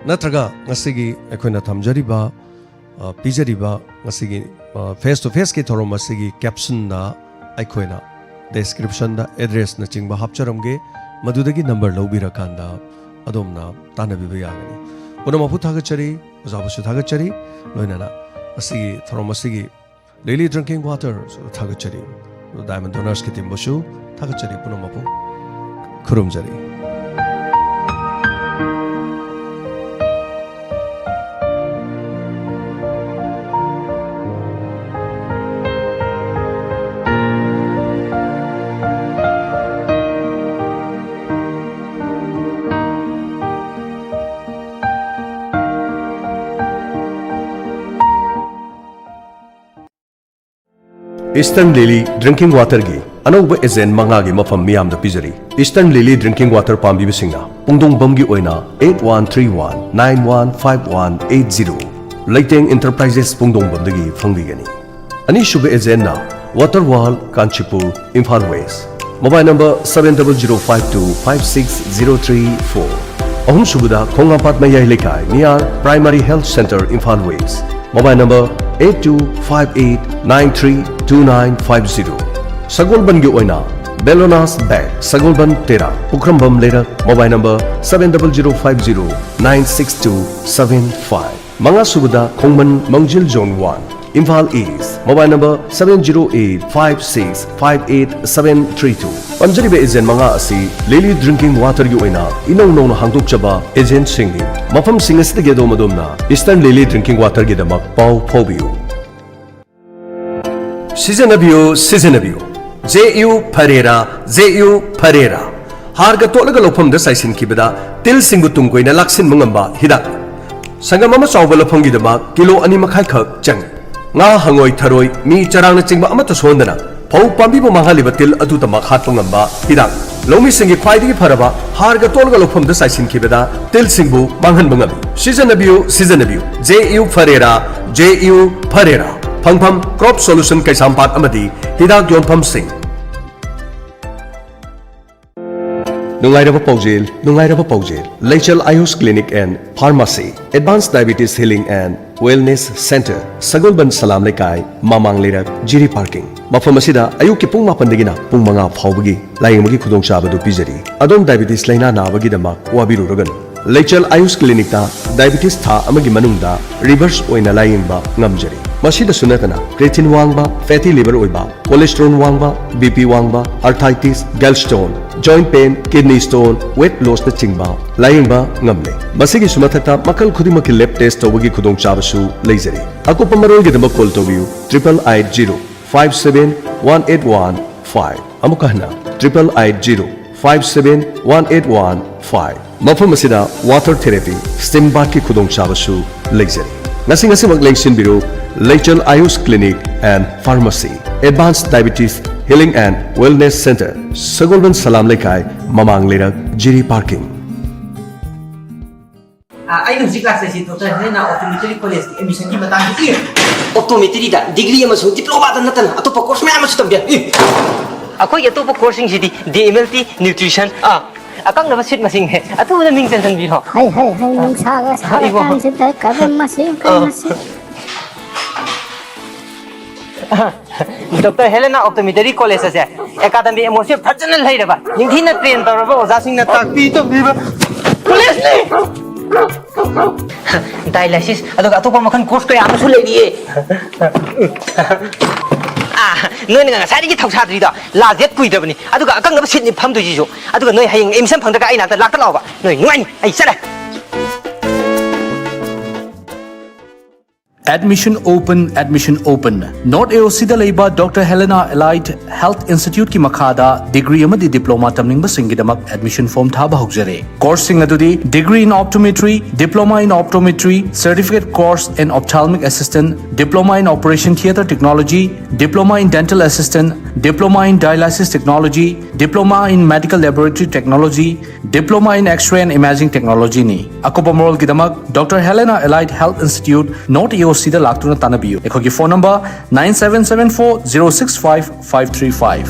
ꯅꯠꯇ꯭ꯔꯒ ꯉꯁꯤꯒꯤ ꯑꯩꯈꯣꯏꯅ ꯊꯝꯖꯔꯤꯕ, ꯑ, ꯄꯤꯖꯔꯤꯕ ꯉꯁꯤꯒꯤ, ꯑ, ꯐꯦꯁ ꯇꯨ ꯐꯦꯁꯀꯤ ꯊꯧꯔꯝ ꯑꯁꯤꯒꯤ ꯀꯦꯞꯁꯟꯗ ꯑꯩꯈꯣꯏꯅ ꯗꯦꯁꯀ꯭ꯔꯤꯞꯁꯟꯗ ꯑꯦꯗ꯭ꯔꯦꯁꯅꯆꯤꯡꯕ ꯍꯥꯞꯆꯔꯝꯒꯦ, ꯃꯗꯨꯗꯒꯤ ꯅꯝꯕꯔ ꯂꯧꯕꯤꯔꯀꯥꯟꯗ ꯑꯗꯣꯝꯅ ꯇꯥꯟꯅꯕꯤꯕ ꯌꯥꯒꯅꯤ꯫ ꯄꯨꯝꯅꯃꯛꯄꯨ ꯊꯥꯒꯠꯆꯔꯤ, ꯑꯣꯖꯥꯕꯨꯁꯨ ꯊꯥꯒꯠꯆꯔꯤ, ꯂꯣꯏꯅꯅ ꯑꯁꯤꯒꯤ ꯊꯧꯔꯝ ꯑꯁꯤꯒꯤ ꯂꯤꯂꯤ ꯗ꯭ꯔꯤꯡꯀꯤꯡ ꯋꯥꯇꯔ ꯊꯥꯒꯠꯆꯔꯤ꯫ ꯗꯥꯏꯃꯟ ꯗꯣꯅꯔꯁꯀꯤ ꯇꯤꯝꯕꯨꯁꯨ ꯊꯥꯒꯠꯆꯔꯤ, ꯄꯨꯝꯅꯃꯛꯄꯨ ꯈꯨꯔꯨꯝꯖꯔꯤ꯫ ꯏꯁꯇꯔꯟ ꯂꯤꯂꯤ ꯗ꯭ꯔꯤꯡꯀꯤꯡ ꯋꯥꯇꯔꯒꯤ ꯑꯅꯧꯕ ꯑꯦꯖꯦꯟ ꯃꯉꯥꯒꯤ ꯃꯐꯝ ꯃꯤꯌꯥꯝꯗ ꯄꯤꯖꯔꯤ꯫ ꯏꯁꯇꯔꯟ ꯂꯤꯂꯤ ꯗ꯭ꯔꯤꯡꯀꯤꯡ ꯋꯥꯇꯔ ꯄꯥꯝꯕꯤꯕꯁꯤꯡꯅ ꯄꯨꯡꯗꯣꯡꯕꯝꯒꯤ ꯑꯣꯏꯅ eight one three one nine one five one eight zero, ꯂꯩꯇꯦꯡ ꯏꯟꯇꯔꯄ꯭ꯔꯥꯏꯖꯦꯁ ꯄꯨꯡꯗꯣꯡꯕꯝꯗꯒꯤ ꯐꯪꯕꯤꯒꯅꯤ꯫ ꯑꯅꯤꯁꯨꯕ ꯑꯦꯖꯦꯟꯅ ꯋꯥꯇꯔ ꯋꯥꯔꯜ, Kanchipur, Imphal west, mobile number seven double zero five two five six zero three four. ꯑꯍꯨꯝꯁꯨꯕꯗ ꯈꯣꯡꯉꯥꯝꯄꯥꯠ ꯃꯌꯥꯏ ꯂꯩꯀꯥꯏ, ꯃꯤꯌꯥꯔ primary health centre, Imphal west, mobile number eight two five eight nine three two nine five zero. ꯁꯒꯣꯜꯕꯟꯒꯤ ꯑꯣꯏꯅ ꯕꯦꯂꯣꯅꯥꯁ bag, ꯁꯒꯣꯜꯕꯟ ꯇꯦꯔꯥ, ꯄꯨꯈ꯭ꯔꯝꯕꯝ ꯂꯩꯔꯛ, mobile number seven double zero five zero nine six two seven five. ꯃꯉꯥꯁꯨꯕꯗ ꯈꯣꯡꯃꯟ ꯃꯥꯡꯖꯤꯜ zone one, Imphal east, mobile number seven zero eight five six five eight seven three two. ꯄꯥꯝꯖꯔꯤꯕ ꯑꯦꯖꯦꯟ ꯃꯉꯥ ꯑꯁꯤ ꯂꯤꯂꯤ ꯗ꯭ꯔꯤꯡꯀꯤꯡ ꯋꯥꯇꯔꯒꯤ ꯑꯣꯏꯅ ꯏꯅꯧ ꯅꯧꯅ ꯍꯥꯡꯗꯣꯛꯆꯕ ꯑꯦꯖꯦꯟꯁꯤꯡꯅꯤ꯫ ꯃꯐꯝꯁꯤꯡ ꯑꯁꯤꯗꯒꯤ ꯑꯗꯣꯝ ꯑꯗꯣꯝꯅ ꯏꯁꯇꯔꯟ ꯂꯤꯂꯤ ꯗ꯭ꯔꯤꯡꯀꯤꯡ ꯋꯥꯇꯔꯒꯤꯗꯃꯛ ꯄꯥꯎ ꯐꯥꯎꯕꯤꯌꯨ꯫ ꯁꯤꯖꯤꯟꯅꯕꯤꯌꯨ, ꯁꯤꯖꯤꯟꯅꯕꯤꯌꯨ꯫ ꯖꯦ ꯌꯨ ꯐꯔꯦꯔꯥ, ꯖꯦ ꯌꯨ ꯐꯔꯦꯔꯥ꯫ ꯍꯥꯔꯒ ꯇꯣꯠꯂꯒ ꯂꯧꯐꯝꯗ ꯆꯥꯏꯁꯤꯟꯈꯤꯕꯗ ꯇꯤꯜꯁꯤꯡꯕꯨ ꯇꯨꯡ ꯀꯣꯏꯅ ꯂꯥꯛꯁꯤꯟꯕ ꯉꯝꯕ ꯍꯤꯗꯥꯛ꯫ ꯁꯪꯒꯝ ꯑꯃ ꯆꯥꯎꯕ ꯂꯧꯐꯝꯒꯤꯗꯃꯛ ꯀꯤꯂꯣ ꯑꯅꯤ ꯃꯈꯥꯏ ꯈꯛ ꯆꯪꯏ꯫ ꯉꯥ, ꯍꯪꯉꯣꯏ, ꯊꯔꯣꯏ, ꯃꯤ, ꯆꯔꯥꯡꯅꯆꯤꯡꯕ ꯑꯃꯠꯇ ꯁꯣꯛꯍꯟꯗꯅ ꯐꯧ ꯄꯥꯝꯕꯤꯕꯨ ꯃꯥꯡꯍꯜꯂꯤꯕ ꯇꯤꯜ ꯑꯗꯨꯗꯃꯛ ꯍꯥꯠꯄ ꯉꯝꯕ ꯍꯤꯗꯥꯛ꯫ ꯂꯧꯃꯤꯁꯤꯡꯒꯤ ꯈ꯭ꯋꯥꯏꯗꯒꯤ ꯐꯔꯕ ꯍꯥꯔꯒ ꯇꯣꯠꯂꯒ ꯂꯧꯐꯝꯗ ꯆꯥꯏꯁꯤꯟꯈꯤꯕꯗ ꯇꯤꯜꯁꯤꯡꯕꯨ ꯃꯥꯡꯍꯟꯕ ꯉꯝꯃꯤ꯫ ꯁꯤꯖꯤꯟꯅꯕꯤꯌꯨ, ꯁꯤꯖꯤꯟꯅꯕꯤꯌꯨ꯫ ꯖꯦ ꯌꯨ ꯐꯔꯦꯔꯥ, ꯖꯦ ꯌꯨ ꯐꯔꯦꯔꯥ꯫ ꯐꯪꯐꯝ: Crop Solution ꯀꯩꯁꯥꯝꯄꯥꯠ ꯑꯃꯗꯤ ꯍꯤꯗꯥꯛ ꯌꯣꯟꯐꯝꯁꯤꯡ꯫ ꯅꯨꯡꯉꯥꯏꯔꯕ ꯄꯥꯎꯖꯦꯜ, ꯅꯨꯡꯉꯥꯏꯔꯕ ꯄꯥꯎꯖꯦꯜ꯫ ꯂꯩꯆꯦꯜ ꯑꯌꯨꯁ Clinic and Pharmacy, Advanced Diabetes Healing and Wellness Center, ꯁꯒꯣꯜꯕꯟ ꯁꯂꯥꯝ ꯂꯩꯀꯥꯏ, ꯃꯃꯥꯡ ꯂꯩꯔꯛ, ꯖꯤꯔꯤ ꯄꯥꯔꯀꯤꯡ꯫ ꯃꯐꯝ ꯑꯁꯤꯗ ꯑꯌꯨꯛꯀꯤ ꯄꯨꯡ ꯃꯥꯄꯟꯗꯒꯤꯅ ꯄꯨꯡ ꯃꯉꯥ ꯐꯥꯎꯕꯒꯤ ꯂꯥꯌꯦꯡꯕꯒꯤ ꯈꯨꯗꯣꯡꯆꯥꯕꯗꯨ ꯄꯤꯖꯔꯤ꯫ ꯑꯗꯣꯝ diabetes ꯂꯥꯏꯅꯥ ꯅꯥꯕꯒꯤꯗꯃꯛ ꯋꯥꯕꯤꯔꯨꯔꯒꯅꯨ꯫ ꯂꯩꯆꯦꯜ ꯑꯌꯨꯁ Clinicꯇ diabetes ꯊꯥ ꯑꯃꯒꯤ ꯃꯅꯨꯡꯗ reverse ꯑꯣꯏꯅ ꯂꯥꯌꯦꯡꯕ ꯉꯝꯖꯔꯤ꯫ ꯃꯁꯤꯗꯁꯨ ꯅꯠꯇꯅ creatine ꯋꯥꯡꯕ, fatty liver ꯑꯣꯏꯕ, cholesterol ꯋꯥꯡꯕ, BP ꯋꯥꯡꯕ, arthritis, gallstone, joint pain, kidney stone, weight lossꯅꯆꯤꯡꯕ ꯂꯥꯌꯦꯡꯕ ꯉꯝꯂꯦ꯫ ꯃꯁꯤꯒꯤꯁꯨ ꯃꯊꯛꯇ ꯃꯈꯜ ꯈꯨꯗꯤꯡꯃꯛꯀꯤ lab test ꯇꯧꯕꯒꯤ ꯈꯨꯗꯣꯡꯆꯥꯕꯁꯨ ꯂꯩꯖꯔꯤ꯫ ꯑꯀꯨꯞꯄ ꯃꯔꯣꯜꯒꯤꯗꯃꯛ call ꯇꯧꯕꯤꯌꯨ triple eight zero five seven one eight one five꯫ ꯑꯃꯨꯛꯀ ꯍꯟꯅ, triple eight zero five seven one eight one five꯫ ꯃꯐꯝ ꯑꯁꯤꯗ water therapy, steam bathꯀꯤ ꯈꯨꯗꯣꯡꯆꯥꯕꯁꯨ ꯂꯩꯖꯔꯤ꯫ ꯉꯁꯤ ꯉꯁꯤꯃꯛ ꯂꯦꯡꯁꯤꯟꯕꯤꯔꯨ ꯂꯩꯆꯦꯜ ꯑꯌꯨꯁ Clinic and Pharmacy, Advanced Diabetes Healing and Wellness Center, ꯁꯒꯣꯜꯕꯟ ꯁꯂꯥꯝ ꯂꯩꯀꯥꯏ, ꯃꯃꯥꯡ ꯂꯩꯔꯛ, ꯖꯤꯔꯤ ꯄꯥꯔꯀꯤꯡ꯫ ꯑꯩꯅ ꯍꯧꯖꯤꯛ ꯂꯥꯛꯆꯔꯤꯁꯤ ꯗꯣꯛꯇꯔ ꯍꯦꯂꯦꯅꯥ ꯑꯣꯞꯇꯣꯃꯦꯇ꯭ꯔꯤ ꯀꯣꯂꯦꯖꯀꯤ ꯑꯦꯗꯃꯤꯁꯟꯒꯤ ꯃꯇꯥꯡꯗ꯫ ꯑꯣꯞꯇꯣꯃꯦꯇ꯭ꯔꯤꯗ ꯗꯤꯒ꯭ꯔꯤ ꯑꯃꯁꯨꯡ ꯗꯤꯄ꯭ꯂꯣꯃꯥꯗ ꯅꯠꯇꯅ ꯑꯇꯣꯞꯄ ꯀꯣꯔꯁ ꯃꯌꯥꯝ ꯑꯃꯁꯨ ꯇꯝꯕ ꯌꯥꯏ꯫ ꯑꯩꯈꯣꯏꯒꯤ ꯑꯇꯣꯞꯄ ꯀꯣꯔꯁꯁꯤꯡꯁꯤꯗꯤ D M L T, nutrition, ꯑꯥ, ꯑꯀꯪꯅꯕ ꯁꯤꯠ ꯃꯁꯤꯡ ꯍꯦ, ꯑꯊꯨꯕꯗ ꯃꯤꯡ ꯆꯟꯁꯤꯟꯕꯤꯔꯣ꯫ ꯍꯩ, ꯍꯩ, ꯍꯩ, ꯅꯨꯡꯁꯥꯒ ꯁꯥꯔꯀꯥꯟꯁꯤꯗ ꯀꯔꯝ ꯃꯁꯤ, ꯀꯔꯝ ꯃꯁꯤ꯫ ꯗꯣꯛꯇꯔ ꯍꯦꯂꯦꯅꯥ ꯑꯣꯞꯇꯣꯃꯦꯇ꯭ꯔꯤ ꯀꯣꯂꯦꯖ ꯑꯁꯦ ꯑꯦꯀꯥꯗꯃꯤꯛ ꯑꯦꯠꯃꯣꯁꯐꯤꯌꯔ ꯐꯖꯅ ꯂꯩꯔꯕ, ꯅꯤꯡꯊꯤꯅ ꯇ꯭ꯔꯦꯟ ꯇꯧꯔꯕ ꯑꯣꯖꯥꯁꯤꯡꯅ ꯇꯥꯛꯄꯤ ꯇꯝꯕꯤꯕ ꯀꯣꯂꯦꯖꯅꯤ꯫ ꯗꯥꯏꯂꯥꯏꯁꯤꯁ, ꯑꯗꯨꯒ ꯑꯇꯣꯞꯄ ꯃꯈꯜ ꯀꯣꯔꯁ ꯀꯌꯥ ꯑꯃꯁꯨ ꯂꯩꯔꯤꯌꯦ꯫ ꯑꯥ, ꯅꯣꯏꯅ ꯉꯁꯥꯏꯗꯒꯤ ꯊꯧꯁꯥꯗ꯭ꯔꯤꯗꯣ, ꯂꯥꯁ ꯗꯦꯠ ꯀꯨꯏꯗ꯭ꯔꯕꯅꯤ, ꯑꯗꯨꯒ ꯑꯀꯪꯅꯕ ꯁꯤꯠꯅꯤ ꯐꯝꯗꯣꯏꯁꯤꯁꯨ꯫ ꯑꯗꯨꯒ ꯅꯣꯏ ꯍꯌꯦꯡ ꯑꯦꯗꯃꯤꯁꯟ ꯐꯪꯗ꯭ꯔꯒ ꯑꯩ ꯅꯥꯛꯇ ꯂꯥꯛꯇ ꯂꯥꯛꯑꯣꯕ, ꯅꯣꯏ ꯅꯨꯡꯉꯥꯏꯅꯤ꯫ ꯑꯩ ꯆꯠꯂꯦ꯫ Admission open, admission open. North A O Cꯗ ꯂꯩꯕ ꯗꯣꯛꯇꯔ ꯍꯦꯂꯦꯅꯥ ꯑꯦꯂꯥꯏꯠ ꯍꯦꯜꯊ ꯏꯟꯁꯇꯤꯇ꯭ꯌꯨꯠꯀꯤ ꯃꯈꯥꯗ ꯗꯤꯒ꯭ꯔꯤ ꯑꯃꯗꯤ ꯗꯤꯄ꯭ꯂꯣꯃꯥ ꯇꯝꯅꯤꯡꯕꯁꯤꯡꯒꯤꯗꯃꯛ ꯑꯦꯗꯃꯤꯁꯟ ꯐꯣꯔꯝ ꯊꯥꯕ ꯍꯧꯖꯔꯦ꯫ ꯀꯣꯔꯁꯁꯤꯡ ꯑꯗꯨꯗꯤ Degree in Optometry, Diploma in Optometry, Certificate Course in Ophthalmic Assistant, Diploma in Operation Theatre Technology, Diploma in Dental Assistant, Diploma in Dialysis Technology, Diploma in Medical Laboratory Technology, Diploma in X-ray and Imaging Technology ꯅꯤ꯫ ꯑꯀꯨꯞꯄ ꯃꯔꯣꯜꯒꯤꯗꯃꯛ Doctor Helena Allied Health Institute, North E O C ꯗ ꯂꯥꯛꯇꯨꯅ ꯇꯥꯟꯅꯕꯤꯌꯨ꯫ ꯑꯩꯈꯣꯏꯒꯤ phone number nine seven seven four zero six five five three five꯫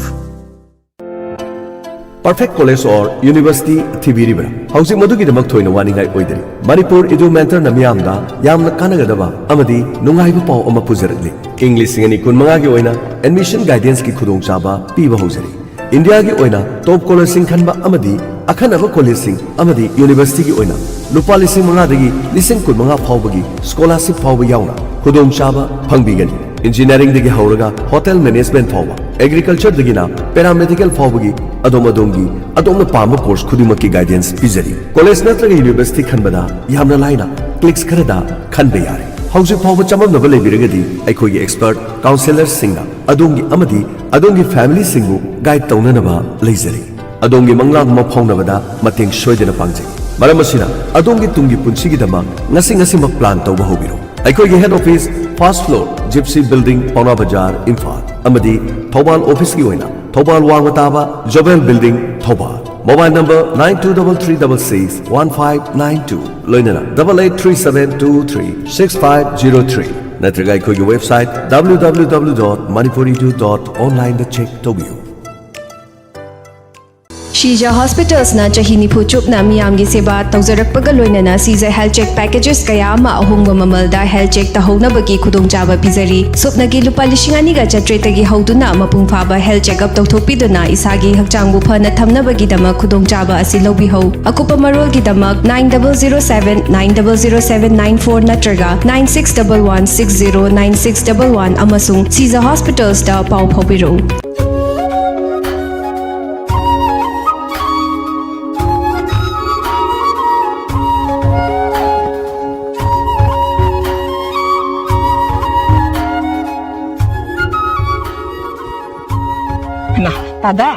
Perfect College or University ꯊꯤꯕꯤꯔꯤꯕ꯭ꯔꯥ? ꯍꯧꯖꯤꯛ ꯃꯗꯨꯒꯤꯗꯃꯛ ꯊꯣꯏꯅ ꯋꯥꯅꯤꯡꯉꯥꯏ ꯑꯣꯏꯗꯔꯤ꯫ Manipur Edu Mentor ꯅ ꯃꯤꯌꯥꯝꯗ ꯌꯥꯝꯅ ꯀꯥꯟꯅꯒꯗꯕ ꯑꯃꯗꯤ ꯅꯨꯡꯉꯥꯏꯕ ꯄꯥꯎ ꯑꯃ ꯄꯨꯖꯔꯛꯂꯤ꯫ ꯏꯪ ꯂꯤꯁꯤꯡ ꯑꯅꯤ ꯀꯨꯟꯃꯉꯥꯒꯤ ꯑꯣꯏꯅ admission guidance ꯀꯤ ꯈꯨꯗꯣꯡꯆꯥꯕ ꯄꯤꯕ ꯍꯧꯖꯔꯤ꯫ ꯏꯟꯗꯤꯌꯥꯒꯤ ꯑꯣꯏꯅ top college ꯁꯤꯡ ꯈꯟꯕ ꯑꯃꯗꯤ ꯑꯈꯟꯅꯕ college ꯁꯤꯡ ꯑꯃꯗꯤ university ꯒꯤ ꯑꯣꯏꯅ ꯂꯨꯄꯥ ꯂꯤꯁꯤꯡ ꯃꯉꯥꯗꯒꯤ ꯂꯤꯁꯤꯡ ꯀꯨꯟꯃꯉꯥ ꯐꯥꯎꯕꯒꯤ scholarship ꯐꯥꯎꯕ ꯌꯥꯎꯅ ꯈꯨꯗꯣꯡꯆꯥꯕ ꯐꯪꯕꯤꯒꯅꯤ꯫ Engineering ꯗꯒꯤ ꯍꯧꯔꯒ hotel management ꯐꯥꯎꯕ, agriculture ꯗꯒꯤꯅ paramedical ꯐꯥꯎꯕꯒꯤ ꯑꯗꯣꯝ ꯑꯗꯣꯝꯒꯤ ꯑꯗꯣꯝꯅ ꯄꯥꯝꯕ course ꯈꯨꯗꯤꯡꯃꯛꯀꯤ guidance ꯄꯤꯖꯔꯤ꯫ College ꯅꯠꯇ꯭ꯔꯒ university ꯈꯟꯕꯗ ꯌꯥꯝꯅ ꯂꯥꯏꯅ clicks ꯈꯔꯗ ꯈꯟꯕ ꯌꯥꯔꯦ꯫ ꯍꯧꯖꯤꯛ ꯐꯥꯎꯕ ꯆꯃꯝꯅꯕ ꯂꯩꯕꯤꯔꯒꯗꯤ ꯑꯩꯈꯣꯏꯒꯤ expert counsellor ꯁꯤꯡꯅ ꯑꯗꯣꯝꯒꯤ ꯑꯃꯗꯤ ꯑꯗꯣꯝꯒꯤ family ꯁꯤꯡꯕꯨ guide ꯇꯧꯅꯅꯕ ꯂꯩꯖꯔꯤ꯫ ꯑꯗꯣꯝꯒꯤ ꯃꯪꯂꯥꯟ ꯑꯃ ꯐꯥꯎꯅꯕꯗ ꯃꯇꯦꯡ ꯁꯣꯏꯗꯅ ꯄꯥꯡꯖꯩ꯫ ꯃꯔꯝ ꯑꯁꯤꯅ, ꯑꯗꯣꯝꯒꯤ ꯇꯨꯡꯒꯤ ꯄꯨꯟꯁꯤꯒꯤꯗꯃꯛ ꯉꯁꯤ ꯉꯁꯤꯃꯛ plan ꯇꯧꯕ ꯍꯧꯕꯤꯔꯣ꯫ ꯑꯩꯈꯣꯏꯒꯤ head office first floor, Gypsy Building, ꯄꯥꯎꯅꯥ ꯕꯖꯥꯔ, ꯏꯝꯐꯥꯜ, ꯑꯃꯗꯤ ꯊꯧꯕꯥꯜ office ꯀꯤ ꯑꯣꯏꯅ ꯊꯧꯕꯥꯜ ꯋꯥꯡꯃ ꯇꯥꯕ, Jobel Building, Thoubal. Mobile number nine two double three double six one five nine two, ꯂꯣꯏꯅꯅ double eight three seven two three six five zero three, ꯅꯠꯇ꯭ꯔꯒ ꯑꯩꯈꯣꯏꯒꯤ website W W W dot manipuri two dot online ꯗ check ꯇꯧꯕꯤꯌꯨ꯫ ꯁꯤꯖ Hospitals ꯅ ꯆꯍꯤ ꯅꯤꯐꯨ ꯆꯨꯞꯅ ꯃꯤꯌꯥꯝꯒꯤ ꯁꯦꯕꯥ ꯇꯧꯖꯔꯛꯄꯒ ꯂꯣꯏꯅꯅ ꯁꯤꯖ health check packages ꯀꯌꯥ ꯑꯃ ꯑꯍꯣꯡꯕ ꯃꯃꯜꯗ health check ꯇꯧꯍꯧꯅꯕꯒꯤ ꯈꯨꯗꯣꯡꯆꯥꯕ ꯄꯤꯖꯔꯤ꯫ ꯁꯨꯞꯅꯒꯤ ꯂꯨꯄꯥ ꯂꯤꯁꯤꯡ ꯑꯅꯤꯒ ꯆꯥꯇ꯭ꯔꯦꯠꯇꯒꯤ ꯍꯧꯗꯨꯅ ꯃꯄꯨꯡ ꯐꯥꯕ health checkup ꯇꯧꯊꯣꯛꯄꯤꯗꯨꯅ ꯏꯁꯥꯒꯤ ꯍꯛꯆꯥꯡꯕꯨ ꯐꯅ ꯊꯝꯅꯕꯒꯤꯗꯃꯛ ꯈꯨꯗꯣꯡꯆꯥꯕ ꯑꯁꯤ ꯂꯧꯕꯤꯍꯧ꯫ ꯑꯀꯨꯞꯄ ꯃꯔꯣꯜꯒꯤꯗꯃꯛ nine double zero seven nine double zero seven nine four ꯅꯠꯇ꯭ꯔꯒ nine six double one six zero nine six double one ꯑꯃꯁꯨꯡ ꯁꯤꯖ Hospitals ꯇ ꯄꯥꯎ ꯐꯥꯎꯕꯤꯔꯛꯎ꯫ ꯍꯩꯃꯥ, ꯇꯥꯗ?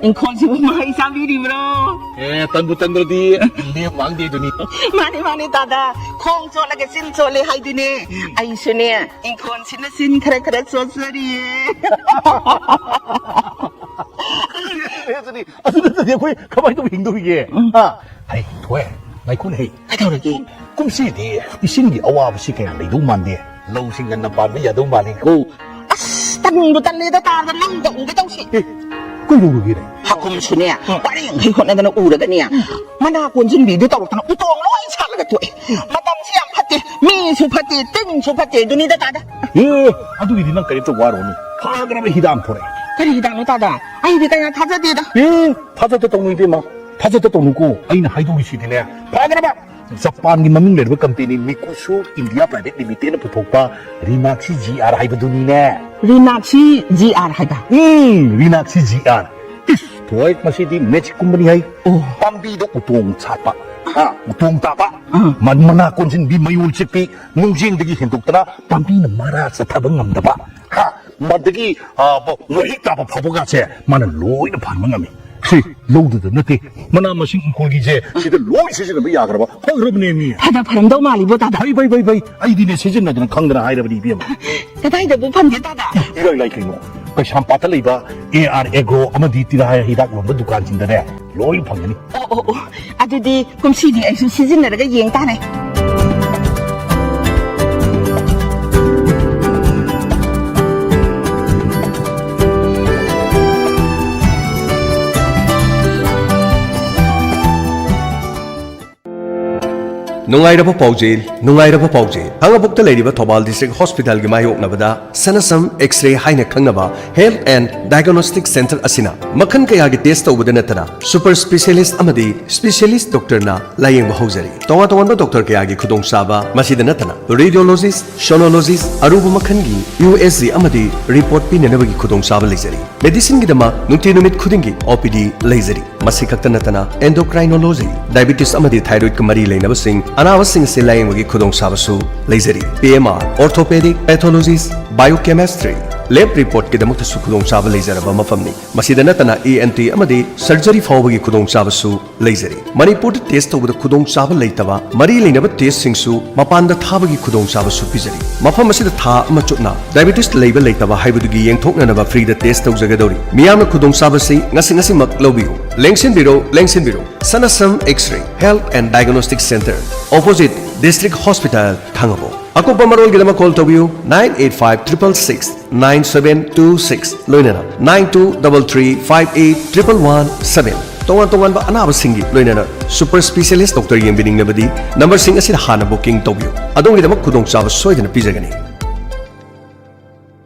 ꯏꯪꯈꯣꯜꯁꯤꯕꯨ ꯃꯍꯩ ꯆꯥꯕꯤꯔꯤꯕ꯭ꯔꯣ? ꯑꯦ, ꯇꯟꯕꯨ ꯇꯟꯗ꯭ꯔꯗꯤ ꯂꯦꯝ ꯃꯥꯡꯗꯦ ꯑꯗꯨꯅꯤ꯫ ꯃꯥꯅꯤ, ꯃꯥꯅꯤ, ꯇꯥꯗ꯫ ꯈꯣꯡ ꯆꯣꯠꯂꯒ ꯆꯤꯟ ꯆꯣꯠꯂꯦ ꯍꯥꯏꯗꯨꯅꯦ꯫ ꯎꯝ꯫ ꯑꯩꯁꯨꯅꯦ, ꯏꯪꯈꯣꯜꯁꯤꯅ ꯆꯤꯟ ꯈꯔ ꯈꯔ ꯆꯣꯠꯆꯔꯤꯌꯦ꯫ ꯑꯗꯨꯅꯤ, ꯑꯗꯨ ꯅꯠꯇ꯭ꯔꯗꯤ ꯑꯩꯈꯣꯏ ꯀꯃꯥꯏꯅ ꯇꯧꯕ ꯍꯤꯡꯗꯧꯔꯤꯒꯦ? ꯎꯝ꯫ ꯍꯥ? ꯍꯩ, ꯊꯣꯏ, ꯉꯥꯏꯈꯣꯅꯦ, ꯍꯩ꯫ ꯀꯩꯗꯧꯔꯒꯦ? ꯀꯨꯝꯁꯤꯗꯤ ꯏꯁꯤꯡꯒꯤ ꯑꯋꯥꯕꯁꯤ ꯀꯌꯥ ꯂꯩꯗꯧ ꯃꯥꯟꯗꯦ꯫ ꯂꯧꯁꯤꯡ ꯉꯟꯅ ꯄꯥꯟꯕ ꯌꯥꯗꯧ ꯃꯥꯜꯂꯤꯀꯣ꯫ ꯑꯁ, ꯇꯟꯕꯨ ꯇꯜꯂꯦꯗ, ꯇꯥꯗ ꯂꯧꯗ ꯎꯒꯦ ꯇꯧꯁꯤ꯫ ꯑꯦ, ꯀꯩꯗꯧꯔꯒꯦꯅꯦ? ꯍꯥꯀꯨꯝꯁꯨꯅꯦ, ꯑ꯫ ꯄꯔꯦꯡ ꯍꯩ ꯍꯣꯠꯅꯗꯅ ꯎꯔꯒꯅꯦ, ꯎꯝ꯫ ꯃꯅꯥ ꯀꯣꯟꯁꯤꯟꯕꯤꯗꯨ ꯇꯧꯔꯛꯇꯅ ꯎꯇꯣꯡ ꯂꯣꯏ ꯁꯥꯠꯂꯒ ꯇꯣꯛꯑꯦ꯫ ꯃꯇꯝꯁꯤ ꯌꯥꯝ ꯐꯠꯇꯦ, ꯃꯤꯁꯨ ꯐꯠꯇꯦ, ꯇꯤꯟꯁꯨ ꯐꯠꯇꯦ, ꯑꯗꯨꯅꯤꯗ ꯇꯥꯗ꯫ ꯑꯦ, ꯑꯗꯨꯒꯤꯗꯤ ꯅꯪ ꯀꯔꯤꯝꯇ ꯋꯥꯔꯨꯅꯨ, ꯐꯒ꯭ꯔꯕ ꯍꯤꯗꯥꯛ ꯑꯃ ꯊꯣꯔꯛꯑꯦ꯫ ꯀꯔꯤ ꯍꯤꯗꯥꯛꯅꯣ ꯇꯥꯗ? ꯑꯩꯗꯤ ꯀꯌꯥ ꯊꯥꯖꯗꯦꯗ꯫ ꯑꯦ, ꯊꯥꯖꯗ ꯇꯧꯅꯨ ꯏꯕꯦꯝꯃ, ꯊꯥꯖꯗ ꯇꯧꯅꯨꯀꯣ, ꯑꯩꯅ ꯍꯥꯏꯗꯧꯔꯤꯁꯤꯗꯤꯅꯦ, ꯐꯒ꯭ꯔꯕ ꯖꯄꯥꯟꯒꯤ ꯃꯃꯤꯡ ꯂꯩꯔꯕ ꯀꯝꯄꯦꯅꯤ ꯃꯤꯀꯨꯁꯨ ꯏꯟꯗꯤꯌꯥ ꯄ꯭ꯔꯥꯏꯚꯦꯠ ꯂꯤꯃꯤꯇꯦꯗꯅ ꯄꯨꯊꯣꯛꯄ ꯔꯤꯅꯥꯛꯁꯤ ꯖꯤ ꯑꯥꯔ ꯍꯥꯏꯕꯗꯨꯅꯤꯅꯦ꯫ ꯔꯤꯅꯥꯛꯁꯤ ꯖꯤ ꯑꯥꯔ ꯍꯥꯏꯕ? ꯎꯝ, ꯔꯤꯅꯥꯛꯁꯤ ꯖꯤ ꯑꯥꯔ꯫ ꯏꯁ, ꯊꯣꯏ, ꯃꯁꯤꯗꯤ ꯃꯦꯖꯤꯛꯀꯨꯝꯕꯅꯤ ꯍꯥꯏ꯫ ꯑꯣ꯫ ꯄꯥꯝꯕꯤꯗ ꯎꯇꯣꯡ ꯁꯥꯠꯄ, ꯍꯥ, ꯎꯇꯣꯡ ꯇꯥꯕ, ꯑꯥ꯫ ꯃ-, ꯃꯅꯥ ꯀꯣꯟꯁꯤꯟꯕꯤ, ꯃꯌꯣꯜ ꯆꯤꯛꯄꯤ, ꯅꯨꯡꯖꯦꯡꯗꯒꯤ ꯍꯦꯟꯗꯣꯛꯇꯅ ꯄꯥꯝꯕꯤꯅ ꯃꯔꯥ ꯆꯠꯊꯕ ꯉꯝꯗꯕ, ꯍꯥ, ꯃꯗꯒꯤ, ꯑ, ꯕ-, ꯋꯥꯍꯤꯛ ꯇꯥꯕ ꯐꯥꯎꯕꯒꯁꯦ ꯃꯥꯅ ꯂꯣꯏꯅ ꯐꯍꯟꯕ ꯉꯝꯃꯤ꯫ ꯁꯤ ꯂꯧꯗꯨꯗ ꯅꯠꯇꯦ, ꯃꯅꯥ ꯃꯁꯤꯡ ꯏꯪꯈꯣꯜꯒꯤꯁꯦ ꯁꯤꯗ ꯂꯣꯏ ꯁꯤꯖꯤꯟꯅꯕ ꯌꯥꯈ꯭ꯔꯕ ꯐꯈ꯭ꯔꯕꯅꯦ ꯃꯤ꯫ ꯐꯅ ꯐꯔꯝꯗꯧ ꯃꯥꯜꯂꯤꯕꯣ, ꯇꯥꯗ꯫ ꯐꯩ, ꯐꯩ, ꯐꯩ, ꯐꯩ꯫ ꯑꯩꯗꯤꯅꯦ ꯁꯤꯖꯤꯟꯅꯗꯅ ꯈꯪꯗꯅ ꯍꯥꯏꯔꯕꯅꯤ, ꯏꯕꯦꯝꯃ꯫ ꯀꯗꯥꯏꯗꯕꯨ ꯐꯪꯒꯦ, ꯇꯥꯗ? ꯏꯔꯥꯏ ꯂꯥꯏ ꯀꯩꯅꯣ, ꯀꯩꯁꯥꯝꯄꯥꯠꯇ ꯂꯩꯕ ꯑꯦ ꯑꯥꯔ ꯑꯦꯒ꯭ꯔꯣ ꯑꯃꯗꯤ ꯇꯤꯔꯥ ꯍꯤꯗꯥꯛ ꯌꯣꯟꯕ ꯗꯨꯀꯥꯟꯁꯤꯡꯗꯅꯦ ꯂꯣꯏ ꯐꯪꯒꯅꯤ꯫ ꯑꯣ, ꯑꯣ, ꯑꯣ꯫ ꯑꯗꯨꯗꯤ ꯀꯨꯝꯁꯤꯗꯤ ꯑꯩꯁꯨ ꯁꯤꯖꯤꯟꯅꯔꯒ ꯌꯦꯡ ꯇꯥꯔꯦ꯫ ꯅꯨꯡꯉꯥꯏꯔꯕ ꯄꯥꯎꯖꯦꯜ, ꯅꯨꯡꯉꯥꯏꯔꯕ ꯄꯥꯎꯖꯦꯜ꯫ ꯈꯥꯡꯉꯕꯣꯛꯇ ꯂꯩꯔꯤꯕ ꯊꯧꯕꯥꯜ ꯗꯤꯁꯇ꯭ꯔꯤꯛ ꯍꯣꯁꯄꯤꯇꯥꯜꯒꯤ ꯃꯥꯌꯣꯛꯅꯕꯗ ꯁꯅꯥꯁꯝ ꯑꯦꯛꯁ-ꯔꯦ ꯍꯥꯏꯅ ꯈꯪꯅꯕ ꯍꯦꯜꯊ ꯑꯦꯟ ꯗꯥꯏꯒꯅꯣꯁꯇꯤꯛ ꯁꯦꯟꯇꯔ ꯑꯁꯤꯅ ꯃꯈꯜ ꯀꯌꯥꯒꯤ ꯇꯦꯁ ꯇꯧꯕꯗ ꯅꯠꯇꯅ ꯁꯨꯄꯔ ꯁ꯭ꯄꯦꯁꯤꯌꯦꯂꯤꯁ ꯑꯃꯗꯤ ꯁ꯭ꯄꯦꯁꯤꯌꯦꯂꯤꯁ ꯗꯣꯛꯇꯔꯅ ꯂꯥꯌꯦꯡꯕ ꯍꯧꯖꯔꯤ꯫ ꯇꯣꯉꯥꯟ ꯇꯣꯉꯥꯟꯕ ꯗꯣꯛꯇꯔ ꯀꯌꯥꯒꯤ ꯈꯨꯗꯣꯡꯆꯥꯕ, ꯃꯁꯤꯗ ꯅꯠꯇꯅ ꯔꯦꯗꯤꯑꯣꯂꯣꯖꯤꯁ, ꯁꯣꯅꯣꯂꯣꯖꯤꯁ, ꯑꯔꯨꯕ ꯃꯈꯜꯒꯤ ꯌꯨ ꯑꯦꯁ ꯖꯤ ꯑꯃꯗꯤ ꯔꯤꯄꯣꯔꯠ ꯄꯤꯅꯅꯕꯒꯤ ꯈꯨꯗꯣꯡꯆꯥꯕ ꯂꯩꯖꯔꯤ꯫ ꯃꯦꯗꯤꯁꯤꯟꯒꯤꯗꯃꯛ ꯅꯨꯡꯇꯤ ꯅꯨꯃꯤꯠ ꯈꯨꯗꯤꯡꯒꯤ ꯑꯣ ꯄꯤ ꯗꯤ ꯂꯩꯖꯔꯤ꯫ ꯃꯁꯤ ꯈꯛꯇ ꯅꯠꯇꯅ ꯑꯦꯟꯗꯣꯀ꯭ꯔꯥꯏꯅꯣꯂꯣꯖꯤ, ꯗꯥꯏꯕꯤꯇꯤꯁ ꯑꯃꯗꯤ ꯊꯥꯏꯔꯣꯏꯗꯀ ꯃꯔꯤ ꯂꯩꯅꯕꯁꯤꯡ, ꯑꯅꯥꯕꯁꯤꯡ ꯑꯁꯤ ꯂꯥꯌꯦꯡꯕꯒꯤ ꯈꯨꯗꯣꯡꯆꯥꯕꯁꯨ ꯂꯩꯖꯔꯤ꯫ ꯄꯤ ꯑꯦꯝ ꯑꯥꯔ, ꯑꯣꯔꯊꯣꯄꯦꯗꯤꯛ, ꯄꯦꯊꯣꯂꯣꯖꯤꯁ, ꯕꯥꯏꯑꯣꯀꯦꯃꯤꯁꯇ꯭ꯔꯤ, ꯂꯦꯕ ꯔꯤꯄꯣꯔꯠꯀꯤꯗꯃꯛꯇꯁꯨ ꯈꯨꯗꯣꯡꯆꯥꯕ ꯂꯩꯖꯔꯕ ꯃꯐꯝꯅꯤ꯫ ꯃꯁꯤꯗ ꯅꯠꯇꯅ ꯏ ꯑꯦꯟ ꯇꯤ ꯑꯃꯗꯤ ꯁꯔꯖꯔꯤ ꯐꯥꯎꯕꯒꯤ ꯈꯨꯗꯣꯡꯆꯥꯕꯁꯨ ꯂꯩꯖꯔꯤ꯫ ꯃꯅꯤꯄꯨꯔꯗ ꯇꯦꯁ ꯇꯧꯕꯗ ꯈꯨꯗꯣꯡꯆꯥꯕ ꯂꯩꯇꯕ ꯃꯔꯤ ꯂꯩꯅꯕ ꯇꯦꯁꯁꯤꯡꯁꯨ ꯃꯄꯥꯟꯗ ꯊꯥꯕꯒꯤ ꯈꯨꯗꯣꯡꯆꯥꯕꯁꯨ ꯄꯤꯖꯔꯤ꯫ ꯃꯐꯝ ꯑꯁꯤꯗ ꯊꯥ ꯑꯃ ꯆꯨꯞꯅ ꯗꯥꯏꯕꯦꯇꯤꯁ ꯂꯩꯕ ꯂꯩꯇꯕ ꯍꯥꯏꯕꯗꯨꯒꯤ ꯌꯦꯡꯊꯣꯛꯅꯅꯕ ꯐ꯭ꯔꯤꯗ ꯇꯦꯁ ꯇꯧꯖꯒꯗꯧꯔꯤ꯫ ꯃꯤꯌꯥꯝꯅ ꯈꯨꯗꯣꯡꯆꯥꯕꯁꯤ ꯉꯁꯤ ꯉꯁꯤꯃꯛ ꯂꯧꯕꯤꯌꯨ꯫ ꯂꯦꯡꯁꯤꯟꯕꯤꯔꯣ, ꯂꯦꯡꯁꯤꯟꯕꯤꯔꯣ꯫ ꯁꯅꯥꯁꯝ X-ray Health and Diagnostic Center, opposite District Hospital, ꯊꯥꯡꯒꯄꯣꯛ꯫ ꯑꯀꯨꯞꯄ ꯃꯔꯣꯜꯒꯤꯗꯃꯛ ꯀꯣꯜ ꯇꯧꯕꯤꯌꯨ, nine eight five triple six nine seven two six, ꯂꯣꯏꯅꯅ nine two double three five eight triple one seven꯫ ꯇꯣꯉꯥꯟ ꯇꯣꯉꯥꯟꯕ ꯑꯅꯥꯕꯁꯤꯡꯒꯤ, ꯂꯣꯏꯅꯅ ꯁꯨꯄꯔ ꯁ꯭ꯄꯦꯁꯤꯌꯦꯂꯤꯁ ꯗꯣꯛꯇꯔ ꯌꯦꯡꯕꯤꯅꯤꯡꯂꯕꯗꯤ ꯅꯝꯕꯔꯁꯤꯡ ꯑꯁꯤꯗ ꯍꯥꯟꯅ ꯕꯨꯀꯤꯡ ꯇꯧꯕꯤꯌꯨ꯫ ꯑꯗꯣꯝꯒꯤꯗꯃꯛ ꯈꯨꯗꯣꯡꯆꯥꯕ ꯁꯣꯏꯗꯅ ꯄꯤꯖꯒꯅꯤ꯫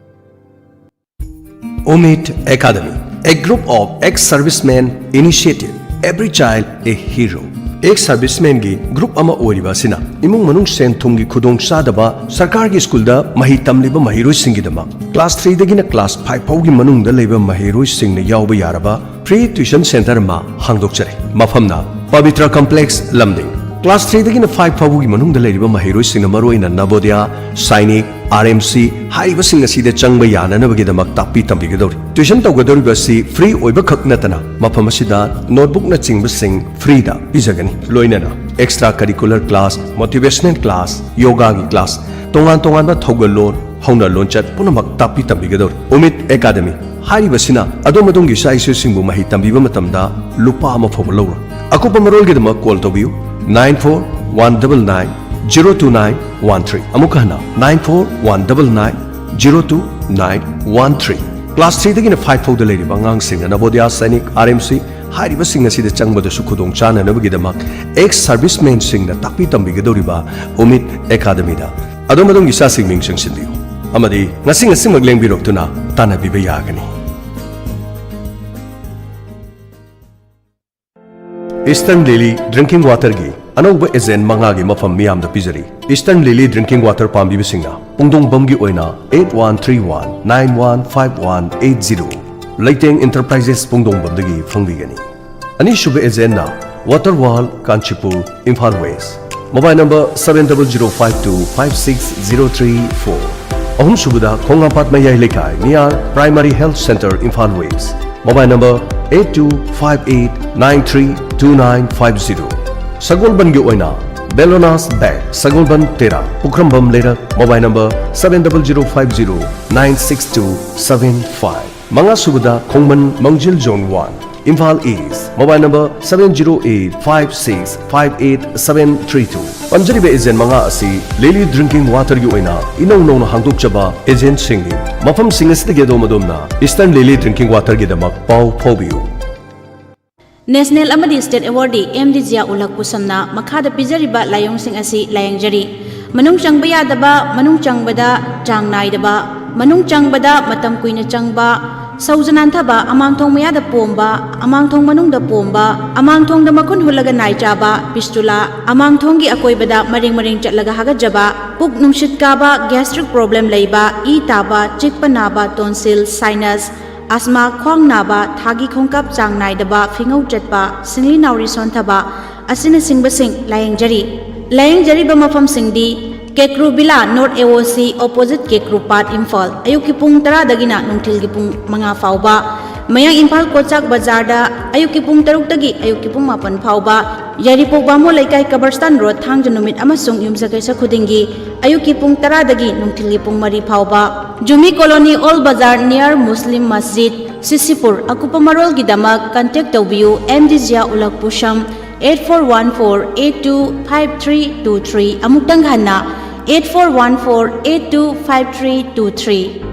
Umid Academy, a group of ex-servicemen initiative, every child a hero꯫ Ex ꯁꯔꯚꯤꯁꯃꯦꯟꯒꯤ ꯒ꯭ꯔꯨꯞ ꯑꯃ ꯑꯣꯏꯔꯤꯕ ꯑꯁꯤꯅ ꯏꯃꯨꯡ ꯃꯅꯨꯡ ꯁꯦꯟ ꯊꯨꯝꯒꯤ ꯈꯨꯗꯣꯡꯆꯥꯗꯕ, ꯁꯔꯀꯥꯔꯒꯤ ꯁ꯭ꯀꯨꯜꯗ ꯃꯍꯩ ꯇꯝꯂꯤꯕ ꯃꯍꯩꯔꯣꯏꯁꯤꯡꯒꯤꯗꯃꯛ ꯀ꯭ꯂꯥꯁ ꯊ꯭ꯔꯤꯗꯒꯤꯅ ꯀ꯭ꯂꯥꯁ ꯐꯥꯏꯚ ꯐꯥꯎꯒꯤ ꯃꯅꯨꯡꯗ ꯂꯩꯕ ꯃꯍꯩꯔꯣꯏꯁꯤꯡꯅ ꯌꯥꯎꯕ ꯌꯥꯔꯕ ꯐ꯭ꯔꯤ ꯇ꯭ꯌꯨꯁꯟ ꯁꯦꯟꯇꯔ ꯑꯃ ꯍꯥꯡꯗꯣꯛꯆꯔꯤ꯫ ꯃꯐꯝꯅ ꯄꯕꯤꯇ꯭ꯔ ꯀꯝꯄ꯭ꯂꯦꯛꯁ, ꯂꯝꯗꯤꯡ꯫ ꯀ꯭ꯂꯥꯁ ꯊ꯭ꯔꯤꯗꯒꯤꯅ ꯐꯥꯏꯚ ꯐꯥꯎꯕꯒꯤ ꯃꯅꯨꯡꯗ ꯂꯩꯔꯤꯕ ꯃꯍꯩꯔꯣꯏꯁꯤꯡꯅ ꯃꯔꯨꯑꯣꯏꯅ ꯅꯕꯣꯗꯤꯌꯥ, ꯁꯥꯏꯅꯤꯛ, ꯑꯥꯔ ꯑꯦꯝ ꯁꯤ ꯍꯥꯏꯔꯤꯕꯁꯤꯡ ꯑꯁꯤꯗ ꯆꯪꯕ ꯌꯥꯅꯅꯕꯒꯤꯗꯃꯛ ꯇꯥꯛꯄꯤ ꯇꯝꯕꯤꯒꯗꯧꯔꯤ꯫ ꯇ꯭ꯌꯨꯁꯟ ꯇꯧꯒꯗꯧꯔꯤꯕ ꯑꯁꯤ ꯐ꯭ꯔꯤ ꯑꯣꯏꯕꯈꯛ ꯅꯠꯇꯅ ꯃꯐꯝ ꯑꯁꯤꯗ ꯅꯣꯠꯕꯨꯛꯅꯆꯤꯡꯕꯁꯤꯡ ꯐ꯭ꯔꯤꯗ ꯄꯤꯖꯒꯅꯤ꯫ ꯂꯣꯏꯅꯅ extra curricular class, motivational class, ꯌꯣꯒꯥꯒꯤ ꯀ꯭ꯂꯥꯁ, ꯇꯣꯉꯥꯟ ꯇꯣꯉꯥꯟꯕ ꯊꯧꯒꯜꯂꯣꯟ, ꯍꯧꯅ ꯂꯣꯟꯆꯠ ꯄꯨꯝꯅꯃꯛ ꯇꯥꯛꯄꯤ ꯇꯝꯕꯤꯒꯗꯧꯔꯤ꯫ ꯎꯃꯤꯗ ꯑꯦꯀꯥꯗꯃꯤ ꯍꯥꯏꯔꯤꯕꯁꯤꯅ ꯑꯗꯣꯝ ꯑꯗꯣꯝꯒꯤ ꯏꯆꯥ ꯏꯁꯨꯁꯤꯡꯕꯨ ꯃꯍꯩ ꯇꯝꯕꯤꯕ ꯃꯇꯝꯗ ꯂꯨꯄꯥ ꯑꯃ ꯐꯥꯎꯕ ꯂꯧꯔꯣꯏ꯫ ꯑꯀꯨꯞꯄ ꯃꯔꯣꯜꯒꯤꯗꯃꯛ ꯀꯣꯜ ꯇꯧꯕꯤꯌꯨ, nine four one double nine zero two nine one three꯫ ꯑꯃꯨꯛꯀ ꯍꯟꯅ, nine four one double nine zero two nine one three꯫ Class ꯊ꯭ꯔꯤꯗꯒꯤꯅ ꯐꯥꯏꯚ ꯐꯥꯎꯗ ꯂꯩꯔꯤꯕ ꯑꯉꯥꯡꯁꯤꯡꯅ ꯅꯕꯣꯗꯤꯌꯥ, ꯁꯥꯏꯅꯤꯛ, ꯑꯥꯔ ꯑꯦꯝ ꯁꯤ ꯍꯥꯏꯔꯤꯕꯁꯤꯡ ꯑꯁꯤꯗ ꯆꯪꯕꯗꯁꯨ ꯈꯨꯗꯣꯡ ꯆꯥꯅꯅꯕꯒꯤꯗꯃꯛ ꯑꯦꯛꯁ ꯁꯔꯚꯤꯁꯃꯦꯟꯁꯤꯡꯅ ꯇꯥꯛꯄꯤ ꯇꯝꯕꯤꯒꯗꯧꯔꯤꯕ ꯎꯃꯤꯗ ꯑꯦꯀꯥꯗꯃꯤꯗ ꯑꯗꯣꯝ ꯑꯗꯣꯝꯒꯤ ꯏꯆꯥꯁꯤꯡ ꯃꯤꯡ ꯆꯟꯁꯤꯟꯕꯤꯌꯨ ꯑꯃꯗꯤ ꯉꯁꯤ ꯉꯁꯤꯃꯛ ꯂꯦꯡꯕꯤꯔꯛꯇꯨꯅ ꯇꯥꯟꯅꯕꯤꯕ ꯌꯥꯒꯅꯤ꯫ ꯏꯁꯇꯔꯟ ꯂꯤꯂꯤ ꯗ꯭ꯔꯤꯡꯀꯤꯡ ꯋꯥꯇꯔꯒꯤ ꯑꯅꯧꯕ ꯑꯦꯖꯦꯟ ꯃꯉꯥꯒꯤ ꯃꯐꯝ ꯃꯤꯌꯥꯝꯗ ꯄꯤꯖꯔꯤ꯫ ꯏꯁꯇꯔꯟ ꯂꯤꯂꯤ ꯗ꯭ꯔꯤꯡꯀꯤꯡ ꯋꯥꯇꯔ ꯄꯥꯝꯕꯤꯕꯁꯤꯡꯅ ꯄꯨꯡꯗꯣꯡꯕꯝꯒꯤ ꯑꯣꯏꯅ eight one three one nine one five one eight zero, ꯂꯩꯇꯦꯡ ꯏꯟꯇꯔꯄ꯭ꯔꯥꯏꯖꯦꯁ ꯄꯨꯡꯗꯣꯡꯕꯝꯗꯒꯤ ꯐꯪꯕꯤꯒꯅꯤ꯫ ꯑꯅꯤꯁꯨꯕ ꯑꯦꯖꯦꯟꯅ ꯋꯥꯇꯔ ꯋꯥꯔꯜ, Kanchipur, Imphal west. Mobile number seven double zero five two five six zero three four꯫ ꯑꯍꯨꯝꯁꯨꯕꯗ ꯈꯣꯡꯉꯥꯝꯄꯥꯠ ꯃꯌꯥꯏ ꯂꯩꯀꯥꯏ, near Primary Health Centre, Imphal West꯫ Mobile number eight two five eight nine three two nine five zero꯫ ꯁꯒꯣꯜꯕꯟꯒꯤ ꯑꯣꯏꯅ ꯕꯦꯂꯣꯅꯥꯁ bag, ꯁꯒꯣꯜꯕꯟ ꯇꯦꯔꯥ, ꯄꯨꯈ꯭ꯔꯝꯕꯝ ꯂꯩꯔꯛ, mobile number seven double zero five zero nine six two seven five꯫ ꯃꯉꯥꯁꯨꯕꯗ Khongman ꯃꯥꯡꯖꯤꯜ Zone one, Imphal East, mobile number seven zero eight five six five eight seven three two꯫ ꯄꯟꯖꯔꯤꯕ agent ꯃꯉꯥ ꯑꯁꯤ ꯂꯤꯂꯤ drinking waterꯒꯤ ꯑꯣꯏꯅ ꯏꯅꯧ ꯅꯧꯅ ꯍꯥꯡꯗꯣꯛꯆꯕ agentꯁꯤꯡꯅꯤ꯫ ꯃꯐꯝꯁꯤꯡ ꯑꯁꯤꯗꯒꯤ ꯑꯗꯣꯝ ꯑꯗꯣꯝꯅ Eastern Lily drinking waterꯒꯤꯗꯃꯛ ꯄꯥꯎ ꯐꯥꯎꯕꯤꯌꯨ꯫ National ꯑꯃꯗꯤ State Awardee ꯑꯦꯝ ꯗꯤ ꯖꯤꯌꯥ ꯎꯜ ꯍꯛ ꯄꯨꯁꯝꯅ ꯃꯈꯥꯗ ꯄꯤꯖꯔꯤꯕ ꯂꯥꯏꯑꯣꯡꯁꯤꯡ ꯑꯁꯤ ꯂꯥꯌꯦꯡꯖꯔꯤ꯫ ꯃꯅꯨꯡ ꯆꯪꯕ ꯌꯥꯗꯕ, ꯃꯅꯨꯡ ꯆꯪꯕꯗ ꯆꯥꯡ ꯅꯥꯏꯗꯕ, ꯃꯅꯨꯡ ꯆꯪꯕꯗ ꯃꯇꯝ ꯀꯨꯏꯅ ꯆꯪꯕ, ꯁꯧꯖ ꯅꯥꯟꯊꯕ, ꯑꯃꯥꯡꯊꯣꯡ ꯃꯌꯥꯗ ꯄꯣꯝꯕ, ꯑꯃꯥꯡꯊꯣꯡ ꯃꯅꯨꯡꯗ ꯄꯣꯝꯕ, ꯑꯃꯥꯡꯊꯣꯡꯗ ꯃꯈꯨꯟ ꯍꯨꯠꯂꯒ ꯅꯥꯏ ꯆꯥꯕ, fistula, ꯑꯃꯥꯡꯊꯣꯡꯒꯤ ꯑꯀꯣꯏꯕꯗ ꯃꯔꯦꯡ ꯃꯔꯦꯡ ꯆꯠꯂꯒ ꯍꯥꯒꯠꯆꯕ, ꯄꯨꯛ ꯅꯨꯡꯁꯤꯠ ꯀꯥꯕ, gastric problem ꯂꯩꯕ, ꯏ ꯇꯥꯕ, ꯆꯤꯛꯄ ꯅꯥꯕ, tonsil, sinus, asthma, ꯈ꯭ꯋꯥꯡ ꯅꯥꯕ, ꯊꯥꯒꯤ ꯈꯣꯡꯀꯥꯞ ꯆꯥꯡ ꯅꯥꯏꯗꯕ, ꯐꯤꯉꯧ ꯆꯠꯄ, ꯁꯤꯡꯂꯤ ꯅꯥꯎꯔꯤ ꯁꯣꯟꯊꯕ ꯑꯁꯤꯅꯆꯤꯡꯕꯁꯤꯡ ꯂꯥꯌꯦꯡꯖꯔꯤ꯫ ꯂꯥꯌꯦꯡꯖꯔꯤꯕ ꯃꯐꯝꯁꯤꯡꯗꯤ ꯀꯦꯀ꯭ꯔꯨ ꯕꯤꯂꯥ, North A O C, opposite ꯀꯦꯀ꯭ꯔꯨ ꯄꯥꯠ, ꯏꯝꯐꯥꯜ꯫ ꯑꯌꯨꯛꯀꯤ ꯄꯨꯡ ꯇꯔꯥꯗꯒꯤꯅ ꯅꯨꯡꯊꯤꯜꯒꯤ ꯄꯨꯡ ꯃꯉꯥ ꯐꯥꯎꯕ꯫ ꯃꯌꯥꯡ ꯏꯝꯐꯥꯜ ꯀꯣꯆꯥꯛ ꯕꯖꯥꯔꯗ ꯑꯌꯨꯛꯀꯤ ꯄꯨꯡ ꯇꯔꯨꯛꯇꯒꯤ ꯑꯌꯨꯛꯀꯤ ꯄꯨꯡ ꯃꯥꯄꯟ ꯐꯥꯎꯕ꯫ ꯌꯥꯏꯔꯤꯄꯣꯛ ꯕꯥꯃꯣꯟ ꯂꯩꯀꯥꯏ, ꯀꯕꯔꯁꯇꯥꯟ ꯔꯣꯗ, ꯊꯥꯡꯖ ꯅꯨꯃꯤꯠ ꯑꯃꯁꯨꯡ ꯌꯨꯝꯁꯀꯩꯁ ꯈꯨꯗꯤꯡꯒꯤ ꯑꯌꯨꯛꯀꯤ ꯄꯨꯡ ꯇꯔꯥꯗꯒꯤ ꯅꯨꯡꯊꯤꯜꯒꯤ ꯄꯨꯡ ꯃꯔꯤ ꯐꯥꯎꯕ꯫ ꯖꯨꯃꯤ ꯀꯣꯂꯣꯅꯤ, ꯑꯣꯜ ꯕꯖꯥꯔ, near ꯃꯨꯁꯂꯤꯝ ꯃꯁꯖꯤꯗ, ꯁꯤꯁꯤꯄꯨꯔ꯫ ꯑꯀꯨꯞꯄ ꯃꯔꯣꯜꯒꯤꯗꯃꯛ contact ꯇꯧꯕꯤꯌꯨ ꯑꯦꯝ ꯗꯤ ꯖꯤꯌꯥ ꯎꯜ ꯍꯛ ꯄꯨꯁꯝ, eight four one four eight two five three two three꯫ ꯑꯃꯨꯛꯇꯪ ꯍꯟꯅ, eight four one four eight two five three two three꯫